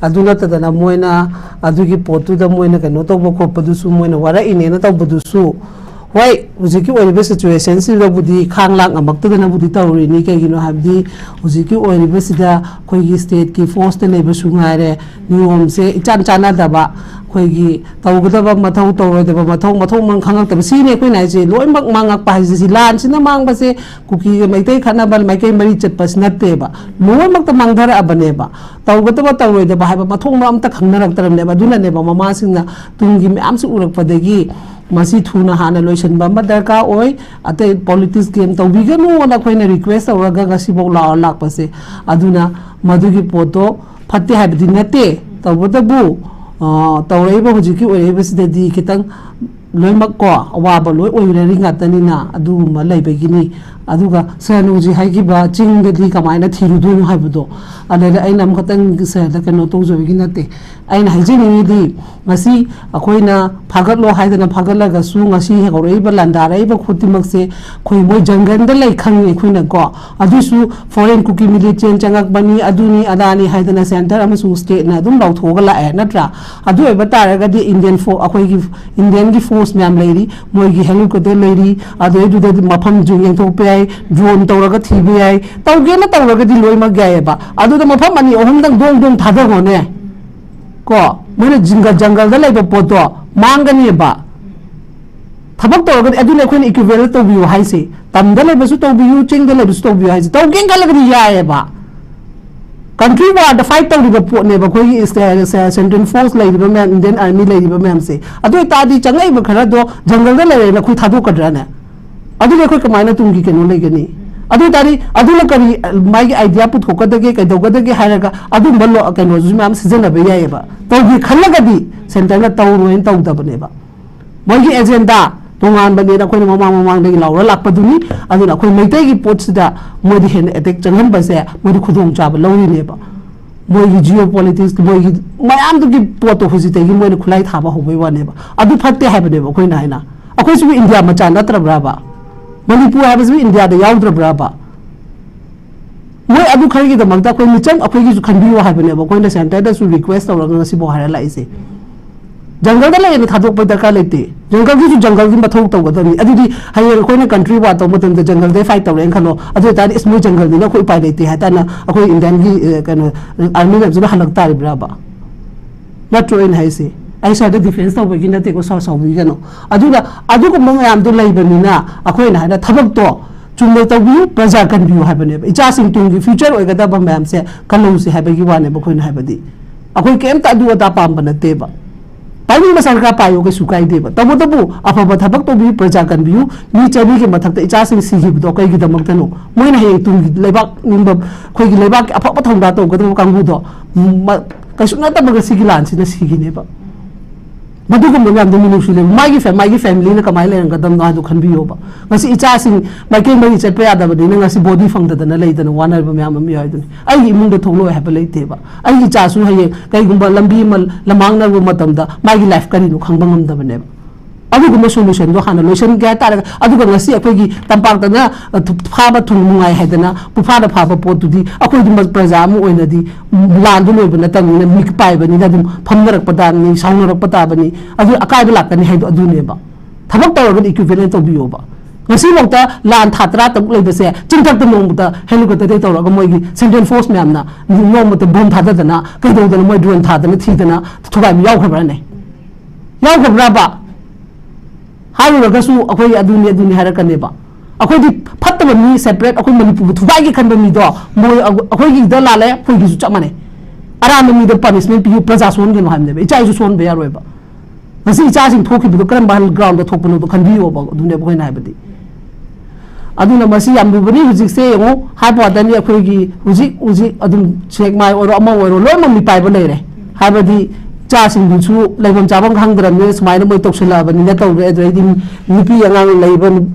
ꯑꯗꯨ ꯅꯠꯇꯗꯅ ꯃꯣꯏꯅ ꯑꯗꯨꯒꯤ ꯄꯣꯠꯇꯨꯗ ꯃꯣꯏꯅ ꯀꯩꯅꯣ ꯇꯧꯕ ꯈꯣꯠꯄꯗꯨꯁꯨ, ꯃꯣꯏꯅ ꯋꯥꯔꯛꯏꯅꯦꯅ ꯇꯧꯕꯗꯨꯁꯨ, ꯍꯣꯏ, ꯍꯧꯖꯤꯛꯀꯤ ꯑꯣꯏꯔꯤꯕ situationꯁꯤꯗꯕꯨꯗꯤ ꯈꯥꯡ ꯂꯥꯛ ꯉꯝꯃꯛꯇꯗꯅꯕꯨꯗꯤ ꯇꯧꯔꯤꯅꯤ꯫ ꯀꯩꯒꯤꯅꯣ ꯍꯥꯏꯕꯗꯤ ꯍꯧꯖꯤꯛꯀꯤ ꯑꯣꯏꯔꯤꯕꯁꯤꯗ ꯑꯩꯈꯣꯏꯒꯤ stateꯀꯤ forceꯇ ꯂꯩꯕꯁꯨ ꯉꯥꯏꯔꯦ, ꯅꯤꯌꯣꯝꯁꯦ ꯏꯆꯥꯟ ꯆꯥꯟꯅꯗꯕ, ꯑꯩꯈꯣꯏꯒꯤ ꯇꯧꯒꯗꯕ ꯃꯊꯧ, ꯇꯧꯔꯣꯏꯗꯕ ꯃꯊꯧ, ꯃꯊꯧ ꯃꯔꯝ ꯈꯪꯉꯛꯇꯕ, ꯁꯤꯅꯤ ꯑꯩꯈꯣꯏꯅ ꯍꯥꯏꯁꯦ꯫ ꯂꯣꯏꯅꯃꯛ ꯃꯥꯡꯉꯛꯄ ꯍꯥꯏꯁꯦ, ꯁꯤ ꯂꯥꯟꯁꯤꯅ ꯃꯥꯡꯕꯁꯦ ꯀꯨꯀꯤꯒ ꯃꯩꯇꯩ ꯈꯠꯅꯕ, ꯃꯥꯏꯀꯩ ꯃꯔꯤ ꯆꯠꯄꯁꯤ ꯅꯠꯇꯦꯕ꯫ ꯂꯣꯏꯅꯃꯛꯇ ꯃꯥꯡꯊꯔꯛꯑꯕꯅꯦꯕ꯫ ꯇꯧꯒꯗꯕ, ꯇꯧꯔꯣꯏꯗꯕ ꯍꯥꯏꯕ ꯃꯊꯣꯡ ꯃꯔꯝ ꯑꯝꯇ ꯈꯪꯅꯔꯛꯇ꯭ꯔꯕꯅꯦꯕ꯫ ꯑꯗꯨꯅꯅꯦꯕ ꯃꯃꯥꯁꯤꯡꯅ ꯇꯨꯡꯒꯤ ꯃꯌꯥꯝꯁꯤ ꯎꯔꯛꯄꯗꯒꯤ ꯃꯁꯤ ꯊꯨꯅ ꯍꯥꯟꯅ ꯂꯣꯏꯁꯤꯟꯕ ꯑꯃ ꯗꯔꯀꯥꯔ ꯑꯣꯏ꯫ ꯑꯇꯩ politics game ꯇꯧꯕꯤꯒꯅꯨꯅ ꯑꯩꯈꯣꯏꯅ request ꯇꯧꯔꯒ ꯉꯁꯤꯐꯥꯎ ꯂꯥꯎꯔ ꯂꯥꯛꯄꯁꯦ꯫ ꯑꯗꯨꯅ ꯃꯗꯨꯒꯤ ꯄꯣꯠꯇꯣ ꯐꯠꯇꯦ ꯍꯥꯏꯕꯗꯤ ꯅꯠꯇꯦ, ꯇꯧꯕꯇꯕꯨ ꯑ, ꯇꯧꯔꯛꯏꯕ ꯍꯧꯖꯤꯛꯀꯤ ꯑꯣꯏꯔꯛꯏꯕꯁꯤꯗꯗꯤ ꯈꯤꯇꯪ ꯂꯣꯏꯅꯃꯛ ꯀꯣ ꯑꯋꯥꯕ ꯂꯣꯏ ꯑꯣꯏꯅꯔꯤ ꯉꯥꯛꯇꯅꯤꯅ ꯑꯗꯨꯒꯨꯝꯕ ꯂꯩꯕꯒꯤꯅꯤ꯫ ꯑꯗꯨꯒ ꯁꯥꯔꯅ ꯍꯧꯖꯤꯛ ꯍꯥꯏꯈꯤꯕ ꯆꯤꯡꯗꯗꯤ ꯀꯃꯥꯏꯅ ꯊꯤꯔꯨꯗꯣꯏꯅꯣ ꯍꯥꯏꯕꯗꯣ, ꯑꯗꯨꯗ ꯑꯩꯅ ꯑꯃꯈꯛꯇꯪ ꯁꯥꯔꯗ ꯀꯩꯅꯣ ꯇꯧꯖꯕꯒꯤ ꯅꯠꯇꯦ꯫ ꯑꯩꯅ ꯍꯥꯏꯖꯅꯤꯡꯉꯤꯗꯤ, ꯉꯁꯤ ꯑꯩꯈꯣꯏꯅ ꯐꯥꯒꯠꯂꯣ ꯍꯥꯏꯗꯅ ꯐꯥꯒꯠꯂꯒꯁꯨ, ꯉꯁꯤ ꯍꯧꯔꯛꯏꯕ ꯂꯥꯟꯗꯥꯔꯛꯏꯕ ꯈꯨꯗꯤꯡꯃꯛꯁꯦ ꯑꯩꯈꯣꯏ ꯃꯣꯏ ꯖꯪꯒꯜꯗ ꯂꯩ ꯈꯪꯉꯤ ꯑꯩꯈꯣꯏꯅꯀꯣ꯫ ꯑꯗꯨꯁꯨ foreign Kuki militia ꯆꯪꯉꯛꯄꯅꯤ, ꯑꯗꯨꯅꯤ ꯑꯗꯥꯅꯤ ꯍꯥꯏꯗꯅ centre ꯑꯃꯁꯨꯡ stateꯅ ꯑꯗꯨꯝ ꯂꯥꯎꯊꯣꯛꯑꯒ ꯂꯥꯛꯑꯦ, ꯅꯠꯇ꯭ꯔꯥ? ꯑꯗꯨ ꯑꯣꯏꯕ ꯇꯥꯔꯒꯗꯤ Indian fo-, ꯑꯩꯈꯣꯏꯒꯤ Indianꯒꯤ force ꯃꯌꯥꯝ ꯂꯩꯔꯤ, ꯃꯣꯏꯒꯤ helicopter ꯂꯩꯔꯤ, ꯑꯗꯨꯗꯩꯗꯨꯗ ꯃꯐꯝꯁꯨ ꯌꯦꯡꯊꯣꯛꯄ ꯌꯥꯏ, drone ꯇꯧꯔꯒ ꯊꯤꯕ ꯌꯥꯏ, ꯇꯧꯒꯦꯅ ꯇꯧꯔꯒꯗꯤ ꯂꯣꯏꯅꯃꯛ ꯌꯥꯏꯑꯕ꯫ ꯑꯗꯨꯗ ꯃꯐꯝ ꯑꯅꯤ ꯑꯍꯨꯝꯗꯪ ꯗꯣꯡ ꯗꯣꯡ ꯊꯥꯗꯈꯣꯅꯦ꯫ ꯀꯣ, ꯃꯣꯏꯅ ꯖꯪꯒꯜ, ꯖꯪꯒꯜꯗ ꯂꯩꯕ ꯄꯣꯠꯇꯣ ꯃꯥꯡꯒꯅꯦꯕ꯫ ꯊꯕꯛ ꯇꯧꯔꯒꯗꯤ ꯑꯗꯨꯅ ꯑꯩꯈꯣꯏꯅ equivalent ꯇꯧꯕꯤꯌꯨ ꯍꯥꯏꯁꯦ꯫ ꯇꯝꯗ ꯂꯩꯕꯁꯨ ꯇꯧꯕꯤꯌꯨ, ꯆꯤꯡꯗ ꯂꯩꯕꯁꯨ ꯇꯧꯕꯤꯌꯨ ꯍꯥꯏꯁꯦ꯫ ꯇꯧꯒꯦꯅ ꯈꯜꯂꯒꯗꯤ ꯌꯥꯏꯑꯕ꯫ Country warꯗ fight ꯇꯧꯔꯤꯕ ꯄꯣꯠꯅꯦꯕ ꯑꯩꯈꯣꯏꯒꯤ ꯁꯦ-, ꯁꯦ-, central force ꯂꯩꯔꯤꯕ ꯃꯌꯥꯝ, Indian Army ꯂꯩꯔꯤꯕ ꯃꯌꯥꯝꯁꯦ꯫ ꯑꯗꯨ ꯑꯣꯏꯇꯥꯔꯗꯤ ꯆꯪꯉꯛꯏꯕ ꯈꯔꯗꯣ ꯖꯪꯒꯜꯗ ꯂꯩꯔꯦꯅ ꯑꯩꯈꯣꯏ ꯊꯥꯗꯣꯛꯀꯗ꯭ꯔꯥꯅꯦ? ꯑꯗꯨꯗꯤ ꯑꯩꯈꯣꯏ ꯀꯃꯥꯏꯅ ꯇꯨꯡꯒꯤ ꯀꯩꯅꯣ ꯂꯩꯒꯅꯤ? ꯑꯗꯨ ꯑꯣꯏꯇꯥꯔꯗꯤ ꯑꯗꯨꯅ ꯀꯔꯤ, ꯃꯥꯒꯤ idea ꯄꯨꯊꯣꯛꯀꯗꯒꯦ, ꯀꯩꯗꯧꯒꯗꯒꯦ ꯍꯥꯏꯔꯒ ꯑꯗꯨꯝꯕ ꯂꯣ-, ꯀꯩꯅꯣꯁꯨ ꯃꯌꯥꯝ ꯁꯤꯖꯤꯟꯅꯕ ꯌꯥꯏꯑꯕ꯫ ꯇꯧꯒꯦ ꯈꯜꯂꯒꯗꯤ centreꯅ ꯇꯧꯔꯣꯏꯅ ꯇꯧꯗꯕꯅꯦꯕ꯫ ꯃꯣꯏꯒꯤ agenda ꯇꯣꯉꯥꯟꯕꯅꯦꯅ ꯑꯩꯈꯣꯏꯅ ꯃꯃꯥꯡ ꯃꯃꯥꯡꯗꯒꯤ ꯂꯥꯎꯔ ꯂꯥꯛꯄꯗꯨꯅꯤ꯫ ꯑꯗꯨꯅ ꯑꯩꯈꯣꯏ ꯃꯩꯇꯩꯒꯤ ꯄꯣꯠꯁꯤꯗ ꯃꯣꯏꯗꯤ ꯍꯦꯟꯅ attack ꯆꯪꯍꯟꯕꯁꯦ ꯃꯣꯏꯗꯤ ꯈꯨꯗꯣꯡꯆꯥꯕ ꯂꯧꯔꯤꯅꯦꯕ꯫ ꯃꯣꯏꯒꯤ geopolitics, ꯃꯣꯏꯒꯤ ꯃꯌꯥꯝꯗꯨꯒꯤ ꯄꯣꯠꯇꯣ ꯍꯧꯖꯤꯛꯇꯒꯤ ꯃꯣꯏꯅ ꯈꯨꯠꯂꯥꯏ ꯊꯥꯕ ꯍꯧꯕꯩ ꯋꯥꯅꯦꯕ꯫ ꯑꯗꯨ ꯐꯠꯇꯦ ꯍꯥꯏꯕꯅꯦꯕ ꯑꯩꯈꯣꯏꯅ ꯍꯥꯏꯅ꯫ ꯑꯩꯈꯣꯏꯁꯤꯕꯨ ꯏꯟꯗꯤꯌꯥ ꯃꯆꯥ ꯅꯠꯇ꯭ꯔꯕ꯭ꯔꯥꯕ? ꯃꯅꯤꯄꯨꯔ ꯍꯥꯏꯕꯁꯤꯕꯨ ꯏꯟꯗꯤꯌꯥꯗ ꯌꯥꯎꯗ꯭ꯔꯕ꯭ꯔꯥꯕ? ꯃꯣꯏ ꯑꯗꯨ ꯈꯔꯒꯤꯗꯃꯛꯇ ꯑꯩꯈꯣꯏ ꯃꯤꯆꯪ ꯑꯩꯈꯣꯏꯒꯤꯁꯨ ꯈꯟꯕꯤꯌꯨ ꯍꯥꯏꯕꯅꯦꯕ ꯑꯩꯈꯣꯏꯅ centreꯗꯁꯨ request ꯇꯧꯔꯒ ꯉꯁꯤꯐꯥꯎ ꯍꯥꯏꯔ ꯂꯥꯛꯏꯁꯦ꯫ ꯖꯪꯒꯜꯗ ꯂꯩꯔꯦꯅ ꯊꯥꯗꯣꯛꯄ ꯗꯔꯀꯥꯔ ꯂꯩꯇꯦ꯫ ꯖꯪꯒꯜꯒꯤꯁꯨ ꯖꯪꯒꯜꯒꯤ ꯃꯊꯧ ꯇꯧꯒꯗꯕꯅꯤ꯫ ꯑꯗꯨꯗꯤ ꯍꯌꯦꯡ ꯑꯩꯈꯣꯏꯅ country war ꯇꯧꯕ ꯃꯇꯝꯗ ꯖꯪꯒꯜꯗꯩ fight ꯇꯧꯔꯦꯅ ꯈꯜꯂꯣ, ꯑꯗꯨ ꯑꯣꯏꯇꯥꯔꯗꯤ "ꯏꯁ, ꯃꯣꯏ ꯖꯪꯒꯜꯅꯤꯅ ꯑꯩꯈꯣꯏ ꯎꯄꯥꯏ ꯂꯩꯇꯦ" ꯍꯥꯏ ꯇꯥꯅ ꯑꯩꯈꯣꯏ ꯏꯟꯗꯤꯌꯥꯟꯒꯤ, ꯑ, ꯀꯩꯅꯣ, army ꯃꯌꯥꯝꯁꯤꯅ ꯍꯜꯂꯛ ꯇꯥꯔꯤꯕ꯭ꯔꯥꯕ? ꯅꯠꯇ꯭ꯔꯣ ꯑꯩꯅ ꯍꯥꯏꯁꯦ? ꯑꯩ ꯁ꯭ꯋꯥꯏꯗ defence ꯇꯧꯕꯒꯤ ꯅꯠꯇꯦꯀꯣ, ꯁꯥꯎ-, ꯁꯥꯎꯕꯤꯒꯅꯨ꯫ ꯑꯗꯨꯅ ꯑꯗꯨꯒꯨꯝꯕ ꯃꯌꯥꯝꯗꯣ ꯂꯩꯕꯅꯤꯅ ꯑꯩꯈꯣꯏꯅ ꯍꯥꯏꯅ ꯊꯕꯛꯇꯣ ꯆꯨꯝꯅ ꯇꯧꯕꯤꯌꯨ, ꯄ꯭ꯔꯖꯥ ꯀꯟꯕꯤꯌꯨ ꯍꯥꯏꯕꯅꯦꯕ꯫ ꯏꯆꯥꯁꯤꯡ ꯇꯨꯡꯒꯤ future ꯑꯣꯏꯒꯗꯕ ꯃꯌꯥꯝꯁꯦ ꯀꯜꯍꯧꯁꯦ ꯍꯥꯏꯕꯒꯤ ꯋꯥꯅꯦꯕ ꯑꯩꯈꯣꯏꯅ ꯍꯥꯏꯕꯗꯤ꯫ ꯑꯩꯈꯣꯏ ꯀꯩꯝꯇ ꯑꯗꯨ ꯑꯗꯥ ꯄꯥꯝꯕ ꯅꯠꯇꯦꯕ꯫ ꯄꯥꯏꯅꯤꯡꯕ ꯁꯔꯀꯥꯔ ꯄꯥꯏꯌꯣ, ꯀꯩꯁꯨ ꯀꯥꯏꯗꯦꯕ꯫ ꯇꯧꯕꯇꯕꯨ ꯑꯐꯕ ꯊꯕꯛ ꯇꯧꯕꯤꯌꯨ, ꯄ꯭ꯔꯖꯥ ꯀꯟꯕꯤꯌꯨ꯫ ꯃꯤ ꯆꯅꯤꯒꯤ ꯃꯊꯛꯇ ꯏꯆꯥꯁꯤꯡ ꯁꯤꯈꯤꯕꯗꯣ ꯀꯩꯒꯤꯗꯃꯛꯇꯅꯣ? ꯃꯣꯏꯅ ꯍꯌꯦꯡ ꯇꯨꯡꯒꯤ ꯂꯩꯕꯥꯛ ꯅꯤꯡꯕ, ꯑꯩꯈꯣꯏꯒꯤ ꯂꯩꯕꯥꯛꯀꯤ ꯑꯐꯕ ꯊꯧꯗꯥ ꯇꯧꯒꯗꯕ ꯀꯥꯡꯕꯨꯗꯣ ꯃ-, ꯀꯩꯁꯨ ꯅꯠꯇꯕ ꯉꯁꯤꯒꯤ ꯂꯥꯟꯁꯤꯅ ꯁꯤꯈꯤꯅꯦꯕ꯫ ꯃꯗꯨꯒꯨꯝꯕ ꯃꯌꯥꯝꯗꯣ ꯃꯤꯅꯨꯡꯁꯤ ꯂꯩꯕ, ꯃꯥꯒꯤ ꯐꯦ-, ꯃꯥꯒꯤ ꯐꯦꯃꯤꯂꯤꯅ ꯀꯃꯥꯏꯅ ꯂꯩꯔꯝꯒꯗꯕꯅꯣ ꯍꯥꯏꯗꯣ ꯈꯟꯕꯤꯌꯣꯕ꯫ ꯉꯁꯤ ꯏꯆꯥꯁꯤꯡ ꯃꯥꯏꯀꯩ ꯃꯔꯤ ꯆꯠꯄ ꯌꯥꯗꯕꯅꯤꯅ ꯉꯁꯤ ꯕꯣꯗꯤ ꯐꯪꯗꯗꯅ ꯂꯩꯗꯅ ꯋꯥꯅꯔꯤꯕ ꯃꯌꯥꯝ ꯑꯃ ꯌꯥꯎꯏꯗꯨꯅꯤ꯫ ꯑꯩꯒꯤ ꯏꯃꯨꯡꯗ ꯊꯣꯛꯂꯛꯑꯣꯏ ꯍꯥꯏꯕ ꯂꯩꯇꯦꯕ꯫ ꯑꯩꯒꯤ ꯏꯆꯥꯁꯨ ꯍꯌꯦꯡ ꯀꯩꯒꯨꯝꯕ ꯂꯝꯕꯤ ꯑꯃ ꯂꯃꯥꯡꯅꯔꯨꯕ ꯃꯇꯝꯗ ꯃꯥꯒꯤ ꯂꯥꯏꯐ ꯀꯔꯤꯅꯣ ꯈꯪꯕ ꯉꯝꯗꯕꯅꯦꯕ꯫ ꯑꯗꯨꯒꯨꯝꯕ ꯁꯣꯂꯨꯁꯟꯗꯣ ꯍꯥꯟꯅ ꯂꯣꯏꯁꯤꯟꯒꯦ ꯍꯥꯏꯇꯥꯔꯒ, ꯑꯗꯨꯒ ꯉꯁꯤ ꯑꯩꯈꯣꯏꯒꯤ ꯇꯝꯄꯥꯛꯇꯅ, ꯑ, ꯊꯨ-, ꯐꯥꯕ ꯊꯨꯝ ꯅꯨꯡꯉꯥꯏ ꯍꯥꯏꯗꯅ ꯄꯨꯐꯥꯗ ꯐꯥꯕ ꯄꯣꯠꯇꯨꯗꯤ ꯑꯩꯈꯣꯏꯗꯤ ꯃ-, ꯄ꯭ꯔꯖꯥ ꯑꯃ ꯑꯣꯏꯅꯗꯤ, ꯎꯝ, ꯂꯥꯟꯗꯣ ꯂꯣꯏꯕ ꯅꯠꯇꯕꯅꯤꯅ ꯃꯤꯠ ꯄꯥꯏꯕꯅꯤꯅ ꯑꯗꯨꯝ ꯐꯝꯅꯔꯛꯄ ꯇꯥꯕꯅꯤ, ꯁꯥꯎꯅꯔꯛꯄ ꯇꯥꯕꯅꯤ, ꯑꯗꯨ ꯑꯀꯥꯏꯕ ꯂꯥꯛꯀꯅꯤ ꯍꯥꯏꯗꯣ ꯑꯗꯨꯅꯦꯕ꯫ ꯊꯕꯛ ꯇꯧꯔꯒꯗꯤ ꯏꯀ꯭ꯋꯤꯚꯦꯂꯦꯟ ꯇꯧꯕꯤꯌꯣꯕ꯫ ꯉꯁꯤꯐꯥꯎꯗ ꯂꯥꯟ ꯊꯥ ꯇꯔꯥ ꯇꯔꯨꯛ ꯂꯩꯕꯁꯦ ꯆꯤꯡꯊꯛꯇ ꯅꯣꯡꯃꯇ ꯍꯦꯂꯤꯀꯣꯞꯇꯔꯗꯒꯤ ꯇꯧꯔꯒ ꯃꯣꯏꯒꯤ ꯁꯦꯟꯇ꯭ꯔꯦꯜ ꯐꯣꯔꯁ ꯃꯌꯥꯝꯅ ꯅꯣꯡꯃꯇ ꯕꯣꯝ ꯊꯥꯗꯗꯅ ꯀꯩꯗꯧꯗꯅ ꯃꯣꯏ ꯗ꯭ꯔꯣꯟ ꯊꯥꯗꯅ ꯊꯤꯗꯅ ꯊꯨꯒꯥꯏꯕ ꯌꯥꯎꯈ꯭ꯔꯕ꯭ꯔꯥꯅꯦ? ꯌꯥꯎꯈ꯭ꯔꯕ꯭ꯔꯕ? ꯍꯥꯏꯔꯨꯔꯒꯁꯨ ꯑꯩꯈꯣꯏ ꯑꯗꯨꯅꯤ ꯑꯗꯨꯅꯤ ꯍꯥꯏꯔꯛꯀꯅꯦꯕ꯫ ꯑꯩꯈꯣꯏꯗꯤ ꯐꯠꯇꯕ ꯃꯤ ꯁꯦꯄꯔꯦꯠ, ꯑꯩꯈꯣꯏ ꯃꯅꯤꯄꯨꯔꯕꯨ ꯊꯨꯒꯥꯏꯒꯦ ꯈꯟꯕ ꯃꯤꯗꯣ ꯃꯣꯏ ꯑꯩꯈꯣꯏꯒꯤꯗ ꯂꯥꯜꯂꯦ, ꯑꯩꯈꯣꯏꯒꯤꯁꯨ ꯆꯞ ꯃꯥꯟꯅꯩ꯫ ꯑꯔꯥꯟꯕ ꯃꯤꯗ ꯄꯅꯤꯁꯃꯦꯟ ꯄꯤꯌꯨ, ꯄ꯭ꯔꯖꯥ ꯁꯣꯟꯍꯟꯒꯅꯨ ꯍꯥꯏꯕꯅꯦꯕ, ꯏꯆꯥ ꯏꯁꯨ ꯁꯣꯟꯍꯟꯕ ꯌꯥꯔꯣꯏꯕ꯫ ꯉꯁꯤ ꯏꯆꯥꯁꯤꯡ ꯊꯣꯛꯈꯤꯕꯗꯣ ꯀꯔꯝꯕ ꯒ꯭ꯔꯥꯎꯟꯗ ꯊꯣꯛꯄꯅꯣꯗꯣ ꯈꯟꯕꯤꯌꯣꯕ, ꯑꯗꯨꯅꯦꯕ ꯑꯩꯈꯣꯏꯅ ꯍꯥꯏꯕꯗꯤ꯫ ꯑꯗꯨꯅ ꯃꯁꯤ ꯌꯥꯝ ꯂꯨꯕꯅꯤ꯫ ꯍꯧꯖꯤꯛꯁꯦ ꯌꯦꯡꯉꯨ, ꯍꯥꯏꯕ ꯋꯥꯗꯅꯤ, ꯑꯩꯈꯣꯏꯒꯤ ꯍꯧꯖꯤꯛ ꯍꯧꯖꯤꯛ ꯑꯗꯨꯝ ꯁꯦꯛꯃꯥꯏ ꯑꯣꯏꯔꯣ ꯑꯃ ꯑꯣꯏꯔꯣ ꯂꯣꯏꯅꯃꯛ ꯃꯤꯄꯥꯏꯕ ꯂꯩꯔꯦ꯫ ꯍꯥꯏꯕꯗꯤ ꯏꯆꯥꯁꯤꯡꯗꯨꯁꯨ ꯂꯩꯐꯝ ꯆꯥꯐꯝ ꯈꯪꯗ꯭ꯔꯕꯅꯤꯅ ꯁꯨꯃꯥꯏꯅ ꯃꯣꯏ ꯇꯧꯁꯤꯜꯂꯛꯑꯕꯅꯤꯅ ꯇꯧꯔꯦ꯫ ꯑꯗꯨꯗꯩꯗꯤ ꯅꯨꯄꯤ ꯑꯉꯥꯡ ꯂꯩꯕ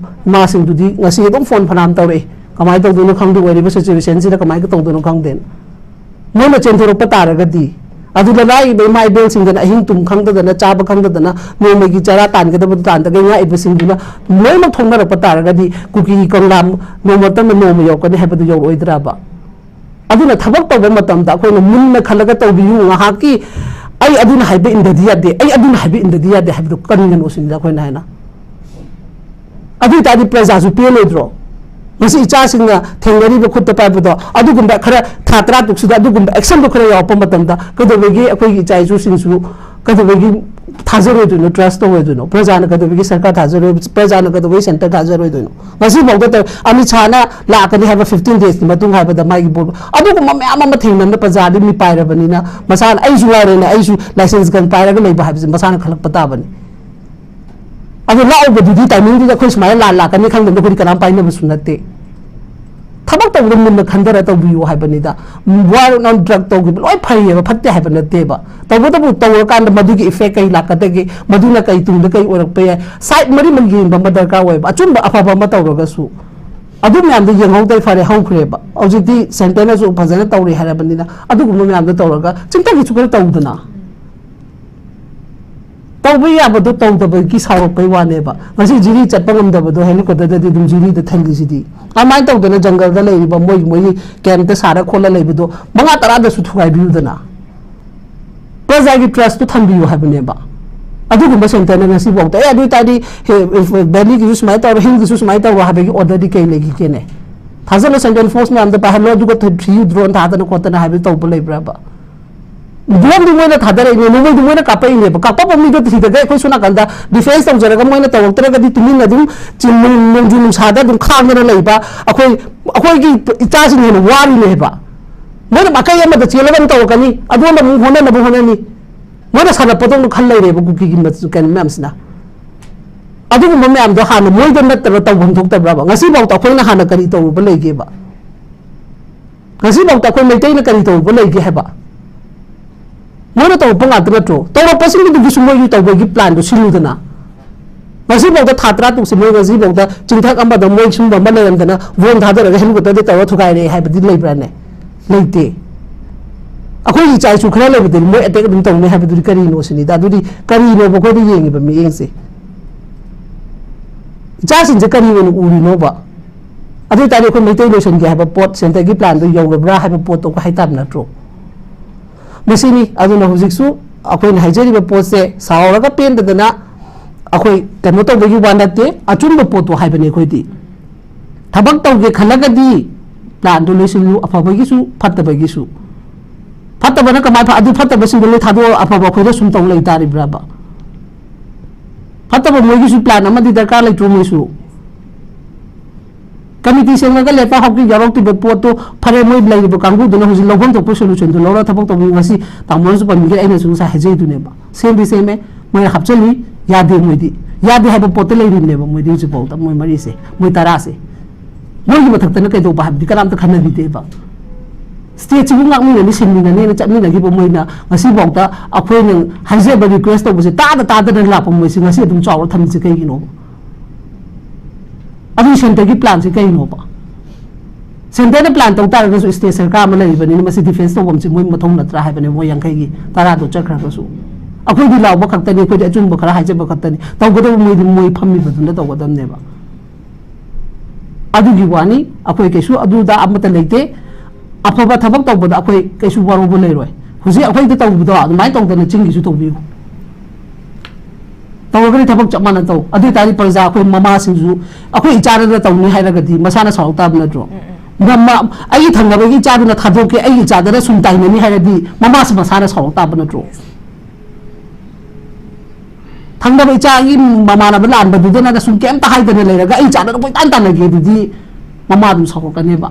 ꯏꯃꯥꯁꯤꯡꯗꯨꯗꯤ ꯉꯁꯤ ꯑꯗꯨꯝ ꯐꯣꯟ ꯐꯅꯌꯥꯝ ꯇꯧꯔꯛꯏ, ꯀꯃꯥꯏꯅ ꯇꯧꯗꯣꯏꯅꯣ ꯈꯪꯗꯦ, ꯑꯣꯏꯔꯤꯕ ꯁꯤꯆꯨꯋꯦꯁꯟꯁꯤꯗ ꯀꯃꯥꯏꯅ ꯇꯧꯗꯣꯏꯅꯣ ꯈꯪꯗꯦꯅ꯫ ꯃꯣꯏꯅ ꯆꯦꯟꯊꯣꯔꯛꯄ ꯇꯥꯔꯒꯗꯤ, ꯑꯗꯨꯗ ꯂꯥꯏꯔꯤꯕ ꯏꯃꯥ ꯏꯕꯦꯜꯁꯤꯡꯗꯅ ꯑꯍꯤꯡ ꯇꯨꯝ ꯈꯪꯗꯗꯅ, ꯆꯥꯕ ꯈꯪꯗꯗꯅ, ꯅꯣꯡꯃꯒꯤ ꯆꯔꯥ ꯇꯥꯟꯒꯗꯕꯗꯨ ꯇꯥꯟꯗꯒꯩ ꯉꯥꯛꯏꯕꯁꯤꯡꯗꯨꯅ ꯂꯣꯏꯅꯃꯛ ꯊꯣꯛꯅꯔꯛꯄ ꯇꯥꯔꯒꯗꯤ, ꯀꯨꯀꯤ ꯀꯪꯂꯥ ꯅꯣꯡꯃ ꯃꯇꯝꯗ ꯅꯣꯡꯃ ꯌꯧꯔꯛꯀꯅꯤ ꯍꯥꯏꯕꯗꯨ ꯌꯧꯔꯛꯑꯣꯏꯗ꯭ꯔꯕ? ꯑꯗꯨꯅ ꯊꯕꯛ ꯇꯧꯕ ꯃꯇꯝꯗ ꯑꯩꯈꯣꯏꯅ ꯃꯨꯟꯅ ꯈꯜꯂꯒ ꯇꯧꯕꯤꯌꯨ꯫ ꯉꯥꯏꯍꯥꯛꯀꯤ "ꯑꯩ ꯑꯗꯨꯅ ꯍꯥꯏꯕ ꯏꯟꯗꯗꯤ ꯌꯥꯗꯦ, ꯑꯩ ꯑꯗꯨꯅ ꯍꯥꯏꯕ ꯏꯟꯗꯗꯤ ꯌꯥꯗꯦ" ꯍꯥꯏꯕꯗꯨ ꯀꯔꯤꯅꯅꯣ ꯁꯤꯅꯤꯗ ꯑꯩꯈꯣꯏꯅ ꯍꯥꯏꯅ꯫ ꯑꯗꯨ ꯑꯣꯏꯇꯥꯔꯗꯤ ꯄ꯭ꯔꯖꯥꯁꯨ ꯄꯦꯜꯂꯣꯏꯗ꯭ꯔꯣ? ꯉꯁꯤ ꯏꯆꯥꯁꯤꯡꯅ ꯊꯦꯡꯅꯔꯤꯕ ꯈꯨꯠꯇ ꯄꯥꯏꯕꯗꯣ, ꯑꯗꯨꯒꯨꯝꯕ ꯈꯔ, ꯊꯥ ꯇꯔꯥ ꯇꯔꯨꯛꯁꯤꯗ ꯑꯗꯨꯒꯨꯝꯕ ꯑꯦꯛꯁꯟꯗꯣ ꯈꯔ ꯌꯥꯎꯔꯛꯄ ꯃꯇꯝꯗ ꯀꯩꯗꯧꯕꯒꯤ ꯑꯩꯈꯣꯏꯒꯤ ꯏꯆꯥ ꯏꯁꯨꯁꯤꯡꯁꯨ ꯀꯩꯗꯧꯕꯒꯤ ꯊꯥꯖꯔꯣꯏꯗꯣꯏꯅꯣ, ꯇ꯭ꯔꯁ ꯇꯧꯔꯣꯏꯗꯣꯏꯅꯣ? ꯄ꯭ꯔꯖꯥꯅ ꯀꯩꯗꯧꯕꯒꯤ ꯁꯔꯀꯥꯔ ꯊꯥꯖꯔꯣꯏ, ꯄ꯭ꯔꯖꯥꯅ ꯀꯩꯗꯧꯕꯒꯤ ꯁꯦꯟꯇꯔ ꯊꯥꯖꯔꯣꯏꯗꯣꯏꯅꯣ? ꯉꯁꯤꯐꯥꯎꯗ ꯇꯧ-, ꯑꯃꯤꯠ ꯁꯥꯍꯅ ꯂꯥꯛꯀꯅꯤ ꯍꯥꯏꯕ ꯐꯤꯐꯇꯤꯟ ꯗꯦꯖꯀꯤ ꯃꯇꯨꯡ ꯍꯥꯏꯕꯗ ꯃꯥꯒꯤ ꯕꯣꯜ, ꯑꯗꯨꯒꯨꯝꯕ ꯃꯌꯥꯝ ꯑꯃ ꯊꯦꯡꯅꯕꯗ ꯄ꯭ꯔꯖꯥꯗꯤ ꯃꯤꯄꯥꯏꯔꯕꯅꯤꯅ ꯃꯁꯥꯅ, ꯑꯩꯁꯨ ꯉꯥꯏꯔꯦꯅꯦ, ꯑꯩꯁꯨ ꯂꯥꯏꯁꯦꯟꯁ ꯒꯟ ꯄꯥꯏꯔꯒ ꯂꯩꯕ ꯍꯥꯏꯕꯁꯦ ꯃꯁꯥꯅ ꯈꯜꯂꯛꯄ ꯇꯥꯕꯅꯤ꯫ ꯑꯗꯣ ꯂꯥꯛꯎꯕꯗꯨꯗꯤ ꯇꯥꯏꯃꯤꯡꯗꯨꯗ ꯑꯩꯈꯣꯏ ꯁꯨꯃꯥꯏꯅ ꯂꯥꯟ ꯂꯥꯛꯀꯅꯤ ꯈꯪꯗꯕꯗ ꯑꯩꯈꯣꯏꯗꯤ ꯀꯅꯥꯝ ꯄꯥꯏꯅꯕꯁꯨ ꯅꯠꯇꯦ꯫ ꯊꯕꯛ ꯇꯧꯕꯗ ꯃꯨꯟꯅ ꯈꯟꯊꯔ ꯇꯧꯕꯤꯌꯨ ꯍꯥꯏꯕꯅꯤꯗ꯫ War on drug ꯇꯧꯈꯤꯕ ꯂꯣꯏ ꯐꯩꯌꯦꯕ, ꯐꯠꯇꯦ ꯍꯥꯏꯕ ꯅꯠꯇꯦꯕ꯫ ꯇꯧꯕꯇꯕꯨ ꯇꯧꯔꯀꯥꯟꯗ ꯃꯗꯨꯒꯤ effect ꯀꯩ ꯂꯥꯛꯀꯗꯒꯦ, ꯃꯗꯨꯅ ꯀꯩ ꯇꯨꯡꯗ ꯀꯩ ꯑꯣꯏꯔꯛꯄ ꯌꯥꯏ, side ꯃꯔꯤꯃꯛ ꯌꯦꯡꯕ ꯑꯃ ꯗꯔꯀꯥꯔ ꯑꯣꯏꯌꯦꯕ꯫ ꯑꯆꯨꯝꯕ ꯑꯐꯕ ꯑꯃ ꯇꯧꯔꯒꯁꯨ ꯑꯗꯨ ꯃꯌꯥꯝꯗꯣ ꯌꯦꯡꯍꯧꯗ꯭ꯔꯦ, ꯐꯔꯦ, ꯍꯧꯈ꯭ꯔꯦꯕ꯫ ꯍꯧꯖꯤꯛꯇꯤ centre ꯅꯁꯨ ꯐꯖꯅ ꯇꯧꯔꯤ ꯍꯥꯏꯔꯕꯅꯤꯅ ꯑꯗꯨꯒꯨꯝꯕ ꯃꯌꯥꯝꯗꯣ ꯇꯧꯔꯒ ꯆꯤꯡꯊꯛꯀꯤꯁꯨ ꯈꯔ ꯇꯧꯗꯅ꯫ ꯇꯧꯕ ꯌꯥꯕꯗꯣ ꯇꯧꯗꯕꯒꯤ ꯁꯥꯎꯔꯛꯄꯩ ꯋꯥꯅꯦꯕ꯫ ꯉꯁꯤ ꯖꯤꯔꯤ ꯆꯠꯄ ꯉꯝꯗꯕꯗꯣ helicopter ꯗꯗꯤ ꯑꯗꯨꯝ ꯖꯤꯔꯤꯗ ꯊꯤꯜꯂꯤꯁꯤꯗꯤ꯫ ꯑꯗꯨꯃꯥꯏꯅ ꯇꯧꯗꯅ ꯖꯪꯒꯜꯗ ꯂꯩꯔꯤꯕ ꯃꯣꯏꯒꯤ ꯃꯣꯏꯒꯤ camp ꯇ ꯁꯥꯔ ꯈꯣꯠꯂ ꯂꯩꯕꯗꯣ ꯃꯉꯥ ꯇꯔꯥꯗꯁꯨ ꯊꯨꯒꯥꯏꯕꯤꯌꯨꯗꯅ꯫ ꯄ꯭ꯔꯖꯥꯒꯤ trust ꯇꯨ ꯊꯝꯕꯤꯌꯨ ꯍꯥꯏꯕꯅꯦꯕ꯫ ꯑꯗꯨꯒꯨꯝꯕ centre ꯅ ꯉꯁꯤꯐꯥꯎꯗ, ꯑꯦ, ꯑꯗꯨ ꯑꯣꯏꯇꯥꯔꯗꯤ ꯍꯦ, valley ꯒꯤꯁꯨ ꯁꯨꯃꯥꯏꯅ ꯇꯧꯔꯣ, hill ꯒꯤꯁꯨ ꯁꯨꯃꯥꯏꯅ ꯇꯧꯔꯣ ꯍꯥꯏꯕꯒꯤ order ꯗꯤ ꯀꯩ ꯂꯩꯈꯤꯒꯦꯅꯦ? ꯊꯥꯖꯤꯜꯂꯣ, central force ꯃꯌꯥꯝꯗꯣ ꯄꯥꯏꯍꯜꯂꯣ, ꯑꯗꯨꯒ ꯊ-, free drone ꯊꯥꯗꯅ ꯈꯣꯠꯇꯅ ꯍꯥꯏꯕꯗꯨ ꯇꯧꯕ ꯂꯩꯕ꯭ꯔꯕ? Drone ꯗꯤ ꯃꯣꯏꯅ ꯊꯥꯗꯔꯛꯏꯅꯦ, ꯅꯣꯡꯃꯩꯗꯤ ꯃꯣꯏꯅ ꯀꯥꯞꯄꯛꯏꯅꯦꯕ꯫ ꯀꯥꯞꯄꯛꯄ ꯃꯤꯗꯣ ꯊꯤꯗꯒꯩ ꯑꯩꯈꯣꯏ ꯁꯣꯝ ꯅꯥꯀꯟꯗ defence ꯇꯧꯖꯔꯒ ꯃꯣꯏꯅ ꯇꯧꯔꯛꯇ꯭ꯔꯒꯗꯤ ꯇꯨꯃꯤꯟꯅ ꯑꯗꯨꯝ ꯆꯤꯡ-, ꯅꯣꯡꯖꯨ ꯅꯨꯡꯁꯥꯗ ꯑꯗꯨꯝ ꯈꯥꯡꯗꯅ ꯂꯩꯕ, ꯑꯩꯈꯣꯏ, ꯑꯩꯈꯣꯏꯒꯤ ꯏꯆꯥꯁꯤꯡ ꯍꯦꯟꯅ ꯋꯥꯔꯤꯅꯦ ꯍꯥꯏꯕ꯫ ꯃꯣꯏꯅ ꯃꯥꯏꯀꯩ ꯑꯃꯗ ꯆꯦꯜꯂꯒ ꯑꯃꯨꯛ ꯇꯧꯔꯛꯀꯅꯤ, ꯑꯗꯣꯝꯗ ꯑꯃꯨꯛ ꯍꯣꯠꯅꯅꯕ ꯍꯣꯠꯅꯅꯤ꯫ ꯃꯣꯏꯅ ꯁꯥꯟꯅꯄꯣꯠꯇꯧꯅ ꯈꯜ ꯂꯩꯔꯦꯕ ꯀꯨꯀꯤꯒꯤ ꯃꯆ-, ꯀꯩꯅꯣ ꯃꯌꯥꯝꯁꯤꯅ꯫ ꯑꯗꯨꯒꯨꯝꯕ ꯃꯌꯥꯝꯗꯣ ꯍꯥꯟꯅ ꯃꯣꯏꯗ ꯅꯠꯇꯅ ꯇꯧꯐꯝ ꯊꯣꯛꯇꯕ꯭ꯔꯕ? ꯉꯁꯤꯐꯥꯎꯗ ꯑꯩꯈꯣꯏꯅ ꯍꯥꯟꯅ ꯀꯔꯤ ꯇꯧꯔꯨꯕ ꯂꯩꯒꯦꯕ? ꯉꯁꯤꯐꯥꯎꯗ ꯑꯩꯈꯣꯏ ꯃꯩꯇꯩꯅ ꯀꯔꯤ ꯇꯧꯔꯨꯕ ꯂꯩꯒꯦ ꯍꯥꯏꯕ? ꯃꯣꯏꯅ ꯇꯧꯔꯛꯄ ꯉꯥꯛꯇ ꯅꯠꯇ꯭ꯔꯣ? ꯇꯧꯔꯛꯄꯁꯤꯡꯗꯨꯒꯤꯁꯨ ꯃꯣꯏꯒꯤ ꯇꯧꯕꯒꯤ plan ꯗꯨ ꯁꯤꯜꯂꯨꯗꯅ꯫ ꯉꯁꯤꯐꯥꯎꯗ ꯊꯥ ꯇꯔꯥ ꯇꯨꯛꯁꯦ ꯃꯣꯏ ꯉꯁꯤꯐꯥꯎꯗ ꯆꯤꯡꯊꯛ ꯑꯃꯗ ꯃꯣꯏ ꯁꯨꯝꯕ ꯑꯃ ꯂꯩꯔꯝꯗꯅ bomb ꯊꯥꯗꯔꯒ helicopter ꯗ ꯇꯧꯔ ꯊꯨꯒꯥꯏꯔꯦ ꯍꯥꯏꯕꯗꯤ ꯂꯩꯕ꯭ꯔꯥꯅꯦ? ꯂꯩꯇꯦ꯫ ꯑꯩꯈꯣꯏꯒꯤ ꯏꯆꯥ ꯏꯁꯨ ꯈꯔ ꯂꯩꯕꯗꯗꯤ ꯃꯣꯏ attack ꯑꯗꯨꯝ ꯇꯧꯅꯤ ꯍꯥꯏꯕꯗꯨꯗꯤ ꯀꯔꯤꯅꯣ ꯁꯤꯅꯤꯗ꯫ ꯑꯗꯨꯗꯤ ꯀꯔꯤꯅꯣꯕ ꯑꯩꯈꯣꯏꯅ ꯌꯦꯡꯉꯤꯕ ꯃꯤꯠꯌꯦꯡꯁꯦ? ꯏꯆꯥꯁꯤꯡꯁꯦ ꯀꯔꯤ ꯑꯣꯏꯅ ꯎꯔꯤꯅꯣꯕ? ꯑꯗꯨ ꯑꯣꯏꯇꯥꯔꯗꯤ ꯑꯩꯈꯣꯏ ꯃꯩꯇꯩ ꯂꯣꯏꯁꯟꯒꯦ ꯍꯥꯏꯕ ꯄꯣꯠ centre ꯒꯤ plan ꯗꯣ ꯌꯧꯔꯕ꯭ꯔꯥ ꯍꯥꯏꯕ ꯄꯣꯠꯇꯣ ꯑꯩꯈꯣꯏ ꯍꯥꯏꯇꯥꯕ ꯅꯠꯇ꯭ꯔꯣ? ꯃꯁꯤꯅꯤ꯫ ꯑꯗꯨꯅ ꯍꯧꯖꯤꯛꯁꯨ ꯑꯩꯈꯣꯏꯅ ꯍꯥꯏꯖꯔꯤꯕ ꯄꯣꯠꯁꯦ ꯁꯥꯎꯔꯒ ꯄꯦꯟꯗꯗꯅ ꯑꯩꯈꯣꯏ ꯀꯩꯅꯣ ꯇꯧꯕꯒꯤ ꯋꯥ ꯅꯠꯇꯦ, ꯑꯆꯨꯝꯕ ꯄꯣꯠꯇꯣ ꯍꯥꯏꯕꯅꯤ ꯑꯩꯈꯣꯏꯗꯤ꯫ ꯊꯕꯛ ꯇꯧꯒꯦ ꯈꯜꯂꯒꯗꯤ plan ꯗꯣ ꯂꯣꯏꯁꯤꯜꯂꯨ, ꯑꯐꯕꯒꯤꯁꯨ ꯐꯠꯇꯕꯒꯤꯁꯨ꯫ ꯐꯠꯇꯕꯅ ꯀꯃꯥꯏ ꯐ-, ꯑꯗꯨ ꯐꯠꯇꯕꯁꯤꯡꯗꯣ ꯂꯣꯏ ꯊꯥꯗꯣꯛꯑ ꯑꯐꯕ ꯑꯩꯈꯣꯏꯗ ꯁꯨꯝ ꯇꯧ ꯂꯩ ꯇꯥꯔꯤꯕ꯭ꯔꯕ? ꯐꯠꯇꯕ ꯃꯣꯏꯒꯤꯁꯨ plan ꯑꯃꯗꯤ ꯗꯔꯀꯥꯔ ꯂꯩꯇ꯭ꯔꯣ ꯃꯣꯏꯁꯨ? Committee ꯁꯦꯝꯃꯒ ꯂꯦꯞꯄ ꯍꯧꯈꯤ ꯌꯥꯎꯔꯛꯇ꯭ꯔꯤꯕ ꯄꯣꯠꯇꯣ ꯐꯔꯦ, ꯃꯣꯏ ꯂꯩꯔꯤꯕ ꯀꯥꯡꯕꯨꯗꯨꯅ ꯍꯧꯖꯤꯛ ꯂꯧꯐꯝ ꯊꯣꯛꯄ solution ꯗꯨ ꯂꯧꯔ ꯊꯕꯛ ꯇꯧꯕꯤꯌꯨ꯫ ꯉꯁꯤ ꯇꯥꯃꯣꯅꯁꯨ ꯄꯟꯕꯤꯈ꯭ꯔꯦ, ꯑꯩꯅꯁꯨ ꯉꯁꯥꯏ ꯍꯥꯏꯖꯩꯗꯨꯅꯦꯕ꯫ ꯁꯦꯝꯗꯤ ꯁꯦꯝꯃꯦ, ꯃꯣꯏꯅ ꯍꯥꯞꯆꯜꯂꯤ, ꯌꯥꯗꯦ ꯃꯣꯏꯗꯤ꯫ ꯌꯥꯗꯦ ꯍꯥꯏꯕ ꯄꯣꯠꯇ ꯂꯩꯔꯤꯕꯅꯦꯕ ꯃꯣꯏꯗꯤ ꯍꯧꯖꯤꯛꯐꯥꯎꯗ, ꯃꯣꯏ ꯃꯔꯤꯁꯦ, ꯃꯣꯏ ꯇꯔꯥꯁꯦ꯫ ꯃꯣꯏꯒꯤ ꯃꯊꯛꯇꯅ ꯀꯩꯗꯧꯕ ꯍꯥꯏꯕꯗꯤ ꯀꯅꯥꯝꯇ ꯈꯟꯅꯕꯤꯗꯦꯕ꯫ ꯁ꯭ꯇꯦꯠꯁꯤꯕꯨ ꯉꯥꯛꯃꯤꯟꯅꯅꯤ, ꯁꯤꯟꯃꯤꯟꯅꯅꯦꯅ ꯆꯠꯃꯤꯟꯅꯈꯤꯕ ꯃꯣꯏꯅ ꯉꯁꯤꯐꯥꯎꯗ ꯑꯩꯈꯣꯏꯅ ꯍꯥꯏꯖꯕ, ꯔꯤꯀ꯭ꯋꯦꯁ ꯇꯧꯕꯁꯦ ꯇꯥꯗ ꯇꯥꯗꯅ ꯂꯥꯛꯄ ꯃꯣꯏꯁꯦ ꯉꯁꯤ ꯑꯗꯨꯝ ꯆꯥꯎꯔ ꯊꯝꯃꯤꯁꯦ ꯀꯩꯒꯤꯅꯣꯕ? ꯑꯗꯨꯒꯤ ꯁꯦꯟꯇꯔꯒꯤ ꯄ꯭ꯂꯥꯟꯁꯦ ꯀꯩꯅꯣꯕ? ꯁꯦꯟꯇꯔꯅ ꯄ꯭ꯂꯥꯟ ꯇꯧ ꯇꯥꯔꯒꯁꯨ ꯁ꯭ꯇꯦꯠ ꯁꯔꯀꯥꯔ ꯑꯃ ꯂꯩꯔꯤꯕꯅꯤꯅ ꯃꯁꯤ ꯗꯤꯐꯦꯟꯁ ꯇꯧꯐꯝꯁꯦ ꯃꯣꯏ ꯃꯊꯧ ꯅꯠꯇ꯭ꯔꯥ ꯍꯥꯏꯕꯅꯦ, ꯃꯣꯏ ꯌꯥꯡꯈꯩꯒꯤ ꯇꯔꯥꯗꯣ ꯆꯠꯈ꯭ꯔꯒꯁꯨ꯫ ꯑꯩꯈꯣꯏꯗꯤ ꯂꯥꯎꯕ ꯈꯛꯇꯅꯤ, ꯑꯩꯈꯣꯏꯗꯤ ꯑꯆꯨꯝꯕ ꯈꯔ ꯍꯥꯏꯖꯕ ꯈꯛꯇꯅꯤ꯫ ꯇꯧꯒꯗꯕ ꯃꯣꯏꯗꯤ ꯃꯣꯏ ꯐꯝꯃꯤꯕꯗꯨꯅ ꯇꯧꯒꯗꯕꯅꯦꯕ꯫ ꯑꯗꯨꯒꯤ ꯋꯥꯅꯤ, ꯑꯩꯈꯣꯏ ꯀꯩꯁꯨ ꯑꯗꯨꯗ ꯑꯃꯠꯇ ꯂꯩꯇꯦ꯫ ꯑꯐꯕ ꯊꯕꯛ ꯇꯧꯕꯗ ꯑꯩꯈꯣꯏ ꯀꯩꯁꯨ ꯋꯥꯔꯧꯕ ꯂꯩꯔꯣꯏ꯫ ꯍꯧꯖꯤꯛ ꯑꯩꯈꯣꯏꯗ ꯇꯧꯕꯗꯣ ꯑꯗꯨꯃꯥꯏꯅ ꯇꯧꯗꯅ ꯆꯤꯡꯒꯤꯁꯨ ꯇꯧꯕꯤꯌꯨ꯫ ꯇꯧꯔꯒꯗꯤ ꯊꯕꯛ ꯆꯞ ꯃꯥꯟꯅ ꯇꯧ꯫ ꯑꯗꯨ ꯑꯣꯏ ꯇꯥꯔꯗꯤ ꯄ꯭ꯔꯖꯥ ꯑꯩꯈꯣꯏ ꯃꯃꯥꯁꯤꯡꯁꯨ ꯑꯩꯈꯣꯏ ꯏꯆꯥꯗꯨꯗ ꯇꯧꯅꯤ ꯍꯥꯏꯔꯒꯗꯤ ꯃꯁꯥꯅ ꯁꯥꯎꯔꯛ ꯇꯥꯕ ꯅꯠꯇ꯭ꯔꯣ? ꯃꯃꯥ, ꯑꯩꯒꯤ ꯊꯪꯅꯕꯒꯤ ꯏꯆꯥꯗꯨꯅ ꯊꯥꯗꯣꯛꯀꯦ, ꯑꯩꯒꯤ ꯏꯆꯥꯗꯅ ꯁꯨꯝ ꯇꯥꯏꯅꯅꯤ ꯍꯥꯏꯔꯗꯤ ꯃꯃꯥꯁꯨ ꯃꯁꯥꯅ ꯁꯥꯎꯔꯛ ꯇꯥꯕ ꯅꯠꯇ꯭ꯔꯣ? ꯊꯪꯅꯕ ꯏꯆꯥꯒꯤ ꯃꯃꯥꯟꯅꯕ ꯂꯥꯟꯕꯗꯨꯗꯅ ꯁꯨꯝ ꯀꯩꯝꯇ ꯍꯥꯏꯗꯅ ꯂꯩꯔꯒ ꯑꯩ ꯏꯆꯥꯗꯅ ꯀꯣꯏꯇꯥꯟ ꯇꯥꯟꯅꯒꯦ ꯑꯗꯨꯗꯤ ꯃꯃꯥ ꯑꯗꯨꯝ ꯁꯥꯎꯔꯛꯀꯅꯦꯕ꯫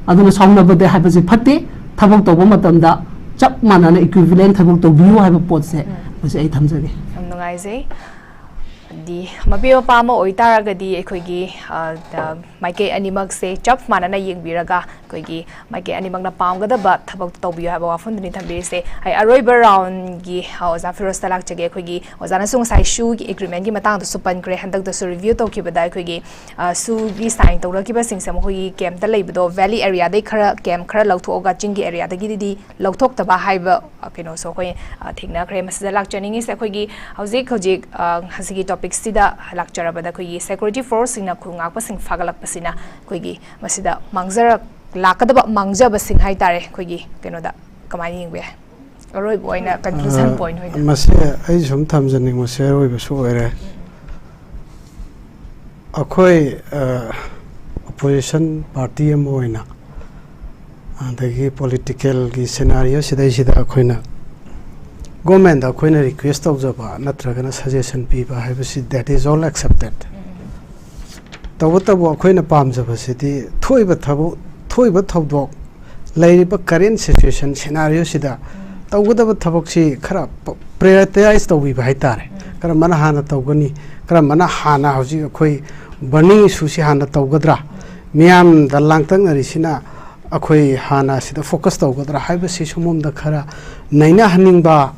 ꯑꯗꯨꯅ ꯁꯥꯎꯅꯕꯗ ꯍꯥꯏꯕꯁꯦ ꯐꯠꯇꯦ꯫ ꯊꯕꯛ ꯇꯧꯕ ꯃꯇꯝꯗ ꯆꯞ ꯃꯥꯟꯅꯅ ꯏꯀ꯭ꯋꯤꯚꯤꯂꯦꯟ ꯊꯕꯛ ꯇꯧꯕꯤꯌꯨ ꯍꯥꯏꯕ ꯄꯣꯠꯁꯦ ꯃꯁꯤ ꯑꯩ ꯊꯝꯖꯒꯦ꯫ ꯌꯥꯝ ꯅꯨꯡꯉꯥꯏꯖꯩ꯫ ꯍꯥꯏꯗꯤ ꯃꯄꯤ ꯃꯄꯥ ꯑꯃ ꯑꯣꯏꯇꯥꯔꯒꯗꯤ ꯑꯩꯈꯣꯏꯒꯤ, ꯑ, ꯑ, ꯃꯥꯏꯀꯩ ꯑꯅꯤꯃꯛꯁꯦ ꯆꯞ ꯃꯥꯟꯅꯅ ꯌꯦꯡꯕꯤꯔꯒ ꯑꯩꯈꯣꯏꯒꯤ ꯃꯥꯏꯀꯩ ꯑꯅꯤꯃꯛꯅ ꯄꯥꯝꯒꯗꯕ ꯊꯕꯛ ꯇꯧꯕꯤꯌꯨ ꯍꯥꯏꯕ ꯋꯥꯐꯝꯗꯨꯅꯤ ꯊꯝꯕꯤꯔꯤꯁꯦ꯫ ꯑꯩ ꯑꯔꯣꯏꯕ ꯔꯥꯎꯟꯒꯤ, ꯑ, ꯑꯣꯖꯥ ꯐꯤꯔꯣꯖꯇ ꯂꯥꯛꯆꯒꯦ꯫ ꯑꯩꯈꯣꯏꯒꯤ ꯑꯣꯖꯥꯅꯁꯨ ꯉꯁꯥꯏ ꯁꯨꯒꯤ ꯑꯦꯒ꯭ꯔꯤꯃꯦꯟꯒꯤ ꯃꯇꯥꯡꯗꯁꯨ ꯄꯟꯈ꯭ꯔꯦ꯫ ꯍꯟꯗꯛꯇꯁꯨ ꯔꯤꯚ꯭ꯌꯨ ꯇꯧꯈꯤꯕꯗ ꯑꯩꯈꯣꯏꯒꯤ, ꯑ, ꯁꯨꯒꯤ ꯁꯥꯏꯟ ꯇꯧꯅꯈꯤꯕꯁꯤꯡꯁꯦ ꯃꯈꯣꯏꯒꯤ ꯀꯦꯝꯞꯇ ꯂꯩꯕꯗꯣ ꯚꯦꯂꯤ ꯑꯦꯔꯤꯌꯥꯗꯩ ꯈꯔ, ꯀꯦꯝꯞ ꯈꯔ ꯂꯧꯊꯣꯛꯑꯒ ꯆꯤꯡꯒꯤ ꯑꯦꯔꯤꯌꯥꯗꯒꯤꯗꯤ ꯂꯧꯊꯣꯛꯇꯕ ꯍꯥꯏꯕ, ꯑ, ꯀꯩꯅꯣꯁꯨ ꯑꯩꯈꯣꯏ, ꯑ, ꯊꯦꯡꯅꯈ꯭ꯔꯦ꯫ ꯃꯁꯤꯗ ꯂꯥꯛꯆꯅꯤꯡꯉꯤꯁꯦ ꯑꯩꯈꯣꯏꯒꯤ ꯍꯧꯖꯤꯛ ꯍꯧꯖꯤꯛ, ꯑ, ꯉꯁꯤꯒꯤ ꯇꯣꯄꯤꯛꯁꯤꯗ ꯂꯥꯛꯆꯔꯕꯗ ꯑꯩꯈꯣꯏꯒꯤ ꯁꯦꯀ꯭ꯌꯨꯔꯤꯇꯤ ꯐꯣꯔꯁꯁꯤꯡꯅ ꯈꯨꯜ ꯉꯥꯛꯄꯁꯤꯡ ꯐꯥꯒꯠꯂꯛꯄꯁꯤꯅ ꯑꯩꯈꯣꯏꯒꯤ ꯃꯁꯤꯗ ꯃꯥꯡꯖꯔꯛ-, ꯂꯥꯛꯀꯗꯕ ꯃꯥꯡꯖꯕꯁꯤꯡ ꯍꯥꯏꯇꯥꯔꯦ ꯑꯩꯈꯣꯏꯒꯤ ꯀꯩꯅꯣꯗ ꯀꯃꯥꯏꯅ ꯌꯦꯡꯕ ꯌꯥꯏ? ꯑꯔꯣꯏꯕ ꯑꯣꯏꯅ ꯀꯟꯀ꯭ꯂꯨꯖꯟ ꯄꯣꯏꯟꯠ ꯑꯣꯏꯅ꯫ ꯃꯁꯤ ꯑꯩ ꯁꯨꯝ ꯊꯝꯖꯅꯤꯡꯕꯁꯦ ꯑꯔꯣꯏꯕꯁꯨ ꯑꯣꯏꯔꯦ꯫ ꯑꯩꯈꯣꯏ, ꯑ, ꯑꯣꯄꯣꯖꯤꯁꯟ ꯄꯥꯔꯇꯤ ꯑꯃ ꯑꯣꯏꯅ, ꯑꯗꯒꯤ ꯄꯣꯂꯤꯇꯤꯀꯦꯜꯒꯤ ꯁꯤꯅꯥꯔꯤꯑꯣ ꯁꯤꯗꯩꯁꯤꯗ ꯑꯩꯈꯣꯏꯅ ꯒꯣꯔꯃꯦꯟꯗ ꯑꯩꯈꯣꯏꯅ ꯔꯤꯀ꯭ꯋꯦꯁ ꯇꯧꯖꯕ ꯅꯠꯇ꯭ꯔꯒꯅ ꯁꯖꯦꯁꯟ ꯄꯤꯕ ꯍꯥꯏꯕꯁꯤ, that is all accepted꯫ ꯇꯧꯕꯇꯕꯨ ꯑꯩꯈꯣꯏꯅ ꯄꯥꯝꯖꯕꯁꯤꯗꯤ ꯊꯣꯛꯏꯕ ꯊꯕꯛ, ꯊꯣꯛꯏꯕ ꯊꯧꯗꯣꯛ, ꯂꯩꯔꯤꯕ ꯀꯔꯦꯟ ꯁꯤꯆꯨꯋꯦꯁꯟ ꯁꯤꯅꯥꯔꯤꯑꯣꯁꯤꯗ ꯇꯧꯒꯗꯕ ꯊꯕꯛꯁꯤ ꯈꯔ ꯄ꯭ꯔꯥꯏꯌꯣꯔꯤꯇꯥꯏꯁ ꯇꯧꯕꯤꯕ ꯍꯥꯏꯇꯥꯔꯦ꯫ ꯀꯔꯝꯕꯅ ꯍꯥꯟꯅ ꯇꯧꯒꯅꯤ, ꯀꯔꯝꯕꯅ ꯍꯥꯟꯅ ꯍꯧꯖꯤꯛ ꯑꯩꯈꯣꯏ ꯕꯔꯅꯤꯡ ꯏꯁꯨꯁꯤ ꯍꯥꯟꯅ ꯇꯧꯒꯗ꯭ꯔꯥ, ꯃꯤꯌꯥꯝꯗ ꯂꯥꯡꯇꯛꯅꯔꯤꯁꯤꯅ ꯑꯩꯈꯣꯏ ꯍꯥꯟꯅ ꯁꯤꯗ ꯐꯣꯀꯁ ꯇꯧꯒꯗ꯭ꯔꯥ ꯍꯥꯏꯕꯁꯤ ꯁꯣꯝꯂꯣꯝꯗ ꯈꯔ ꯅꯩꯅꯍꯟꯅꯤꯡꯕ,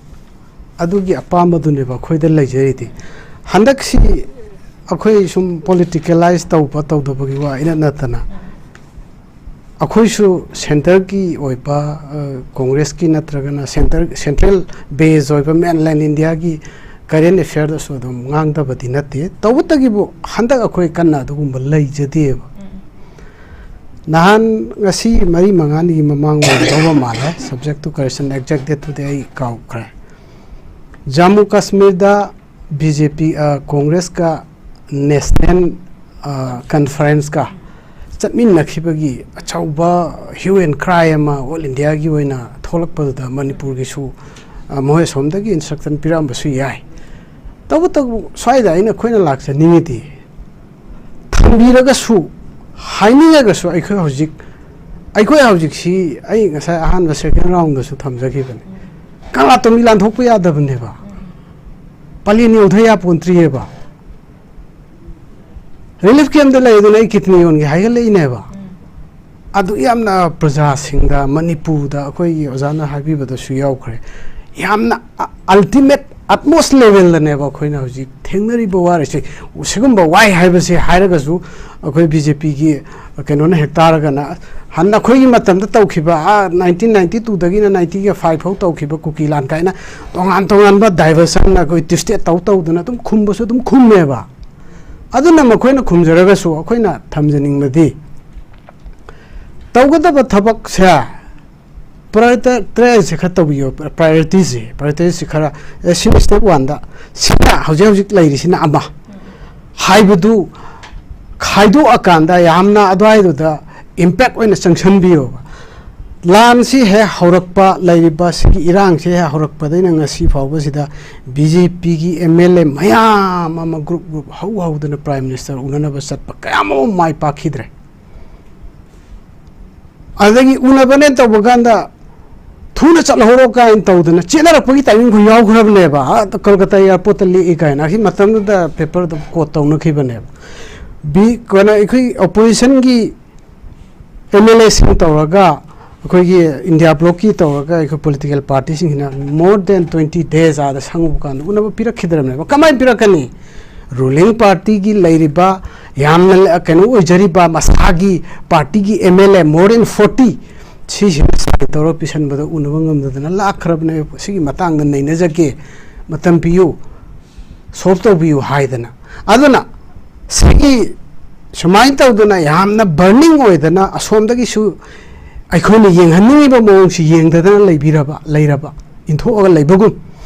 ꯑꯗꯨꯒꯤ ꯑꯄꯥꯝꯕꯗꯨꯅꯦꯕ ꯑꯩꯈꯣꯏꯗ ꯂꯩꯖꯔꯤꯗꯤ꯫ ꯍꯟꯗꯛꯁꯤ ꯑꯩꯈꯣꯏ ꯁꯨꯝ ꯄꯣꯂꯤꯇꯤꯀꯦꯂꯥꯏꯁ ꯇꯧꯕ ꯇꯧꯗꯕꯒꯤ ꯋꯥ ꯏꯅꯠ ꯅꯠꯇꯅ, ꯑꯩꯈꯣꯏꯁꯨ ꯁꯦꯟꯇꯔꯒꯤ ꯑꯣꯏꯕ, ꯑ, ꯀꯣꯡꯒ꯭ꯔꯦꯁꯀꯤ ꯅꯠꯇ꯭ꯔꯒꯅ ꯁꯦꯟꯇꯔ, ꯁꯦꯟꯇ꯭ꯔꯦꯜ ꯕꯦꯁ ꯑꯣꯏꯕ ꯃꯦꯟꯂꯦꯟ ꯏꯟꯗꯤꯌꯥꯒꯤ ꯀꯔꯦꯟ ꯑꯦꯐꯤꯌꯔꯗꯁꯨ ꯑꯗꯨꯝ ꯉꯥꯡꯗꯕꯗꯤ ꯅꯠꯇꯦ꯫ ꯇꯧꯕꯇꯒꯤꯕꯨ ꯍꯟꯗꯛ ꯑꯩꯈꯣꯏ ꯀꯟꯅ ꯑꯗꯨꯒꯨꯝꯕ ꯂꯩꯖꯗꯦꯕ꯫ ꯅꯍꯥꯟ ꯉꯁꯤ ꯃꯔꯤ ꯃꯉꯥꯅꯤꯒꯤ ꯃꯃꯥꯡ ꯑꯣꯏꯒꯗꯧꯕ ꯃꯥꯜꯂꯦ, subject to correction, exact date ꯇꯨꯗꯤ ꯑꯩ ꯀꯥꯎꯈ꯭ꯔꯦ꯫ ꯖꯝꯃꯨ ꯀꯥꯁꯃꯤꯔꯗ ꯕꯤ ꯖꯦ ꯄꯤ, ꯑ, ꯀꯣꯡꯒ꯭ꯔꯦꯁꯀ ꯅꯦꯁꯅꯦꯜ, ꯑ, ꯀꯟꯐꯔꯦꯟꯁꯀ ꯆꯠꯃꯤꯟꯅꯈꯤꯕꯒꯤ ꯑꯆꯧꯕ ꯍ꯭ꯌꯨ ꯑꯦꯟ ꯀ꯭ꯔꯥꯏ ꯑꯃ ꯑꯣꯜ ꯏꯟꯗꯤꯌꯥꯒꯤ ꯑꯣꯏꯅ ꯊꯣꯛꯂꯛꯄꯗꯨꯗ ꯃꯅꯤꯄꯨꯔꯒꯤꯁꯨ, ꯑ, ꯃꯈꯣꯏ ꯑꯁꯣꯝꯗꯒꯤ ꯏꯟꯁꯇ꯭ꯔꯛꯁꯟ ꯄꯤꯔꯛꯑꯝꯕꯁꯨ ꯌꯥꯏ꯫ ꯇꯧꯕꯇꯕꯨ ꯁ꯭ꯋꯥꯏꯗ ꯑꯩꯅ, ꯑꯩꯈꯣꯏꯅ ꯂꯥꯛꯆꯅꯤꯡꯉꯤꯗꯤ, ꯊꯝꯕꯤꯔꯒꯁꯨ, ꯍꯥꯏꯅꯤꯡꯉꯒꯁꯨ ꯑꯩꯈꯣꯏ ꯍꯧꯖꯤꯛ, ꯑꯩꯈꯣꯏ ꯍꯧꯖꯤꯛꯁꯤ, ꯑꯩ ꯉꯁꯥꯏ ꯑꯍꯥꯟꯕ ꯁꯦꯀꯦꯟ ꯔꯥꯎꯟꯗꯁꯨ ꯊꯝꯖꯈꯤꯕꯅꯤ, ꯀꯪꯂꯥꯇꯣꯝꯕꯤ ꯂꯥꯟꯊꯣꯛꯄ ꯌꯥꯗꯕꯅꯦꯕ, ꯄꯂꯦꯟ ꯌꯧꯊ ꯌꯥꯄꯣꯟꯇ꯭ꯔꯤꯑꯕ꯫ ꯔꯤꯂꯤꯐ ꯀꯦꯝꯞꯇ ꯂꯩꯗꯨꯅ ꯑꯩ ꯀꯤꯗꯅꯤ ꯌꯣꯟꯒꯦ ꯍꯥꯏꯒꯠꯂꯛꯏꯅꯦꯕ꯫ ꯑꯗꯨ ꯌꯥꯝꯅ ꯄ꯭ꯔꯖꯥꯁꯤꯡꯗ, ꯃꯅꯤꯄꯨꯔꯗ ꯑꯩꯈꯣꯏꯒꯤ ꯑꯣꯖꯥꯅ ꯍꯥꯏꯕꯤꯕꯗꯁꯨ ꯌꯥꯎꯈ꯭ꯔꯦ, ꯌꯥꯝꯅ ꯑꯜꯇꯤꯃꯦꯠ ꯑꯠꯃꯣꯁ ꯂꯦꯚꯦꯜꯗꯅꯦꯕ ꯑꯩꯈꯣꯏꯅ ꯍꯧꯖꯤꯛ ꯊꯦꯡꯅꯔꯤꯕ ꯋꯥꯔꯤꯁꯦ꯫ ꯁꯤꯒꯨꯝꯕ ꯋꯥꯏ ꯍꯥꯏꯕꯁꯦ ꯍꯥꯏꯔꯒꯁꯨ ꯑꯩꯈꯣꯏ ꯕꯤ ꯖꯦ ꯄꯤꯒꯤ ꯀꯩꯅꯣꯅ ꯍꯦꯛ ꯇꯥꯔꯒꯅ, ꯍꯟꯅ ꯑꯩꯈꯣꯏꯒꯤ ꯃꯇꯝꯗ ꯇꯧꯈꯤꯕ, ꯑꯥ, ꯅꯥꯏꯟꯇꯤꯟ ꯅꯥꯏꯟꯇꯤ ꯇꯨꯗꯒꯤꯅ ꯅꯥꯏꯟꯇꯤ ꯐꯥꯏꯚ ꯐꯥꯎ ꯇꯧꯈꯤꯕ ꯀꯨꯀꯤ ꯂꯥꯟ ꯀꯥꯏꯅ ꯇꯣꯉꯥꯟ ꯇꯣꯉꯥꯟꯕ ꯗꯥꯏꯚꯔꯁꯟ ꯑꯩꯈꯣꯏ ꯇ꯭ꯋꯤꯁꯇꯦꯠ ꯇꯧ ꯇꯧꯗꯅ ꯑꯗꯨꯝ ꯈꯨꯝꯕꯁꯨ ꯑꯗꯨꯝ ꯈꯨꯝꯃꯦꯕ꯫ ꯑꯗꯨꯅ ꯃꯈꯣꯏꯅ ꯈꯨꯝꯖꯔꯒꯁꯨ ꯑꯩꯈꯣꯏꯅ ꯊꯝꯖꯅꯤꯡꯕꯗꯤ, ꯇꯧꯒꯗꯕ ꯊꯕꯛꯁꯦ ꯄ꯭ꯔꯥꯏꯌꯣꯔꯤꯇꯥꯏꯖꯁꯦ ꯈꯔ ꯇꯧꯕꯤꯌꯣ꯫ ꯄ꯭ꯔꯥꯏꯌꯣꯔꯤꯇꯤꯁꯦ, ꯄ꯭ꯔꯥꯏꯌꯣꯔꯤꯇꯤꯁꯦ ꯈꯔ, ꯑꯦ, ꯁꯤꯅ ꯁ꯭ꯇꯦꯞ ꯋꯥꯟꯗ, ꯁꯤꯅ ꯍꯧꯖꯤꯛ ꯍꯧꯖꯤꯛ ꯂꯩꯔꯤꯁꯤꯅ ꯑꯃ ꯍꯥꯏꯕꯗꯨ ꯈꯥꯏꯗꯣꯛꯑꯀꯥꯟꯗ ꯌꯥꯝꯅ ꯑꯗꯨꯋꯥꯏꯗꯨꯗ ꯏꯝꯄꯦꯛ ꯑꯣꯏꯅ ꯆꯪꯁꯟꯕꯤꯌꯣꯕ꯫ ꯂꯥꯟꯁꯤ ꯍꯦꯛ ꯍꯧꯔꯛꯄ, ꯂꯩꯔꯤꯕ ꯁꯤꯒꯤ ꯏꯔꯥꯡꯁꯤ ꯍꯦꯛ ꯍꯧꯔꯛꯄꯗꯩꯅ ꯉꯁꯤ ꯐꯥꯎꯕꯁꯤꯗ ꯕꯤ ꯖꯦ ꯄꯤꯒꯤ ꯑꯦꯝ ꯑꯦꯜ ꯑꯦ ꯃꯌꯥꯝ ꯑꯃ ꯒ꯭ꯔꯨꯞ ꯒ꯭ꯔꯨꯞ ꯍꯧ ꯍꯧꯗꯅ ꯄ꯭ꯔꯥꯏꯝ ꯃꯤꯅꯤꯁꯇꯔ ꯎꯅꯅꯕ ꯆꯠꯄ ꯀꯌꯥ ꯑꯃ ꯃꯥꯏ ꯄꯥꯛꯈꯤꯗ꯭ꯔꯦ꯫ ꯑꯗꯒꯤ ꯎꯅꯕꯅꯦ ꯇꯧꯕ ꯀꯥꯟꯗ ꯊꯨꯅ ꯆꯠꯍꯧꯔꯣ ꯀꯥꯏꯅ ꯇꯧꯗꯅ ꯆꯦꯟꯅꯔꯛꯄꯒꯤ ꯇꯥꯏꯃꯤꯡ ꯈꯔ ꯌꯥꯎꯈ꯭ꯔꯕꯅꯦꯕ꯫ ꯑꯥ, ꯀꯜꯀꯇꯥ ꯑꯦꯌꯥꯔꯄꯣꯔꯠꯇ ꯂꯦꯛꯏ ꯀꯥꯏꯅ ꯑꯁꯤ ꯃꯇꯝꯗꯨꯗ ꯄꯦꯄꯔꯗ ꯀꯣꯠ ꯇꯧꯅꯈꯤꯕꯅꯦꯕ꯫ ꯕꯤ ꯀꯩꯅꯣ ꯑꯩꯈꯣꯏ ꯑꯣꯄꯣꯖꯤꯁꯟꯒꯤ ꯑꯦꯝ ꯑꯦꯜ ꯑꯦꯁꯤꯡ ꯇꯧꯔꯒ, ꯑꯩꯈꯣꯏꯒꯤ ꯏꯟꯗꯤꯌꯥ ꯕ꯭ꯂꯣꯛꯀꯤ ꯇꯧꯔꯒ ꯑꯩꯈꯣꯏ political ꯄꯥꯔꯇꯤꯁꯤꯡꯁꯤꯅ more than twenty days ꯑꯥꯗ ꯁꯪꯉꯨꯕ ꯀꯥꯟꯗ ꯎꯅꯕ ꯄꯤꯔꯛꯈꯤꯗ꯭ꯔꯕꯅꯦꯕ꯫ ꯀꯃꯥꯏꯅ ꯄꯤꯔꯛꯀꯅꯤ? ꯔꯨꯂꯤꯡ ꯄꯥꯔꯇꯤꯒꯤ ꯂꯩꯔꯤꯕ, ꯌꯥꯝꯅ ꯂ- ꯀꯩꯅꯣ ꯑꯣꯏꯖꯔꯤꯕ, ꯃꯁꯥꯒꯤ ꯄꯥꯔꯇꯤꯒꯤ ꯑꯦꯝ ꯑꯦꯜ ꯑꯦ more than forty, ꯁꯤꯁꯤꯅ ꯁꯥꯏꯟ ꯇꯧꯔꯒ ꯄꯤꯁꯟꯕꯗ ꯎꯅꯕ ꯉꯝꯗꯗꯅ ꯂꯥꯛꯈ꯭ꯔꯕꯅꯦ꯫ ꯁꯤꯒꯤ ꯃꯇꯥꯡꯗ ꯅꯩꯅꯖꯒꯦ, ꯃꯇꯝ ꯄꯤꯌꯨ, ꯁꯣꯜꯕ ꯇꯧꯕꯤꯌꯨ ꯍꯥꯏꯗꯅ꯫ ꯑꯗꯨꯅ ꯁꯤꯒꯤ ꯁꯨꯃꯥꯏꯅ ꯇꯧꯗꯅ ꯌꯥꯝꯅ ꯕꯔꯅꯤꯡ ꯑꯣꯏꯗꯅ ꯑꯁꯣꯝꯗꯒꯤꯁꯨ ꯑꯩꯈꯣꯏꯅ ꯌꯦꯡꯍꯟꯅꯤꯡꯉꯤꯕ ꯃꯑꯣꯡꯁꯤ ꯌꯦꯡꯗꯗꯅ ꯂꯩꯕꯤꯔꯕ, ꯂꯩꯔꯕ, ꯏꯟꯊꯣꯛꯑꯒ ꯂꯩꯕꯒꯨꯝ꯫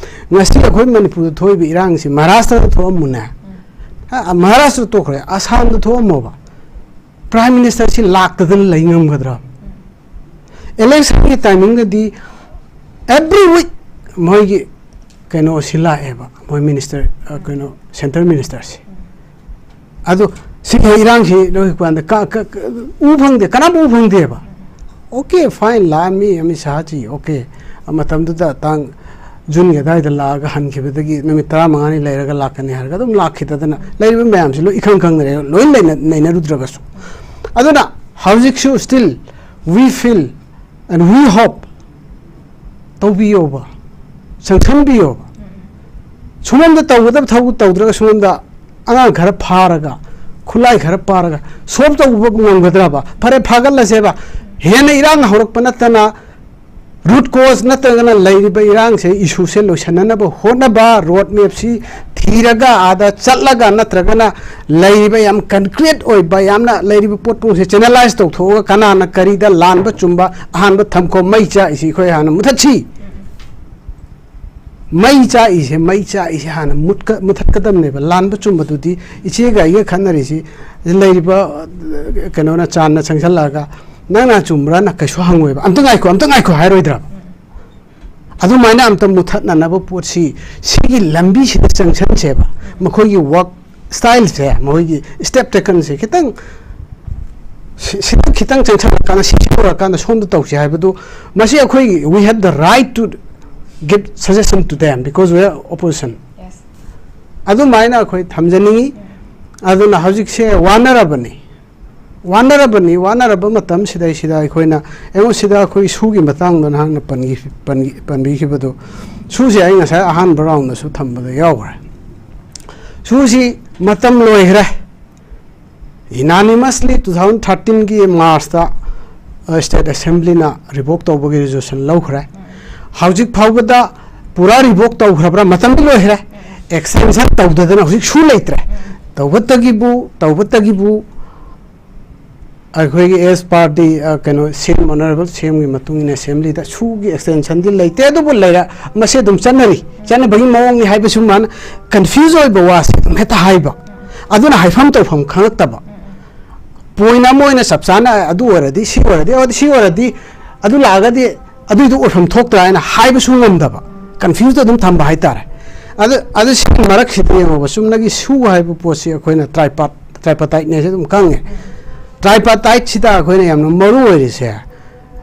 ꯉꯁꯤ ꯑꯩꯈꯣꯏ ꯃꯅꯤꯄꯨꯔꯗ ꯊꯣꯛꯏꯕ ꯏꯔꯥꯡꯁꯤ ꯃꯍꯥꯔꯥꯁꯇ꯭ꯔꯗ ꯊꯣꯛꯑꯝꯃꯨꯅꯦ꯫ ꯑ, ꯃꯍꯥꯔꯥꯁꯇ꯭ꯔ ꯇꯣꯛꯈ꯭ꯔꯦ, ꯑꯁꯥꯝꯗ ꯊꯣꯛꯑꯝꯃꯣꯕ꯫ ꯄ꯭ꯔꯥꯏꯝ ꯃꯤꯅꯤꯁꯇꯔꯁꯤ ꯂꯥꯛꯇꯗꯅ ꯂꯩ ꯉꯝꯒꯗ꯭ꯔꯥ? ꯏꯂꯦꯛꯁꯟꯒꯤ ꯇꯥꯏꯃꯤꯡꯗꯗꯤ every week ꯃꯣꯏꯒꯤ ꯀꯩꯅꯣꯁꯤ ꯂꯥꯛꯑꯦꯕ, ꯃꯣꯏ ꯃꯤꯅꯤꯁꯇꯔ, ꯑ, ꯀꯩꯅꯣ, ꯁꯦꯟꯇ꯭ꯔꯦꯜ ꯃꯤꯅꯤꯁꯇꯔꯁꯤ꯫ ꯑꯗꯣ ꯁꯤꯒꯤ ꯏꯔꯥꯡꯁꯤ ꯂꯣꯏꯔꯛꯄ ꯀꯥꯟꯗ ꯀ-, ꯀ-, ꯀ-, ꯎ ꯐꯪꯗꯦ, ꯀꯅꯥꯝ ꯎ ꯐꯪꯗꯦꯕ꯫ ꯑꯣꯀꯦ, ꯐꯥꯏꯟ, ꯂꯥꯛꯑꯝꯃꯤ ꯑꯃꯤꯠ ꯁꯥꯍꯁꯤ, ꯑꯣꯀꯦ, ꯃꯇꯝꯗꯨꯗ ꯇꯥꯡ ꯖꯨꯟꯒꯤ ꯑꯗꯥꯏꯗ ꯂꯥꯛꯑꯒ ꯍꯟꯈꯤꯕꯗꯒꯤ ꯅꯨꯃꯤꯠ ꯇꯔꯥꯃꯉꯥꯅꯤ ꯂꯩꯔꯒ ꯂꯥꯛꯀꯅꯤ ꯍꯥꯏꯔꯒ ꯑꯗꯨꯝ ꯂꯥꯛꯈꯤꯗꯗꯅ ꯂꯩꯔꯤꯕ ꯃꯌꯥꯝꯁꯤ ꯂꯣꯏ ꯏꯈꯪ ꯈꯪꯅꯔꯦ, ꯂꯣꯏ ꯂꯩꯅ-, ꯅꯩꯅꯔꯨꯗ꯭ꯔꯒꯁꯨ꯫ ꯑꯗꯨꯅ ꯍꯧꯖꯤꯛꯁꯨ still we feel and we hope, ꯇꯧꯕꯤꯌꯣꯕ, ꯆꯪꯁꯟꯕꯤꯌꯣꯕ꯫ ꯁꯣꯝꯂꯣꯝꯗ ꯇꯧꯒꯗꯕ ꯊꯕꯛ ꯇꯧꯗ꯭ꯔꯒ ꯁꯣꯝꯂꯣꯝꯗ ꯑꯉꯥꯡ ꯈꯔ ꯐꯥꯔꯒ, ꯈꯨꯠꯂꯥꯏ ꯈꯔ ꯄꯥꯔꯒ ꯁꯣꯜꯕ ꯇꯧꯕ ꯉꯝꯒꯗ꯭ꯔꯕ? ꯐꯔꯦ, ꯐꯥꯒꯠꯂꯁꯦꯕ꯫ ꯍꯦꯟꯅ ꯏꯔꯥꯡ ꯍꯧꯔꯛꯄ ꯅꯠꯇꯅ, ꯔꯨꯠ ꯀꯣꯖ ꯅꯠꯇ꯭ꯔꯒꯅ ꯂꯩꯔꯤꯕ ꯏꯔꯥꯡꯁꯦ, ꯏꯁꯨꯁꯦ ꯂꯣꯏꯁꯟꯅꯅꯕ ꯍꯣꯠꯅꯕ, ꯔꯣꯗ ꯃꯦꯞꯁꯤ ꯊꯤꯔꯒ ꯑꯥꯗ ꯆꯠꯂꯒ, ꯅꯠꯇ꯭ꯔꯒꯅ ꯂꯩꯔꯤꯕ ꯌꯥꯝ ꯀꯟꯀ꯭ꯔꯤꯠ ꯑꯣꯏꯕ, ꯌꯥꯝꯅ ꯂꯩꯔꯤꯕ ꯄꯣꯠ ꯄꯨꯝꯕꯁꯦ ꯆꯦꯅꯦꯂꯥꯏꯁ ꯇꯧꯊꯣꯛꯑꯒ ꯀꯅꯥꯅ ꯀꯔꯤꯗ ꯂꯥꯟꯕ ꯆꯨꯝꯕ, ꯑꯍꯥꯟꯕ ꯊꯝꯈꯣ, ꯃꯩ ꯆꯥꯛꯏꯁꯤ ꯑꯩꯈꯣꯏ ꯍꯥꯟꯅ ꯃꯨꯊꯠꯁꯤ꯫ ꯃꯩ ꯆꯥꯛꯏꯁꯦ, ꯃꯩ ꯆꯥꯛꯏꯁꯦ ꯍꯥꯟꯅ ꯃꯨꯠꯀ-, ꯃꯨꯊꯠꯀꯗꯕꯅꯦꯕ꯫ ꯂꯥꯟꯕ ꯆꯨꯝꯕꯗꯨꯗꯤ ꯏꯆꯦꯒ ꯑꯩꯒ ꯈꯠꯅꯔꯤꯁꯤ ꯂꯩꯔꯤꯕ, ꯑ, ꯀꯩꯅꯣꯅ, ꯆꯥꯟꯅ ꯆꯪꯁꯜꯂꯛꯑꯒ "ꯅꯪꯅ ꯆꯨꯝꯕ꯭ꯔꯥꯅ" ꯀꯩꯁꯨ ꯍꯪꯉꯣꯏꯕ꯫ "ꯑꯝꯇ ꯉꯥꯏꯈꯣ, ꯑꯝꯇ ꯉꯥꯏꯈꯣ" ꯍꯥꯏꯔꯣꯏꯗ꯭ꯔꯕ? ꯑꯗꯨꯃꯥꯏꯅ ꯑꯝꯇ ꯃꯨꯊꯠꯅꯅꯕ ꯄꯣꯠꯁꯤ, ꯁꯤꯒꯤ ꯂꯝꯕꯤꯁꯤꯗ ꯆꯪꯁꯟꯁꯦꯕ꯫ ꯃꯈꯣꯏꯒꯤ ꯋꯥꯛ ꯁ꯭ꯇꯥꯏꯜꯁꯦ, ꯃꯈꯣꯏꯒꯤ ꯁ꯭ꯇꯦꯞ ꯇꯦꯀꯟꯁꯦ ꯈꯤꯇꯪ ꯁꯤ-, ꯁꯤꯗ ꯈꯤꯇꯪ ꯆꯪꯁꯜꯂꯀꯥꯟꯗ, ꯁꯤ ꯂꯣꯏꯔꯀꯥꯟꯗ ꯁꯣꯝꯗ ꯇꯧꯁꯦ ꯍꯥꯏꯕꯗꯨ, ꯃꯁꯤ ꯑꯩꯈꯣꯏꯒꯤ, we have the right to give suggestion to them because we are opposition꯫ Yes. ꯑꯗꯨꯃꯥꯏꯅ ꯑꯩꯈꯣꯏ ꯊꯝꯖꯅꯤꯡꯉꯤ꯫ ꯑꯗꯨꯅ ꯍꯧꯖꯤꯛꯁꯦ ꯋꯥꯅꯔꯕꯅꯤ꯫ ꯋꯥꯅꯔꯕꯅꯤ꯫ ꯋꯥꯅꯔꯕ ꯃꯇꯝꯁꯤꯗꯩꯁꯤꯗ ꯑꯩꯈꯣꯏꯅ, ꯑꯩꯉꯣꯟꯁꯤꯗ ꯑꯩꯈꯣꯏ ꯁꯨꯒꯤ ꯃꯇꯥꯡꯗ ꯅꯍꯥꯛꯅ ꯄꯟꯈꯤ-, ꯄꯟꯈꯤ-, ꯄꯟꯕꯤꯈꯤꯕꯗꯨ, ꯁꯨꯁꯦ ꯑꯩ ꯉꯁꯥꯏ ꯑꯍꯥꯟꯕ ꯔꯥꯎꯟꯗꯁꯨ ꯊꯝꯕꯗ ꯌꯥꯎꯈ꯭ꯔꯦ꯫ ꯁꯨꯁꯤ ꯃꯇꯝ ꯂꯣꯏꯈ꯭ꯔꯦ꯫ Unanimously two thousand thirteen-ꯒꯤ ꯃꯥꯔꯁꯇ, ꯑ, ꯁ꯭ꯇꯦꯠ ꯑꯦꯁꯦꯝꯕ꯭ꯂꯤꯅ ꯔꯤꯚꯣꯛ ꯇꯧꯕꯒꯤ ꯔꯤꯖꯣꯂꯨꯁꯟ ꯂꯧꯈ꯭ꯔꯦ꯫ ꯍꯧꯖꯤꯛ ꯐꯥꯎꯕꯗ ꯄꯨꯔꯥ ꯔꯤꯚꯣꯛ ꯇꯧꯈ꯭ꯔꯕ꯭ꯔꯥ? ꯃꯇꯝꯗꯤ ꯂꯣꯏꯈ꯭ꯔꯦ꯫ ꯑꯦꯛꯁꯇꯦꯟꯁꯟ ꯇꯧꯗꯗꯅ ꯍꯧꯖꯤꯛ ꯁꯨ ꯂꯩꯇ꯭ꯔꯦ꯫ ꯇꯧꯕꯇꯒꯤꯕꯨ, ꯇꯧꯕꯇꯒꯤꯕꯨ ꯑꯩꯈꯣꯏꯒꯤ as per the, ꯑ, ꯀꯩꯅꯣ, ꯁꯤ ꯑꯦꯝ, ꯑꯣꯅꯔꯦꯕꯜ ꯁꯤ ꯑꯦꯝꯒꯤ ꯃꯇꯨꯡ ꯏꯟꯅ ꯑꯦꯁꯦꯝꯕ꯭ꯂꯤꯗ ꯁꯨꯒꯤ ꯑꯦꯛꯁꯇꯦꯟꯁꯟꯗꯤ ꯂꯩꯇꯦ, ꯑꯗꯨꯕꯨ ꯂꯩꯔꯦ, ꯃꯁꯤ ꯑꯗꯨꯝ ꯆꯠꯅꯔꯤ, ꯆꯠꯅꯕꯒꯤ ꯃꯑꯣꯡꯅꯤ ꯍꯥꯏꯕꯁꯨ ꯃꯥꯅ ꯀꯟꯐ꯭ꯌꯨꯖ ꯑꯣꯏꯕ ꯋꯥꯁꯦ ꯑꯗꯨꯝ ꯍꯦꯛꯇ ꯍꯥꯏꯕ, ꯑꯗꯨꯅ ꯍꯥꯏꯐꯝ ꯇꯧꯐꯝ ꯈꯪꯉꯛꯇꯕ꯫ ꯄꯣꯏꯟ ꯑꯃ ꯑꯣꯏꯅ ꯆꯞ ꯆꯥꯅ ꯑꯗꯨ ꯑꯣꯏꯔꯗꯤ, ꯁꯤ ꯑꯣꯏꯔꯗꯤ, ꯑꯣ, ꯁꯤ ꯑꯣꯏꯔꯗꯤ, ꯑꯗꯨ ꯂꯥꯛꯑꯒꯗꯤ ꯑꯗꯨꯏꯗꯨ ꯑꯣꯏꯐꯝ ꯊꯣꯛꯇ꯭ꯔꯥ ꯍꯥꯏꯅ ꯍꯥꯏꯕꯁꯨ ꯉꯝꯗꯕ, ꯀꯟꯐ꯭ꯌꯨꯖꯇ ꯑꯗꯨꯝ ꯊꯝꯕ ꯍꯥꯏꯇꯥꯔꯦ꯫ ꯑꯗꯨ, ꯑꯗꯨ ꯁꯤꯒꯤ ꯃꯔꯛꯁꯤꯗ ꯌꯦꯡꯉꯣꯕ, ꯆꯨꯝꯅꯒꯤ ꯁꯨ ꯍꯥꯏꯕ ꯄꯣꯠꯁꯤ ꯑꯩꯈꯣꯏꯅ ꯇ꯭ꯔꯥꯏꯄꯥꯔꯠ, ꯇ꯭ꯔꯥꯏꯄꯥꯔꯇꯥꯏꯠꯅꯦꯁꯦ ꯑꯗꯨꯝ ꯈꯪꯉꯦ꯫ ꯇ꯭ꯔꯥꯏꯄꯥꯔꯇꯥꯏꯠꯁꯤꯗ ꯑꯩꯈꯣꯏꯅ ꯌꯥꯝꯅ ꯃꯔꯨ ꯑꯣꯏꯔꯤꯁꯦ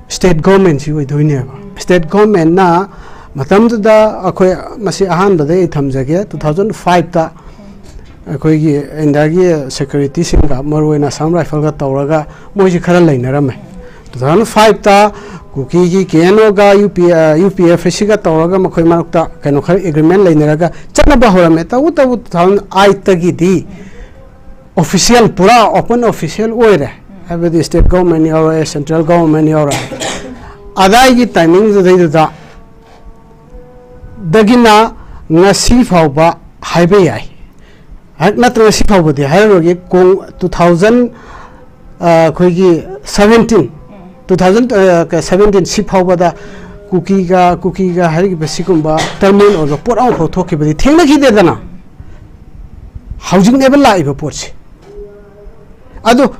ꯁ꯭ꯇꯦꯠ ꯒꯣꯔꯃꯦꯟꯁꯤ ꯑꯣꯏꯗꯣꯏꯅꯦꯕ꯫ ꯁ꯭ꯇꯦꯠ ꯒꯣꯔꯃꯦꯟꯅ ꯃꯇꯝꯗꯨꯗ, ꯑꯩꯈꯣꯏ ꯃꯁꯤ ꯑꯍꯥꯟꯕꯗ ꯑꯩ ꯊꯝꯖꯒꯦ, two thousand five-ꯇ ꯑꯩꯈꯣꯏꯒꯤ ꯏꯟꯗꯤꯌꯥꯒꯤ ꯁꯦꯀ꯭ꯌꯨꯔꯤꯇꯤꯁꯤꯡꯒ, ꯃꯔꯨꯑꯣꯏꯅ ꯑꯁꯥꯝ ꯔꯥꯏꯐꯜꯒ ꯇꯧꯔꯒ ꯃꯣꯏꯁꯤ ꯈꯔ ꯂꯩꯅꯔꯝꯃꯦ꯫ Two thousand five-ꯇ ꯀꯨꯀꯤꯒꯤ ꯀꯦ ꯑꯦꯟ ꯑꯣꯒ U P, uh, U P F ꯁꯤꯒ ꯇꯧꯔꯒ ꯃꯈꯣꯏ ꯃꯔꯛꯇ ꯀꯩꯅꯣ ꯈꯔ ꯑꯦꯒ꯭ꯔꯤꯃꯦꯟ ꯂꯩꯅꯔꯒ ꯆꯠꯅꯕ ꯍꯧꯔꯝꯃꯦ꯫ ꯇꯧꯕꯇꯕꯨ two thousand eight-ꯇꯒꯤꯗꯤ ꯑꯣꯐꯤꯁꯤꯌꯦꯜ, ꯄꯨꯔꯥ ꯑꯣꯄꯟ ꯑꯣꯐꯤꯁꯤꯌꯦꯜ ꯑꯣꯏꯔꯦ꯫ ꯍꯥꯏꯕꯗꯤ ꯁ꯭ꯇꯦꯠ ꯒꯣꯔꯃꯦꯟ ꯌꯥꯎꯔꯛꯑꯦ, ꯁꯦꯟꯇ꯭ꯔꯦꯜ ꯒꯣꯔꯃꯦꯟ ꯌꯥꯎꯔꯛꯑꯦ꯫ ꯑꯗꯥꯏꯒꯤ ꯇꯥꯏꯃꯤꯡꯗꯨꯗꯩꯗꯨꯗ ꯗꯒꯤꯅ ꯉꯁꯤ ꯐꯥꯎꯕ ꯍꯥꯏꯕ ꯌꯥꯏ꯫ ꯍꯦꯛ ꯅꯠꯇ꯭ꯔ ꯉꯁꯤ ꯐꯥꯎꯕꯗꯤ ꯍꯥꯏꯔꯔꯣꯏꯒꯦ, ꯀꯣꯡ-, two thousand, ꯑ, ꯑꯩꯈꯣꯏꯒꯤ seventeen, two thousand, ꯑ, seventeen ꯁꯤ ꯐꯥꯎꯕꯗ ꯀꯨꯀꯤꯒ, ꯀꯨꯀꯤꯒ ꯍꯥꯏꯔꯤꯕ ꯁꯤꯒꯨꯝꯕ ꯇꯔꯃꯣꯏꯜ ꯑꯣꯏꯕ ꯄꯣꯠ ꯑꯃꯐꯥꯎ ꯊꯣꯛꯈꯤꯕꯗꯤ ꯊꯦꯡꯅꯈꯤꯗꯦꯗꯅ꯫ ꯍꯧꯖꯤꯛꯅꯦꯕ ꯂꯥꯛꯏꯕ ꯄꯣꯠꯁꯦ꯫ ꯑꯗꯣ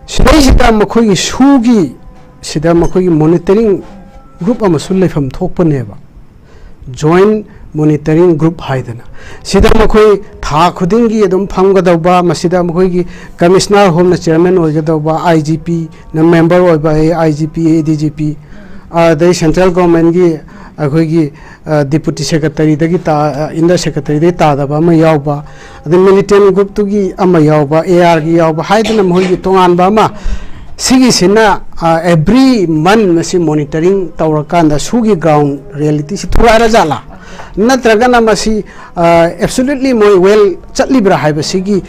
ꯁꯤꯗꯩꯁꯤꯗ ꯃꯈꯣꯏꯒꯤ ꯁꯨꯒꯤ ꯁꯤꯗ ꯃꯈꯣꯏꯒꯤ ꯃꯣꯅꯤꯇꯔꯤꯡ ꯒ꯭ꯔꯨꯞ ꯑꯃꯁꯨ ꯂꯩꯐꯝ ꯊꯣꯛꯄꯅꯦꯕ, ꯖꯣꯏꯟ ꯃꯣꯅꯤꯇꯔꯤꯡ ꯒ꯭ꯔꯨꯞ ꯍꯥꯏꯗꯅ꯫ ꯁꯤꯗ ꯃꯈꯣꯏ ꯊꯥ ꯈꯨꯗꯤꯡꯒꯤ ꯑꯗꯨꯝ ꯐꯝꯒꯗꯧꯕ, ꯃꯁꯤꯗ ꯃꯈꯣꯏꯒꯤ ꯀꯃꯤꯁꯅꯔ ꯍꯣꯝꯅ ꯆꯤꯌꯔꯃꯦꯟ ꯑꯣꯏꯒꯗꯧꯕ, ꯑꯥꯏ ꯖꯤ ꯄꯤꯅ ꯃꯦꯝꯕꯔ ꯑꯣꯏꯕ, ꯑꯥꯏ ꯖꯤ ꯄꯤ, ꯑꯦ ꯗꯤ ꯖꯤ ꯄꯤ, ꯑꯗꯩ ꯁꯦꯟꯇ꯭ꯔꯦꯜ ꯒꯣꯔꯃꯦꯟꯒꯤ ꯑꯩꯈꯣꯏꯒꯤ ꯗꯤꯄꯨꯇꯤ ꯁꯦꯀ꯭ꯔꯦꯇꯔꯤꯗꯒꯤ ꯏꯟꯗꯔ ꯁꯦꯀ꯭ꯔꯦꯇꯔꯤꯗꯒꯤ ꯇꯥꯗꯕ ꯑꯃ ꯌꯥꯎꯕ, ꯑꯗꯩ ꯃꯤꯂꯤꯇꯦꯟ ꯒ꯭ꯔꯨꯞꯇꯨꯒꯤ ꯑꯃ ꯌꯥꯎꯕ, ꯑꯦ ꯑꯥꯔꯒꯤ ꯌꯥꯎꯕ ꯍꯥꯏꯗꯅ ꯃꯈꯣꯏꯒꯤ ꯇꯣꯉꯥꯟꯕ ꯑꯃ, ꯁꯤꯒꯤꯁꯤꯅ ꯑꯦꯕ꯭ꯔꯤ ꯃꯟ ꯃꯁꯤ ꯃꯣꯅꯤꯇꯔꯤꯡ ꯇꯧꯔꯀꯥꯟꯗ ꯁꯨꯒꯤ ꯒ꯭ꯔꯥꯎꯟ ꯔꯤꯌꯦꯂꯤꯇꯤꯁꯤ ꯊꯨꯒꯥꯏꯔꯖꯥꯠꯂꯥ, ꯅꯠꯇ꯭ꯔꯒꯅ ꯃꯁꯤ ꯑꯦꯞꯁꯣꯂꯨꯠꯂꯤ ꯃꯣꯏ ꯋꯦꯜ ꯆꯠꯂꯤꯕ꯭ꯔꯥ ꯍꯥꯏꯕꯁꯤꯒꯤ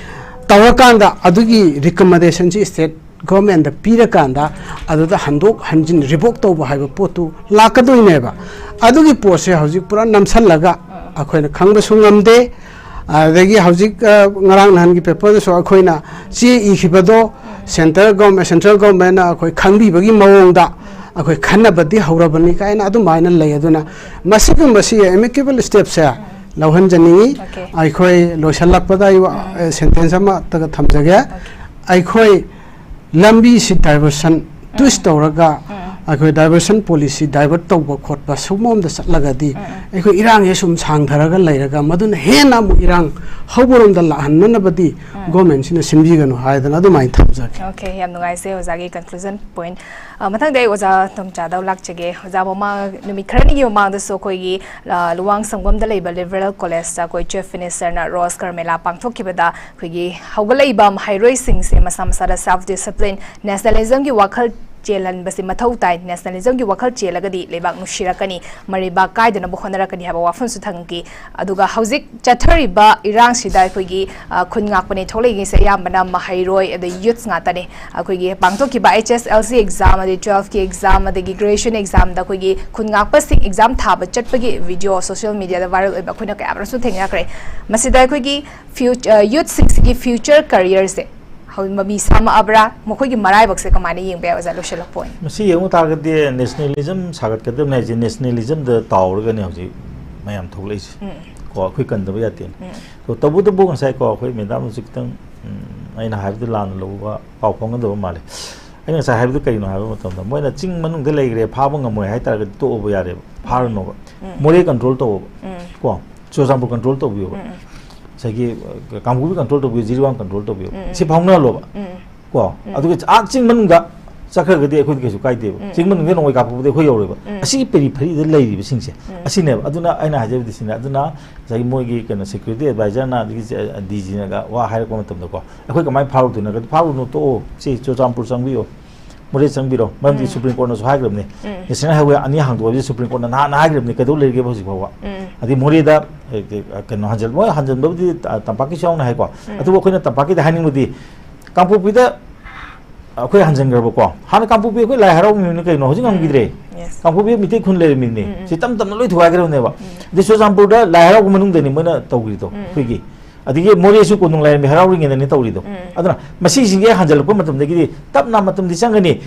ꯇꯧꯔꯀꯥꯟꯗ ꯑꯗꯨꯒꯤ ꯔꯤꯀꯃꯦꯟꯗꯦꯁꯟꯁꯤ ꯁ꯭ꯇꯦꯠ ꯒꯣꯔꯃꯦꯟꯗ ꯄꯤꯔꯀꯥꯟꯗ ꯑꯗꯨꯗ ꯍꯟꯗꯣꯛ ꯍꯟꯖꯤꯟ ꯔꯤꯚꯣꯛ ꯇꯧꯕ ꯍꯥꯏꯕ ꯄꯣꯠꯇꯨ ꯂꯥꯛꯀꯗꯣꯏꯅꯦꯕ꯫ ꯑꯗꯨꯒꯤ ꯄꯣꯠꯁꯦ ꯍꯧꯖꯤꯛ ꯄꯨꯔꯥ ꯅꯝꯁꯜꯂꯒ ꯑꯩꯈꯣꯏꯅ ꯈꯪꯕꯁꯨ ꯉꯝꯗꯦ꯫ ꯑꯗꯒꯤ ꯍꯧꯖꯤꯛ ꯉꯔꯥꯡ ꯅꯍꯥꯟꯒꯤ ꯄꯦꯄꯔꯗꯁꯨ ꯑꯩꯈꯣꯏꯅ ꯆꯦ ꯏꯈꯤꯕꯗꯣ ꯁꯦꯟꯇꯔ ꯒꯣꯔꯃꯦꯟ ꯁꯦꯟꯇ꯭ꯔꯦꯜ ꯒꯣꯔꯃꯦꯟꯅ ꯑꯩꯈꯣꯏ ꯈꯪꯕꯤꯕꯒꯤ ꯃꯑꯣꯡꯗ ꯑꯩꯈꯣꯏ ꯈꯟꯅꯕꯗꯤ ꯍꯧꯔꯕꯅꯤ ꯀꯥꯏꯅ ꯑꯗꯨꯃꯥꯏꯅ ꯂꯩ꯫ ꯑꯗꯨꯅ ꯃꯁꯤꯒꯨꯝꯕꯁꯤ ꯑꯦꯃꯤꯀꯦꯕꯜ ꯁ꯭ꯇꯦꯞꯁꯦ ꯂꯧꯍꯟꯖꯅꯤꯡꯉꯤ꯫ Okay. ꯑꯩꯈꯣꯏ ꯂꯣꯏꯁꯤꯜꯂꯛꯄꯗ ꯑꯩ ꯁꯦꯟꯇꯦꯟꯁ ꯑꯃꯇꯒ ꯊꯝꯖꯒꯦ꯫ ꯑꯩꯈꯣꯏ ꯂꯝꯕꯤꯁꯤ ꯗꯥꯏꯚꯔꯁꯟ ꯇ꯭ꯋꯤꯁ ꯇꯧꯔꯒ ꯑꯩꯈꯣꯏ ꯗꯥꯏꯚꯔꯁꯟ ꯄꯣꯂꯤꯁꯤ ꯗꯥꯏꯚꯔꯠ ꯇꯧꯕ ꯈꯣꯠꯄ ꯁꯨꯝꯕ ꯑꯃꯗ ꯆꯠꯂꯒꯗꯤ ꯑꯩꯈꯣꯏ ꯏꯔꯥꯡꯁꯦ ꯁꯨꯝ ꯁꯥꯡꯊꯔꯒ ꯂꯩꯔꯒ ꯃꯗꯨꯅ ꯍꯦꯟꯅ ꯑꯃꯨꯛ ꯏꯔꯥꯡ ꯍꯧꯕꯔꯣꯝꯗ ꯂꯥꯛꯍꯟꯅꯅꯕꯗꯤ ꯒꯣꯔꯃꯦꯟꯁꯤꯅ ꯁꯤꯟꯕꯤꯒꯅꯨ ꯍꯥꯏꯗꯅ ꯑꯗꯨꯃꯥꯏꯅ ꯊꯝꯖꯒꯦ꯫ Okay, ꯌꯥꯝ ꯅꯨꯡꯉꯥꯏꯖꯩ ꯑꯣꯖꯥꯒꯤ conclusion point꯫ ꯑ, ꯃꯊꯪꯗ ꯑꯩ ꯑꯣꯖꯥ ꯇꯣꯝꯆꯥꯗ ꯂꯥꯛꯆꯒꯦ꯫ ꯑꯣꯖꯥ, ꯃꯃꯥꯡ ꯅꯨꯃꯤꯠ ꯈꯔꯅꯤꯒꯤ ꯃꯃꯥꯡꯗꯁꯨ ꯑꯩꯈꯣꯏꯒꯤ, ꯑ, ꯂꯨꯋꯥꯡ ꯁꯪꯒꯣꯝꯗ ꯂꯩꯕ ꯂꯤꯕꯔꯦꯜ ꯀꯣꯂꯦꯖꯇ ꯑꯩꯈꯣꯏ ꯆꯤꯐ ꯃꯤꯅꯤꯁꯇꯔꯅ ꯔꯣꯁ ꯀꯔꯃꯦꯂꯥ ꯄꯥꯡꯊꯣꯛꯈꯤꯕꯗ ꯑꯩꯈꯣꯏꯒꯤ ꯍꯧꯒꯠꯂꯛꯏꯕ ꯃꯍꯩꯔꯣꯏꯁꯤꯡꯁꯦ ꯃꯁꯥ ꯃꯁꯥꯗ self discipline, nationalismꯒꯤ ꯋꯥꯈꯜ ꯆꯦꯜꯍꯟꯕꯁꯤ ꯃꯊꯧ ꯇꯥꯏ, nationalismꯒꯤ ꯋꯥꯈꯜ ꯆꯦꯜꯂꯒꯗꯤ ꯂꯩꯕꯥꯛ ꯅꯨꯡꯁꯤꯔꯛꯀꯅꯤ, ꯃꯔꯩꯕꯥꯛ ꯀꯥꯏꯗꯅꯕ ꯍꯣꯠꯅꯔꯛꯀꯅꯤ ꯍꯥꯏꯕ ꯋꯥꯐꯝꯁꯨ ꯊꯝꯈꯤ꯫ ꯑꯗꯨꯒ ꯍꯧꯖꯤꯛ ꯆꯠꯊꯔꯤꯕ ꯏꯔꯥꯡꯁꯤꯗ ꯑꯩꯈꯣꯏꯒꯤ, ꯑ, ꯈꯨꯟ ꯉꯥꯛꯄꯅꯦ ꯊꯣꯛꯂꯛꯏꯁꯦ ꯑꯌꯥꯝꯕꯅ ꯃꯍꯩꯔꯣꯏ ꯑꯗꯩ youths ꯉꯥꯛꯇꯅꯦ꯫ ꯑꯩꯈꯣꯏꯒꯤ ꯄꯥꯡꯊꯣꯛꯈꯤꯕ H S L C exam ꯑꯗꯩ twelfthꯀꯤ exam ꯑꯗꯒꯤ graduation examꯗ ꯑꯩꯈꯣꯏꯒꯤ ꯈꯨꯟ ꯉꯥꯛꯄꯁꯤꯡ exam ꯊꯥꯕ ꯆꯠꯄꯒꯤ video social mediaꯗ viral ꯑꯣꯏꯕ ꯑꯩꯈꯣꯏꯅ ꯀꯌꯥ ꯑꯃꯔꯣꯝꯁꯨ ꯊꯦꯡꯅꯈ꯭ꯔꯦ꯫ ꯃꯁꯤꯗ ꯑꯩꯈꯣꯏꯒꯤ future, ꯑ, youthꯁꯤꯡꯁꯤꯒꯤ future careerꯁꯦ ꯍꯧ-, ꯃꯃꯤ ꯁꯥꯃꯛꯑꯕ꯭ꯔꯥ? ꯃꯈꯣꯏꯒꯤ ꯃꯔꯥꯏꯕꯛꯁꯦ ꯀꯃꯥꯏꯅ ꯌꯦꯡꯕ ꯌꯥꯏ, ꯑꯣꯖꯥ, ꯂꯣꯏꯁꯤꯜꯂꯛꯄ ꯑꯣꯏꯅ? ꯃꯁꯤ ꯌꯦꯡꯕ ꯇꯥꯔꯒꯗꯤ nationalism ꯁꯥꯒꯠꯀꯗꯕꯅꯤ ꯍꯥꯏꯁꯦ, nationalismꯗ ꯇꯥꯎꯔꯒꯅꯦ ꯍꯧꯖꯤꯛ ꯃꯌꯥꯝ ꯊꯣꯛꯂꯛꯏꯁꯦ꯫ ꯀꯣ, ꯑꯩꯈꯣꯏ ꯀꯟꯗꯕ ꯌꯥꯗꯦꯅꯦ꯫ ꯀꯣ, ꯇꯧꯕꯇꯕꯨ ꯉꯁꯥꯏ ꯀꯣ, ꯑꯩꯈꯣꯏ ꯃꯦꯗꯥꯝꯅꯁꯨ ꯈꯤꯇꯪ, ꯎꯝ, ꯑꯩꯅ ꯍꯥꯏꯕꯗꯨ ꯂꯥꯟꯅ ꯂꯧꯕ ꯄꯥꯎ ꯐꯥꯎꯅꯗꯕ ꯃꯥꯜꯂꯦ꯫ ꯑꯩꯅ ꯉꯁꯥꯏ ꯍꯥꯏꯕꯗꯨ ꯀꯔꯤꯅꯣ ꯍꯥꯏꯕ ꯃꯇꯝꯗ, ꯃꯣꯏꯅ ꯆꯤꯡ ꯃꯅꯨꯡꯗ ꯂꯩꯈ꯭ꯔꯦ, ꯐꯥꯕ ꯉꯝꯃꯣꯏ ꯍꯥꯏ ꯇꯥꯔꯒꯗꯤ ꯇꯣꯛꯑꯕ ꯌꯥꯔꯦꯕ, ꯐꯥꯔꯨꯅꯣꯕ꯫ ꯃꯣꯔꯦ control ꯇꯧꯑꯣꯕ꯫ ꯀꯣ, ꯆꯨꯔꯆꯥꯟꯄꯨꯔ control ꯇꯧꯕꯤꯌꯣꯕ꯫ ꯉꯁꯥꯏꯒꯤ, ꯑ, ꯀꯥꯡꯄꯣꯛꯄꯤ control ꯇꯧꯕꯤꯌꯨ, ꯖꯤꯔꯤꯕꯥꯝ control ꯇꯧꯕꯤꯌꯨ꯫ ꯁꯤ ꯐꯥꯎꯅꯍꯜꯂꯣꯕ꯫ ꯀꯣ, ꯑꯗꯨꯒ ꯑꯥ ꯆꯤꯡ ꯃꯅꯨꯡꯗ ꯆꯠꯈ꯭ꯔꯒꯗꯤ ꯑꯩꯈꯣꯏꯗꯤ ꯀꯩꯁꯨ ꯀꯥꯏꯗꯦꯕ꯫ ꯎꯝ. ꯆꯤꯡ ꯃꯅꯨꯡꯗ ꯅꯣꯡꯃꯩ ꯀꯥꯞꯄꯛꯄꯗꯤ ꯑꯩꯈꯣꯏ ꯌꯧꯔꯣꯏꯕ꯫ ꯎꯝ. ꯑꯁꯤꯒꯤ ꯄꯦꯔꯤꯐꯔꯤꯗ ꯂꯩꯔꯤꯕꯁꯤꯡꯁꯦ ꯎꯝ. ꯑꯁꯤꯅꯦꯕ꯫ ꯑꯗꯨꯅ ꯑꯩꯅ ꯍꯥꯏꯖꯕꯗꯤ ꯁꯤꯅꯦ꯫ ꯑꯗꯨꯅ ꯉꯁꯥꯏꯒꯤ ꯃꯣꯏꯒꯤ ꯀꯩꯅꯣ security advisorꯅ, ꯑꯗꯒꯤ DGꯅꯒ ꯋꯥ ꯍꯥꯏꯔꯛꯄ ꯃꯇꯝꯗꯀꯣ, ꯑꯩꯈꯣꯏ ꯀꯃꯥꯏꯅ ꯐꯥꯔꯨꯗꯣꯏꯅꯣ? ꯐꯥꯔꯨꯅꯨ, ꯇꯣꯛꯑꯣ, ꯁꯤ ꯆꯨꯔꯆꯥꯟꯄꯨꯔ ꯆꯪꯕꯤꯌꯣ, ꯃꯣꯔꯦ ꯆꯪꯕꯤꯔꯣ꯫ ꯃꯔꯝꯗꯤ ꯎꯝ. Supreme Courtꯅꯁꯨ ꯍꯥꯏꯈ꯭ꯔꯕꯅꯤ, ꯎꯝ. National Highway ꯑꯅꯤ ꯍꯥꯡꯗꯣꯛꯑꯣ ꯍꯥꯏꯕꯁꯤ Supreme Courtꯅ ꯅꯍꯥꯟꯅ ꯍꯥꯏꯈ꯭ꯔꯕꯅꯤ, ꯀꯩꯗꯧ ꯂꯩꯔꯒꯦꯕ ꯍꯧꯖꯤꯛ ꯐꯥꯎꯕ? ꯎꯝ. ꯑꯗꯩ ꯃꯣꯔꯦꯗ ꯑꯦ, ꯑꯦ, ꯀꯩꯅꯣ ꯍꯟꯖꯜ-, ꯃꯣꯏ ꯍꯟꯖꯟꯕꯕꯨꯗꯤ ꯇ-, ꯇꯝꯄꯥꯛꯀꯤꯁꯨ ꯌꯥꯎꯅ ꯍꯥꯏꯀꯣ꯫ ꯎꯝ. ꯑꯗꯨꯕꯨ ꯑꯩꯈꯣꯏꯅ ꯇꯝꯄꯥꯛꯀꯤꯗ ꯍꯥꯏꯅꯤꯡꯕꯗꯤ, ꯀꯥꯡꯄꯣꯛꯄꯤꯗ ꯑꯩꯈꯣꯏ ꯍꯟꯖꯟꯈ꯭ꯔꯕꯀꯣ꯫ ꯍꯥꯟꯅ ꯀꯥꯡꯄꯣꯛꯄꯤ ꯑꯩꯈꯣꯏ ꯂꯥꯏ ꯍꯔꯥꯎꯕꯅꯤꯅ ꯀꯩꯅꯣ ꯍꯧꯖꯤꯛ ꯉꯝꯈꯤꯗ꯭ꯔꯦ꯫ Yes. ꯀꯥꯡꯄꯣꯛꯄꯤ ꯃꯤꯇꯩ ꯈꯨꯟ ꯂꯩꯔꯝꯃꯤꯕꯅꯤ꯫ ꯎꯝ, ꯎꯝ. ꯁꯤ ꯇꯞ ꯇꯞꯅ ꯂꯣꯏ ꯊꯨꯒꯥꯏꯈ꯭ꯔꯕꯅꯦꯕ꯫ ꯎꯝ. ꯑꯗꯩ ꯆꯨꯔꯆꯥꯟꯄꯨꯔꯗ ꯂꯥꯏ ꯍꯔꯥꯎꯕ ꯃꯅꯨꯡꯗꯅꯤ ꯃꯣꯏꯅ ꯇꯧꯈ꯭ꯔꯤꯗꯣ ꯎꯝ. ꯑꯩꯈꯣꯏꯒꯤ꯫ ꯑꯗꯒꯤ ꯃꯣꯔꯦꯁꯨ ꯀꯣꯅꯨꯡ ꯂꯥꯏꯔꯦꯝꯕꯤ ꯍꯔꯥꯎꯔꯤꯉꯩꯗꯅꯤ ꯇꯧꯔꯤꯗꯣ꯫ ꯎꯝ. ꯑꯗꯨꯅ ꯃꯁꯤꯁꯤꯡꯁꯦ ꯍꯟꯖꯜꯂꯛꯄ ꯃꯇꯝꯗꯒꯤꯗꯤ ꯇꯞꯅ ꯃꯇꯝꯗꯤ ꯆꯪꯒꯅꯤ꯫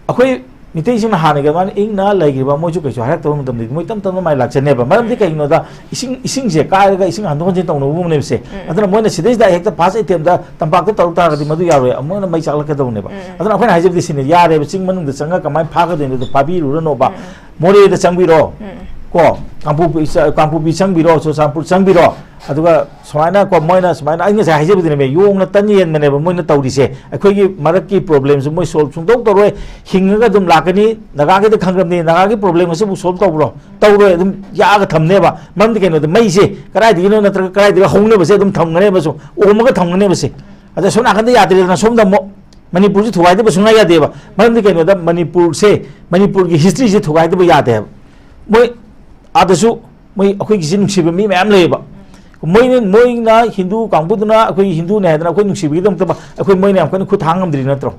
ꯑꯩꯈꯣꯏ ꯃꯤꯇꯩꯁꯤꯡꯅ ꯍꯥꯟꯅꯒꯤ ꯑꯗꯨꯃꯥꯏꯅ ꯏꯪꯅ ꯂꯩꯈꯤꯕ, ꯃꯣꯏꯁꯨ ꯀꯩꯁꯨ ꯍꯥꯏꯔꯛꯇꯕ ꯃꯇꯝꯗꯗꯤ ꯃꯣꯏ ꯇꯞ ꯇꯞꯅ ꯃꯥꯏ ꯂꯥꯛꯆꯅꯦꯕ꯫ ꯃꯔꯝꯗꯤ ꯀꯩꯒꯤꯅꯣꯗ ꯏꯁꯤꯡ, ꯏꯁꯤꯡꯁꯦ ꯀꯥꯏꯔꯒ ꯏꯁꯤꯡ ꯍꯟꯗꯣꯛ ꯍꯟꯖꯤꯟ ꯇꯧꯅꯕꯒꯨꯝꯕꯅꯦꯕꯁꯦ꯫ ꯎꯝ. ꯑꯗꯨꯅ ꯃꯣꯏꯅ ꯁꯤꯗꯩꯁꯤꯗ ꯍꯦꯛꯇ first attempt ꯇꯝꯄꯥꯛꯇ ꯇꯧꯔꯛ ꯇꯥꯔꯒꯗꯤ ꯃꯗꯨ ꯌꯥꯔꯣꯏ, ꯑꯃꯨꯛ ꯍꯦꯟꯅ ꯃꯩ ꯆꯥꯛꯂꯛꯀꯗꯧꯅꯦꯕ꯫ ꯎꯝ. ꯑꯗꯨꯅ ꯑꯩꯈꯣꯏꯅ ꯍꯥꯏꯖꯕꯗꯤ ꯁꯤꯅꯤ, ꯌꯥꯔꯦꯕ, ꯆꯤꯡ ꯃꯅꯨꯡꯗ ꯆꯪꯉꯒ ꯀꯃꯥꯏꯅ ꯐꯥꯒꯗꯣꯏꯅꯣꯗꯣ ꯐꯥꯕꯤꯔꯨꯔꯅꯣꯕ꯫ ꯎꯝ. ꯃꯣꯔꯦꯗ ꯆꯪꯕꯤꯔꯣ, ꯎꯝ. ꯀꯣ, ꯀꯥꯡꯄꯣꯛꯄꯤ ꯆ-, ꯀꯥꯡꯄꯣꯛꯄꯤ ꯆꯪꯕꯤꯔꯣ, ꯆꯨꯔꯆꯥꯟꯄꯨꯔ ꯆꯪꯕꯤꯔꯣ꯫ ꯑꯗꯨꯒ ꯁꯨꯃꯥꯏꯅ ꯀꯣ, ꯃꯣꯏꯅ ꯁꯨꯃꯥꯏꯅ, ꯑꯩ ꯉꯁꯥꯏ ꯍꯥꯏꯖꯕꯗꯨꯅꯦꯕ, ꯌꯣꯡꯅ ꯇꯟ ꯌꯦꯟꯕꯅꯦꯕ ꯃꯣꯏꯅ ꯇꯧꯔꯤꯁꯦ꯫ ꯑꯩꯈꯣꯏꯒꯤ ꯃꯔꯛꯀꯤ problemꯁꯨ ꯃꯣꯏ solve ꯁꯨꯡꯇꯧ ꯇꯧꯔꯣꯏ, ꯍꯤꯡꯉꯒ ꯑꯗꯨꯝ ꯂꯥꯛꯀꯅꯤ꯫ ꯅꯥꯒꯥꯒꯤꯗ ꯈꯪꯈ꯭ꯔꯕꯅꯤ, ꯅꯥꯒꯥꯒꯤ problem ꯑꯁꯤꯕꯨ solve ꯇꯧꯕ꯭ꯔꯣ? ꯇꯧꯔꯣꯏ, ꯑꯗꯨꯝ ꯌꯥꯛꯑꯒ ꯊꯝꯅꯦꯕ꯫ ꯃꯔꯝꯗꯤ ꯀꯩꯅꯣꯗ ꯃꯩꯁꯦ ꯀꯗꯥꯏꯗꯒꯤꯅꯣ ꯅꯠꯇ꯭ꯔꯒ ꯀꯗꯥꯏꯗꯒꯤ ꯍꯧꯅꯕꯁꯦ ꯑꯗꯨꯝ ꯊꯝꯒꯅꯦꯕꯁꯨ, ꯑꯣꯝꯃꯒ ꯊꯝꯒꯅꯦꯕꯁꯦ꯫ ꯑꯗ ꯁꯣꯝ ꯅꯥꯀꯟꯗ ꯌꯥꯗ꯭ꯔꯦꯗꯅ ꯁꯣꯝꯗ ꯑꯃꯨꯛ ꯃꯅꯤꯄꯨꯔꯁꯤ ꯊꯨꯒꯥꯏꯗꯕ ꯁꯨꯡꯌꯥ ꯌꯥꯗꯦꯕ꯫ ꯃꯔꯝꯗꯤ ꯀꯩꯅꯣꯗ ꯃꯅꯤꯄꯨꯔꯁꯦ, ꯃꯅꯤꯄꯨꯔꯒꯤ historyꯁꯦ ꯊꯨꯒꯥꯏꯗꯕ ꯌꯥꯗꯦ ꯍꯥꯏꯕ꯫ ꯃꯣꯏ ꯑꯥꯗꯁꯨ ꯃꯣꯏ ꯑꯩꯈꯣꯏꯒꯤꯁꯦ ꯅꯨꯡꯁꯤꯕ ꯃꯤ ꯃꯌꯥꯝ ꯂꯩꯌꯦꯕ꯫ ꯃꯣꯏꯅ, ꯃꯣꯏꯅ ꯍꯤꯟꯗꯨ ꯀꯥꯡꯕꯨꯗꯨꯅ ꯑꯩꯈꯣꯏ ꯍꯤꯟꯗꯨꯅꯦ ꯍꯥꯏꯗꯅ ꯑꯩꯈꯣꯏ ꯅꯨꯡꯁꯤꯕꯒꯤꯗꯃꯛꯇ ꯑꯩꯈꯣꯏ ꯃꯣꯏꯅ ꯌꯥꯝ ꯀꯟꯅ ꯈꯨꯠ ꯊꯥꯡ ꯉꯝꯗ꯭ꯔꯤ ꯅꯠꯇ꯭ꯔꯣ?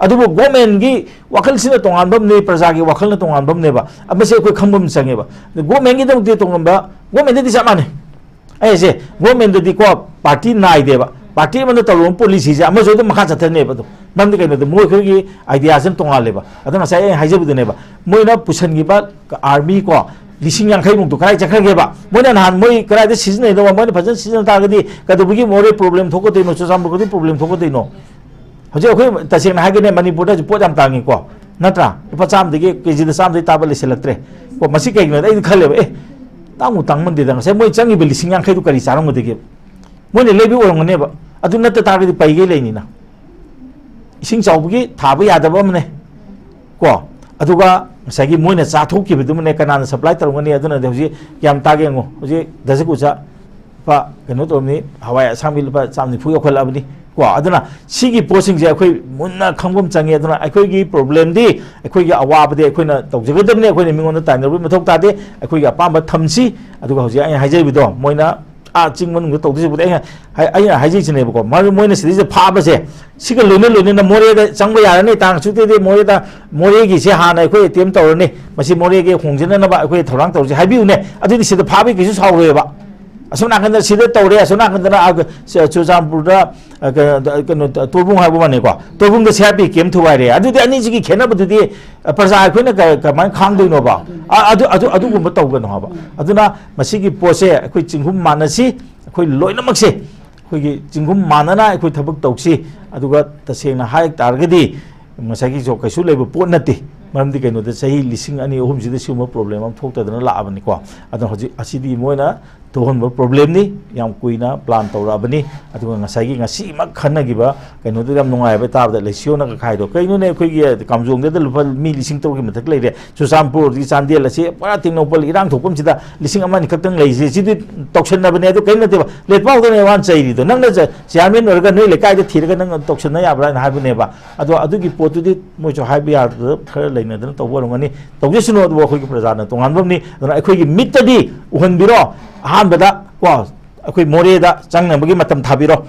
ꯑꯗꯨꯕꯨ governmentꯀꯤ ꯋꯥꯈꯜꯁꯤꯅ ꯇꯣꯉꯥꯟꯕ ꯑꯃꯅꯦ, ꯄ꯭ꯔꯖꯥꯒꯤ ꯋꯥꯈꯜꯅ ꯇꯣꯉꯥꯟꯕ ꯑꯃꯅꯦꯕ꯫ ꯃꯁꯤ ꯑꯩꯈꯣꯏ ꯈꯪꯕ ꯑꯃ ꯆꯪꯉꯦꯕ꯫ Governmentꯀꯤꯗꯃꯛꯇꯤ ꯇꯣꯉꯥꯟꯕ, governmentꯇꯗꯤ ꯆꯞ ꯃꯥꯟꯅꯩ꯫ ꯑꯩꯁꯦ governmentꯇꯗꯤꯀꯣ party ꯅꯥꯏꯗꯦꯕ꯫ Party ꯑꯃꯅ ꯇꯧꯔꯨꯕ policyꯁꯦ ꯑꯃꯁꯨ ꯑꯗꯨꯝ ꯃꯈꯥ ꯆꯠꯊꯅꯦꯕ ꯑꯗꯨꯝ꯫ ꯃꯔꯝꯗꯤ ꯀꯩꯅꯣꯗ ꯃꯣꯏ ꯑꯩꯈꯣꯏꯒꯤ ideaꯁꯤꯅ ꯇꯣꯉꯥꯜꯂꯦꯕ꯫ ꯑꯗꯣ ꯉꯁꯥꯏ ꯑꯩꯅ ꯍꯥꯏꯖꯕꯗꯨꯅꯦꯕ, ꯃꯣꯏꯅ ꯄꯨꯁꯟꯈꯤꯕ army ꯀꯣ, ꯂꯤꯁꯤꯡ ꯌꯥꯡꯈꯩ ꯃꯨꯛꯇꯣ ꯀꯗꯥꯏ ꯆꯠꯈ꯭ꯔꯒꯦꯕ? ꯃꯣꯏꯅ ꯅꯍꯥꯟ ꯃꯣꯏ ꯀꯗꯥꯏꯗ ꯁꯤꯖꯤꯟꯅꯩꯅꯣ? ꯃꯣꯏꯅ ꯐꯖꯅ ꯁꯤꯖꯤꯟꯅ ꯇꯥꯔꯒꯗꯤ ꯀꯩꯗꯧꯕꯒꯤ ꯃꯣꯔꯦ problem ꯊꯣꯛꯀꯗꯣꯏꯅꯣ, ꯆꯨꯔꯆꯥꯟꯄꯨꯔꯒꯗꯤ problem ꯊꯣꯛꯀꯗꯣꯏꯅꯣ? ꯍꯧꯖꯤꯛ ꯑꯩꯈꯣꯏ ꯇꯁꯦꯡꯅ ꯍꯥꯏꯒꯅꯦ, ꯃꯅꯤꯄꯨꯔꯗ ꯍꯧꯖꯤꯛ ꯄꯣꯠ ꯌꯥꯝ ꯇꯥꯡꯉꯤꯀꯣ, ꯅꯠꯇ꯭ꯔꯥ? ꯂꯨꯄꯥ ꯆꯥꯝꯃꯗꯒꯤ, KGꯗ ꯆꯥꯝꯃꯗꯒꯤ ꯇꯥꯕ ꯂꯩꯁꯤꯜꯂꯛꯇ꯭ꯔꯦ ꯀꯣ꯫ ꯃꯁꯤ ꯀꯩꯒꯤꯅꯣꯗ ꯑꯩꯗꯤ ꯈꯜꯂꯦꯕ, ꯑꯦ, ꯇꯥꯡꯕꯨ ꯇꯥꯡꯃꯟꯗꯦꯗ, ꯉꯁꯥꯏ ꯃꯣꯏ ꯆꯪꯉꯤꯕ ꯂꯤꯁꯤꯡ ꯌꯥꯡꯈꯩꯗꯨ ꯀꯔꯤ ꯆꯥꯔꯝꯒꯗꯒꯦ? ꯃꯣꯏꯅ ꯂꯩꯕ ꯑꯣꯏꯔꯝꯒꯅꯦꯕ꯫ ꯑꯗꯨ ꯅꯠꯇ ꯇꯥꯔꯒꯗꯤ ꯄꯩꯒꯩ ꯂꯩꯅꯤꯅ꯫ ꯏꯁꯤꯡ ꯆꯥꯎꯕꯒꯤ ꯊꯥꯕ ꯌꯥꯗꯕ ꯑꯃꯅꯦ꯫ ꯀꯣ, ꯑꯗꯨꯒ ꯉꯁꯥꯏꯒꯤ ꯃꯣꯏꯅ ꯆꯥꯊꯣꯛꯈꯤꯕꯗꯨꯃꯅꯦ ꯀꯅꯥꯅ ꯁꯄ꯭ꯂꯥꯏ ꯇꯧꯔꯝꯒꯅꯤ? ꯑꯗꯨꯅꯗꯤ ꯍꯧꯖꯤꯛ ꯀꯌꯥꯝ ꯇꯥꯒꯦ ꯌꯦꯡꯉꯨ꯫ ꯍꯧꯖꯤꯛ ꯗꯁꯀꯨꯁ ꯂꯨꯄꯥ ꯀꯩꯅꯣ ꯇꯧꯔꯝꯅꯤ, ꯍꯋꯥꯏ ꯑꯁꯥꯡꯕꯤ ꯂꯨꯄꯥ ꯆꯥꯝ ꯅꯤꯐꯨ ꯌꯧꯈꯠꯂꯛꯑꯕꯅꯤ꯫ ꯀꯣ, ꯑꯗꯨꯅ ꯁꯤꯒꯤ ꯄꯣꯠꯁꯤꯡꯁꯦ ꯑꯩꯈꯣꯏ ꯃꯨꯟꯅ ꯈꯪꯕ ꯑꯃ ꯆꯪꯉꯦ꯫ ꯑꯗꯨꯅ ꯑꯩꯈꯣꯏꯒꯤ ꯄ꯭ꯔꯣꯕ꯭ꯂꯦꯝꯗꯤ ꯑꯩꯈꯣꯏꯒꯤ ꯑꯋꯥꯕꯗꯤ ꯑꯩꯈꯣꯏꯅ ꯇꯧꯖꯒꯗꯕꯅꯤ꯫ ꯑꯩꯈꯣꯏꯅ ꯃꯤꯉꯣꯟꯗ ꯇꯥꯏꯅꯔꯨꯕꯒꯤ ꯃꯊꯧ ꯇꯥꯗꯦ꯫ ꯑꯩꯈꯣꯏꯒꯤ ꯑꯄꯥꯝꯕ ꯊꯝꯁꯤ꯫ ꯑꯗꯨꯒ ꯍꯧꯖꯤꯛ ꯑꯩꯅ ꯍꯥꯏꯖꯔꯤꯕꯗꯣ, ꯃꯣꯏꯅ ꯑꯥ ꯆꯤꯡ ꯃꯅꯨꯡꯗ ꯇꯧꯗꯣꯏꯁꯤꯕꯨꯗꯤ ꯑꯩꯅ ꯍꯥꯏ-, ꯑꯩꯅ ꯍꯥꯏꯖꯩꯁꯤꯅꯦꯕꯀꯣ, ꯃꯔꯨ ꯃꯣꯏꯅ ꯁꯤꯗꯩꯁꯤꯗ ꯐꯥꯕꯁꯦ, ꯁꯤꯒ ꯂꯣꯏꯅ ꯂꯣꯏꯅꯅ ꯃꯣꯔꯦꯗ ꯆꯪꯕ ꯌꯥꯔꯅꯤ, ꯇꯥꯡ ꯑꯁꯨꯛꯇꯩꯗꯤ ꯃꯣꯔꯦꯗ, ꯃꯣꯔꯦꯒꯤꯁꯦ ꯍꯥꯟꯅ ꯑꯩꯈꯣꯏ ꯑꯦꯇꯦꯝ ꯇꯧꯔꯅꯤ, ꯃꯁꯤ ꯃꯣꯔꯦꯒꯤ ꯍꯣꯡꯖꯅꯅꯕ ꯑꯩꯈꯣꯏ ꯊꯧꯔꯥꯡ ꯇꯧꯔꯁꯤ ꯍꯥꯏꯕꯤꯌꯨꯅꯦ꯫ ꯑꯗꯨꯗꯤ ꯁꯤꯗ ꯐꯥꯕꯒꯤ ꯀꯩꯁꯨ ꯁꯥꯎꯔꯣꯏꯕ꯫ ꯑꯁꯣꯝ ꯅꯥꯀꯟꯗ ꯁꯤꯗ ꯇꯧꯔꯦ, ꯑꯁꯣꯝ ꯅꯥꯀꯟꯗꯅ, ꯑ, ꯆꯨ-, ꯆꯨꯔꯆꯥꯟꯄꯨꯔꯗ, ꯑ, ꯀꯩꯅꯣ, ꯀꯩꯅꯣ, ꯇꯣꯔꯕꯨꯡ ꯍꯥꯏꯕ ꯋꯥꯅꯤꯀꯣ, ꯇꯣꯔꯕꯨꯡꯗ ꯁꯤ ꯑꯥꯔ ꯄꯤ ꯀꯦꯝ ꯊꯨꯒꯥꯏꯔꯦ꯫ ꯑꯗꯨꯗꯤ ꯑꯅꯤꯁꯤꯒꯤ ꯈꯦꯠꯅꯕꯗꯨꯗꯤ, ꯑ, ꯄ꯭ꯔꯖꯥ ꯑꯩꯈꯣꯏꯅ ꯀ-, ꯀꯃꯥꯏꯅ ꯈꯥꯡꯗꯣꯏꯅꯣꯕ? ꯑ-, ꯑꯗꯨ, ꯑꯗꯨ, ꯑꯗꯨꯒꯨꯝꯕ ꯇꯧꯒꯅꯨ ꯍꯥꯏꯕ꯫ ꯑꯗꯨꯅ ꯃꯁꯤꯒꯤ ꯄꯣꯠꯁꯦ ꯑꯩꯈꯣꯏ ꯆꯤꯡꯒꯨꯝ ꯃꯥꯟꯅꯁꯤ, ꯑꯩꯈꯣꯏ ꯂꯣꯏꯅꯃꯛꯁꯦ ꯑꯩꯈꯣꯏꯒꯤ ꯆꯤꯡꯒꯨꯝ ꯃꯥꯟꯅꯅ ꯑꯩꯈꯣꯏ ꯊꯕꯛ ꯇꯧꯁꯤ꯫ ꯑꯗꯨꯒ ꯇꯁꯦꯡꯅ ꯍꯥꯏ ꯇꯥꯔꯒꯗꯤ ꯉꯁꯥꯏꯒꯤ ꯖꯣ-, ꯀꯩꯁꯨ ꯂꯩꯕ ꯄꯣꯠ ꯅꯠꯇꯦ꯫ ꯃꯔꯝꯗꯤ ꯀꯩꯅꯣꯗ ꯆꯍꯤ ꯂꯤꯁꯤꯡ ꯑꯅꯤ ꯑꯍꯨꯝꯁꯤꯗ ꯁꯤꯒꯨꯝꯕ ꯄ꯭ꯔꯣꯕ꯭ꯂꯦꯝ ꯑꯃ ꯊꯣꯛꯇꯗꯅ ꯂꯥꯛꯑꯕꯅꯤꯀꯣ꯫ ꯑꯗꯣ ꯍꯧꯖꯤꯛ ꯑꯁꯤꯗꯤ ꯃꯣꯏꯅ ꯊꯣꯛꯍꯟꯕ ꯄ꯭ꯔꯣꯕ꯭ꯂꯦꯝꯅꯤ, ꯌꯥꯝ ꯀꯨꯏꯅ ꯄ꯭ꯂꯥꯟ ꯇꯧꯔꯛꯑꯕꯅꯤ꯫ ꯑꯗꯨꯒ ꯉꯁꯥꯏꯒꯤ ꯉꯁꯤꯃꯛ ꯈꯟꯅꯈꯤꯕ ꯀꯩꯅꯣꯗꯨ ꯌꯥꯝ ꯅꯨꯡꯉꯥꯏꯕ ꯇꯥꯕꯗ, ꯂꯩꯁꯤꯌꯣꯅꯒ ꯈꯥꯏꯗꯣ꯫ ꯀꯩꯅꯣꯅꯦ, ꯑꯩꯈꯣꯏꯒꯤ ꯀꯥꯝꯖꯣꯡꯗꯗ ꯂꯨꯄꯥ ꯃꯤ ꯂꯤꯁꯤꯡ ꯇꯔꯨꯛꯀꯤ ꯃꯊꯛ ꯂꯩꯔꯦ, ꯆꯨꯔꯆꯥꯟꯄꯨꯔ, ꯑꯗꯒꯤ ꯆꯥꯟꯗꯦꯜ ꯑꯁꯤ ꯄꯨꯔꯥ ꯇꯦꯡꯅꯧꯄꯜ ꯏꯔꯥꯡ ꯊꯣꯛꯐꯝꯁꯤꯗ ꯂꯤꯁꯤꯡ ꯑꯃ ꯑꯅꯤ ꯈꯛꯇꯪ ꯂꯩꯔꯤꯁꯦ, ꯁꯤꯗꯤ ꯇꯧꯁꯟꯅꯕꯅꯦ꯫ ꯑꯗꯨ ꯀꯔꯤꯝ ꯅꯠꯇꯦꯕ, ꯂꯦꯠꯄꯥꯎꯗꯅꯦ ꯃꯥꯅ ꯆꯩꯔꯤꯗꯣ, "ꯅꯪꯅ ꯆ-, ꯆꯤꯌꯥꯔꯃꯦꯟ ꯑꯣꯏꯔꯒ ꯅꯣꯏ ꯂꯩꯀꯥꯏꯗ ꯊꯤꯔꯒ ꯅꯪ ꯇꯧꯁꯟꯅ ꯌꯥꯕ꯭ꯔꯥ?" ꯍꯥꯏꯅ ꯍꯥꯏꯕꯅꯦꯕ꯫ ꯑꯗꯣ ꯑꯗꯨꯒꯤ ꯄꯣꯠꯇꯨꯗꯤ ꯃꯣꯏꯁꯨ ꯍꯥꯏꯕ ꯌꯥꯗꯕ ꯈꯔ ꯂꯩꯅꯗꯅ ꯇꯧꯕ ꯑꯣꯏꯔꯝꯒꯅꯤ꯫ ꯇꯧꯖꯁꯅꯨ, ꯑꯗꯨꯕꯨ ꯑꯩꯈꯣꯏꯒꯤ ꯄ꯭ꯔꯖꯥꯅ ꯇꯣꯉꯥꯟꯕ ꯑꯃꯅꯤ꯫ ꯑꯗꯨꯅ ꯑꯩꯈꯣꯏꯒꯤ ꯃꯤꯠꯇꯗꯤ ꯎꯍꯟꯕꯤꯔꯣ꯫ ꯑꯍꯥꯟꯕꯗ ꯀꯣ, ꯑꯩꯈꯣꯏ ꯃꯣꯔꯦꯗ ꯆꯪꯅꯕꯒꯤ ꯃꯇꯝ ꯊꯥꯕꯤꯔꯣ,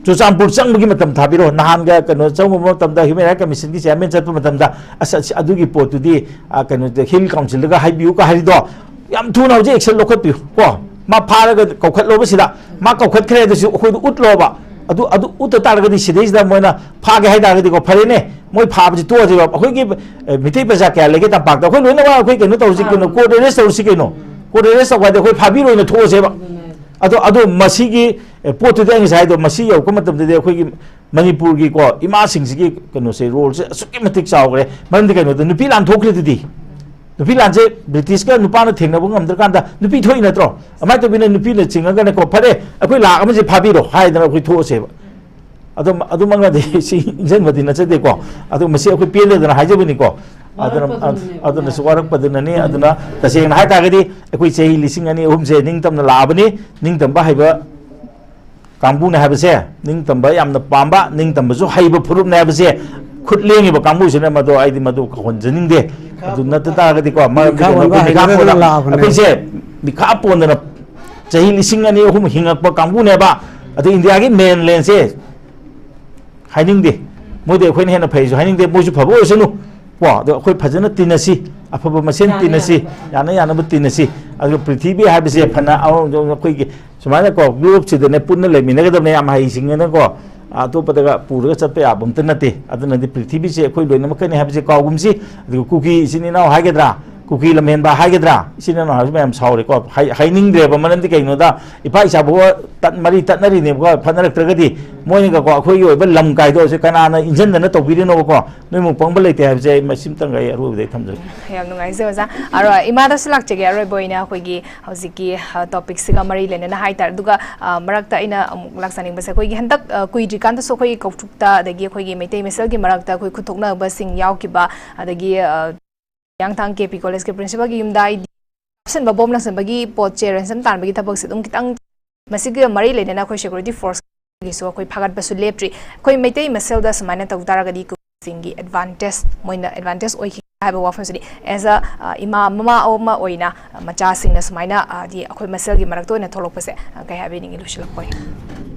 ꯆꯨꯔꯆꯥꯟꯄꯨꯔ ꯆꯪꯕꯒꯤ ꯃꯇꯝ ꯊꯥꯕꯤꯔꯣ꯫ ꯅꯍꯥꯟꯒ ꯀꯩꯅꯣ ꯆꯪꯉꯨꯕ ꯃꯇꯝꯗ, ꯍ꯭ꯌꯨꯃꯦꯟ ꯔꯥꯏꯠ ꯀꯃꯤꯁꯟꯒꯤ ꯆꯤꯌꯥꯔꯃꯦꯟ ꯆꯠꯄ ꯃꯇꯝꯗ, "ꯑꯁ, ꯑꯁ, ꯑꯗꯨꯒꯤ ꯄꯣꯠꯇꯨꯗꯤ, ꯑ, ꯀꯩꯅꯣꯗ, ꯍꯤꯜ ꯀꯥꯎꯟꯁꯤꯜꯗꯒ ꯍꯥꯏꯕꯤꯌꯨ" ꯀ ꯍꯥꯏꯔꯤꯗꯣ, ꯌꯥꯝ ꯊꯨꯅ ꯍꯧꯖꯤꯛ ꯑꯦꯛꯁꯟ ꯂꯧꯈꯠꯄꯤꯌꯨ ꯀꯣ꯫ ꯃꯥ ꯐꯥꯔꯒ ꯀꯧꯈꯠꯂꯣꯕ ꯁꯤꯗ, ꯃꯥ ꯀꯧꯈꯠꯈ꯭ꯔꯦ, ꯑꯗꯨꯁꯨ ꯑꯩꯈꯣꯏꯗ ꯎꯠꯂꯣꯕ꯫ ꯑꯗꯨ, ꯑꯗꯨ ꯎꯠꯇ ꯇꯥꯔꯒꯗꯤ ꯁꯤꯗꯩꯁꯤꯗ ꯃꯣꯏꯅ ꯐꯥꯒꯦ ꯍꯥꯏ ꯇꯥꯔꯒꯗꯤꯀꯣ, ꯐꯔꯦꯅꯦ, ꯃꯣꯏ ꯐꯥꯕꯁꯤ ꯇꯣꯛꯑꯁꯦꯕ꯫ ꯑꯩꯈꯣꯏꯒꯤ, ꯑꯦ, ꯃꯤꯇꯩ ꯄ꯭ꯔꯖꯥ ꯀꯌꯥ ꯂꯩꯒꯦ ꯇꯝꯄꯥꯛꯇ? ꯑꯩꯈꯣꯏ ꯂꯣꯏꯅꯃꯛ ꯑꯩꯈꯣꯏ ꯀꯩꯅꯣ ꯇꯧꯔꯁꯤ ꯀꯩꯅꯣ, ꯀꯣꯔꯠ ꯑꯦꯔꯦꯁ ꯇꯧꯔꯁꯤ ꯀꯩꯅꯣ꯫ ꯀꯣꯔꯠ ꯑꯦꯔꯦꯁ ꯇꯧꯕ ꯍꯥꯏꯗꯤ ꯑꯩꯈꯣꯏ ꯐꯥꯕꯤꯔꯣꯏꯅ ꯊꯣꯛꯑꯁꯦꯕ꯫ ꯑꯗꯣ, ꯑꯗꯣ ꯃꯁꯤꯒꯤ, ꯑꯦ, ꯄꯣꯠꯇꯨꯗꯤ ꯑꯩ ꯉꯁꯥꯏ ꯍꯥꯏꯗꯣ, ꯃꯁꯤ ꯌꯧꯔꯛꯄ ꯃꯇꯝꯗꯗꯤ ꯑꯩꯈꯣꯏꯒꯤ ꯃꯅꯤꯄꯨꯔꯒꯤꯀꯣ, ꯏꯃꯥꯁꯤꯡꯁꯤꯒꯤ ꯀꯩꯅꯣꯁꯦ, ꯔꯣꯜꯁꯦ ꯑꯁꯨꯛꯀꯤ ꯃꯇꯤꯛ ꯆꯥꯎꯈ꯭ꯔꯦ꯫ ꯃꯔꯝꯗꯤ ꯀꯩꯅꯣꯗ, ꯅꯨꯄꯤ ꯂꯥꯟ ꯊꯣꯛꯈ꯭ꯔꯤꯗꯨꯗꯤ꯫ ꯅꯨꯄꯤ ꯂꯥꯟꯁꯦ ꯕ꯭ꯔꯤꯇꯤꯁꯀ ꯅꯨꯄꯥꯅ ꯊꯦꯡꯅꯕ ꯉꯝꯗ꯭ꯔꯀꯥꯟꯗ ꯅꯨꯄꯤ ꯊꯣꯛꯏ ꯅꯠꯇ꯭ꯔꯣ? ꯑꯗꯨꯃꯥꯏꯅ ꯇꯧꯕꯤꯅ ꯅꯨꯄꯤꯅ ꯆꯤꯡꯉꯒꯅꯦꯀꯣ, "ꯐꯔꯦ, ꯑꯩꯈꯣꯏ ꯂꯥꯛ ꯑꯃꯁꯦ ꯐꯥꯕꯤꯔꯣ" ꯍꯥꯏꯗꯅ ꯑꯩꯈꯣꯏ ꯊꯣꯛꯑꯁꯦꯕ꯫ ꯑꯗꯨꯝ ꯑꯗꯨꯃꯛꯅꯗꯤ ꯁꯤ ꯏꯟꯖꯟꯕꯗꯤ ꯅꯠꯆꯗꯦꯀꯣ꯫ ꯑꯗꯨ ꯃꯁꯤ ꯑꯩꯈꯣꯏ ꯄꯦꯟꯗꯗꯅ ꯍꯥꯏꯖꯕꯅꯤꯀꯣ꯫ ꯑꯗꯨꯅ ꯋꯥꯔꯛꯄꯗꯨꯅꯅꯦꯕ꯫ ꯑꯗꯨꯅꯁꯨ ꯋꯥꯔꯛꯄꯗꯨꯅꯅꯤ꯫ ꯑꯗꯨꯅ ꯇꯁꯦꯡꯅ ꯍꯥꯏ ꯇꯥꯔꯒꯗꯤ ꯑꯩꯈꯣꯏ ꯆꯍꯤ ꯂꯤꯁꯤꯡ ꯑꯅꯤ ꯑꯍꯨꯝꯁꯦ ꯅꯤꯡꯇꯝꯅ ꯂꯥꯛꯑꯕꯅꯤ꯫ ꯅꯤꯡꯇꯝꯕ ꯍꯩꯕ ꯀꯥꯡꯕꯨꯅꯦ ꯍꯥꯏꯕꯁꯦ, ꯅꯤꯡꯇꯝꯕ ꯌꯥꯝꯅ ꯄꯥꯝꯕ, ꯅꯤꯡꯇꯝꯕꯁꯨ ꯍꯩꯕ ꯐꯨꯔꯨꯞꯅꯦ ꯍꯥꯏꯕꯁꯦ ꯈꯨꯠ ꯂꯦꯡꯉꯤꯕ ꯀꯥꯡꯕꯨꯁꯤꯅ ꯃꯗꯨ, ꯑꯩꯗꯤ ꯃꯗꯨ ꯀꯧꯍꯟꯖꯅꯤꯡꯗꯦ꯫ ꯑꯗꯨ ꯅꯠꯇ ꯇꯥꯔꯒꯗꯤꯀꯣ, ꯃꯔꯝꯗꯤ ꯃꯤꯈꯥ ꯀꯩꯅꯣ, ꯑꯣꯟꯕ ꯃꯤꯈꯥ ꯍꯩꯅꯗꯅ ꯄꯣꯟꯗꯅ ꯂꯥꯛꯑꯕꯅꯦ꯫ ꯑꯩꯈꯣꯏꯁꯦ ꯃꯤꯈꯥ ꯄꯣꯟꯗꯅ ꯆꯍꯤ ꯂꯤꯁꯤꯡ ꯑꯅꯤ ꯑꯍꯨꯝ ꯍꯤꯡꯉꯛꯄ ꯀꯥꯡꯕꯨꯅꯦꯕ꯫ ꯑꯗꯨ ꯏꯟꯗꯤꯌꯥꯒꯤ ꯃꯦꯟꯂꯦꯟꯁꯦ ꯍꯥꯏꯅꯤꯡꯗꯦ꯫ ꯃꯣꯏꯗꯤ ꯑꯩꯈꯣꯏꯅ ꯍꯦꯟꯅ ꯐꯩꯁꯨ ꯍꯥꯏꯅꯤꯡꯗꯦ, ꯃꯣꯏꯁꯨ ꯐꯕ ꯑꯣꯏꯁꯅꯨ꯫ ꯀꯣ, ꯑꯗꯣ ꯑꯩꯈꯣꯏ ꯐꯖꯅ ꯇꯤꯟꯅꯁꯤ, ꯑꯐꯕ ꯃꯁꯦꯟ ꯌꯥꯅ ꯇꯤꯟꯅꯁꯤ, ꯌꯥꯅꯕ꯫ ꯌꯥꯅ ꯌꯥꯅꯕ ꯇꯤꯟꯅꯁꯤ꯫ ꯑꯗꯨꯒ ꯄ꯭ꯔꯤꯊꯤꯕꯤ ꯍꯥꯏꯕꯁꯦ ꯐꯅ ꯑꯃꯔꯣꯝꯗ ꯑꯩꯈꯣꯏꯒꯤ ꯁꯨꯃꯥꯏꯅ ꯀꯣ, ꯒ꯭ꯔꯨꯞꯁꯤꯗꯅꯦ ꯄꯨꯟꯅ ꯂꯩꯃꯤꯟꯅꯒꯗꯕꯅꯦ, ꯌꯥꯝ ꯍꯩꯁꯤꯡꯉꯦꯅꯀꯣ, ꯑꯇꯣꯞꯄꯗꯒ ꯄꯨꯔꯒ ꯆꯠꯄ ꯌꯥꯕ ꯑꯝꯇ ꯅꯠꯇꯦ꯫ ꯑꯗꯨꯅꯗꯤ ꯄ꯭ꯔꯤꯊꯤꯕꯤꯁꯦ ꯑꯩꯈꯣꯏ ꯂꯣꯏꯅꯃꯛꯀꯅꯤ ꯍꯥꯏꯕꯁꯦ ꯀꯥꯎꯒꯨꯝꯁꯤ꯫ ꯑꯗꯨꯒ ꯀꯨꯀꯤ ꯏꯆꯤꯟ ꯏꯅꯥꯎ ꯍꯥꯏꯒꯗ꯭ꯔꯥ, ꯀꯨꯀꯤ ꯂꯝꯍꯦꯟꯕ ꯍꯥꯏꯒꯗ꯭ꯔꯥ, ꯏꯆꯤꯟ ꯏꯅꯥꯎ ꯍꯥꯏꯕꯁꯨ ꯃꯌꯥꯝ ꯁꯥꯎꯔꯦꯀꯣ, ꯍꯥꯏ-, ꯍꯥꯏꯅꯤꯡꯗ꯭ꯔꯦꯕ꯫ ꯃꯔꯝꯗꯤ ꯀꯩꯒꯤꯅꯣꯗ, ꯏꯄꯥ ꯏꯆꯥꯕꯨ ꯇꯠ-, ꯃꯔꯤ ꯇꯠꯅꯔꯤꯅꯦꯕꯀꯣ, ꯐꯠꯅꯔꯛꯇ꯭ꯔꯒꯗꯤ ꯃꯣꯏꯅꯒꯀꯣ ꯑꯩꯈꯣꯏꯒꯤ ꯑꯣꯏꯕ ꯂꯝ ꯀꯥꯏꯗꯣ ꯁꯤ ꯀꯅꯥꯅ ꯏꯟꯖꯟꯗꯅ ꯇꯧꯕꯤꯔꯤꯅꯣꯕꯀꯣ? ꯅꯣꯏꯃꯨꯛ ꯄꯪꯕ ꯂꯩꯇꯦ ꯍꯥꯏꯕꯁꯦ ꯑꯩ ꯃꯁꯤꯝꯇꯪꯒ ꯑꯩ ꯑꯔꯣꯏꯕꯗ ꯑꯩ ꯊꯝꯖꯒꯦ꯫ ꯌꯥꯝ ꯅꯨꯡꯉꯥꯏꯖꯩ ꯑꯣꯖꯥ꯫ ꯑꯔꯣꯏ-, ꯏꯃꯥꯗꯁꯨ ꯂꯥꯛꯆꯒꯦ꯫ ꯑꯔꯣꯏꯕ ꯑꯣꯏꯅ ꯑꯩꯈꯣꯏꯒꯤ ꯍꯧꯖꯤꯛꯀꯤ, ꯑ, ꯇꯣꯄꯤꯛꯁꯤꯒ ꯃꯔꯤ ꯂꯩꯅꯅ ꯍꯥꯏꯇꯥꯔꯦ꯫ ꯑꯗꯨꯒ, ꯑ, ꯃꯔꯛꯇ ꯑꯩꯅ ꯑꯃꯨꯛ ꯂꯥꯛꯆꯅꯤꯡꯕꯁꯦ, ꯑꯩꯈꯣꯏꯒꯤ ꯍꯟꯗꯛ, ꯑ, ꯀꯨꯏꯗ꯭ꯔꯤꯀꯥꯟꯗꯁꯨ ꯑꯩꯈꯣꯏꯒꯤ ꯀꯧꯇ꯭ꯔꯨꯛꯇ, ꯑꯗꯒꯤ ꯑꯩꯈꯣꯏꯒꯤ ꯃꯩꯇꯩ ꯃꯁꯦꯜꯒꯤ ꯃꯔꯛꯇ ꯑꯩꯈꯣꯏ ꯈꯨꯠꯊꯣꯛꯅꯕꯁꯤꯡ ꯌꯥꯎꯈꯤꯕ, ꯑꯗꯒꯤ, ꯑ, ꯍꯤꯌꯥꯡꯊꯥꯡ ꯀꯦ ꯄꯤ ꯀꯣꯂꯦꯖꯀꯤ ꯄ꯭ꯔꯤꯟꯁꯤꯄꯥꯜꯒꯤ ꯌꯨꯝꯗ ꯍꯥꯏꯗꯤ ꯂꯧꯁꯤꯟꯕ ꯕꯣꯝ ꯂꯪꯁꯤꯟꯕꯒꯤ ꯄꯣꯠꯁꯦ ꯔꯦꯟꯁꯝ ꯇꯥꯟꯕꯒꯤ ꯊꯕꯛꯁꯦ ꯑꯗꯨꯝ ꯈꯤꯇꯪ, ꯃꯁꯤꯒ ꯃꯔꯤ ꯂꯩꯅꯅ ꯑꯩꯈꯣꯏ ꯁꯦꯀ꯭ꯌꯨꯔꯤꯇꯤ ꯐꯣꯔꯁꯀꯤꯁꯨ ꯑꯩꯈꯣꯏ ꯐꯥꯒꯠꯄꯁꯨ ꯂꯦꯞꯇ꯭ꯔꯤ꯫ ꯑꯩꯈꯣꯏ ꯃꯩꯇꯩ ꯃꯁꯦꯜꯗ ꯁꯨꯃꯥꯏꯅ ꯇꯧ ꯇꯥꯔꯒꯗꯤ ꯀꯨꯀꯤꯁꯤꯡꯒꯤ ꯑꯦꯗꯚꯥꯟꯇꯦꯖ, ꯃꯣꯏꯅ ꯑꯦꯗꯚꯥꯟꯇꯦꯖ ꯑꯣꯏꯈꯤ ꯍꯥꯏꯕ ꯋꯥꯐꯝꯁꯤꯗꯤ, as a, ꯑ, ꯏꯃꯥ, ꯃꯃꯥ ꯑꯃ ꯑꯣꯏꯅ ꯃꯆꯥꯁꯤꯡꯅ ꯁꯨꯃꯥꯏꯅ, ꯑ, ꯍꯥꯏꯗꯤ ꯑꯩꯈꯣꯏ ꯃꯁꯦꯜꯒꯤ ꯃꯔꯛꯇ ꯑꯣꯏꯅ ꯊꯣꯛꯂꯛꯄꯁꯦ, ꯑ, ꯀꯩ ꯍꯥꯏꯕꯤꯅꯤꯡꯉꯤ ꯂꯣꯏꯁꯤꯜꯂꯛꯄ ꯑꯣꯏꯅ?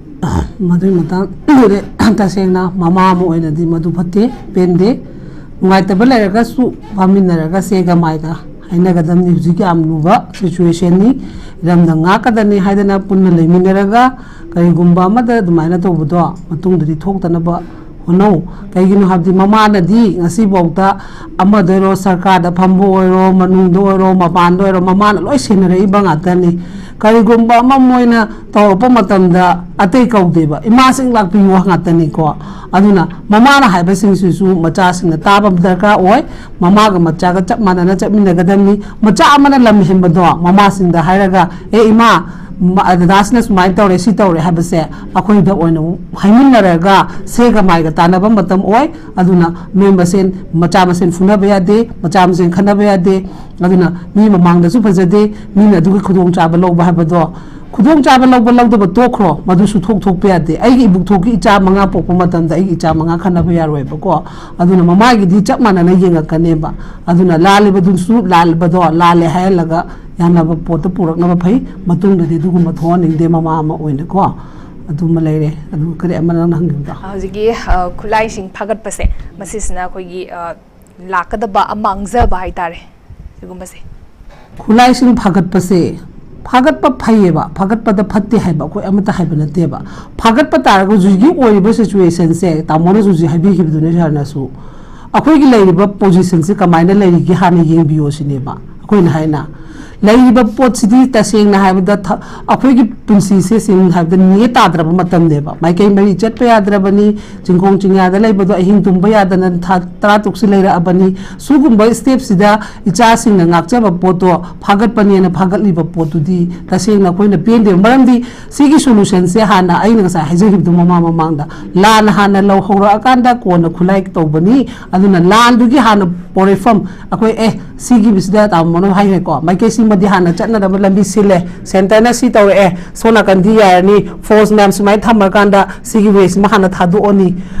ꯃꯗꯨꯒꯤ ꯃꯇꯥꯡꯗꯗꯤ ꯇꯁꯦꯡꯅ ꯃꯃꯥ ꯑꯃ ꯑꯣꯏꯅꯗꯤ ꯃꯗꯨ ꯐꯠꯇꯦ, ꯄꯦꯟꯗꯦ꯫ ꯅꯨꯡꯉꯥꯏꯇꯕ ꯂꯩꯔꯒꯁꯨ ꯐꯝꯃꯤꯟꯅꯔꯒ ꯆꯦꯒ ꯃꯥꯏꯒ ꯍꯥꯏꯅꯒꯗꯕꯅꯤ꯫ ꯍꯧꯖꯤꯛ ꯌꯥꯝ ꯂꯨꯕ ꯁꯤꯆꯨꯋꯦꯁꯟꯅꯤ꯫ ꯏꯔꯝꯗꯝ ꯉꯥꯛꯀꯗꯕꯅꯤ ꯍꯥꯏꯗꯅ ꯄꯨꯟꯅ ꯂꯩꯃꯤꯟꯅꯔꯒ ꯀꯔꯤꯒꯨꯝꯕ ꯑꯃꯗ ꯑꯗꯨꯃꯥꯏꯅ ꯇꯧꯕꯗꯣ ꯃꯇꯨꯡꯗꯗꯤ ꯊꯣꯛꯇꯅꯕ ꯍꯣꯠꯅꯧ꯫ ꯀꯩꯒꯤꯅꯣ ꯍꯥꯏꯕꯗꯤ ꯃꯃꯥꯅꯗꯤ ꯉꯁꯤꯐꯥꯎꯗ ꯑꯃꯗ ꯑꯣꯏꯔꯣ, ꯁꯔꯀꯥꯔꯗ ꯐꯝꯕ ꯑꯣꯏꯔꯣ, ꯃꯅꯨꯡꯗ ꯑꯣꯏꯔꯣ, ꯃꯄꯥꯟꯗ ꯑꯣꯏꯔꯣ, ꯃꯃꯥꯅ ꯂꯣꯏ ꯁꯦꯟꯅꯔꯛꯏꯕ ꯉꯥꯛꯇꯅꯤ꯫ ꯀꯔꯤꯒꯨꯝꯕ ꯑꯃ ꯃꯣꯏꯅ ꯇꯧꯔꯛꯄ ꯃꯇꯝꯗ ꯑꯇꯩ ꯀꯧꯗꯦꯕ, "ꯏꯃꯥꯁꯤꯡ ꯂꯥꯛꯄꯤꯌꯨ" ꯉꯥꯛꯇꯅꯤꯀꯣ꯫ ꯑꯗꯨꯅ ꯃꯃꯥꯅ ꯍꯥꯏꯕꯁꯤꯡꯁꯤꯁꯨ ꯃꯆꯥꯁꯤꯡꯅ ꯇꯥꯕ ꯑꯃ ꯗꯔꯀꯥꯔ ꯑꯣꯏ꯫ ꯃꯃꯥꯒ ꯃꯆꯥꯒ ꯆꯞ ꯃꯥꯟꯅꯅ ꯆꯠꯃꯤꯟꯅꯒꯗꯕꯅꯤ꯫ ꯃꯆꯥ ꯑꯃꯅ ꯂꯝ ꯍꯦꯟꯕꯗꯣ ꯃꯃꯥꯁꯤꯡꯗ ꯍꯥꯏꯔꯒ, "ꯑꯦ ꯏꯃꯥ, ꯃ-, ꯑꯗꯥꯁꯤꯅ ꯁꯨꯃꯥꯏꯅ ꯇꯧꯔꯦ, ꯁꯤ ꯇꯧꯔꯦ ꯍꯥꯏꯕꯁꯦ ꯑꯩꯈꯣꯏꯗ ꯑꯣꯏꯅ ꯍꯥꯏꯃꯤꯟꯅꯔꯒ ꯁꯦꯒ ꯃꯥꯏꯒ ꯇꯥꯟꯅꯕ ꯃꯇꯝ ꯑꯣꯏ꯫ ꯑꯗꯨꯅ ꯃꯤ ꯃꯁꯦꯟ, ꯃꯆꯥ ꯃꯁꯦꯟ ꯐꯨꯅꯕ ꯌꯥꯗꯦ, ꯃꯆꯥ ꯃꯁꯦꯟ ꯈꯠꯅꯕ ꯌꯥꯗꯦ꯫ ꯑꯗꯨꯅ ꯃꯤ ꯃꯃꯥꯡꯗꯁꯨ ꯐꯖꯗꯦ, ꯃꯤꯅ ꯑꯗꯨꯒꯤ ꯈꯨꯗꯣꯡꯆꯥꯕ ꯂꯧꯕ ꯍꯥꯏꯕꯗꯣ, ꯈꯨꯗꯣꯡꯆꯥꯕ ꯂꯧꯕ ꯂꯧꯗꯕ ꯇꯣꯛꯈ꯭ꯔꯣ, ꯃꯗꯨꯁꯨ ꯊꯣꯛ ꯊꯣꯛꯄ ꯌꯥꯗꯦ꯫ ꯑꯩꯒꯤ ꯏꯕꯨꯛꯊꯣꯛꯀꯤ ꯏꯆꯥ ꯃꯉꯥ ꯄꯣꯛꯄ ꯃꯇꯝꯗ ꯑꯩꯒꯤ ꯏꯆꯥ ꯃꯉꯥ ꯈꯠꯅꯕ ꯌꯥꯔꯣꯏꯕꯀꯣ꯫ ꯑꯗꯨꯅ ꯃꯃꯥꯒꯤꯗꯤ ꯆꯞ ꯃꯥꯟꯅꯅ ꯌꯦꯡꯉꯛꯀꯅꯦꯕ꯫ ꯑꯗꯨꯅ ꯂꯥꯜꯂꯤꯕꯗꯨꯁꯨ ꯂꯥꯜꯂꯤꯕꯗꯣ ꯂꯥꯜꯂꯦ ꯍꯥꯏꯍꯜꯂꯒ ꯌꯥꯅꯕ ꯄꯣꯠꯇ ꯄꯨꯔꯛꯅꯕ ꯐꯩ꯫ ꯃꯇꯨꯡꯗꯗꯤ ꯑꯗꯨꯒꯨꯝꯕ ꯊꯣꯛꯍꯟꯅꯤꯡꯗꯦ ꯃꯃꯥ ꯑꯃ ꯑꯣꯏꯅꯀꯣ꯫ ꯑꯗꯨꯃ ꯂꯩꯔꯦ꯫ ꯑꯗꯨꯒ ꯀꯔꯤ ꯑꯃ ꯅꯪꯅ ꯍꯪꯈꯤꯕꯗꯣ? ꯍꯧꯖꯤꯛꯀꯤ, ꯑ, ꯈꯨꯠꯂꯥꯏꯁꯤꯡ ꯐꯥꯒꯠꯄꯁꯦ, ꯃꯁꯤꯁꯤꯅ ꯑꯩꯈꯣꯏꯒꯤ, ꯑ, ꯂꯥꯛꯀꯗꯕ ꯑꯃꯥꯡꯖꯕ ꯍꯥꯏꯇꯥꯔꯦ, ꯁꯤꯒꯨꯝꯕꯁꯦ꯫ ꯈꯨꯠꯂꯥꯏꯁꯤꯡ ꯐꯥꯒꯠꯄꯁꯦ, ꯐꯥꯒꯠꯄ ꯐꯩꯌꯦꯕ, ꯐꯥꯒꯠꯄꯗ ꯐꯠꯇꯦ ꯍꯥꯏꯕ ꯑꯩꯈꯣꯏ ꯑꯃꯠꯇ ꯍꯥꯏꯕ ꯅꯠꯇꯦꯕ꯫ ꯐꯥꯒꯠꯄ ꯇꯥꯔꯒꯁꯨ ꯍꯧꯖꯤꯛꯀꯤ ꯑꯣꯏꯔꯤꯕ ꯁꯤꯆꯨꯋꯦꯁꯟꯁꯦ, ꯇꯥꯃꯣꯅꯁꯨ ꯍꯧꯖꯤꯛ ꯍꯥꯏꯕꯤꯈꯤꯕꯗꯨꯅꯦ ꯁꯥꯔꯅꯁꯨ, ꯑꯩꯈꯣꯏꯒꯤ ꯂꯩꯔꯤꯕ ꯄꯣꯖꯤꯁꯟꯁꯦ ꯀꯃꯥꯏꯅ ꯂꯩꯔꯤꯒꯦ ꯍꯥꯟꯅ ꯌꯦꯡꯕꯤꯌꯣ ꯁꯤꯅꯦꯕ ꯑꯩꯈꯣꯏꯅ ꯍꯥꯏꯅ꯫ ꯂꯩꯔꯤꯕ ꯄꯣꯠꯁꯤꯗꯤ ꯇꯁꯦꯡꯅ ꯍꯥꯏꯕꯗ ꯊ-, ꯑꯩꯈꯣꯏꯒꯤ ꯄꯨꯟꯁꯤꯁꯦ ꯁꯦꯡꯅ ꯍꯥꯏꯕꯗ ꯅꯦ ꯇꯥꯗ꯭ꯔꯕ ꯃꯇꯝꯅꯦꯕ꯫ ꯃꯥꯏꯀꯩ ꯃꯔꯤ ꯆꯠꯄ ꯌꯥꯗ꯭ꯔꯕꯅꯤ, ꯆꯤꯡꯈꯣꯡ ꯆꯤꯡꯌꯥꯗ ꯂꯩꯕꯗꯣ ꯑꯍꯤꯡ ꯇꯨꯝꯕ ꯌꯥꯗꯅ ꯊꯥ ꯇꯔꯥ ꯇꯔꯨꯛꯁꯤ ꯂꯩꯔꯛꯑꯕꯅꯤ꯫ ꯁꯤꯒꯨꯝꯕ ꯁ꯭ꯇꯦꯞꯁꯤꯗ ꯏꯆꯥꯁꯤꯡꯅ ꯉꯥꯛꯆꯕ ꯄꯣꯠꯇꯣ ꯐꯥꯒꯠꯄꯅꯦꯅ ꯐꯥꯒꯠꯂꯤꯕ ꯄꯣꯠꯇꯨꯗꯤ ꯇꯁꯦꯡꯅ ꯑꯩꯈꯣꯏꯅ ꯄꯦꯟꯗꯦꯕ꯫ ꯃꯔꯝꯗꯤ ꯁꯤꯒꯤ ꯁꯣꯂꯨꯁꯟꯁꯦ ꯍꯥꯟꯅ ꯑꯩꯅ ꯉꯁꯥꯏ ꯍꯥꯏꯖꯈꯤꯕꯗꯣ ꯃꯃꯥꯡ ꯃꯃꯥꯡꯗ, ꯂꯥꯟꯅ ꯍꯥꯟꯅ ꯂꯧꯍꯧꯔꯛꯑꯀꯥꯟꯗ ꯀꯣꯟꯅ ꯈꯨꯠꯂꯥꯏ ꯇꯧꯕꯅꯤ꯫ ꯑꯗꯨꯅ ꯂꯥꯟꯗꯨꯒꯤ ꯍꯥꯟꯅ ꯄꯣꯔꯦꯐꯝ ꯑꯩꯈꯣꯏ, ꯑꯦ, ꯁꯤꯒꯤꯁꯤꯗ ꯇꯥꯃꯣꯅ ꯍꯥꯏꯈ꯭ꯔꯦꯀꯣ, ꯃꯥꯏꯀꯩꯁꯤꯃꯗꯤ ꯍꯥꯟꯅ ꯆꯠꯅꯅꯕ ꯂꯝꯕꯤ ꯁꯤꯜꯂꯦ, ꯁꯦꯟꯇꯔꯅ ꯁꯤ ꯇꯧꯔꯛꯑꯦ, ꯁꯣꯝ ꯅꯥꯀꯟꯗꯤ ꯌꯥꯔꯅꯤ, ꯐꯣꯔꯁ ꯃꯌꯥꯝ ꯁꯨꯃꯥꯏꯅ ꯊꯝꯃꯀꯥꯟꯗ ꯁꯤꯒꯤ ꯋꯦꯁꯤꯃ ꯍꯥꯟꯅ ꯊꯥꯗꯣꯛꯑꯅꯤ꯫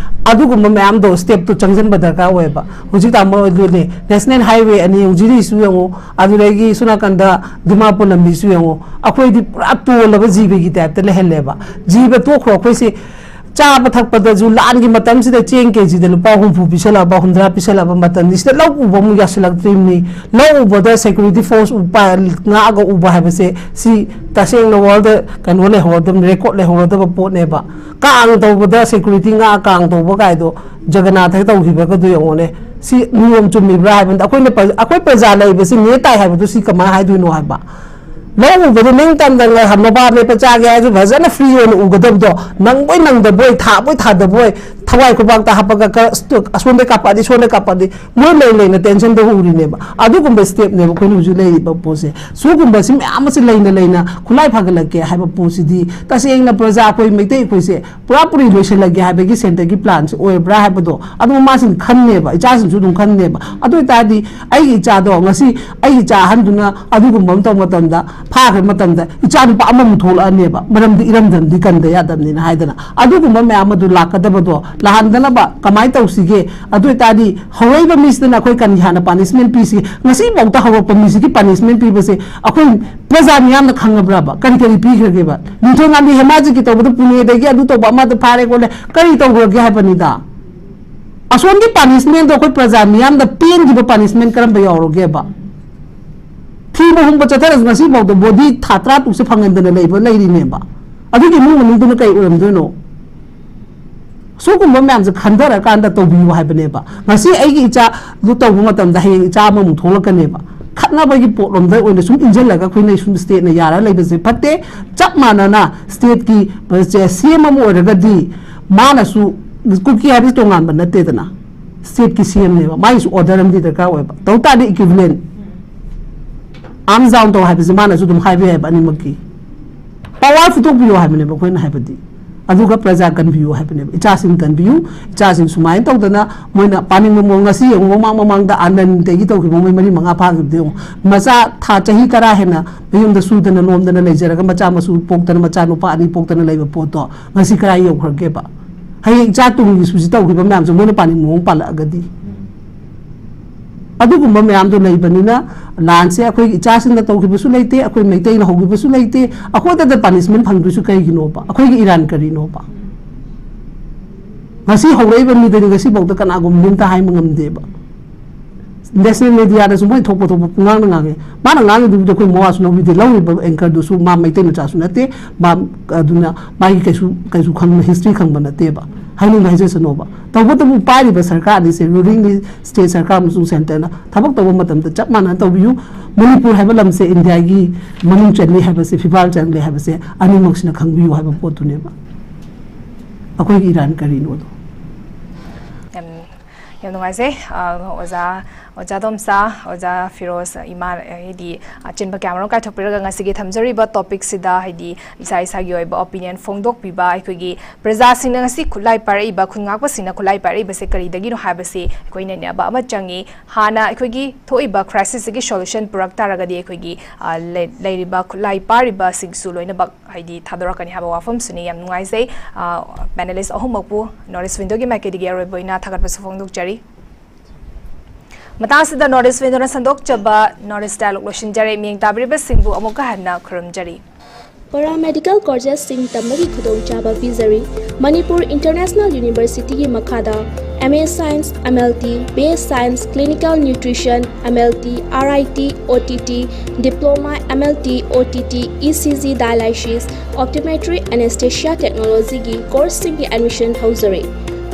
ꯑꯗꯨꯒꯨꯝꯕ ꯃꯌꯥꯝꯗꯣ ꯁ꯭ꯇꯦꯞꯇꯨ ꯆꯪꯁꯤꯟꯕ ꯗꯔꯀꯥꯔ ꯑꯣꯏꯌꯦꯕ꯫ ꯍꯧꯖꯤꯛ ꯇꯥꯃꯣ ꯑꯗꯨꯅꯦ, ꯅꯦꯁꯅꯦꯜ ꯍꯥꯏꯋꯦ ꯑꯅꯤ ꯍꯧꯖꯤꯛ ꯂꯩꯔꯤꯁꯨ ꯌꯦꯡꯉꯨ, ꯑꯗꯨꯗꯒꯤ ꯁꯣꯝ ꯅꯥꯀꯟꯗ ꯗꯤꯃꯥꯄꯨꯔ ꯂꯝꯕꯤꯁꯨ ꯌꯦꯡꯉꯨ, ꯑꯩꯈꯣꯏꯗꯤ ꯄꯨꯔꯥ ꯇꯣꯜꯂꯕ ꯖꯤꯕꯒꯤ ꯇꯥꯏꯞꯇ ꯂꯩꯍꯜꯂꯦꯕ꯫ ꯖꯤꯕ ꯇꯣꯛꯈ꯭ꯔꯣ, ꯑꯩꯈꯣꯏꯁꯦ ꯆꯥꯕ ꯊꯛꯄꯗꯁꯨ ꯂꯥꯟꯒꯤ ꯃꯇꯝꯁꯤꯗ ꯆꯦꯡ ꯀꯦꯖꯤꯗ ꯂꯨꯄꯥ ꯍꯨꯝꯐꯨ ꯄꯤꯁꯜꯂꯛꯑꯕ, ꯍꯨꯝꯗ꯭ꯔꯥ ꯄꯤꯁꯜꯂꯛꯑꯕ ꯃꯇꯝꯅꯤ꯫ ꯁꯤꯗ ꯂꯧ ꯎꯕ ꯑꯃꯨꯛ ꯌꯥꯁꯤꯜꯂꯛꯇ꯭ꯔꯤꯕꯅꯤ꯫ ꯂꯧ ꯎꯕꯗ ꯁꯦꯀ꯭ꯌꯨꯔꯤꯇꯤ ꯐꯣꯔꯁ ꯎꯄꯥ-, ꯉꯥꯛꯑꯒ ꯎꯕ ꯍꯥꯏꯕꯁꯦ ꯁꯤ ꯇꯁꯦꯡꯅ ꯋꯥꯔꯜꯗ ꯀꯩꯅꯣ ꯂꯩꯍꯧꯔꯗꯕꯅꯤ, ꯔꯦꯀꯣꯔꯗ ꯂꯩꯍꯧꯔꯗꯕ ꯄꯣꯠꯅꯦꯕ꯫ ꯀꯥꯡ ꯇꯧꯕꯗ ꯁꯦꯀ꯭ꯌꯨꯔꯤꯇꯤ ꯉꯥꯛꯑ ꯀꯥꯡ ꯇꯧꯕ ꯀꯥꯏꯗꯣ ꯖꯒꯅꯥꯊ ꯇꯧꯈꯤꯕꯒꯗꯣ ꯌꯦꯡꯉꯣꯅꯦ꯫ ꯁꯤ ꯅꯤꯌꯣꯝ ꯆꯨꯝꯃꯤꯕ꯭ꯔꯥ ꯍꯥꯏꯕꯗ ꯑꯩꯈꯣꯏꯅ ꯄ꯭ꯔ-, ꯑꯩꯈꯣꯏ ꯄ꯭ꯔꯖꯥ ꯂꯩꯕꯁꯤ ꯅꯦ ꯇꯥꯏ ꯍꯥꯏꯕꯗꯨ ꯁꯤ ꯀꯃꯥꯏꯅ ꯍꯥꯏꯗꯣꯏꯅꯣ ꯍꯥꯏꯕ? ꯂꯧ ꯎꯕꯗ ꯅꯤꯡꯇꯝꯗ ꯉꯥꯏ-, ꯃꯕꯥ ꯃꯦꯠꯄ ꯆꯥꯒꯦ ꯍꯥꯏꯔꯁꯨ ꯐꯖꯅ ꯐ꯭ꯔꯤ ꯑꯣꯏꯅ ꯎꯒꯗꯕꯗꯣ, ꯅꯪꯕꯣꯏ ꯅꯪꯗꯕꯣꯏ, ꯊꯥꯕꯣꯏ ꯊꯥꯗꯕꯣꯏ, ꯊꯋꯥꯏ ꯈꯨꯕꯥꯛꯇ ꯍꯥꯞꯄꯒ ꯀ-, ꯑꯁꯣꯝꯗ ꯀꯥꯞꯄꯛꯑꯗꯤ, ꯁꯣꯝꯗ ꯀꯥꯞꯄꯛꯑꯗꯤ, ꯃꯣꯏ ꯂꯩ ꯂꯩꯅ tension ꯗ ꯎꯔꯤꯅꯦꯕ꯫ ꯑꯗꯨꯒꯨꯝꯕ step ꯅꯦꯕ ꯑꯩꯈꯣꯏꯅ ꯍꯧꯖꯤꯛ ꯂꯩꯔꯤꯕ ꯄꯣꯠꯁꯦ꯫ ꯁꯤꯒꯨꯝꯕꯁꯤ ꯃꯌꯥꯝ ꯑꯁꯤ ꯂꯩꯅ ꯂꯩꯅ ꯈꯨꯠꯂꯥꯏ ꯐꯒꯠꯂꯛꯀꯦ ꯍꯥꯏꯕ ꯄꯣꯠꯁꯤꯗꯤ ꯇꯁꯦꯡꯅ ꯄ꯭ꯔꯖꯥ ꯑꯩꯈꯣꯏ ꯃꯩꯇꯩ ꯑꯩꯈꯣꯏꯁꯦ ꯄꯨꯔꯥ ꯄꯨꯔꯤ ꯂꯣꯏꯁꯤꯜꯂꯒꯦ ꯍꯥꯏꯕꯒꯤ centre ꯒꯤ plan ꯁꯤ ꯑꯣꯏꯕ꯭ꯔꯥ ꯍꯥꯏꯕꯗꯣ ꯑꯗꯨ ꯃꯃꯥꯁꯤꯡ ꯈꯟꯅꯦꯕ, ꯏꯆꯥꯁꯤꯡꯁꯨ ꯑꯗꯨꯝ ꯈꯟꯅꯦꯕ꯫ ꯑꯗꯨ ꯑꯣꯏꯇꯥꯔꯗꯤ ꯑꯩꯒꯤ ꯏꯆꯥꯗꯣ ꯉꯁꯤ ꯑꯩꯒꯤ ꯏꯆꯥ ꯑꯍꯟꯗꯨꯅ ꯑꯗꯨꯒꯨꯝꯕ ꯑꯃ ꯇꯧꯕ ꯃꯇꯝꯗ, ꯐꯥꯈ꯭ꯔ ꯃꯇꯝꯗ ꯏꯆꯥ ꯅꯨꯄꯥ ꯑꯃꯃꯨꯛ ꯊꯣꯛꯂꯛꯑꯅꯦꯕ, ꯃꯔꯝꯗꯤ ꯏꯔꯝꯗꯝꯗꯤ ꯀꯟꯗ ꯌꯥꯗꯕꯅꯤꯅ ꯍꯥꯏꯗꯅ꯫ ꯑꯗꯨꯒꯨꯝꯕ ꯃꯌꯥꯝ ꯑꯗꯨ ꯂꯥꯛꯀꯗꯕꯗꯣ ꯂꯥꯛꯍꯟꯗꯅꯕ ꯀꯃꯥꯏꯅ ꯇꯧꯁꯤꯒꯦ? ꯑꯗꯨ ꯑꯣꯏꯇꯥꯔꯗꯤ ꯍꯧꯔꯛꯏꯕ ꯃꯤꯁꯤꯗꯅ ꯑꯩꯈꯣꯏ ꯀꯔꯤ ꯍꯥꯟꯅ punishment ꯄꯤꯁꯤꯒꯦ? ꯉꯁꯤꯐꯥꯎꯗ ꯍꯧꯔꯛꯄ ꯃꯤꯁꯤꯒꯤ punishment ꯄꯤꯕꯁꯦ ꯑꯩꯈꯣꯏ ꯄ꯭ꯔꯖꯥ ꯃꯤꯌꯥꯝꯅ ꯈꯪꯉꯕ꯭ꯔꯕ? ꯀꯔꯤ ꯀꯔꯤ ꯄꯤꯈ꯭ꯔꯒꯦꯕ? ꯅꯤꯡꯊꯧ ꯉꯥꯝꯕꯤ ꯍꯦꯃꯥꯖꯤꯠꯀꯤ ꯇꯧꯕꯗ ꯄꯨꯅꯦꯗꯒꯤ ꯑꯗꯨ ꯇꯧꯕ ꯑꯃꯗ ꯐꯥꯔꯦ ꯈꯣꯠꯂꯦ ꯀꯔꯤ ꯇꯧꯈ꯭ꯔꯒꯦ ꯍꯥꯏꯕꯅꯤꯗ? ꯑꯁꯣꯝꯒꯤ punishment ꯗꯣ ꯑꯩꯈꯣꯏ ꯄ꯭ꯔꯖꯥ ꯃꯤꯌꯥꯝꯗ ꯄꯦꯟꯈꯤꯕ punishment ꯀꯔꯝꯕ ꯌꯥꯎꯔꯒꯦꯕ? ꯊꯤꯕ ꯍꯨꯝꯕ ꯆꯠꯊꯔꯁꯨ ꯉꯁꯤꯐꯥꯎꯗ body ꯊꯥ ꯇꯔꯥ ꯇꯔꯨꯛꯁꯦ ꯐꯪꯍꯟꯗꯅ ꯂꯩꯕ, ꯂꯩꯔꯤꯅꯦꯕ꯫ ꯑꯗꯨꯒꯤ ꯏꯃꯨꯡ ꯃꯅꯨꯡꯗꯨꯅ ꯀꯩ ꯑꯣꯏꯔꯝꯗꯣꯏꯅꯣ? ꯁꯤꯒꯨꯝꯕ ꯃꯌꯥꯝꯁꯦ ꯈꯟꯊꯔꯀꯥꯟꯗ ꯇꯧꯕꯤꯌꯨ ꯍꯥꯏꯕꯅꯦꯕ꯫ ꯉꯁꯤ ꯑꯩꯒꯤ ꯏꯆꯥꯗꯨ ꯇꯧꯕ ꯃꯇꯝꯗ ꯍꯌꯦꯡ ꯏꯆꯥ ꯑꯃꯃꯨꯛ ꯊꯣꯛꯂꯛꯀꯅꯦꯕ꯫ ꯈꯠꯅꯕꯒꯤ ꯄꯣꯠꯂꯣꯝꯗ ꯑꯣꯏꯅ ꯁꯨꯝ ꯏꯟꯁꯤꯜꯂꯒ ꯑꯩꯈꯣꯏꯅ ꯁꯨꯝ state ꯅ ꯌꯥꯔ ꯂꯩꯕꯁꯦ ꯐꯠꯇꯦ꯫ ꯆꯞ ꯃꯥꯟꯅꯅ state ꯀꯤ ꯁꯤ ꯑꯦꯝ ꯑꯃ ꯑꯣꯏꯔꯒꯗꯤ ꯃꯥꯅꯁꯨ, ꯀꯨꯀꯤ ꯍꯥꯏꯕꯁꯤ ꯇꯣꯉꯥꯟꯕ ꯅꯠꯇꯦꯗꯅ, state ꯀꯤ ꯁꯤ ꯑꯦꯝ ꯅꯦꯕ, ꯃꯥꯒꯤꯁꯨ order ꯑꯃꯗꯤ ꯗꯔꯀꯥꯔ ꯑꯣꯏꯕ꯫ ꯇꯧ ꯇꯥꯔꯗꯤ equivalent arms down ꯇꯧ ꯍꯥꯏꯕꯁꯦ ꯃꯥꯅꯁꯨ ꯑꯗꯨꯝ ꯍꯥꯏꯕ ꯌꯥꯏꯕ ꯑꯅꯤꯃꯛꯀꯤ꯫ Power ꯐꯨꯗꯣꯛꯄꯤꯌꯣ ꯍꯥꯏꯕꯅꯦꯕ ꯑꯩꯈꯣꯏꯅ ꯍꯥꯏꯕꯗꯤ꯫ ꯑꯗꯨꯒ ꯄ꯭ꯔꯖꯥ ꯀꯟꯕꯤꯌꯨ ꯍꯥꯏꯕꯅꯦꯕ, ꯏꯆꯥꯁꯤꯡ ꯀꯟꯕꯤꯌꯨ꯫ ꯏꯆꯥꯁꯤꯡ ꯁꯨꯃꯥꯏꯅ ꯇꯧꯗꯅ ꯃꯣꯏꯅ ꯄꯥꯅꯤꯡꯕ ꯃꯑꯣꯡ, ꯉꯁꯤ ꯌꯦꯡꯉꯨ, ꯃꯃꯥꯡ ꯃꯃꯥꯡꯗ ꯑꯥꯅꯟꯗꯒꯤ ꯇꯧꯈꯤꯕ ꯃꯣꯏ ꯃꯔꯤ ꯃꯉꯥ ꯐꯥꯈꯤꯕꯗꯣ ꯌꯦꯡꯉꯨ꯫ ꯃꯆꯥ ꯊꯥ ꯆꯍꯤ ꯇꯔꯥ ꯍꯦꯟꯅ ꯃꯌꯨꯝꯗ ꯁꯨꯗꯅ ꯅꯣꯝꯗꯅ ꯂꯩꯖꯔꯒ ꯃꯆꯥ ꯃꯁꯨ ꯄꯣꯛꯇꯅ, ꯃꯆꯥ ꯅꯨꯄꯥ ꯑꯅꯤ ꯄꯣꯛꯇꯅ ꯂꯩꯕ ꯄꯣꯠꯇꯣ ꯉꯁꯤ ꯀꯗꯥꯏ ꯌꯧꯈ꯭ꯔꯒꯦꯕ? ꯍꯌꯦꯡ ꯏꯆꯥ ꯇꯨꯡꯒꯤ ꯁꯨꯁꯤ ꯇꯧꯈꯤꯕ ꯃꯌꯥꯝꯁꯦ ꯃꯣꯏꯅ ꯄꯥꯅꯤꯡꯕ ꯃꯑꯣꯡ ꯄꯥꯜꯂꯛꯑꯒꯗꯤ? ꯑꯗꯨꯒꯨꯝꯕ ꯃꯌꯥꯝꯗꯣ ꯂꯩꯕꯅꯤꯅ ꯂꯥꯟꯁꯦ ꯑꯩꯈꯣꯏꯒꯤ ꯏꯆꯥꯁꯤꯡꯅ ꯇꯧꯈꯤꯕꯁꯨ ꯂꯩꯇꯦ, ꯑꯩꯈꯣꯏ ꯃꯩꯇꯩꯅ ꯍꯧꯈꯤꯕꯁꯨ ꯂꯩꯇꯦ꯫ ꯑꯩꯈꯣꯏꯗꯗ punishment ꯐꯪꯗꯣꯏꯁꯨ ꯀꯩꯒꯤꯅꯣꯕ? ꯑꯩꯈꯣꯏꯒꯤ ꯏꯔꯥꯟ ꯀꯔꯤꯅꯣꯕ? ꯉꯁꯤ ꯍꯧꯔꯛꯏꯕ ꯃꯤꯗꯗꯤ ꯉꯁꯤꯐꯥꯎꯗ ꯀꯅꯥꯒꯨꯝꯕ ꯑꯝꯇ ꯍꯥꯏꯕ ꯉꯝꯗꯦꯕ꯫ National media ꯗꯁꯨ ꯃꯣꯏ ꯊꯣꯛꯄ ꯊꯣꯛꯄ ꯄꯨꯡꯉꯥꯡꯗ ꯉꯥꯡꯉꯦ꯫ ꯃꯥꯅ ꯉꯥꯡꯉꯤꯗꯨꯕꯨꯗꯤ ꯑꯩꯈꯣꯏ ꯃꯋꯥꯁꯨ ꯂꯧꯕꯤꯗꯦ꯫ ꯂꯧꯔꯤꯕ anchor ꯗꯨꯁꯨ ꯃꯥ ꯃꯩꯇꯩ ꯃꯆꯥꯁꯨ ꯅꯠꯇꯦ꯫ ꯃꯥ, ꯑꯗꯨꯅ ꯃꯥꯒꯤ ꯀꯩꯁꯨ, ꯀꯩꯁꯨ ꯈꯪꯕ, history ꯈꯪꯕ ꯅꯠꯇꯦꯕ꯫ ꯍꯥꯏꯅꯤꯡꯕ ꯍꯥꯏꯖꯁꯅꯣꯕ꯫ ꯇꯧꯕꯇꯕꯨ ꯄꯥꯏꯔꯤꯕ ꯁꯔꯀꯥꯔ ꯑꯅꯤꯁꯦ, ruling ꯅꯤ, state ꯁꯔꯀꯥꯔ ꯑꯃꯁꯨꯡ centre ꯅ ꯊꯕꯛ ꯇꯧꯕ ꯃꯇꯝꯗ ꯆꯞ ꯃꯥꯟꯅꯅ ꯇꯧꯕꯤꯌꯨ꯫ ꯃꯅꯤꯄꯨꯔ ꯍꯥꯏꯕ ꯂꯝꯁꯦ ꯏꯟꯗꯤꯌꯥꯒꯤ ꯃꯅꯨꯡ ꯆꯜꯂꯤ ꯍꯥꯏꯕꯁꯦ, ꯐꯤꯕꯥꯜ ꯆꯜꯂꯦ ꯍꯥꯏꯕꯁꯦ ꯑꯅꯤꯃꯛꯁꯤꯅ ꯈꯪꯕꯤꯌꯨ ꯍꯥꯏꯕ ꯄꯣꯠꯇꯨꯅꯦꯕ꯫ ꯑꯩꯈꯣꯏꯒꯤ ꯏꯔꯥꯟ ꯀꯔꯤꯅꯣꯗꯣ꯫ ꯌꯥꯝ ꯅꯨꯡꯉꯥꯏꯖꯩ꯫ ꯑ, ꯑꯣꯖꯥ, ꯑꯣꯖꯥ ꯗꯣꯝꯆꯥ, ꯑꯣꯖꯥ ꯐꯤꯔꯣꯖ, ꯏꯃꯥ, ꯍꯥꯏꯗꯤ ꯑꯆꯤꯟꯕ ꯀꯌꯥ ꯃꯔꯨꯝ ꯀꯥꯏꯊꯣꯛꯄꯤꯔꯒ ꯉꯁꯤꯒꯤ ꯊꯝꯖꯔꯤꯕ ꯇꯣꯄꯤꯛꯁꯤꯗ, ꯍꯥꯏꯗꯤ ꯏꯁꯥ ꯏꯁꯥꯒꯤ ꯑꯣꯏꯕ ꯑꯣꯄꯤꯅꯤꯌꯟ ꯐꯣꯡꯗꯣꯛꯄꯤꯕ, ꯑꯩꯈꯣꯏꯒꯤ ꯄ꯭ꯔꯖꯥꯁꯤꯡꯅ ꯉꯁꯤ ꯈꯨꯠꯂꯥꯏ ꯄꯥꯏꯔꯛꯏꯕ, ꯈꯨꯟ ꯉꯥꯛꯄꯁꯤꯡꯅ ꯈꯨꯠꯂꯥꯏ ꯄꯥꯏꯔꯛꯏꯕꯁꯦ ꯀꯔꯤꯗꯒꯤꯅꯣ ꯍꯥꯏꯕꯁꯤ ꯑꯩꯈꯣꯏ ꯅꯩꯅꯕ ꯑꯃ ꯆꯪꯉꯤ꯫ ꯍꯥꯟꯅ ꯑꯩꯈꯣꯏꯒꯤ ꯊꯣꯛꯏꯕ ꯀ꯭ꯔꯥꯏꯁꯤꯁꯁꯤꯒꯤ ꯁꯣꯂꯨꯁꯟ ꯄꯨꯔꯛ ꯇꯥꯔꯒꯗꯤ ꯑꯩꯈꯣꯏꯒꯤ, ꯑ, ꯂꯩ-, ꯂꯩꯔꯤꯕ ꯈꯨꯠꯂꯥꯏ ꯄꯥꯏꯔꯤꯕꯁꯤꯡꯁꯨ ꯂꯣꯏꯅꯃꯛ, ꯍꯥꯏꯗꯤ, ꯊꯥꯗꯣꯔꯛꯀꯅꯤ ꯍꯥꯏꯕ ꯋꯥꯐꯝꯁꯤꯅꯤ꯫ ꯌꯥꯝ ꯅꯨꯡꯉꯥꯏꯖꯩ, ꯑ, ꯄꯦꯅꯦꯂꯤꯁ ꯑꯍꯨꯝꯃꯛꯄꯨ ꯅꯣꯔꯠ ꯏꯁ ꯋꯤꯟꯗꯣꯒꯤ ꯃꯥꯏꯀꯩꯗꯒꯤ ꯑꯔꯣꯏꯕ ꯑꯣꯏꯅ ꯊꯥꯒꯠꯄꯁꯨ ꯐꯣꯡꯗꯣꯛꯆꯔꯤ꯫ ꯃꯇꯥꯡꯁꯤꯗ ꯅꯣꯔꯠ ꯏꯁ ꯋꯤꯟꯗꯣꯅ ꯁꯟꯗꯣꯛꯆꯕ ꯅꯣꯔꯠ ꯏꯁ ꯗꯥꯏꯂꯣꯛ ꯂꯣꯏꯁꯤꯟꯖꯔꯦ꯫ ꯃꯤꯠꯌꯦꯡ ꯇꯥꯕꯤꯔꯤꯕꯁꯤꯡꯕꯨ ꯑꯃꯨꯛꯀ ꯍꯟꯅ ꯈꯨꯔꯨꯝꯖꯔꯤ꯫ Paramedical courses ꯁꯤꯡ ꯇꯝꯕꯒꯤ ꯈꯨꯗꯣꯡꯆꯥꯕ ꯄꯤꯖꯔꯤ꯫ ꯃꯅꯤꯄꯨꯔ ꯏꯟꯇꯔꯅꯦꯁꯅꯦꯜ ꯌꯨꯅꯤꯚꯔꯁꯤꯇꯤꯒꯤ ꯃꯈꯥꯗ M A Science, M L T, B A Science, Clinical Nutrition, M L T, R I T, O T T, Diploma, M L T, O T T, E C G Dialysis, Optometry, Anesthesia Technology ꯒꯤ course ꯁꯤꯡꯒꯤ admission ꯍꯧꯖꯔꯤ꯫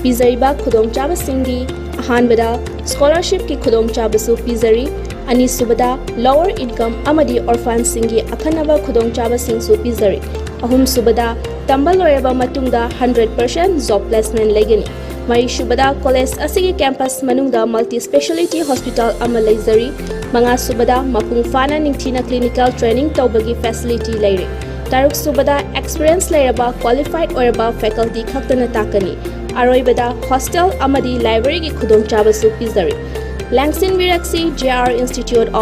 ꯄꯤꯖꯔꯤꯕ ꯈꯨꯗꯣꯡꯆꯥꯕꯁꯤꯡꯗꯤ: ꯑꯍꯥꯟꯕꯗ, scholarship ꯀꯤ ꯈꯨꯗꯣꯡꯆꯥꯕꯁꯨ ꯄꯤꯖꯔꯤ꯫ ꯑꯅꯤꯁꯨꯕꯗ, lower income ꯑꯃꯗꯤ orphan ꯁꯤꯡꯒꯤ ꯑꯈꯟꯅꯕ ꯈꯨꯗꯣꯡꯆꯥꯕꯁꯤꯡꯁꯨ ꯄꯤꯖꯔꯤ꯫ ꯑꯍꯨꯝꯁꯨꯕꯗ, ꯇꯝꯕ ꯂꯣꯏꯔꯕ ꯃꯇꯨꯡꯗ hundred percent job placement ꯂꯩꯒꯅꯤ꯫ ꯃꯔꯤꯁꯨꯕꯗ, ꯀꯣꯂꯦꯖ ꯑꯁꯤꯒꯤ campus ꯃꯅꯨꯡꯗ multi speciality hospital ꯑꯃ ꯂꯩꯖꯔꯤ꯫ ꯃꯉꯥꯁꯨꯕꯗ, ꯃꯄꯨꯡ ꯐꯥꯅ ꯅꯤꯡꯊꯤꯅ clinical training ꯇꯧꯕꯒꯤ facility ꯂꯩꯔꯦ꯫ ꯇꯔꯨꯛꯁꯨꯕꯗ, experience ꯂꯩꯔꯕ qualified ꯑꯣꯏꯔꯕ faculty ꯈꯛꯇꯅ ꯇꯥꯛꯀꯅꯤ꯫ ꯑꯔꯣꯏꯕꯗ, hostel ꯑꯃꯗꯤ library ꯒꯤ ꯈꯨꯗꯣꯡꯆꯥꯕꯁꯨ ꯄꯤꯖꯔꯤ꯫ ꯂꯥꯡꯁꯤꯟꯕꯤꯔꯛꯁꯤ J R Institute of